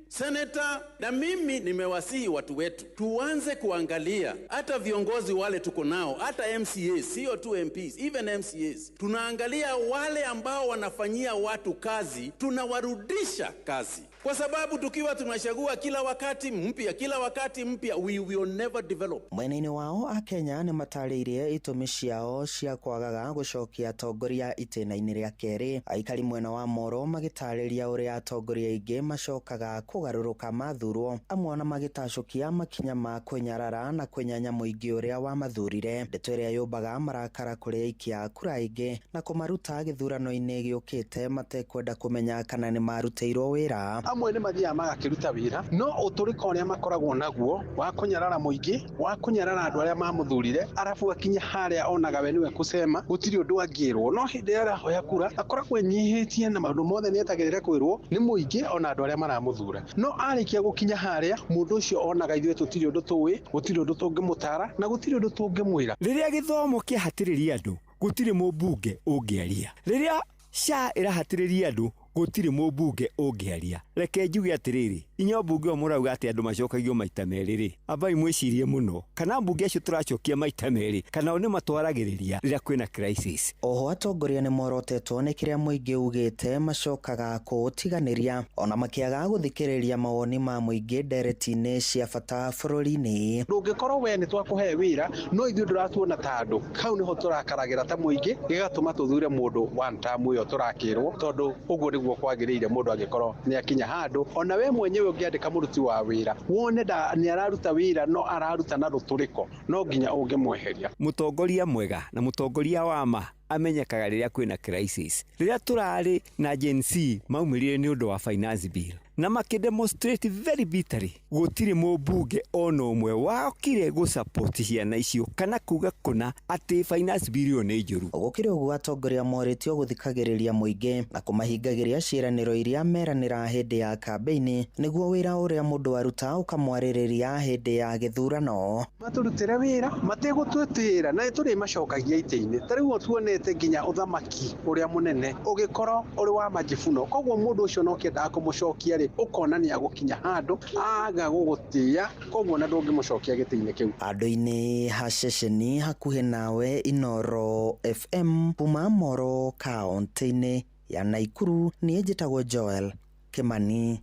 Senator, na mimi nimewasihi watu wetu tuanze kuangalia hata viongozi wale tuko nao, hata MCAs, sio tu MPs, even MCAs. Tunaangalia wale ambao wanafanyia watu kazi, tunawarudisha kazi. Kwa sababu tukiwa tunachagua kila wakati mpya, kila wakati mpya, we will never develop. Mwena-inĩ wao Akenya nĩ matarĩirie itũmi ciao cia kwagaga gũcokia atongoria itĩna-inĩ rĩa kerĩ. Aikari mwena wa Moro magĩtarĩria ũrĩa atongoria aingĩ macokaga kũgarũrũka mathurwo, amwe ona magĩtacũkia makinya ma kwĩnyarara na kwĩnyanya mũingĩ ũrĩa wamathurire. Ndeto ĩrĩa yũmbaga marakara kũrĩ aikia a kura aingĩ na kũmaruta gĩthurano-inĩ gĩũkĩte matekwenda kũmenya kana nĩ marutĩirwo wĩra. Amwe nĩ mathiaga magakĩruta wĩra no ũtũrĩka ũrĩa makoragwo naguo wa kũnyarara mũingĩ, wa kũnyarara andũ arĩa mamũthurire, arabu akinya harĩa onaga we nĩwe kũcema gũtirĩ ũndũ angĩrwo. No hĩndĩ ĩrĩa arahoya kura akoragwo enyihĩtie na maũndũ mothe nĩetagĩrĩra kwĩrwo nĩ mũingĩ ona andũ arĩa maramũthura. No arĩkia gũkinya harĩa mũndũ ũcio onaga ithuĩ tũtirĩ ũndũ tũĩ, gũtirĩ ũndũ tũngĩmũtara na gũtirĩ ũndũ tũngĩmwĩra. Rĩrĩa gĩthomo kĩahatĩrĩria andũ gũtirĩ mũmbunge ũngĩaria. Rĩrĩa SHA ĩrahatĩrĩria andũ gũtirĩ mũmbunge ũngĩaria. Reke njuge atĩrĩrĩ, inyuĩ mbunge o mũrauga atĩ andũ macokagio maita merĩ rĩ, ambai mwĩcirie mũno kana mbunge acio tũracokia maita merĩ kana o nĩ matwaragĩrĩria rĩrĩa kwĩna crisis. Oho atongoria nĩ morotetwo nĩ kĩrĩa mũingĩ ugĩte macokaga kũũtiganĩria ona makĩaga gũthikĩrĩria mawoni ma mũingĩ ndereti-inĩ cia bata bũrũri-inĩ. Ndũngĩkorwo we nĩ twakũhe wĩra no ithuĩ ndũratuona ta andũ, hau nĩho tũrakaragĩra ta mũingĩ gĩgatũma tũthure mũndũ one term ĩyo tũrakĩrwo, tondũ ũguo nĩguo kwagĩrĩire mũndũ angĩkorwo nĩ akinya handũ. Ona we mwenyewe ũngĩandĩka mũruti wa wĩra wone nĩ araruta wĩra no araruta na rũtũrĩko, no nginya ũngĩmweheria. Mũtongoria mwega na mũtongoria wa ma amenyekaga rĩrĩa kwĩna crisis. Rĩrĩa tũrarĩ na Gen Z maumĩrire nĩ ũndũ wa finance bill na makĩdemonstrate very bitterly, gũtirĩ mũmbunge ona ũmwe wokire gũsupport ciana icio kana kuga kũna atĩ finance bill ĩyo nĩ njũru. Gũkĩrĩ ũguo atongoria morĩtio gũthikagĩrĩria mũingĩ na kũmahingagĩria ciĩranĩro iria meranĩra hĩndĩ ya kambĩini nĩguo wĩra ũrĩa mũndũ aruta ũkamwarĩrĩria hĩndĩ ya gĩthurano. Matũrutĩre wĩra mategũtwĩtĩĩra na tũrĩmacokagia itĩ-inĩ. Ta rĩu tuonete nginya ũthamaki ũrĩa mũnene ũgĩkorwo ũrĩ wa majibuno, koguo mũndũ ũcio no kĩendaga kũmũcokia rĩ, ũkona nĩ agũkinya handũ aga gũgũtĩĩa, koguo na ndũngĩmũcokia gĩtĩ-inĩ kĩu. Andũ-inĩ ha ceceni hakuhĩ nawe Inooro FM kuma Moro kaunti-inĩ ya Naikuru, niĩ njĩtagwo Joel Kimani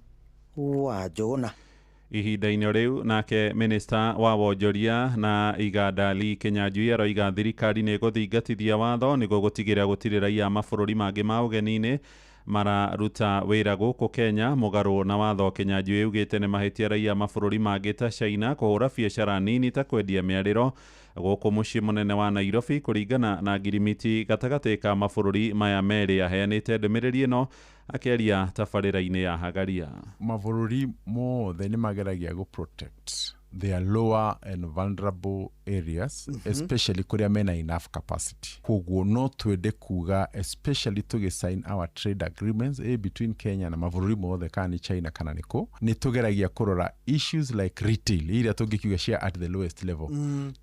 wa Njũgũna. Ihinda-inĩ rĩu nake minista wa wonjoria na iganda Lee Kinyanjui aroiga thirikari nĩ ĩgũthingatithia watho nĩguo gũtigĩrĩra gũtirĩ raia a mabũrũri mangĩ ma ũgeni-inĩ Mararuta wĩra gũkũ Kenya mũgarũ na watho. Kĩnyanjui augĩte nĩ mahĩtia raia mabũrũri mangĩ ta China kũhũra biacara nini ta kwendia mĩarĩro gũkũ mũciĩ mũnene wa Nairobi kũringana na ngirimiti gatagatĩ ka mabũrũri maya merĩ. Aheanĩte ndũmĩrĩri ĩno akĩaria tabarĩra-inĩ ya Hagaria. Mabũrũri mothe nĩ mageragia gũ protect their lower and vulnerable areas, especially kũrĩa mena enough capacity. Koguo no twende kuga, especially tũgĩ sign our trade agreements between Kenya na mabũrũri mothe, kana nĩ China kana nĩkũ, nĩ tũgeragia kũrora issues like retail iria tũngĩkiuga cia at the lowest level.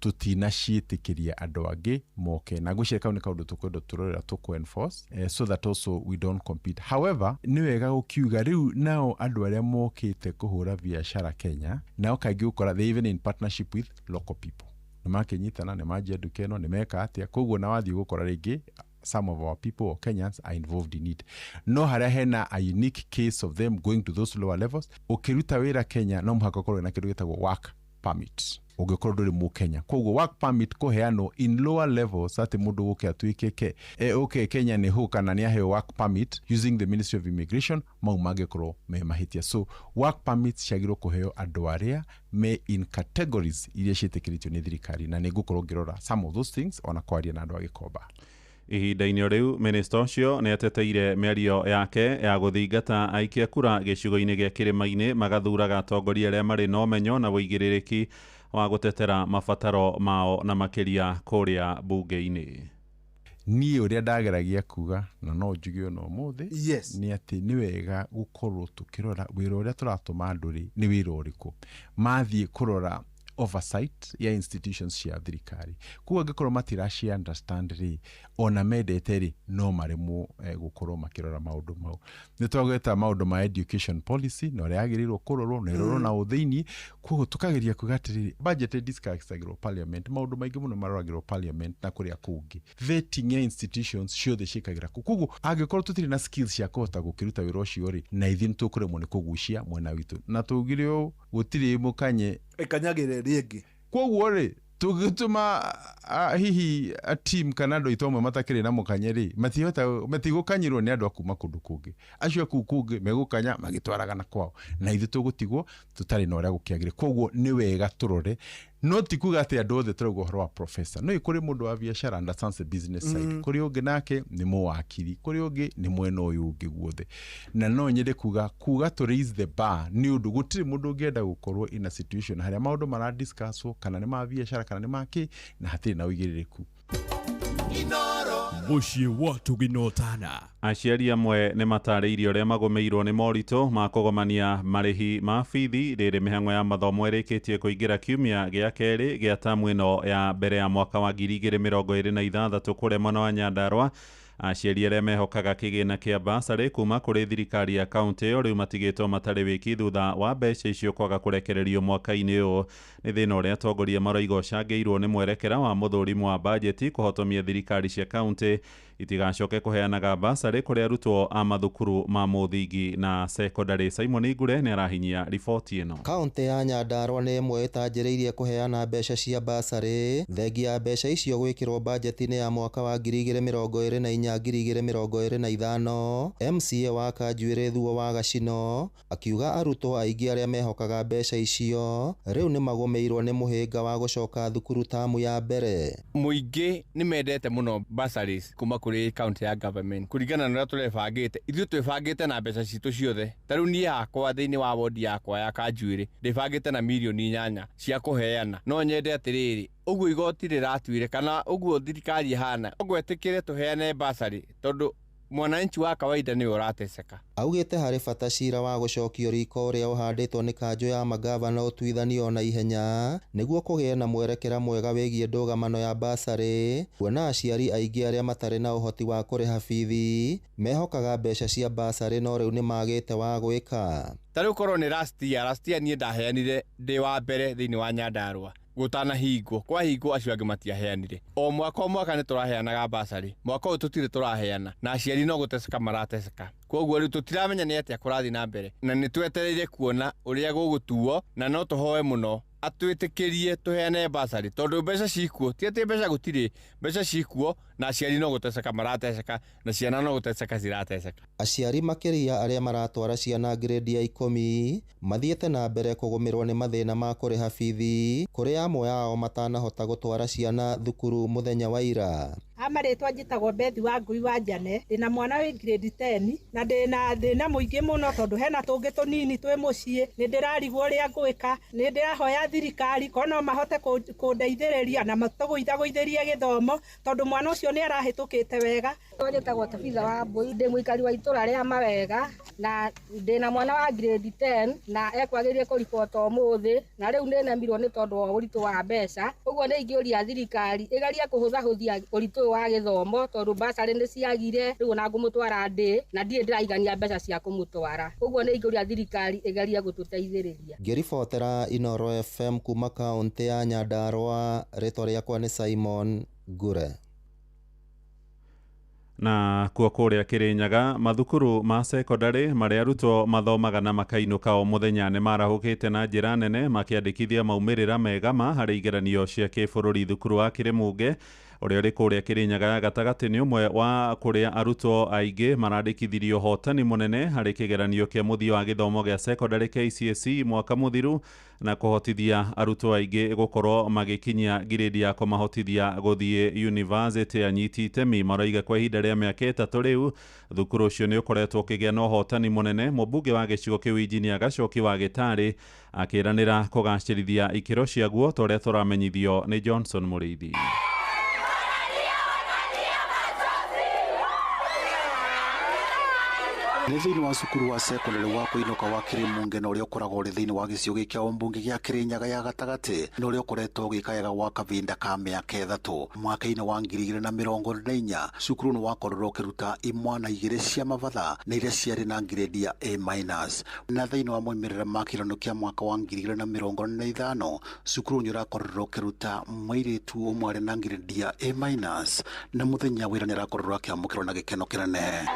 Tutinaciĩtĩkĩria andũ angĩ moke, na ngwĩciria kau nĩ kaũndũ tũkwenda tũrorera tũkũ enforce, so that also we don't compete. However, nĩ wega gũkiuga rĩu nao andũ arĩa mokĩte kũhũra biacara Kenya nao kaingĩ ũkora they even in partnership with local people, nĩ makĩnyitana, nĩ manjia nduka ĩno, nĩ meka atĩa. Koguo na wathiĩ gũkora rĩngĩ some of our people or Kenyans are involved in it. No harĩa hena a unique case of them going to those lower levels, ũkĩruta wĩra Kenya no mũhaka ũkorwo na kĩndũ gĩtagwo work permit ũngĩkorwo ndũrĩ mũkenya. Koguo work permit kũheanwo in lower levels, atĩ mũndũ gũke atuĩke ke okay, Kenya nĩ hũ kana nĩ aheo work permit using the Ministry of Immigration, mau mangĩkorwo me mahĩtia. So work permits ciagĩrĩirwo kũheo andũ arĩa me in categories iria ciĩtĩkĩrĩtio nĩ thirikari, na nĩ ngũkorwo ngĩrora some of those things ona kwaria na andũ a Gĩkomba. Ihinda-inĩ o rĩu, minista ũcio nĩ ateteire mĩario yake ya gũthingata aikia kura gĩcigo-inĩ gĩa kĩrĩma-inĩ magathuraga atongoria arĩa marĩ na ũmenyo na ũigĩrĩrĩki wa gũtetera mabataro mao na makĩria kũrĩa bunge-inĩ. Niĩ ũrĩa ndageragia kuga na no njuge ona ũmũthĩ nĩ atĩ nĩ wega gũkorwo tũkĩrora wĩra ũrĩa tũratũma andũ rĩ nĩ wĩra ũrĩkũ mathiĩ kũrora oversight ya institutions cia thirikari. Koguo angĩkorwo matiraci understand rĩ, ona mendete rĩ, no maremwo gũkorwo makĩrora maũndũ mau. Nĩ twagweta maũndũ ma education policy na ũrĩa yagĩrĩirwo kũrorwo na ĩrorwo na ũthĩiniĩ. Koguo tũkageria kuga atĩrĩrĩ, budget ĩdiscussagĩrwo parliament, maũndũ maingĩ mũno maroragĩrwo parliament na kũrĩa kũngĩ. Vetting ya institutions ciothe ciĩkagĩra kũu. Koguo angĩkorwo tũtirĩ na skills cia kũhota gũkĩruta wĩra ũcio rĩ, na ithuĩ nĩ tũkũremwo nĩ kũgucia mwena witũ. Na tũugire ũũ, gũtirĩ mũkanye ĩkanyagĩre rĩngĩ. Koguo rĩ, tũgĩtũma hihi a team kana andũ aitũ amwe matakĩrĩ na mũkanye rĩ, matihota matigũkanyĩrwo nĩ andũ a kuma kũndũ kũngĩ. Acio a kũu kũngĩ megũkanya magĩtwaraga na kwao, na ithuĩ tũgũtigwo tũtarĩ na ũrĩa gũkĩagĩrĩire. Koguo nĩ wega tũrore, no ti kuga atĩ andũ othe tũrauga ũhoro wa professor. No kũrĩ mũndũ wa biacara understands the business side, kũrĩ ũngĩ nake nĩ mũwakiri, kũrĩ ũngĩ nĩ mwena ũyũ ũngĩ guothe. Na no nyende kuga to raise the bar, nĩ ũndũ gũtirĩ mũndũ ũngĩenda gũkorwo in a situation harĩa maũndũ maradiscusswo kana nĩ ma biacara kana nĩ ma kĩ na hatirĩ na ũigĩrĩrĩku. Mũciĩ wa Tũginotana. Aciari amwe nĩ matarĩirie ũrĩa magũmĩirwo nĩ moritũ ma kũgomania marĩhi ma bithi rĩrĩ mĩhang'o ya mathomo ĩrĩkĩtie kũingĩra kiumia gĩa kerĩ gĩa tamu ĩno ya mbere ya mwaka wa 2026 kũrĩa mwena wa Nyandarua. Aciari arĩa mehokaga kĩgĩna kĩa basarĩ kuma kũrĩ thirikari ya kaunti ĩyo rĩu matigĩtwo matarĩ wĩki thutha wa mbeca icio kwaga kũrekererio mwaka-inĩ ũyũ. Nĩ thĩna ũrĩa atongoria maroiga ũcangĩirwo nĩ mwerekera wa mũthũrimu wa bajeti kũhotomia thirikari cia kaunti itigacoke kũheanaga basarĩ kũrĩ arutwo a mathukuru ma mũthingi na sekondarĩ. Simon Ngure nĩ arahinyia riboti ĩno. Kaunti ya Nyandarua nĩ ĩmwe ĩtanjĩrĩirie kũheana mbeca cia basarĩ thengia ya mbeca icio gwĩkĩrwo bajeti-inĩ ya mwaka wa 2024 2025. MCA wa Kanjuĩrĩ Thuo wa Gacino akiuga arutwo aingĩ arĩa mehokaga mbeca icio rĩu nĩ magũmĩirwo nĩ mũhĩnga wa gũcoka thukuru tamu ya mbere. Mũingĩ nĩ mendete mũno bursaries kuma kũrĩ county ya government kũringana na ũrĩa tũrebangĩte. Ithuĩ twĩbangĩte na mbeca citũ ciothe. Ta rĩu niĩ hakwa thĩinĩ wa wodi yakwa ya Kanjuĩrĩ ndĩbangĩte na mirioni 8 cia kũheana. No nyende atĩrĩrĩ, ũguo igoti rĩratuire kana ũguo thirikari ĩhana, ũguo ĩtĩkĩre tũheane bursary tondũ mwananchi wa kawaida nĩwe ũrateseka. Augĩte harĩ bata cira wa gũcokio riko ũrĩa ũhandĩtwo nĩ kanjũ ya magavana ũtuithanio na ihenya nĩguo kũgĩe na mwerekera mwega wĩgiĩ ndũgamano ya basarĩ, kuona aciari aingĩ arĩa matarĩ na ũhoti wa kũrĩha bithi mehokaga mbeca cia basarĩ no rĩu nĩmagĩte wa gwĩka. Ta rĩu korwo nĩ last year niĩ ndaheanire ndĩ wa mbere thĩinĩ wa Nyandarua gũtanahingwo, kwahingwo acio angĩ matiaheanire. O mwaka o mwaka nĩ tũraheanaga basarĩ, mwaka ũyũ tũtirĩ tũraheana na aciari no gũteseka marateseka. Koguo rĩu tũtiramenya nĩ atĩa kũrathiĩ na mbere na nĩ twetereire kuona ũrĩa gũgũtuo, na no tũhoe mũno Atwĩtĩkĩrie tũheane basarĩ tondũ mbeca cikuo, ti atĩ mbeca gũtirĩ, mbeca cikuo na aciari no gũteceka marateceka na ciana no gũteceka cirateceka. Aciari makĩria arĩa maratwara ciana grade ya 10 mathiĩte na mbere kũgũmĩrwo nĩ mathĩna ma kũrĩha bithi, kũrĩ amwe ao matanahota gũtwara ciana thukuru mũthenya wa ira. Amarĩtwa njĩtagwo Bethi wa Ngui wa Njane, ndĩna mwana wĩ grade 10 na ndĩna thĩna mũingĩ mũno tondũ hena tũngĩ tũnini twĩ mũciĩ, nĩ ndĩrarigwo ũrĩa ngwĩka, nĩ ndĩrahoya thirikari ko no mahote kũndeithĩrĩria na matũgũithagũithĩrie gĩthomo tondũ mwana ũcio nĩ arahĩtũkĩte wega. Njĩtagwo Tabitha wa Mbui, ndĩ mũikari wa itũra rĩa Mawega na ndĩna mwana wa grade 10 na ekwagĩrĩire kũribota ũmũthĩ na rĩu nĩnemirwo nĩ tondũ wa ũritũ wa mbeca. Ũguo nĩ ingĩũria thirikari ĩgerie kũhũthahũthia ũritũ wa gĩthomo tondũ basarĩ nĩ ciagire, rĩu ona ngũmũtwara ndĩ na ndirĩ ndĩraigania mbeca cia kũmũtwara. Ũguo nĩ ingĩũria thirikari ĩgerie gũtũteithĩrĩria. Ngĩribotera Inooro FM kuma kaũntĩ ya Nyandarua, rĩtwa rĩakwa nĩ Simon Ngure. Na kuo kũrĩa Kĩrĩnyaga, mathukuru ma sekondarĩ marĩa arutwo mathomaga na makainũka o mũthenya nĩ marahũkĩte na njĩra nene makĩandĩkithia maumĩrĩra mega ma harĩ igeranio cia kĩbũrũri. Thukuru wa Kĩrĩmũnge ũrĩa ũrĩ kũrĩa Kĩrĩnyaga ya gatagatĩ nĩ ũmwe wa kũrĩa arutwo aingĩ marandĩkithirie ũhotani mũnene harĩ kĩgeranio kĩa mũthia wa gĩthomo gĩa sekondarĩ KCSE mwaka mũthiru na kũhotithia arutwo aingĩ gũkorwo magĩkinyia ngirĩndi ya kũmahotithia gũthiĩ university. Anyiti itemi maroiga kwa ihinda rĩa mĩaka 3 rĩu thukuru ũcio nĩ ũkoretwo ũkĩgĩa na ũhotani mũnene. Mũmbunge wa gĩcigo kĩu Injinia Gacoki wa Gĩtarĩ akĩranĩra kũgacĩrithia ikĩro ciaguo ta ũrĩa tũramenyithio nĩ Johnson Mũrĩithi. Nĩ thĩinĩ wa cukuru wa sekondarĩ wa kũinũka wa Kĩrĩmũnge na ũrĩa ũkoragwo ũrĩ thĩinĩ wa gĩcigo gĩkĩ kĩa ũmbunge gĩa Kĩrĩnyaga ya gatagatĩ na ũrĩa ũkoretwo ũgĩkayaga gwa kahinda ka mĩaka 3. Mwaka-inĩ wa 2024 cukuru nĩ wakorirwo ũkĩruta imwana 2 cia mabatha na iria ciarĩ na ngirĩndi ya A-. Na thĩinĩ wa moimĩrĩra ma kĩgeranio kĩa mwaka wa 2025 cukuru nĩ ũrakorirwo ũkĩruta mũirĩtu ũmwe arĩ na ngirĩndi ya A- na mũthenya wĩra nĩ arakorirwo akĩamũkĩrwo na gĩkeno kĩnene.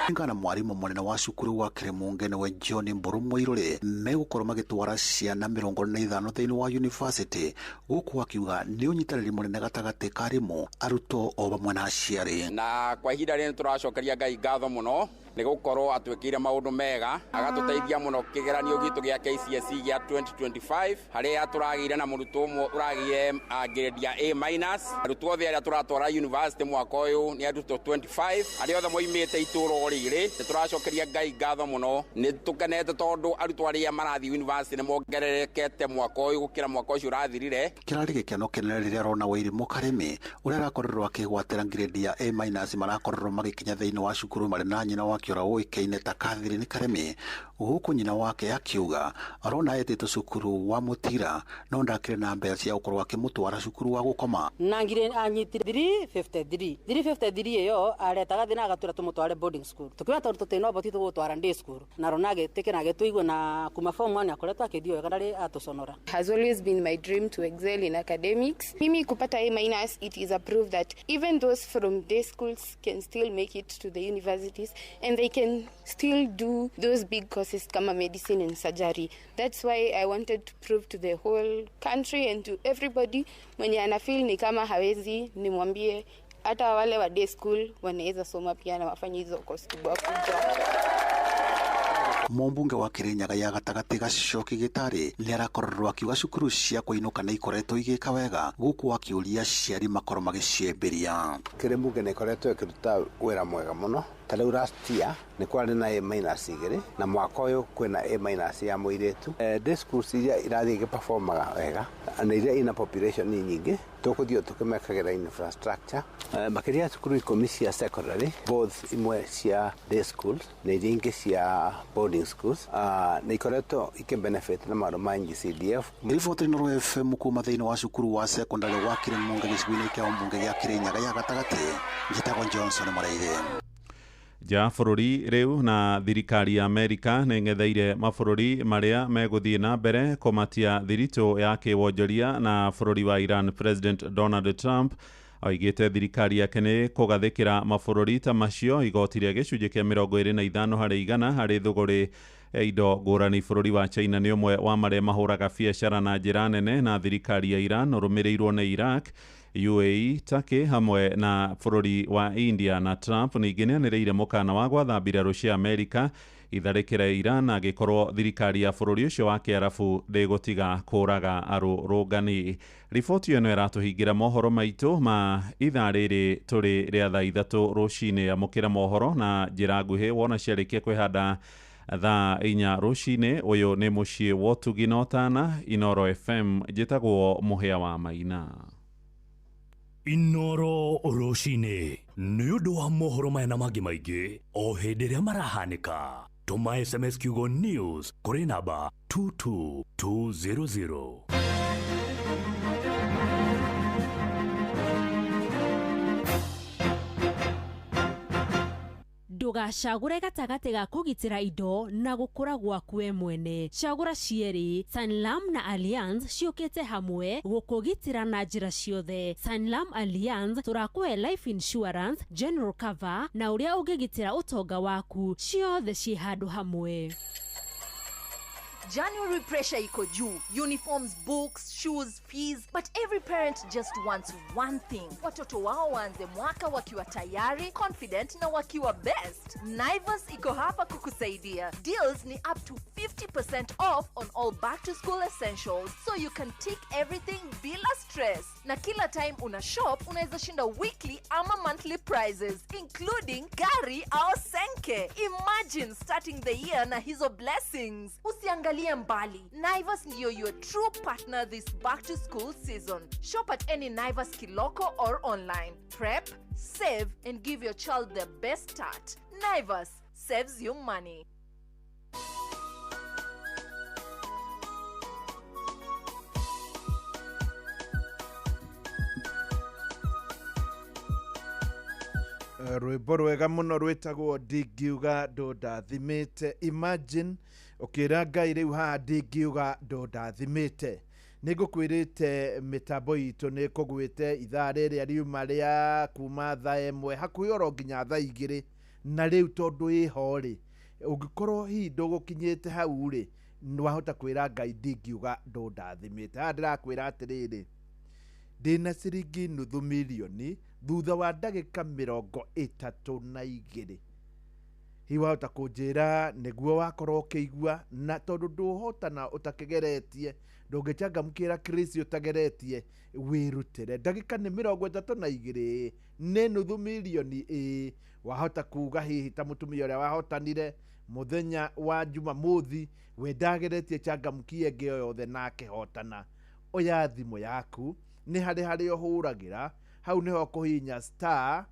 Kulingana na mwarimu munene wa cukuru wa Kĩrĩmũnge nĩwe John Mburu Mũirũrĩ, megũkorwo magĩtwara ciana 45 thĩinĩ wa university, gũkũ akiuga nĩ ũnyitanĩri mũnene gatagatĩ ka arimũ, arutwo o vamwe na aciari. Na kwa ihinda rĩrĩ tũracokeria Ngai ngatho mũno nĩ gũkorwo atwĩkĩire maũndũ mega, agatũteithia mũno kĩgeranio gitũ gĩa KCSE gĩa 2025 harĩa tũragĩire na mũrutwo ũmwe ũragĩire grade ya A-. Arutwo othe arĩa tũratwara university mwaka ũyũ nĩ arutwo 25 arĩa othe moimĩte itũũra rĩrĩ. Nĩ tũracokeria Ngai ngatho mũno, nĩ tũkenete tondũ arutwo arĩa marathiĩ university nĩ mongererekete mwaka ũyũ gũkĩra mwaka ũcio ũrathirire. Kĩrarĩ gĩkeno kĩnene rĩrĩa arona Wairimu Karĩmi ũrĩa arakorirwo akĩgwatĩra grade ya A- marakorirwo magĩkinya thĩinĩ wa cukuru marĩ na nyina wake ũrĩa ũĩkaine ta Catherine Karĩmi, gũkũ nyina wake akiuga arona etĩtwo cukuru wa Mũtira no ndakĩrĩ na mbeca cia gũkorwo akĩmũtwara cukuru wa gũkoma. Na ngire anyitire 353 353 ĩyo aretaga thĩna agatwĩra tũmũtware boarding school, tukiona tondũ tũtirĩ na ũhoti tũgũtwara day school, na rona agĩtĩkĩra agĩtũigua na kuma form 1 akoretwo akĩthiĩ wega ndarĩ atũconora. Has always been my dream to excel in academics. Mimi kupata A-, it is a proof that even those from day schools can still make it to the universities and they can still do those big courses kama medicine and surgery. That's why I wanted to prove to the whole country and to everybody mwenye anafeel ni kama hawezi, nimwambie hata wale wa day school wanaweza soma pia na wafanye hizo course kubwa kubwa. Mũmbunge wa Kĩrĩnyaga ya gatagatĩ Gacoki Gĩtarĩ nĩ arakorirwo akiuga cukuru cia kũinũka nĩ ikoretwo igĩka wega, gũkũ akĩũria aciari makorwo magĩciambĩria. Kĩrĩmũnge nĩ ĩkoretwo ĩkĩruta wĩra mwega mũno, ta rĩu last year nĩ kwarĩ na A-2 na mwaka ũyũ kwĩna A- ya mũirĩtu. Day schools iria irathiĩ igĩperformaga wega na iria ina population nyingĩ tũkũthiĩ tũkĩmekagĩra infrastructure makĩria cukuru 10 cia secondary, both imwe cia day schools na iria ingĩ cia boarding schools, nĩ ikoretwo ikĩbenefit na maũndũ ma NGCDF. Riboti Inooro FM kuma thĩinĩ wa cukuru wa secondary wa Kĩrĩmũnge gĩcigo-inĩ kĩa ũmbunge gĩa Kĩrĩnyaga ya gatagatĩ, njĩtagwo Johnson Mũrĩithi. Nja bũrũri rĩu na thirikari ya Amerika nĩ ng'etheire mabũrũri marĩa megũthiĩ na mbere kũmatia thiritũ ya kĩwonjoria na bũrũri wa Iran. President Donald Trump Oigĩte thirikari yake nĩ kũgathĩkĩra mabũrũri ta macio igoti rĩa gĩcunjĩ kĩa 25 harĩ igana harĩ thũgũrĩ ya indo ngũrani. Bũrũri wa China nĩ ũmwe wa marĩa mahũraga biacara na njĩra nene na thirikari ya Iran, ũrũmĩrĩirwo nĩ Iraq, UAE, Turkey hamwe na bũrũri wa India. Na Trump ningĩ nĩanĩrĩire mũkana wa gwatha mbirarũ cia Amerika itharĩkĩre Iran angĩkorwo thirikari ya bũrũri ũcio wa Kĩarabu ndĩgũtiga kũraga arũrũngani. Riboti ĩno ĩratũhingĩra mohoro maitũ ma ithaa rĩrĩ tũrĩ rĩa thaa 3 rũcinĩ. Amũkĩra mohoro na njĩra nguhĩ wona ciarĩkia kwĩhanda thaa 4 rũcinĩ. Ũyũ nĩ mũciĩ wa ũtugi na ũtana, Inoro FM. Njĩtagwo Mũhĩa wa Maina. Inoro rũcinĩ nĩ ũndũ wa mohoro maya na mangĩ maingĩ o hĩndĩ ĩrĩa marahanĩka. Tũma SMS kiugo news kũrĩ namba 22200. Ndũgacagũre gatagatĩ ga kũgitĩra indo na gũkũra gwaku we mwene. Cagũra cierĩ. Sanlam na Allianz ciũkĩte hamwe gũkũgitĩra na njĩra ciothe. Sanlam Allianz tũrakũhe life insurance, general cover na ũrĩa ũngĩgitĩra ũtonga waku, ciothe ciĩ handũ hamwe. January pressure iko juu. Uniforms, books, shoes, fees. But every parent just wants one thing. Watoto wao waanze mwaka wakiwa tayari, confident na wakiwa best. Naivas iko hapa kukusaidia. Deals ni up to 50% off on all back to school essentials, so you can tick everything bila stress. Na kila time una shop, unaweza shinda weekly ama monthly prizes, including gari au senke. Imagine starting the year na hizo blessings. Usiangalie mbali. Naivas ndiyo your true partner this back to school season. Shop at any Naivas Kiloko or online. Prep, save, and give your child the best start. Naivas saves you money. Rwĩmbo rwega mũno rwĩtagwo ndingiuga ndũndathimĩte. Imagine ũkĩra Ngai rĩu haha ndingiuga ndũndathimĩte. Nĩ ngũkwĩrĩte mĩtambo itũ nĩ kũgwĩte ithaa rĩrĩa riuma rĩa kuma thaa 1 hakuhĩ oro nginya thaa 2, na rĩu tondũ ĩho rĩ, ũngĩkorwo hihi ndũgũkinyĩte hau rĩ, wahota kwĩra Ngai ndingiuga ndũndathimĩte. Haha ndĩrakwĩra atĩrĩrĩ, ndĩna ciringi nuthu mirioni thutha wa ndagĩka 32. Hihi wahota kũnjĩra nĩguo wakorwo ũkĩigua, na tondũ ndũhotana ũtakĩgeretie, ndũngĩchangamkĩra Chris ũtageretie, wĩrutĩre. Ndagĩka nĩ 32 nĩ nuthu mirioni ĩ. Wahota kuga hihi ta mũtumia ũrĩa wahotanire mũthenya wa Jumamothi, we ndageretie changamkie ĩngĩ o yothe na akĩhotana. Oya thimũ yaku, nĩ harĩ harĩa ũhũragĩra, hau nĩho kũhihinya star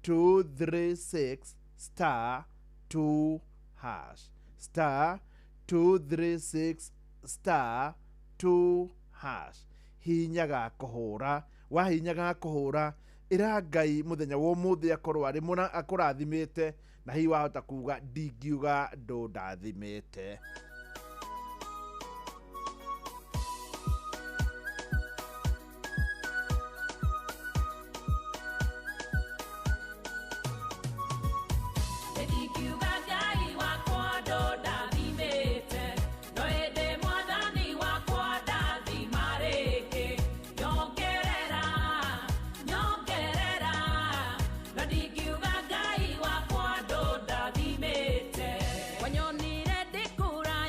236 star 2 hash, star 236 star 2 hash. Hihinya ga kũhũra, wahihinya ga kũhũra, ĩra Ngai mũthenya wa ũmũthĩ akorwo arĩ akũrathimĩte, na hihi wahota kuga ndingiuga ndũndathimĩte. Wanyonire ndikura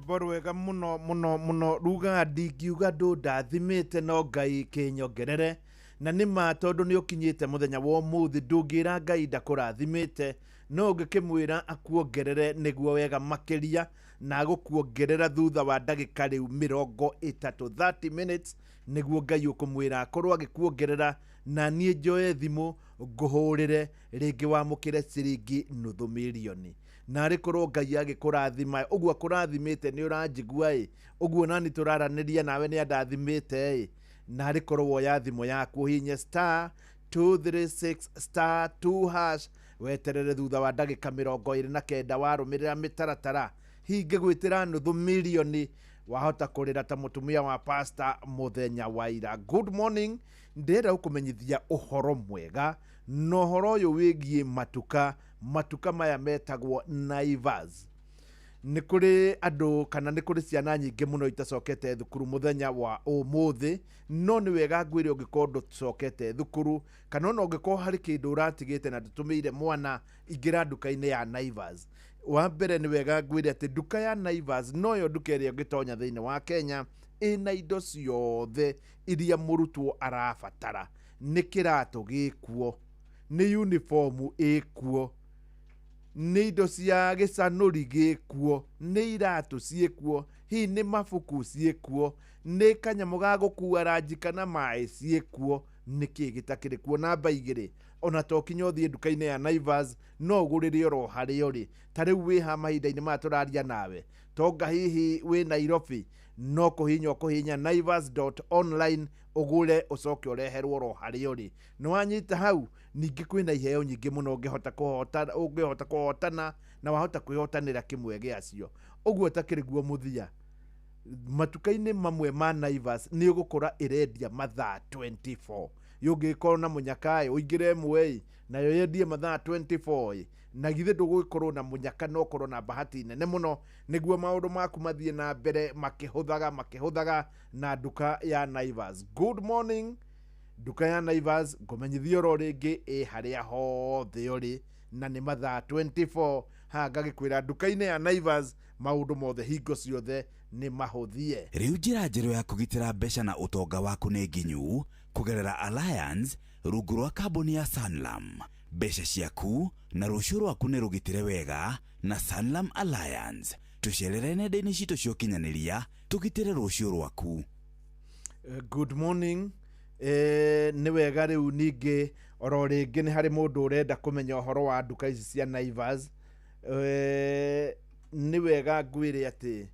Rwĩmbo rwega mũno mũno mũno, rugaga ndingiuga ndũndathimĩte no Ngai kĩnyongerere. Na nĩ ma, tondũ nĩ ũkinyĩte mũthenya wa ũmũthĩ, ndũngĩra Ngai ndakũrathimĩte, no ũngĩkĩmwĩra akuongerere nĩguo wega makĩria, na agũkuongerera thutha wa ndagĩka rĩu 30, 30 minutes, nĩguo Ngai ũkũmwĩra akorwo agĩkuongerera. Na niĩ njoe thimũ ngũhũrĩre rĩngĩ wamũkĩre ciringi nuthu mirioni. Na arĩ korwo Ngai agĩkũrathima ũguo akũrathimĩte, nĩ ũranjigua ĩ ũguo nani tũraranĩria nawe nĩ andathimĩte ĩ. Na arĩ korwo woya thimũ yaku, ũhinye *236*2#, weterere thutha wa ndagĩka 29 warũmĩrĩra mĩtaratara, hingĩgwĩtĩra nuthu mirioni, wahota kũrĩra ta mũtumia wa pasta mũthenya wa ira. Good morning, ndĩrenda gũkũmenyithia ũhoro mwega, na ũhoro ũyũ wĩgiĩ matuka maya metagwo Naivas. Nĩ kũrĩ andũ kana nĩ kũrĩ ciana nyingĩ mũno itacokete thukuru mũthenya wa ũmũthĩ, no nĩ wega ngwĩre, ũngĩkorwo ndũcokete thukuru kana ona ũngĩkorwo harĩ kĩndũ ũratigĩte na ndũtũmĩire mwana, ingĩra nduka-inĩ ya Naivas. Wa mbere, nĩ wega ngwĩre atĩ nduka ya Naivas noyo nduka ĩrĩa ũngĩtonya thĩinĩ wa Kenya ĩna indo ciothe iria mũrutwo arabatara. Nĩ kĩratũ gĩkuo, nĩ uniform ĩkuo, nĩ indo cia gĩcanũri gĩkuo, nĩ iratũ ciĩkuo, hihi nĩ mabuku ciĩkuo, nĩ kanyamũ ga gũkua ranji kana maĩ ciĩkuo. Nĩ kĩĩ gĩtakĩrĩ kuo? Namba 2, ona to kinya ũthiĩ nduka-inĩ ya Naivas, no ũgũrĩre oro harĩa ũrĩ. Ta rĩu wĩ ha mahinda-inĩ maya tũraria nawe, tonga hihi wĩ Nairobi, no kũhinya ũkũhinya naivas.online, ũgũre, ũcoke ũreherwo oro harĩa ũrĩ. Nĩ wanyita hau? Ningĩ kwĩna iheo nyingĩ mũno ũngĩhota kũhotana, na wahota kwĩhotanĩra kĩmwe gĩacio. Ũguo takĩrĩ guo mũthia, matuka-inĩ mamwe ma Naivas nĩ ũgũkora ĩrendia mathaa 24. Yũngĩkorwo na mũnyaka ĩ, ũingĩre ĩmwe ĩ, nayo yendie mathaa 24 ĩ, na githĩ ndũgũgĩkorwo na mũnyaka na ũkorwo na bahati nene mũno, nĩguo maũndũ maku mathiĩ na mbere makĩhũthaga makĩhũthaga na nduka ya Naivas. Good morning, nduka ya Naivas ngũmenyithia oro rĩngĩ ĩ harĩa hothe ũrĩ, na nĩ mathaa 24. Haha ngagĩkwĩra nduka-inĩ ya Naivas maũndũ mothe hingo ciothe nĩ mahũthie. Rĩu njĩra njerũ ya kũgitĩra mbeca na ũtonga waku nĩ nginyu kũgerera Alliance rungu rwa kambuni ya Sanlam. Mbeca ciaku na rũciũ rwaku nĩ rũgitĩre wega na Sanlam Alliance. Tũcerere nenda-inĩ citũ cia ũkinyanĩria tũgitĩre rũciũ rwaku. Good morning. Nĩ wega rĩu ningĩ oro rĩngĩ nĩ harĩ mũndũ ũrenda kũmenya ũhoro wa nduka ici cia Naivas. Nĩ wega ngwĩre atĩ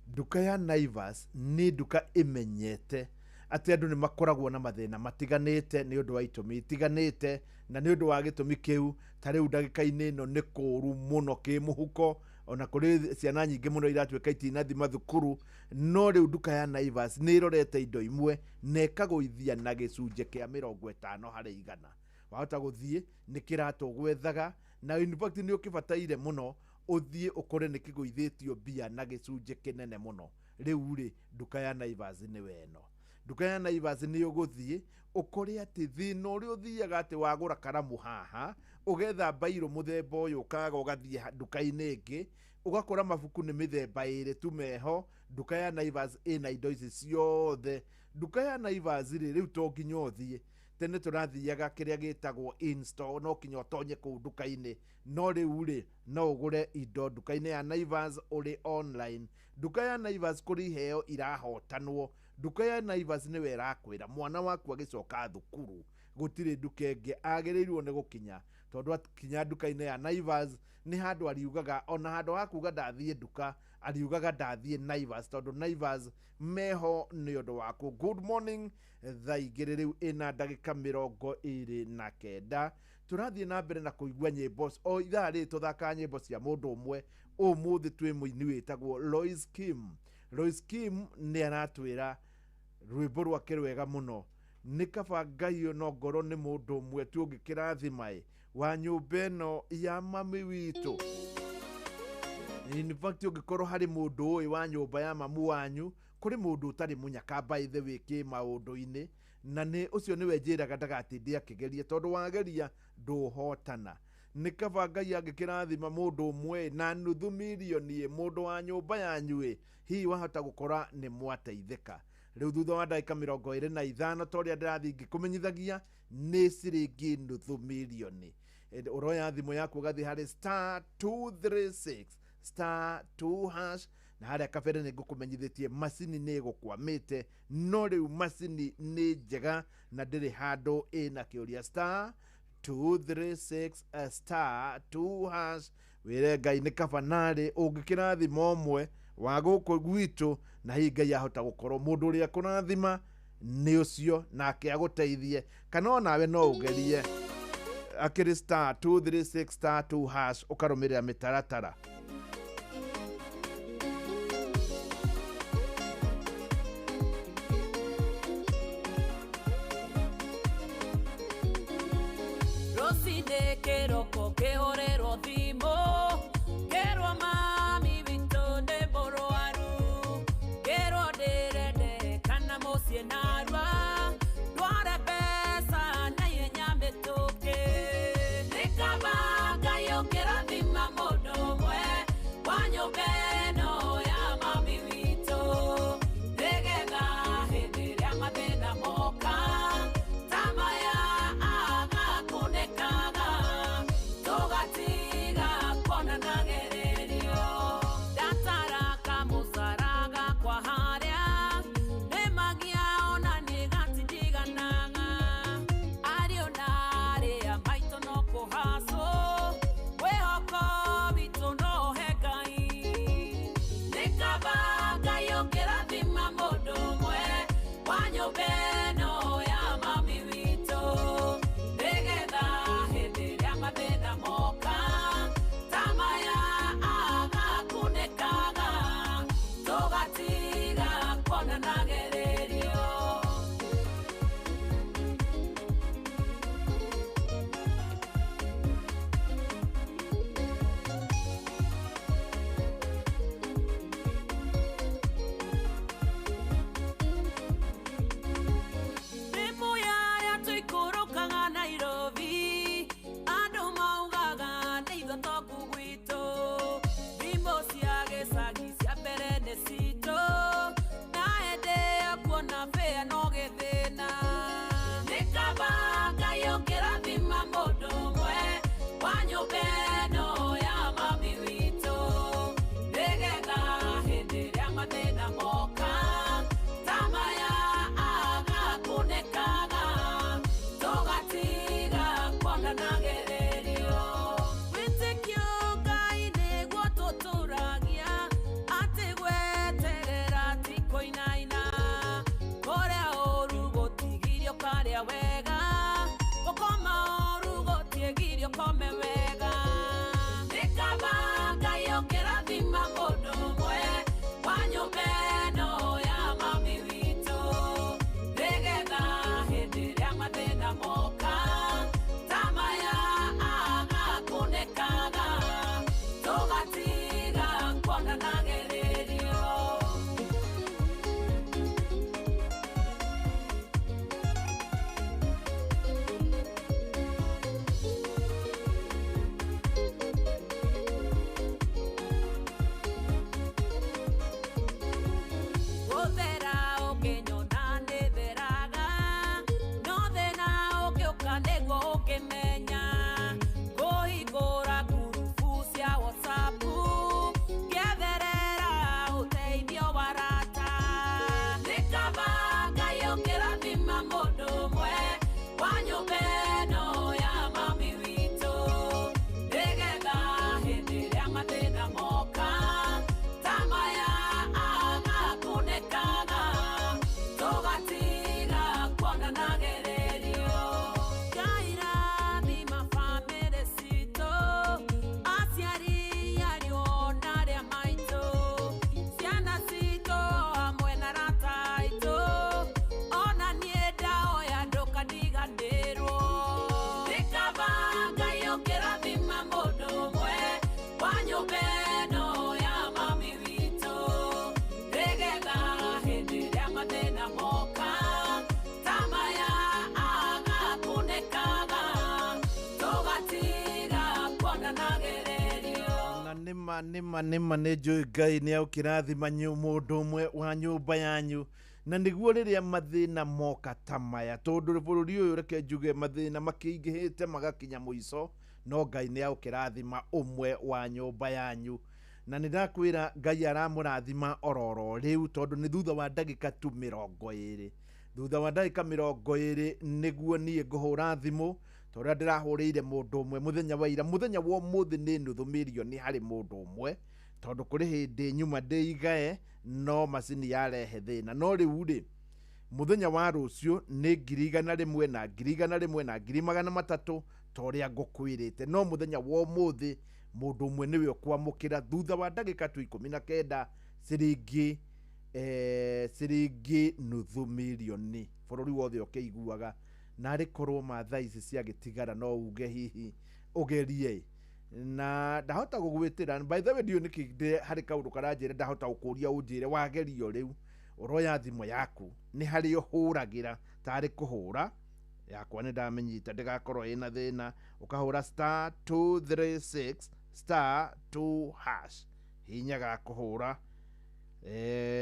nduka ya Naivas nĩ nduka ĩmenyete atĩ andũ nĩ makoragwo na mathĩna matiganĩte nĩ ũndũ wa itũmi itiganĩte, na nĩ ũndũ wa gĩtũmi kĩu, ta rĩu ndagĩka-inĩ ĩno nĩ kũũru mũno kĩmũhuko, ona kũrĩ ciana nyingĩ mũno iratuĩka itinathi mathukuru. No rĩu nduka ya Naivas nĩ ĩrorete indo imwe na ĩkagũithia na gĩcunjĩ kĩa 50%. Wahota gũthiĩ nĩ kĩratũ gwethaga, na in fact nĩ ũkĩbataire mũno, ũthiĩ ũkore nĩ kĩgũithĩtio mbia na gĩcunjĩ kĩnene mũno. Rĩu rĩ, nduka ya Naivas nĩ weno. Nduka ya Naivas nĩ ũgũthiĩ ũkore atĩ thĩna ũrĩa ũthiaga atĩ wagũra karamu haha, ũgetha mbairũ mũthemba ũyũ, ũkaga, ũgathiĩ nduka-inĩ ĩngĩ ũgakora mabuku nĩ mĩthemba ĩrĩ tu meho. Nduka ya Naivas ĩna indo ici ciothe. Nduka ya Naivas rĩ, rĩu to nginya ũthiĩ. Tene tũrathiaga kĩrĩa gĩtagwo in-store, no kinya ũtonye kũu nduka-inĩ, no rĩu rĩ, no ũgũre indo nduka-inĩ ya Naivas ũrĩ online. Nduka ya Naivas kũrĩ iheo irahotanwo. Nduka ya Naivas nĩwe ĩrakwĩra mwana waku agĩcoka thukuru gũtirĩ nduka ĩngĩ agĩrĩirwo nĩ gũkinya, tondũ akinya nduka-inĩ ya Naivas nĩ handũ ariugaga, ona handũ ha kuga ndathiĩ nduka, ariugaga ndathiĩ Naivas, tondũ Naivas meho nĩ ũndũ waku. Good morning, thaa 2 rĩu ĩna ndagĩka 29, tũrathiĩ na mbere na kũigua nyĩmbo. O ithaa rĩrĩ tũthakaga nyĩmbo cia mũndũ ũmwe. Ũmũthĩ twĩ mũini wĩtagwo Lois Kim. Lois Kim nĩ aratwĩra rwĩmbo rwake rwega mũno, nĩ kaba Ngai no ngorwo nĩ mũndũ ũmwe tu ũngĩkĩrathima ĩ wa nyũmba ĩno ya mami witũ. In fact, ũngĩkorwo harĩ mũndũ ũĩ wa nyũmba ya mamu wanyu, kũrĩ mũndũ ũtarĩ mũnyaka by the way kĩ maũndũ-inĩ, na nĩ ũcio nĩwe njĩraga ndagatinde akĩgeria, tondũ wageria ndũhotana. Nĩ kaba Ngai angĩkĩrathima mũndũ ũmwe na nuthu mirioni, mũndũ wa nyũmba yanyu ĩ, hihi wahota gũkora nĩ mwateithĩka. Rĩu thutha wa ndagĩka 25, ta ũrĩa ndĩrathiĩ ngĩkũmenyithagia, nĩ ciringi nuthu mirioni. Ũroya thimũ yaku ũgathiĩ harĩ star 236 star 2 hash, na harĩa kabere nĩ ngũkũmenyithĩtie macini nĩ ĩgũkwamĩte, no rĩu macini nĩ njega na ndĩrĩ handũ ĩna kĩũria. Star 236 star 2 hash, wĩre Ngai nĩ kaba narĩ ũngĩkĩrathima ũmwe wa gũkũ gwitũ, na hihi Ngai ahota gũkorwo mũndũ ũrĩa kũrathima nĩ ũcio nake agũteithie, kana onawe no ũgerie akĩrĩ star 236 star 2 hash ũkarũmĩrĩra mĩtaratara. Rũcinĩ kĩroko kĩhũrĩrwo thimũ, kĩrwo mami witũ nĩ mũrwaru, kĩrwo ndĩrendekana mũciĩ narua, ndware mbeca na ihenya mĩtũkĩ. Nĩ kaba Ngai ũkĩrathima mũndũ ũmwe wa nyũmba ĩno ya mami witũ, nĩgetha hĩndĩ ĩrĩa mathĩna moka ta maya agakunĩkaga, tũgatiga kuonanagĩrĩrio. Ndatara kamũcara gakwa harĩa nĩmagia ona nĩ gatindiganaga, ariũ na arĩa maitũ no kũhacwo, mwĩhoko witũ no he Ngai. Nĩ kaba Ngai ũkĩrathima mũndũ ũmwe wa nyũmba ĩno ya mami witũ, nĩgetha hĩndĩ ĩrĩa mathĩna moka ta maya agakunĩkaga, tũgatiga kuonanagĩrĩrio. Thimũ yarĩa tũikũrũkaga Nairobi, andũ maugaga nĩ ithuĩ tongu gwitũ, thimũ cia gĩcagi cia mbere nĩ citũ, na hĩndĩ ĩyo kuona bĩa no gĩthĩna. Nĩ kaba Ngai ũkĩrathima mũndũ ũmwe wa nyũmba ĩno ya mami witũ, nĩgetha hĩndĩ ĩrĩa mathĩna moka ta maya agakunĩkaga, tũgatiga kuonanagĩrĩrio. Wĩtĩkio Ngai nĩguo tũtũragia, atĩ gweterera ti kũinaina, kũrĩa ũru gũtigirio karĩa wega, gũkoma ũru gũtigirio kome wega. Nĩ kaba Ngai ũkĩrathima mũndũ ũmwe wa nyũmba ĩno ya mami witũ, nĩgetha hĩndĩ ĩrĩa mathĩna moka ta maya agakunĩkaga, tũgatiga kuonanagĩrĩrio. Nĩma nĩma nĩma nĩ njũĩ Ngai nĩ agũkĩrathima mũndũ ũmwe wa nyũmba yanyu na nĩguo rĩrĩa mathĩna moka ta maya tondũ bũrũri ũyũ reke njuge mathĩna makĩingĩhĩte magakinya mũico no Ngai nĩ agũkĩrathima ũmwe wa nyũmba yanyu na nĩ ndakwĩra Ngai aramũrathima ororo rĩu tondũ nĩ thutha wa ndagĩka tu 20 thutha wa ndagĩka 20 nĩguo niĩ ngũhũra thimũ ta ũrĩa ndĩrahũrĩire mũndũ ũmwe mũthenya wa ira. Mũthenya wa ũmũthĩ nĩ nuthu mirioni harĩ mũndũ ũmwe tondũ kũrĩ hĩndĩ nyuma ndĩigae no macini yarehe thĩna. No rĩu rĩ mũthenya wa rũciũ nĩ 100,000 na 100,000 na 300,000 ta ũrĩa ngũkwĩrĩte. No mũthenya wa ũmũthĩ mũndũ ũmwe nĩwe ũkwamũkĩra thutha wa ndagĩka tu 19 ciringi ciringi nuthu mirioni bũrũri wothe ũkĩiguaga. Na arĩ korwo ma thaa ici ciagĩtigara no uge hihi ũgerie na ndahota gũgwĩtĩra. By the way ndiũĩ nĩkĩ harĩ kaũndũ karanjĩra ndahota gũkũria ũnjĩre wagerio rĩu ũroya thimũ yaku nĩ harĩ ũhũragĩra tarĩ kũhũra yakwa nĩ ndamĩnyita ndĩgakorwo ĩna thĩna. Ũkahũra star 236 star 2 hash hinya ga kũhũra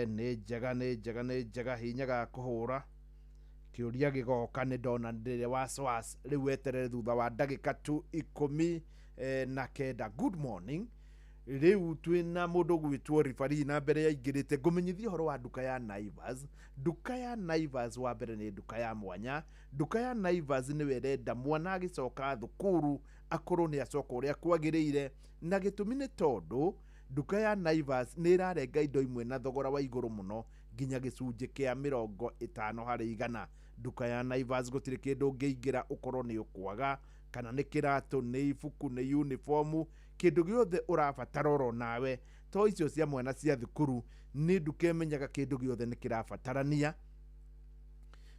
nĩ njega nĩ njega nĩ njega hinya ga kũhũra kĩũria gĩgoka nĩ ndona ndĩrĩ waswas rĩu weterere thutha wa ndagĩka tu 19. Good morning. Rĩu twĩna mũndũ ũgwĩtwo referee na mbere yaingĩrĩte ngũmenyithie ũhoro wa nduka ya Naivas. Nduka ya Naivas wa mbere nĩ nduka ya mwanya. Nduka ya Naivas nĩwe ĩrenda mwana agĩcoka thukuru akorwo nĩ acoka ũrĩa kwagĩrĩire, na gĩtũmi nĩ tondũ nduka ya Naivas nĩ ĩrarenga indo imwe na thogora wa igũrũ mũno nginya gĩcunjĩ kĩa 50 harĩ igana. Nduka ya Naivas gũtirĩ kĩndũ ũngĩingĩra ũkorwo nĩ ũkwaga, kana nĩ kĩratũ, nĩ ibuku, nĩ uniformu, kĩndũ gĩothe ũrabatara oro nawe. To icio cia mwana cia thukuru nĩ nduka ĩmenyaga kĩndũ gĩothe nĩ kĩrabatarania.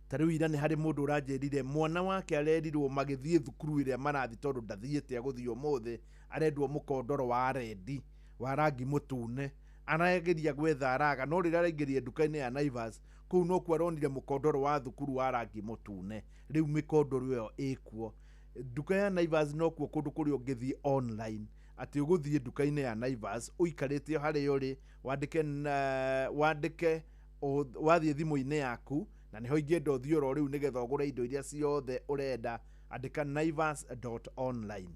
Ta rĩu ira nĩ harĩ mũndũ ũranjĩrire mwana wake arerirwo magĩthiĩ thukuru ĩrĩa marathiĩ tondũ ndathiĩte agũthiĩ ũmũthĩ, arendwo mũkondoro wa rendi wa rangi mũtune, arageria gwetha araga, no rĩrĩa araingĩrire nduka-inĩ ya Naivas kũu nokuo aronire mũkondoro wa thukuru wa rangi mũtune. Rĩu mĩkondoro ĩyo ĩkuo. Nduka ya Naivas nokuo kũndũ kũrĩa ũngĩthiĩ online, atĩ ũgũthiĩ nduka-inĩ ya Naivas ũikarĩte harĩa ũrĩ wandĩke wathiĩ thimũ-inĩ yaku, na nĩho ingĩenda ũthiĩ oro rĩu nĩgetha ũgũre indo iria ciothe ũrenda. Andĩka naivas.online.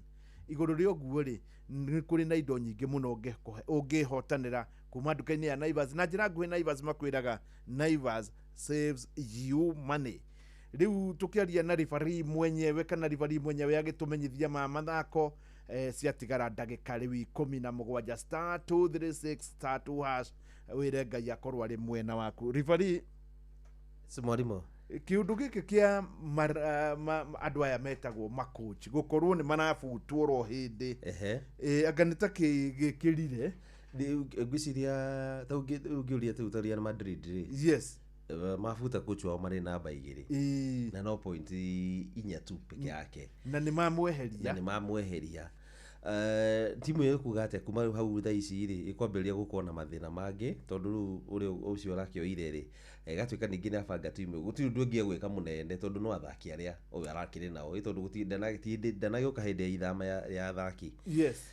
Igũrũ rĩa ũguo rĩ nĩ kũrĩ na indo nyingĩ mũno ũngĩhotanĩra kuma nduka-inĩ ya Naivas. Na njĩra nguhĩ Naivas makwĩraga Naivas saves you money. Rĩu tũkĩaria na referee mwenyewe kana referee mwenyewe agĩtũmenyithia ma mathako ciatigara ndagĩka rĩu 17 star 236 star 2 hash wĩre Ngai akorwo arĩ mwena waku. Referee mwarimũ, kĩũndũ gĩkĩ kĩa andũ aya metagwo makochi gũkorwo nĩ marabutwo oro hĩndĩ anga nĩ ta gĩkĩrire ngwĩciria ta ũngĩũria ta ta Real Madrid rĩ, yes, mabuta coach wao marĩ namba 2 na no point 4 tu peke yake, na nĩ mamweheria timu ĩyo ĩkuga atĩa kuma hau thaa ici rĩ ĩkwambĩrĩria gũkorwo na mathĩna mangĩ tondũ rĩu ũrĩa ũcio arakĩoire rĩ ĩgatuĩka ningĩ nĩ abanga timu gũtirĩ ũndũ ũngĩ egwĩka mũnene tondũ no athaki arĩa ũyũ arakĩrĩ nao tondũ ndanagĩũka hĩndĩ ya ithama ya athaki. Yes,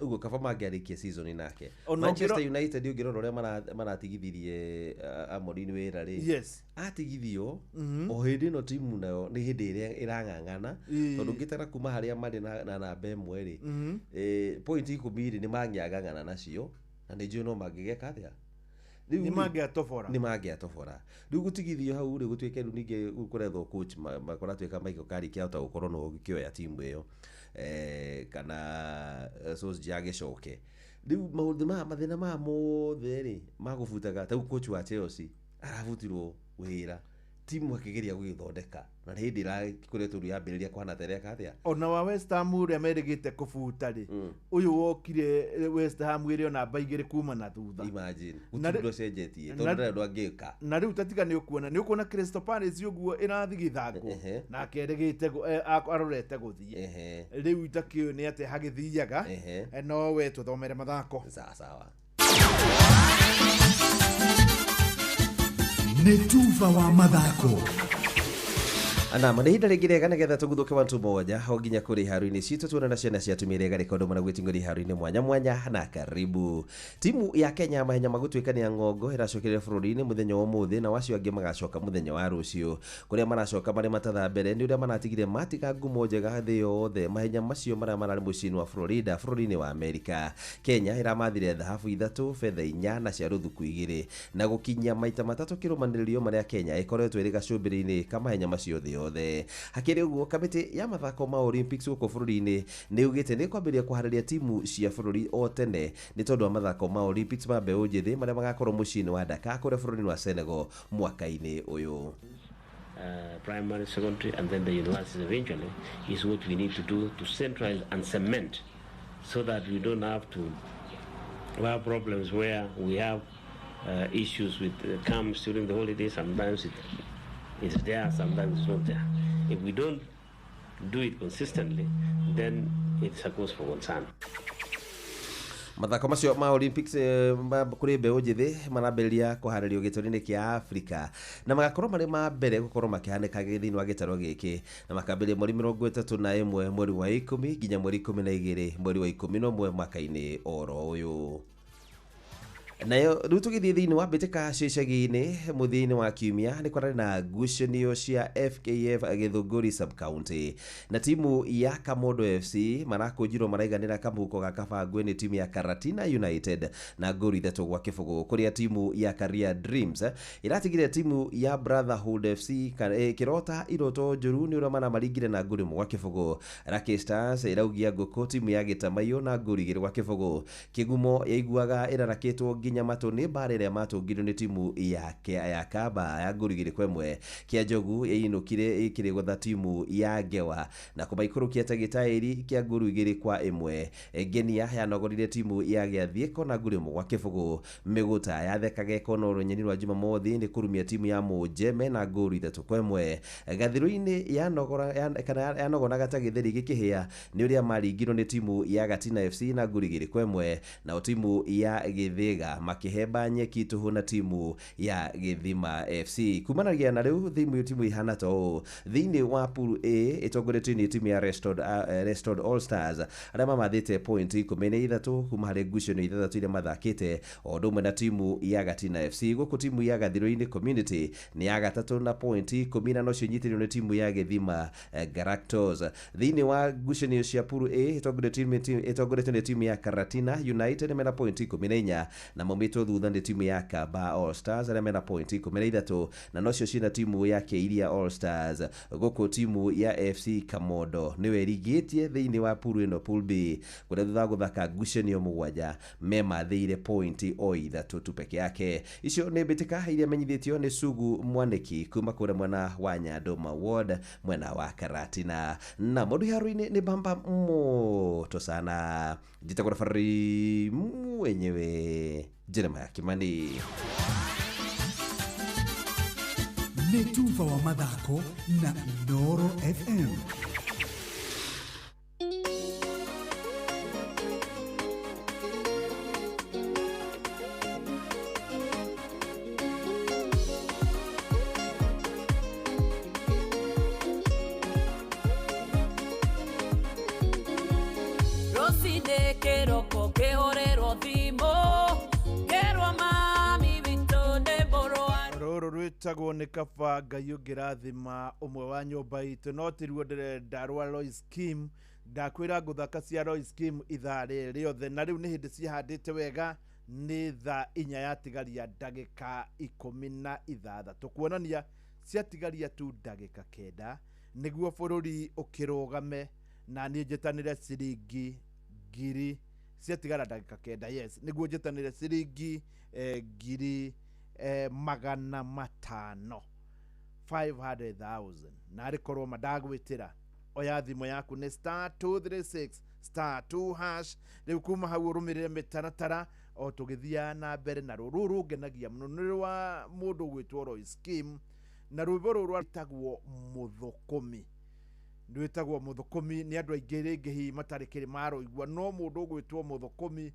ũguo kaba mangĩarĩkia season nake. Manchester United ũngĩrora ũrĩa maratigithirie Amorim wĩra rĩ, yes, atigithio o hĩndĩ ĩno timu nayo nĩ hĩndĩ ĩrĩa ĩrang'ang'ana tondũ ũngĩtara kuma harĩa marĩ na namba 1 rĩ point 10 rĩ nĩ mangĩang'ang'ana nacio na nĩ njũĩ no mangĩgeka atĩa, nĩ mangĩatobora, nĩ mangĩatobora. Rĩu gũtigithio hau rĩ gũtuĩke rĩu ningĩ kũrethwo coach makoratuĩka Michael Carrick ahota gũkorwo no ũgĩkĩoya timu ĩyo kana Solskjaer agĩcoke. Rĩu maũndũ maya mathĩna maya mothe rĩ magũbutaga ta coach wa Chelsea arabutirwo wĩra timu akĩgeria gũgĩthondeka na nĩ hĩndĩ ĩrakoretwo rĩu yambĩrĩria kũhana ta ĩreka atĩa. Ona wa West Ham ũrĩa merĩgĩte kũbuta rĩ, ũyũ wokire West Ham ĩrĩ o namba 2 kuma na thutha. Imagine gũtirĩ ũndũ ũcenjetie tondũ ndarĩ ũndũ angĩka. Na rĩu tatiga nĩ ũkuona Crystal Palace ũguo ĩrathiĩ gĩthangũ nake erĩgĩte arorete gũthiĩ. Rĩu itakĩũĩ nĩ atĩa hagĩthiaga, no we tũthomere mathako. Sawa sawa. Nĩ tuba wa mathako. Anama nĩ ihinda rĩngĩ rĩega nĩgetha tũguthũke wantu moja o nginya kũrĩ iharo-inĩ citũ tuona na ciana cia atumia iria igarĩka ũndũ mana gwĩting'ũria iharo-inĩ mwanya mwanya na karibu. Timu ya Kenya ya mahenya ma gũtuĩkania ng'ongo ĩracokereria bũrũri-inĩ mũthenya wa ũmũthĩ na wacio angĩ magacoka mũthenya wa rũciũ. Kũrĩa maracoka marĩ matatha mbere nĩ ũrĩa maratigire matiga ngumo njega thĩ yothe mahenya macio marĩa mararĩ mũciĩ-inĩ wa Florida bũrũri-inĩ wa Amerika. Kenya ĩramathire thahabu 3, betha 4 na cia rũthuku 2 na gũkinyia maita 3 kĩrũmanĩrĩrio marĩa Kenya ĩkoretwo ĩrĩ gacũmbĩrĩ-inĩ ka mahenya macio thĩ yothe. Hakĩrĩ ũguo, kamĩtĩ ya mathako ma Olympics gũkũ bũrũri-inĩ nĩ yugĩte nĩ ĩkwambĩrĩria kũharĩria timu cia bũrũri o tene nĩ tondũ wa mathako ma Olympics ma mbeũ njĩthĩ marĩa magakorwo mũciĩ-inĩ wa Dakar kũrĩa bũrũri-inĩ wa Senegal mwaka-inĩ ũyũ. Primary, secondary, and then the universities eventually is what we need to do to centralize and cement so that we don't have to have problems where we have issues with camps during the holidays. Sometimes it's there, sometimes it's not there. If we don't do it consistently, then it's a cause for concern. Mathako macio ma Olympics kũrĩ mbeũ njĩthĩ marambĩrĩria kũharĩrio gĩtarũ-inĩ kĩa Afrika na magakorwo marĩ ma mbere gũkorwo makĩhanĩka thĩinĩ wa gĩtarũ gĩkĩ na makambĩrĩria mweri 31 mweri wa 10 nginya mweri 12 mweri wa 11 mwaka-inĩ oro ũyũ. Nayo rĩu tũgĩthiĩ thĩinĩ wa mbĩtĩka cia icagi-inĩ mũthia-inĩ wa kiumia nĩ kwararĩ na ngucanio cia FKF Gĩthũngũri sub-county na timu ya Kamondo FC marakũnjirwo maraiganĩra kamũhuko ga kabangwe nĩ timu ya Karatina United na ngũru 3-0 kũrĩa timu ya Career Dreams ĩratigire timu ya Brotherhood FC kĩrota iroto njũru nĩ ũrĩa maramaringire na ngũru 1-0. Lucky Stars ĩraugia ngũkũ timu ya Gĩtamaiyũ na ngũru 2-0. Kĩgumo yaiguaga ĩrarakĩtwo nginya matũ nĩ mbara ĩrĩa matũngirwo nĩ timu ya Kamba ya ngũru 2-1. Kĩa Njogu yainũkire ĩkĩrĩgũtha timu ya Ngewa na kũmaikũrũkia ta gĩtaĩri kĩa ngũru 2-1. Ngenia yanogorire timu ya Gĩathiĩko na ngũru 1-0. Mĩgũta yathekaga ĩkona rũnyeni rwa Jumamothi nĩ kũrumia timu ya Mũnjeme na ngũru 3-1. Gathirũ-inĩ yanogonaga ta gĩtheri gĩkĩhĩa nĩ ũrĩa maringirwo nĩ timu ya Gatina FC na ngũru 2-1 nao timu ya Gĩthĩga makĩhemba nyeki tũhũ na timu ya Gĩthima FC. Kumanagia na rĩu timu ihana ta ũũ thĩinĩ wa pool A ĩtongoretio nĩ timu ya Restored All Stars arĩa mamathĩte point 13 kuma harĩ ngucanio 6 iria mathakĩte o ũndũ ũmwe na timu ya Gatina FC. Gũkũ timu ya Gathirũ-inĩ Community nĩ ya gatatũ na point 10 na nocio inyitĩrĩirwo nĩ timu ya Gĩthima Galactos. Thĩinĩ wa ngucanio cia pool A ĩtongoretio nĩ timu ya Karatina United mena point 14 na maumĩtwo thutha nĩ timu ya Kamba All Stars arĩa mena point 13 na nocio ciĩna timu ya Keiria All Stars. Gũkũ timu ya FC Kamondo nĩwe ĩrigĩtie thĩinĩ wa pool ĩno pool B kũrĩa thutha wa gũthaka ngucanio 7 memathĩire point o 3 tu peke yake. Icio nĩ mbĩtĩka iria menyithĩtio nĩ Sugu Mwanĩki kuma kũrĩa mwena wa Nyandũma Ward mwena wa Karatina. Na mũndũ iharo-inĩ nĩ bamba moto sana. Njĩtagwo referee mwenyewe Jeremiah Kimani. Nĩ tuba wa mathako na Inooro FM. Rũcinĩ kĩroko kĩhũrĩrwo thimũ kerwo mami witũ nĩ mũrwaru. Rũrũ rwĩtagwo nĩ kaba Ngai ũngĩrathima ũmwe wa nyũmba itũ no tiruo ndĩrenda rwa Lois Kim. Ndakwĩra ngũthaka cia Lois Kim ithaa rĩrĩ rĩothe na rĩu nĩ hĩndĩ cihandĩte wega nĩ thaa 4 yatigaria ndagĩka 16 kuonania ciatigaria tu ndagĩka 9 nĩguo bũrũri ũkĩrũgame na niĩ njĩtanĩre ciringi ngiri ciatigara ndagĩka 9 yes nĩguo njĩtanĩre ciringi ngiri 500 500,000 na arĩ korwo mandagwĩtĩra oya thimũ yaku nĩ star 236 star 2 hash rĩu kuma hau ũrũmĩrĩre mĩtaratara o tũgĩthiaga na mbere na rũrũ rũngenagia mũno nĩ rwa mũndũ ũgwĩtwo Royce Kim na rwĩmbo rũrũ rwĩtagwo Mũthũkũmi. Rwĩtagwo Mũthũkũmi nĩ andũ aingĩ rĩngĩ hihi matarĩ kĩrĩ marũigua no mũndũ ũgwĩtwo Mũthũkũmi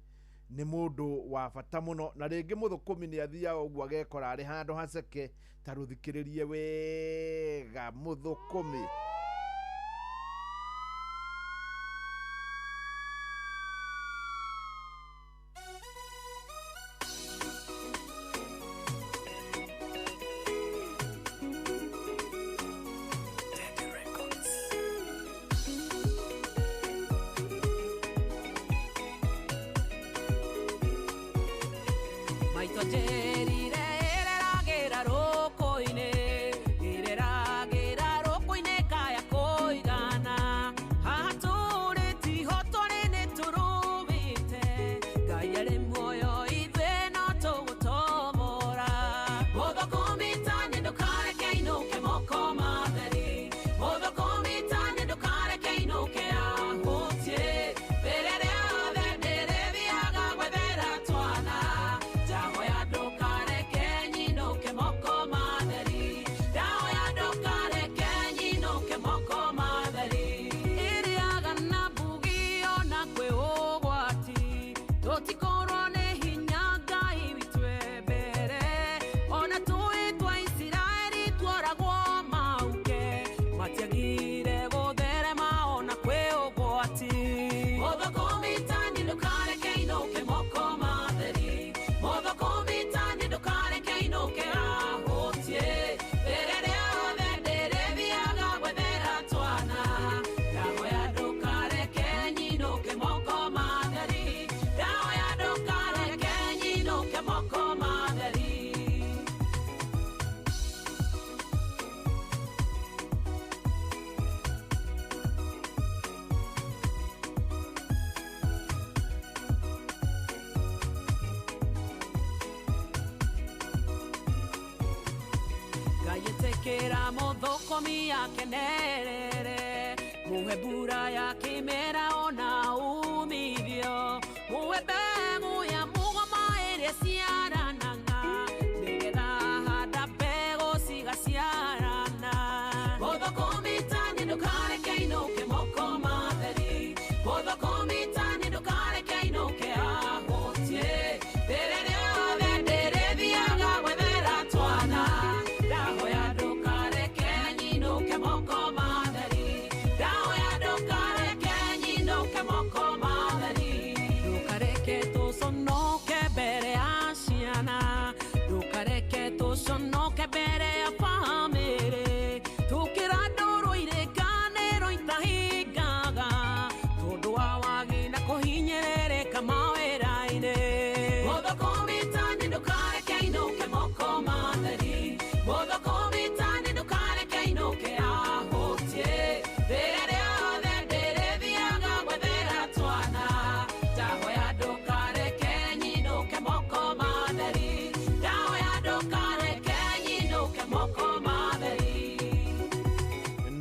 nĩ mũndũ wa bata mũno na rĩngĩ Mũthũkũmi nĩ athiaga ũguo agekora arĩ handũ haceke ta rũthikĩrĩrie wega. Mũthũkũmi. Maitũ anjĩrire ĩreragĩra rũkũ-inĩ, ĩreragĩra rũkũ-inĩ kaya kũigana. Haha tũrĩ tiho tũrĩ nĩ tũrũmĩte, Ngai arĩ muoyo ithuĩ no tũgũtombora. Mũthũkũmi ta niĩ ndũkareke inũke moko matheri, mũthũkũmi ta niĩ ndũkareke inũke ahũtie. Mbere rĩothe ndĩrĩthiaga gwethera twana, ndahoya ndũkareke nyinũke moko matheri, ndahoya ndũkareke nyinũke moko matheri. Ĩrĩaga na mbugi ona kwĩ ũgwati, tũtikorwo nĩ hinya Ngai witũ e mbere. Ona tũĩ twa Isiraeli tuoragwo mauke, matiagire gũtherema ona kwĩ ũgwati. Mũthũkũmi ta niĩ ndũkareke inũke moko matheri, mũthũkũmi ta niĩ ndũkareke inũke ahũtie. Mbere rĩothe ndĩrĩthiaga gwethera twana, ndahoya ndũkareke nyinũke moko matheri, ndahoya ndũkareke nyinũke moko matheri. Ngai ĩtĩkĩra mũthũkũmi akenerere, mũhe mbura ya kĩmera ona umithio, mũhe mbegũ ya mũgoma ĩrĩa ciaranaga, nĩgetha handa mbegũ cigaciarana. Mũthũkũmi ta niĩ ndũkareke inũke moko matheri, mũthũkũmi ta niĩ ndũkareke inũke ahũtie. Mbere rĩothe ndĩrĩthiaga gwethera twana, ndahoya ndũkareke nyinũke moko matheri, ndahoya ndũkareke nyinũke moko matheri. Ndũkareke tũconoke mbere ya ciana, ndũkareke tũconoke mbere ya bamĩrĩ, tũkĩra ndũrũ irĩkanĩro itahingaga, tondũ wa wagi na kũhinyĩrĩrĩka mawĩra-inĩ. Mũthũkũmi ta niĩ ndũkareke inũke moko matheri, mũthũkũmi ta niĩ ndũkareke inũke ahũtie. Mbere rĩothe ndĩrĩthiaga gwethera twana, ndahoya ndũkareke nyinũke moko matheri, ndahoya ndũkareke nyinũke moko matheri.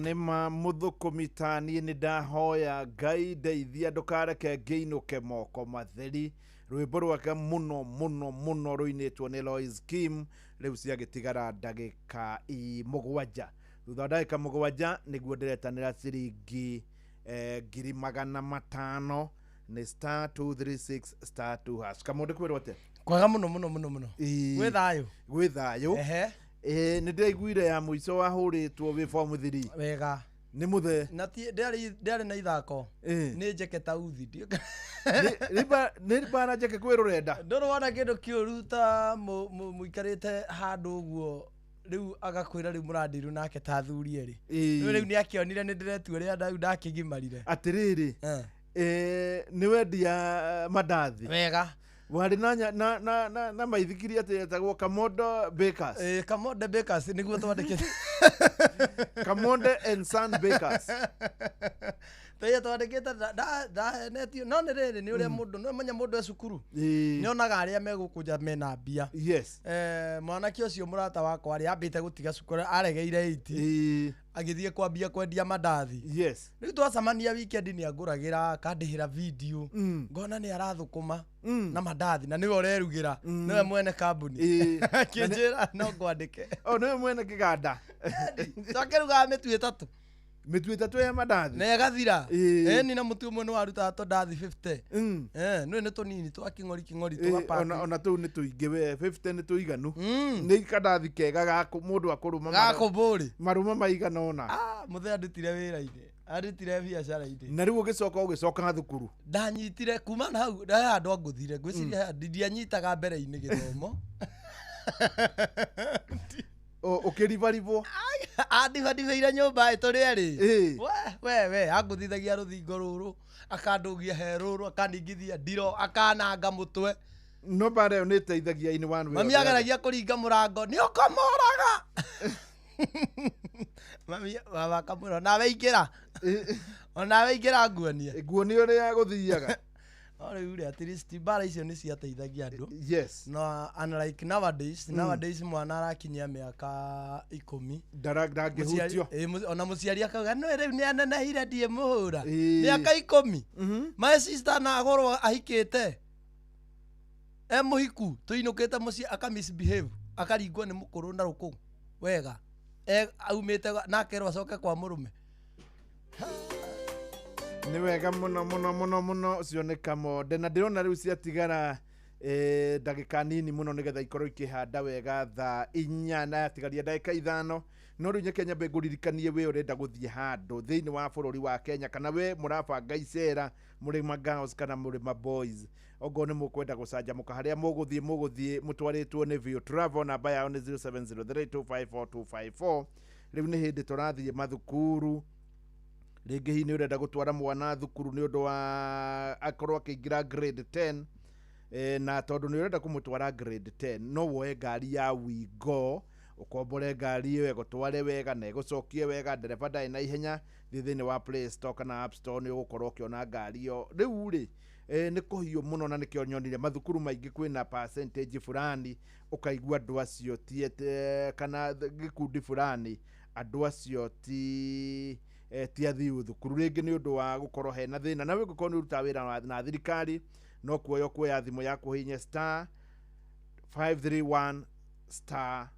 Nĩma mũthũkũmi ta niĩ nĩ ndahoya Ngai ndeithia ndũkareke ngĩinũke moko matheri. Rwĩmbo rwake mũno mũno mũno rũinĩtwo nĩ Lois Kim. Rĩu ciagĩtigara ndagĩka 7. Thutha wa ndagĩka 7 nĩguo ndĩretanĩra ciringi 500,000 nĩ star 236 star 2 hash. Kamũndũ kwĩrwo atĩa? Kwega mũno mũno mũno mũno. Gwĩ thayũ. Gwĩ thayũ. Nĩ ndĩraiguire ya mũico wahũrĩtwo wĩ form 3. Wega. Nĩ mũthee. Na ti ndĩarĩ na ithako. Nĩ njeke ta uthi. Nĩ mbara njeke kwĩ rũrenda. Ndũrĩ wona kĩndũ kĩũru ta mũikarĩte handũ ũguo rĩu agakwĩra rĩu mũrandiru nake ta athuri erĩ. Rĩu nĩ akĩonire nĩ ndĩretua ũrĩa rĩu ndakĩgimarire. Atĩrĩrĩ. Nĩ wendia mandathi. Wega. Warĩ na maithikiri atĩ etagwo Kamondo Bakers. Kamonde Bakers nĩguo twandĩkĩte. Kamonde and Son Bakers. Tũiye twandĩkĩte ndahenetio no nĩ rĩrĩ nĩ ũrĩa mũndũ nĩ menya mũndũ e cukuru nĩ onaga arĩa megũkũnja mena mbia. Yes. Mwanake ũcio mũrata wakwa rĩ ambĩte gũtiga cukuru aregeire 8 agĩthiĩ kwambia kwendia mandathi. Yes. Rĩu twacemania weekend nĩ angũragĩra akandĩhĩra video ngona nĩ arathũkũma na mandathi na nĩwe ũrerugĩra nĩwe mwene kambuni. Akĩnjĩra no ngwandĩke. O nĩwe mwene kĩganda. Twakĩrugaga mĩtu 3. Mĩtu 3 ya mandathi na ĩgathira. Ĩĩ. Ĩni na mũtu ũmwe nĩ warutaga tũndathi 50. Nĩ nĩ tũnini twa kĩng'ori kĩng'ori Ĩĩ, tũgapaki. Ona tũu nĩ tũingĩ we, 50 nĩ tũiganu. Nĩ kandathi kega gakũ mũndũ akũrũma Gakũmbũrĩ. Marũma maigana ũna. Ah, mũthee andutire wĩra-inĩ, andutire biacara-inĩ. Na rĩu ũgĩcoka ũgĩcoka thukuru. Ndanyitire kuma na hau he handũ angũthire ngwĩciria he ndianyitaga mbere-inĩ gĩthomo. Ũkĩribaribwo. Andibandibĩire nyũmba ĩ tũrĩ erĩ. We we angũthithagia rũthingo rũrũ, akandũgia he rũrũ, akaningithia ndiro, akananga mũtwe. No mbara ĩyo nĩ ĩteithagia in one way or Mami the other. ageragia kũringa mũrango, nĩ ũkũmũraga. Mami baba akamwĩra nawe ingĩra. Onawe ingĩra nguonie. Nguonie ũrĩa gũthiaga. No rĩu rĩ, at least mbara icio nĩ ciateithagia andũ. Yes. No unlike nowadays, nowadays mwana arakinyia mĩaka 10. Ndangĩhutio. Ona mũciari akauga no rĩu nĩ anenehire ndiĩ mũhũra. Ĩĩ. Mĩaka 10. My sister na agorwo ahikĩte. E mũhiku tũinũkĩte mũciĩ aka misbehave, akaringwo nĩ mũkũrũ na rũkũ wega. E aumĩte na akerwo acoke kwa mũrũme. Nĩ wega mũno mũno mũno mũno ũcio nĩ Kamonde na ndĩrona rĩu ciatigara ndagĩka nini mũno nĩgetha ikorwo ikĩhanda wega thaa 4 na yatigaria ndagĩka 5. No rĩu nyeke nyambe ngũririkanie we ũrenda gũthiĩ handũ thĩinĩ wa bũrũri wa Kenya kana we mũrabanga icera mũrĩ ma girls kana mũrĩ ma boys, ongorwo nĩ mũkwenda gũcanjamũka harĩa mũgũthiĩ mũtwarĩtwo nĩ View Travel, namba yao nĩ 0703254254. Rĩu nĩ hĩndĩ tũrathiĩ mathukuru, rĩngĩ hihi nĩ ũrenda gũtwara mwana thukuru nĩ ũndũ wa akorwo akĩingĩra grade 10, na tondũ nĩ ũrenda kũmũtwara grade 10 no woe ngari ya Wigo ũkombore ngari ĩyo ĩgũtware wega na ĩgũcokie wega, ndereba ndarĩ na ihenya. Thiĩ thĩinĩ wa Play Store kana App Store nĩ ũgũkorwo ũkĩona ngari ĩyo. Rĩu rĩ nĩ kũhiũ mũno na nĩkĩo nyonire mathukuru maingĩ kwĩna percentage fulani ũkaigua andũ acio ti kana gĩkundi fulani andũ acio ti athiu thukuru rĩngĩ nĩ ũndũ wa gũkorwo hena thĩna. Na ũngĩkorwo nĩ ũrutaga wĩra na thirikari no kuoya kuoya thimũ yaku ũhihinye star 531 star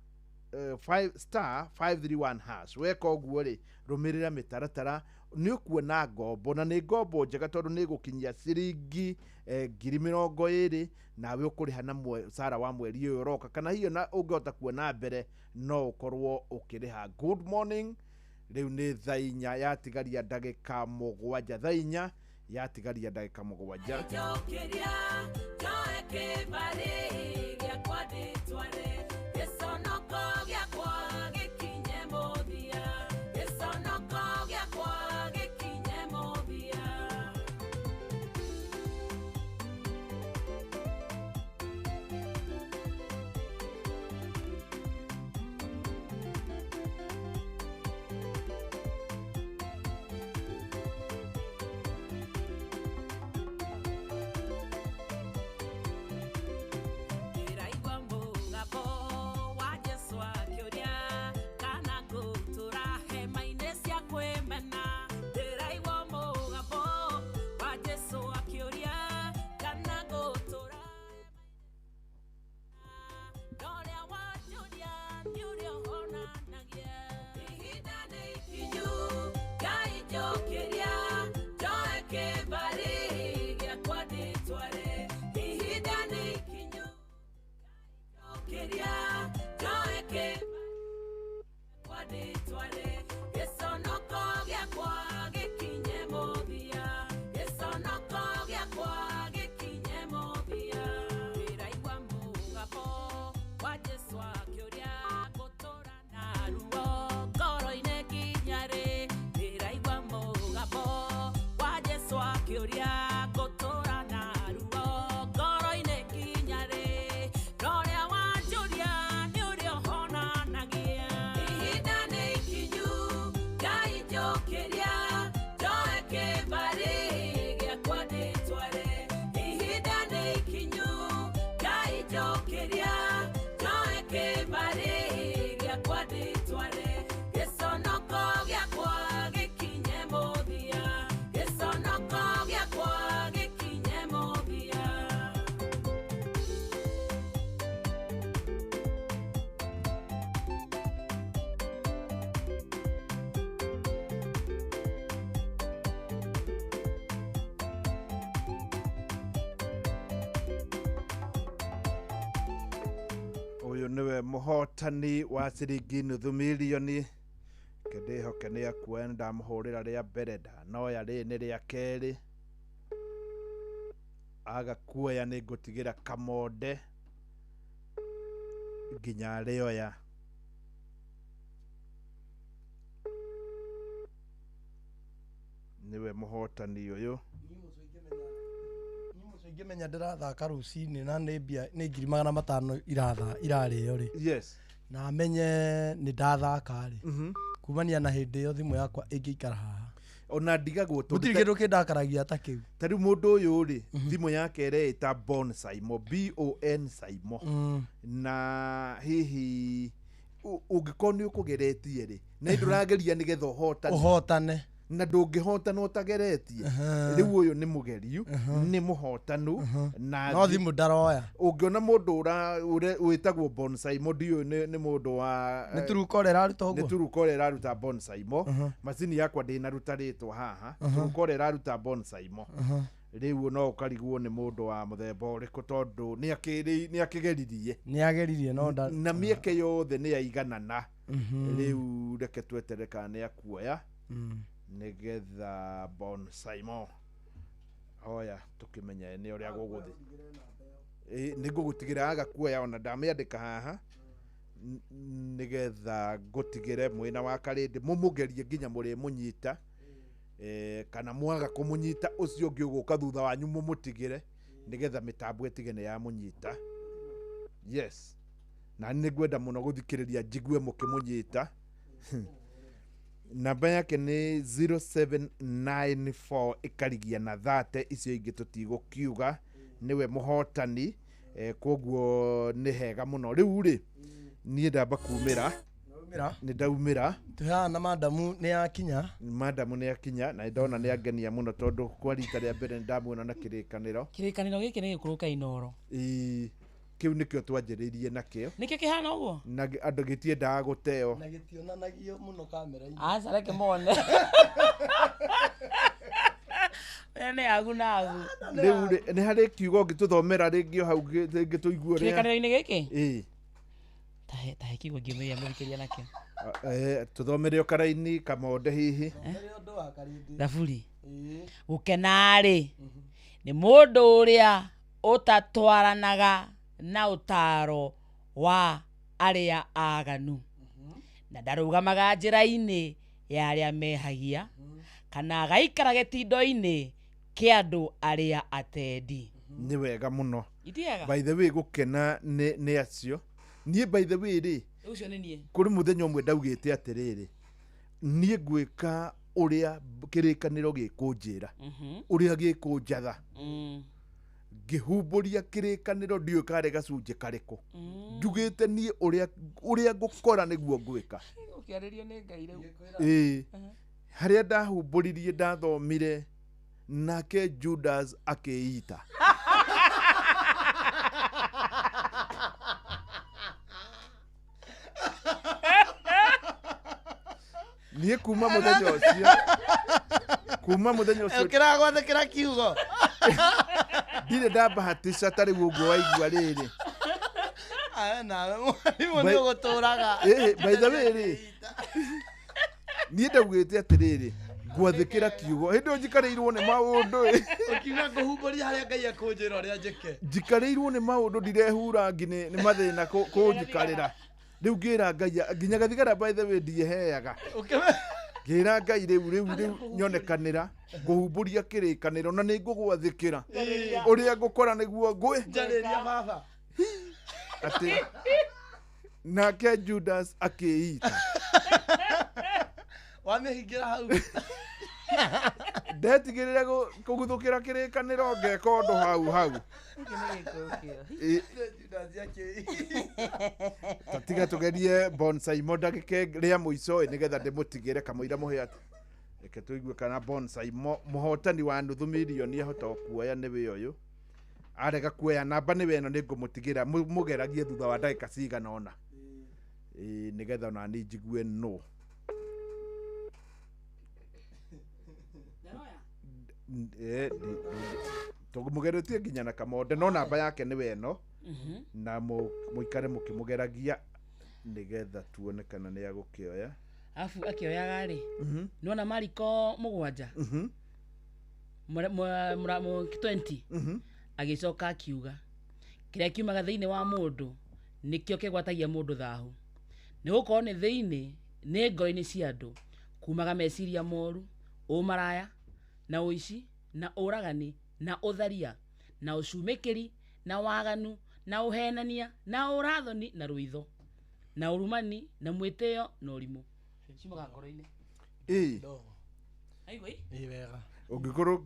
5 star 531 hash. Weka ũguo rĩ, rũmĩrĩra mĩtaratara nĩ ũkuona ngombo, na nĩ ngombo njega tondũ nĩ ĩgũkinyia ciringi 20,000 nawe ũkũrĩha na mũcara wa mweri ũyũ ũroka, kana hiyo na ũngĩhota kuona mbere no ũkorwo ũkĩrĩha. Good morning. Rĩu nĩ thaa 4 yatigaria ndagĩka 7, thaa 4 yatigaria ndagĩka 7. Njũkĩria, njoe kĩbarĩ gĩakwa ndĩtware, gĩconoko gĩakwa gĩkinye mũthia, gĩconoko gĩakwa gĩkinye mũthia. Ndĩraigua mũgambo wa Jesũ akĩũria kana ngũtũra hema-inĩ cia kwĩmena. Ndĩraigua mũgambo wa Jesũ akĩũria kana ngũtũra na ũrĩa wanjũria nĩ ũrĩa ũhonanagia. Ihinda nĩ ikinyu, Ngai njũkĩria, njoe kĩbarĩ gĩakwa ndĩtware. Ihinda nĩ ikinyu, njũkĩria, njoe kĩbarĩ gĩakwa ndĩtware. Gĩconoko gĩakwa gĩkinye mũthia, gĩconoko gĩakwa gĩkinye mũthia. Ndĩraigua mũgambo wa Jesũ akĩũria ngũtũra na ruo ngoro-inĩ nginya rĩ. Ndĩraigua mũgambo wa Jesũ akĩũria ngũtũra na ruo ngoro-inĩ nginya rĩ. Na ũrĩa wanjũria nĩ ũrĩa ũhonanagia. Ihinda nĩ ikinyu, Ngai njũkĩria, njoe kĩbarĩ gĩakwa ndĩtware. Ihinda nĩ ikinyu, Ngai njũkĩria, njoe kĩbarĩ gĩakwa ndĩtware. Gĩconoko gĩakwa gĩkinye mũthia, gĩconoko gĩakwa gĩkinye mũthia. Nĩwe mũhotani wa ciringi nuthu mirioni. Kĩndĩhoke nĩ akuoya, nĩ ndamũhũrĩra rĩa mbere, ndanoya rĩrĩ nĩ rĩa kerĩ. Aga kuoya nĩ ngũtigĩra kamonde nginya arĩoya. Nĩwe mũhotani ũyũ. Ingĩmenya ndĩrathaka rũcinĩ na nĩ mbia nĩ 500,000 iratha irarĩo rĩ. Yes. Na menye nĩ ndathaka rĩ. Kumania na hĩndĩ ĩyo thimũ yakwa ĩngĩikara haha. Ona ndigagwo tondũ Gũtirĩ kĩndũ kĩndakaragia ta kĩu. Ta rĩu mũndũ ũyũ rĩ, thimũ yake ĩreĩta Bon Saimo, Bon Saimo. Na hihi ũngĩkorwo nĩ ũkũgeretie rĩ, na ndũrageria nĩgetha ũhotane. Ũhotane. Na ndũngĩhotana ũtageretie. Rĩu ũyũ nĩ mũgeriu, nĩ mũhotanu, na No thimũ ndaroya. Ũngĩona mũndũ wĩtagwo Bon Saimo, ndiũĩ nĩ mũndũ wa Nĩ Turuka ũrĩa ĩraruta ũguo? Nĩ Turuka ũrĩa ĩraruta Bon Saimo. Macini yakwa ndĩnaruta rĩtwa haha. Turuka ũrĩa ĩraruta Bon Saimo. Rĩu no ũkarigwo nĩ mũndũ wa mũthemba ũrĩkũ tondũ nĩ akĩgeririe. Nĩ ageririe no nda. Na mĩeke yothe nĩ yaiganana. Rĩu reke tweterere kana nĩ akuoya. Nĩgetha Bon Saimo hoya tũkĩmenye nĩ ũrĩa gũgũthiĩ. Nĩ ngũgũtigĩra aga kuoya ona ndamĩandĩka haha nĩgetha ngũtigĩre mwena wa Karĩndĩ mũmũgerie nginya mũrĩmũnyita, kana mwaga kũmũnyita ũcio ũngĩ ũgũka thutha wanyu mũmũtigĩre nĩgetha mĩtambo ĩtige nĩ yamũnyita. Yes. Na nĩ ngwenda mũno gũthikĩrĩria njigue mũkĩmũnyita. Namba yake nĩ 0794 ĩkarigia na 30, icio ingĩ tũtigũkiuga. Nĩwe mũhotani, koguo nĩ hega mũno. Rĩu rĩ, niĩ ndamba kumĩra. Nĩ ndaumĩra. Tũheana na madamu nĩ yakinya. Madamu nĩ yakinya na ndona nĩ angenia mũno tondũ kwa rita rĩa mbere nĩ ndamuona na kĩrĩkanĩro. Kĩrĩkanĩro gĩkĩ nĩ gĩkũrũ kainoro. Ĩĩ, kĩu nĩkĩo twanjĩrĩirie nakĩo. Nĩkĩo kĩhana ũguo? Na andũ gĩtiendaga gũteo. Na gĩtionanagio mũno kamera-inĩ. Aca reke mone. Nĩ agu na agu. Rĩu rĩ, nĩ harĩ kiugo ũngĩtũthomera rĩngĩ o hau rĩngĩ tũigue ũrĩa. Kĩrĩkanĩro-inĩ gĩkĩ? Ĩĩ. Tahe kiugo ngĩũmĩria mũthikĩria nakĩo. Tũthomere o karaini kamonde hihi. Thaburi. Gũkena-rĩ, nĩ mũndũ ũrĩa ũtatwaranaga na ũtaaro wa arĩa aganu, na ndarũgamaga njĩra-inĩ ya arĩa mehagia, kana agaikara gĩtindo-inĩ kĩa andũ arĩa atendi. Nĩ wega mũno. Itiega? By the way, gũkena nĩ acio. Niĩ by the way rĩ, Ũcio nĩ niĩ. kũrĩ mũthenya ũmwe ndaugĩte atĩrĩrĩ, niĩ ngwĩka ũrĩa kĩrĩkanĩro gĩkũnjĩra, ũrĩa gĩkũnjatha. Ngĩhumbũria kĩrĩkanĩro ndiũĩ karĩ gacunjĩ karĩkũ. Njugĩte niĩ ũrĩa ngũkora nĩguo ngwĩka. Ũkĩarĩrio nĩ Ngai rĩu. Ĩĩ. Harĩa ndahumbũririe ndathomire, nake Judas akĩita. Niĩ kuma mũthenya ũcio, kuma mũthenya ũcio Ũkĩragwathĩkĩra kiugo. Ndirĩ ndabahatisha ta rĩu ũguo waigua rĩrĩ. Aya nawe mwarimũ nĩ ũgũtũraga. By the way rĩ, niĩ ndaugĩte atĩrĩrĩ, ngwathĩkĩra kiugo. Hĩndĩ ĩyo njikarĩirwo nĩ maũndũ ĩ. Ũkiuga ngũhumbũria harĩa Ngai akũnjĩra ũrĩa njĩke. Njikarĩirwo nĩ maũndũ ndirehura ngi nĩ mathĩna kũnjikarĩra. Rĩu ngĩra Ngai nginya gathigara by the way ndieheaga. Ngĩra Ngai rĩu rĩu rĩu nyonekanĩra ngũhumbũria kĩrĩkanĩro na nĩ ngũgwathĩkĩra. Ũrĩa ngũkora nĩguo ngwĩ. Njarĩria baba. Atĩ nake Judas akĩita. Wamĩhingĩra hau. Ndetigĩrĩre kũguthũkĩra kĩrĩkanĩro ngeka ũndũ hau hau. Tatiga tũgerie Bon Saimo ndagĩka rĩa mũico ĩ nĩgetha ndĩmũtigĩre kamũira mũhe atĩ. Reke tũigue kana Bon Saimo mũhotani wa nuthu mirioni ahota kuoya nĩwe ũyũ. Arega kuoya namba nĩwe ĩno nĩngũmũtigĩra mũgeragie thutha wa ndagĩka cigana ũna. Ĩĩ nĩgetha ona niĩ njigue no. Tũmũgeretie nginya na kamonde no namba yake nĩwe ĩno. Na mũikare mũkĩmũgeragia nĩgetha tuone kana nĩ agũkĩoya. Afu akĩoyaga rĩ, nĩwona Mariko 7 20, agĩcoka akiuga kĩrĩa kiumaga thĩinĩ wa mũndũ nĩkĩo kĩgwatagia mũndũ thahu, nĩ gũkorwo nĩ thĩinĩ, nĩ ngoro-inĩ cia andũ kumaga meciria moru, ũmaraya na ũici na ũragani na ũtharia na ũcumĩkĩri na waganu na ũhenania na ũrathoni na rũitho na ũrumani na mwĩtĩo na ũrimũ. Ciumaga ngoro-inĩ. Ĩĩ. Aigua ĩ? Ĩ wega. Ũngĩkorwo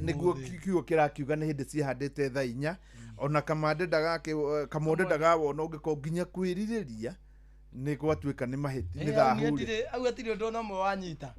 nĩguo kiugo kĩrakiuga nĩ hĩndĩ ciĩhandĩte thaa 4, ona kamande ndagakĩ kamonde ndagawona, ũngĩkorwo nginya kwĩrirĩria nĩ gwatuĩka nĩ mahĩti nĩ thahu rĩ. Au hatirĩ ũndũ ona ũmwe wanyita.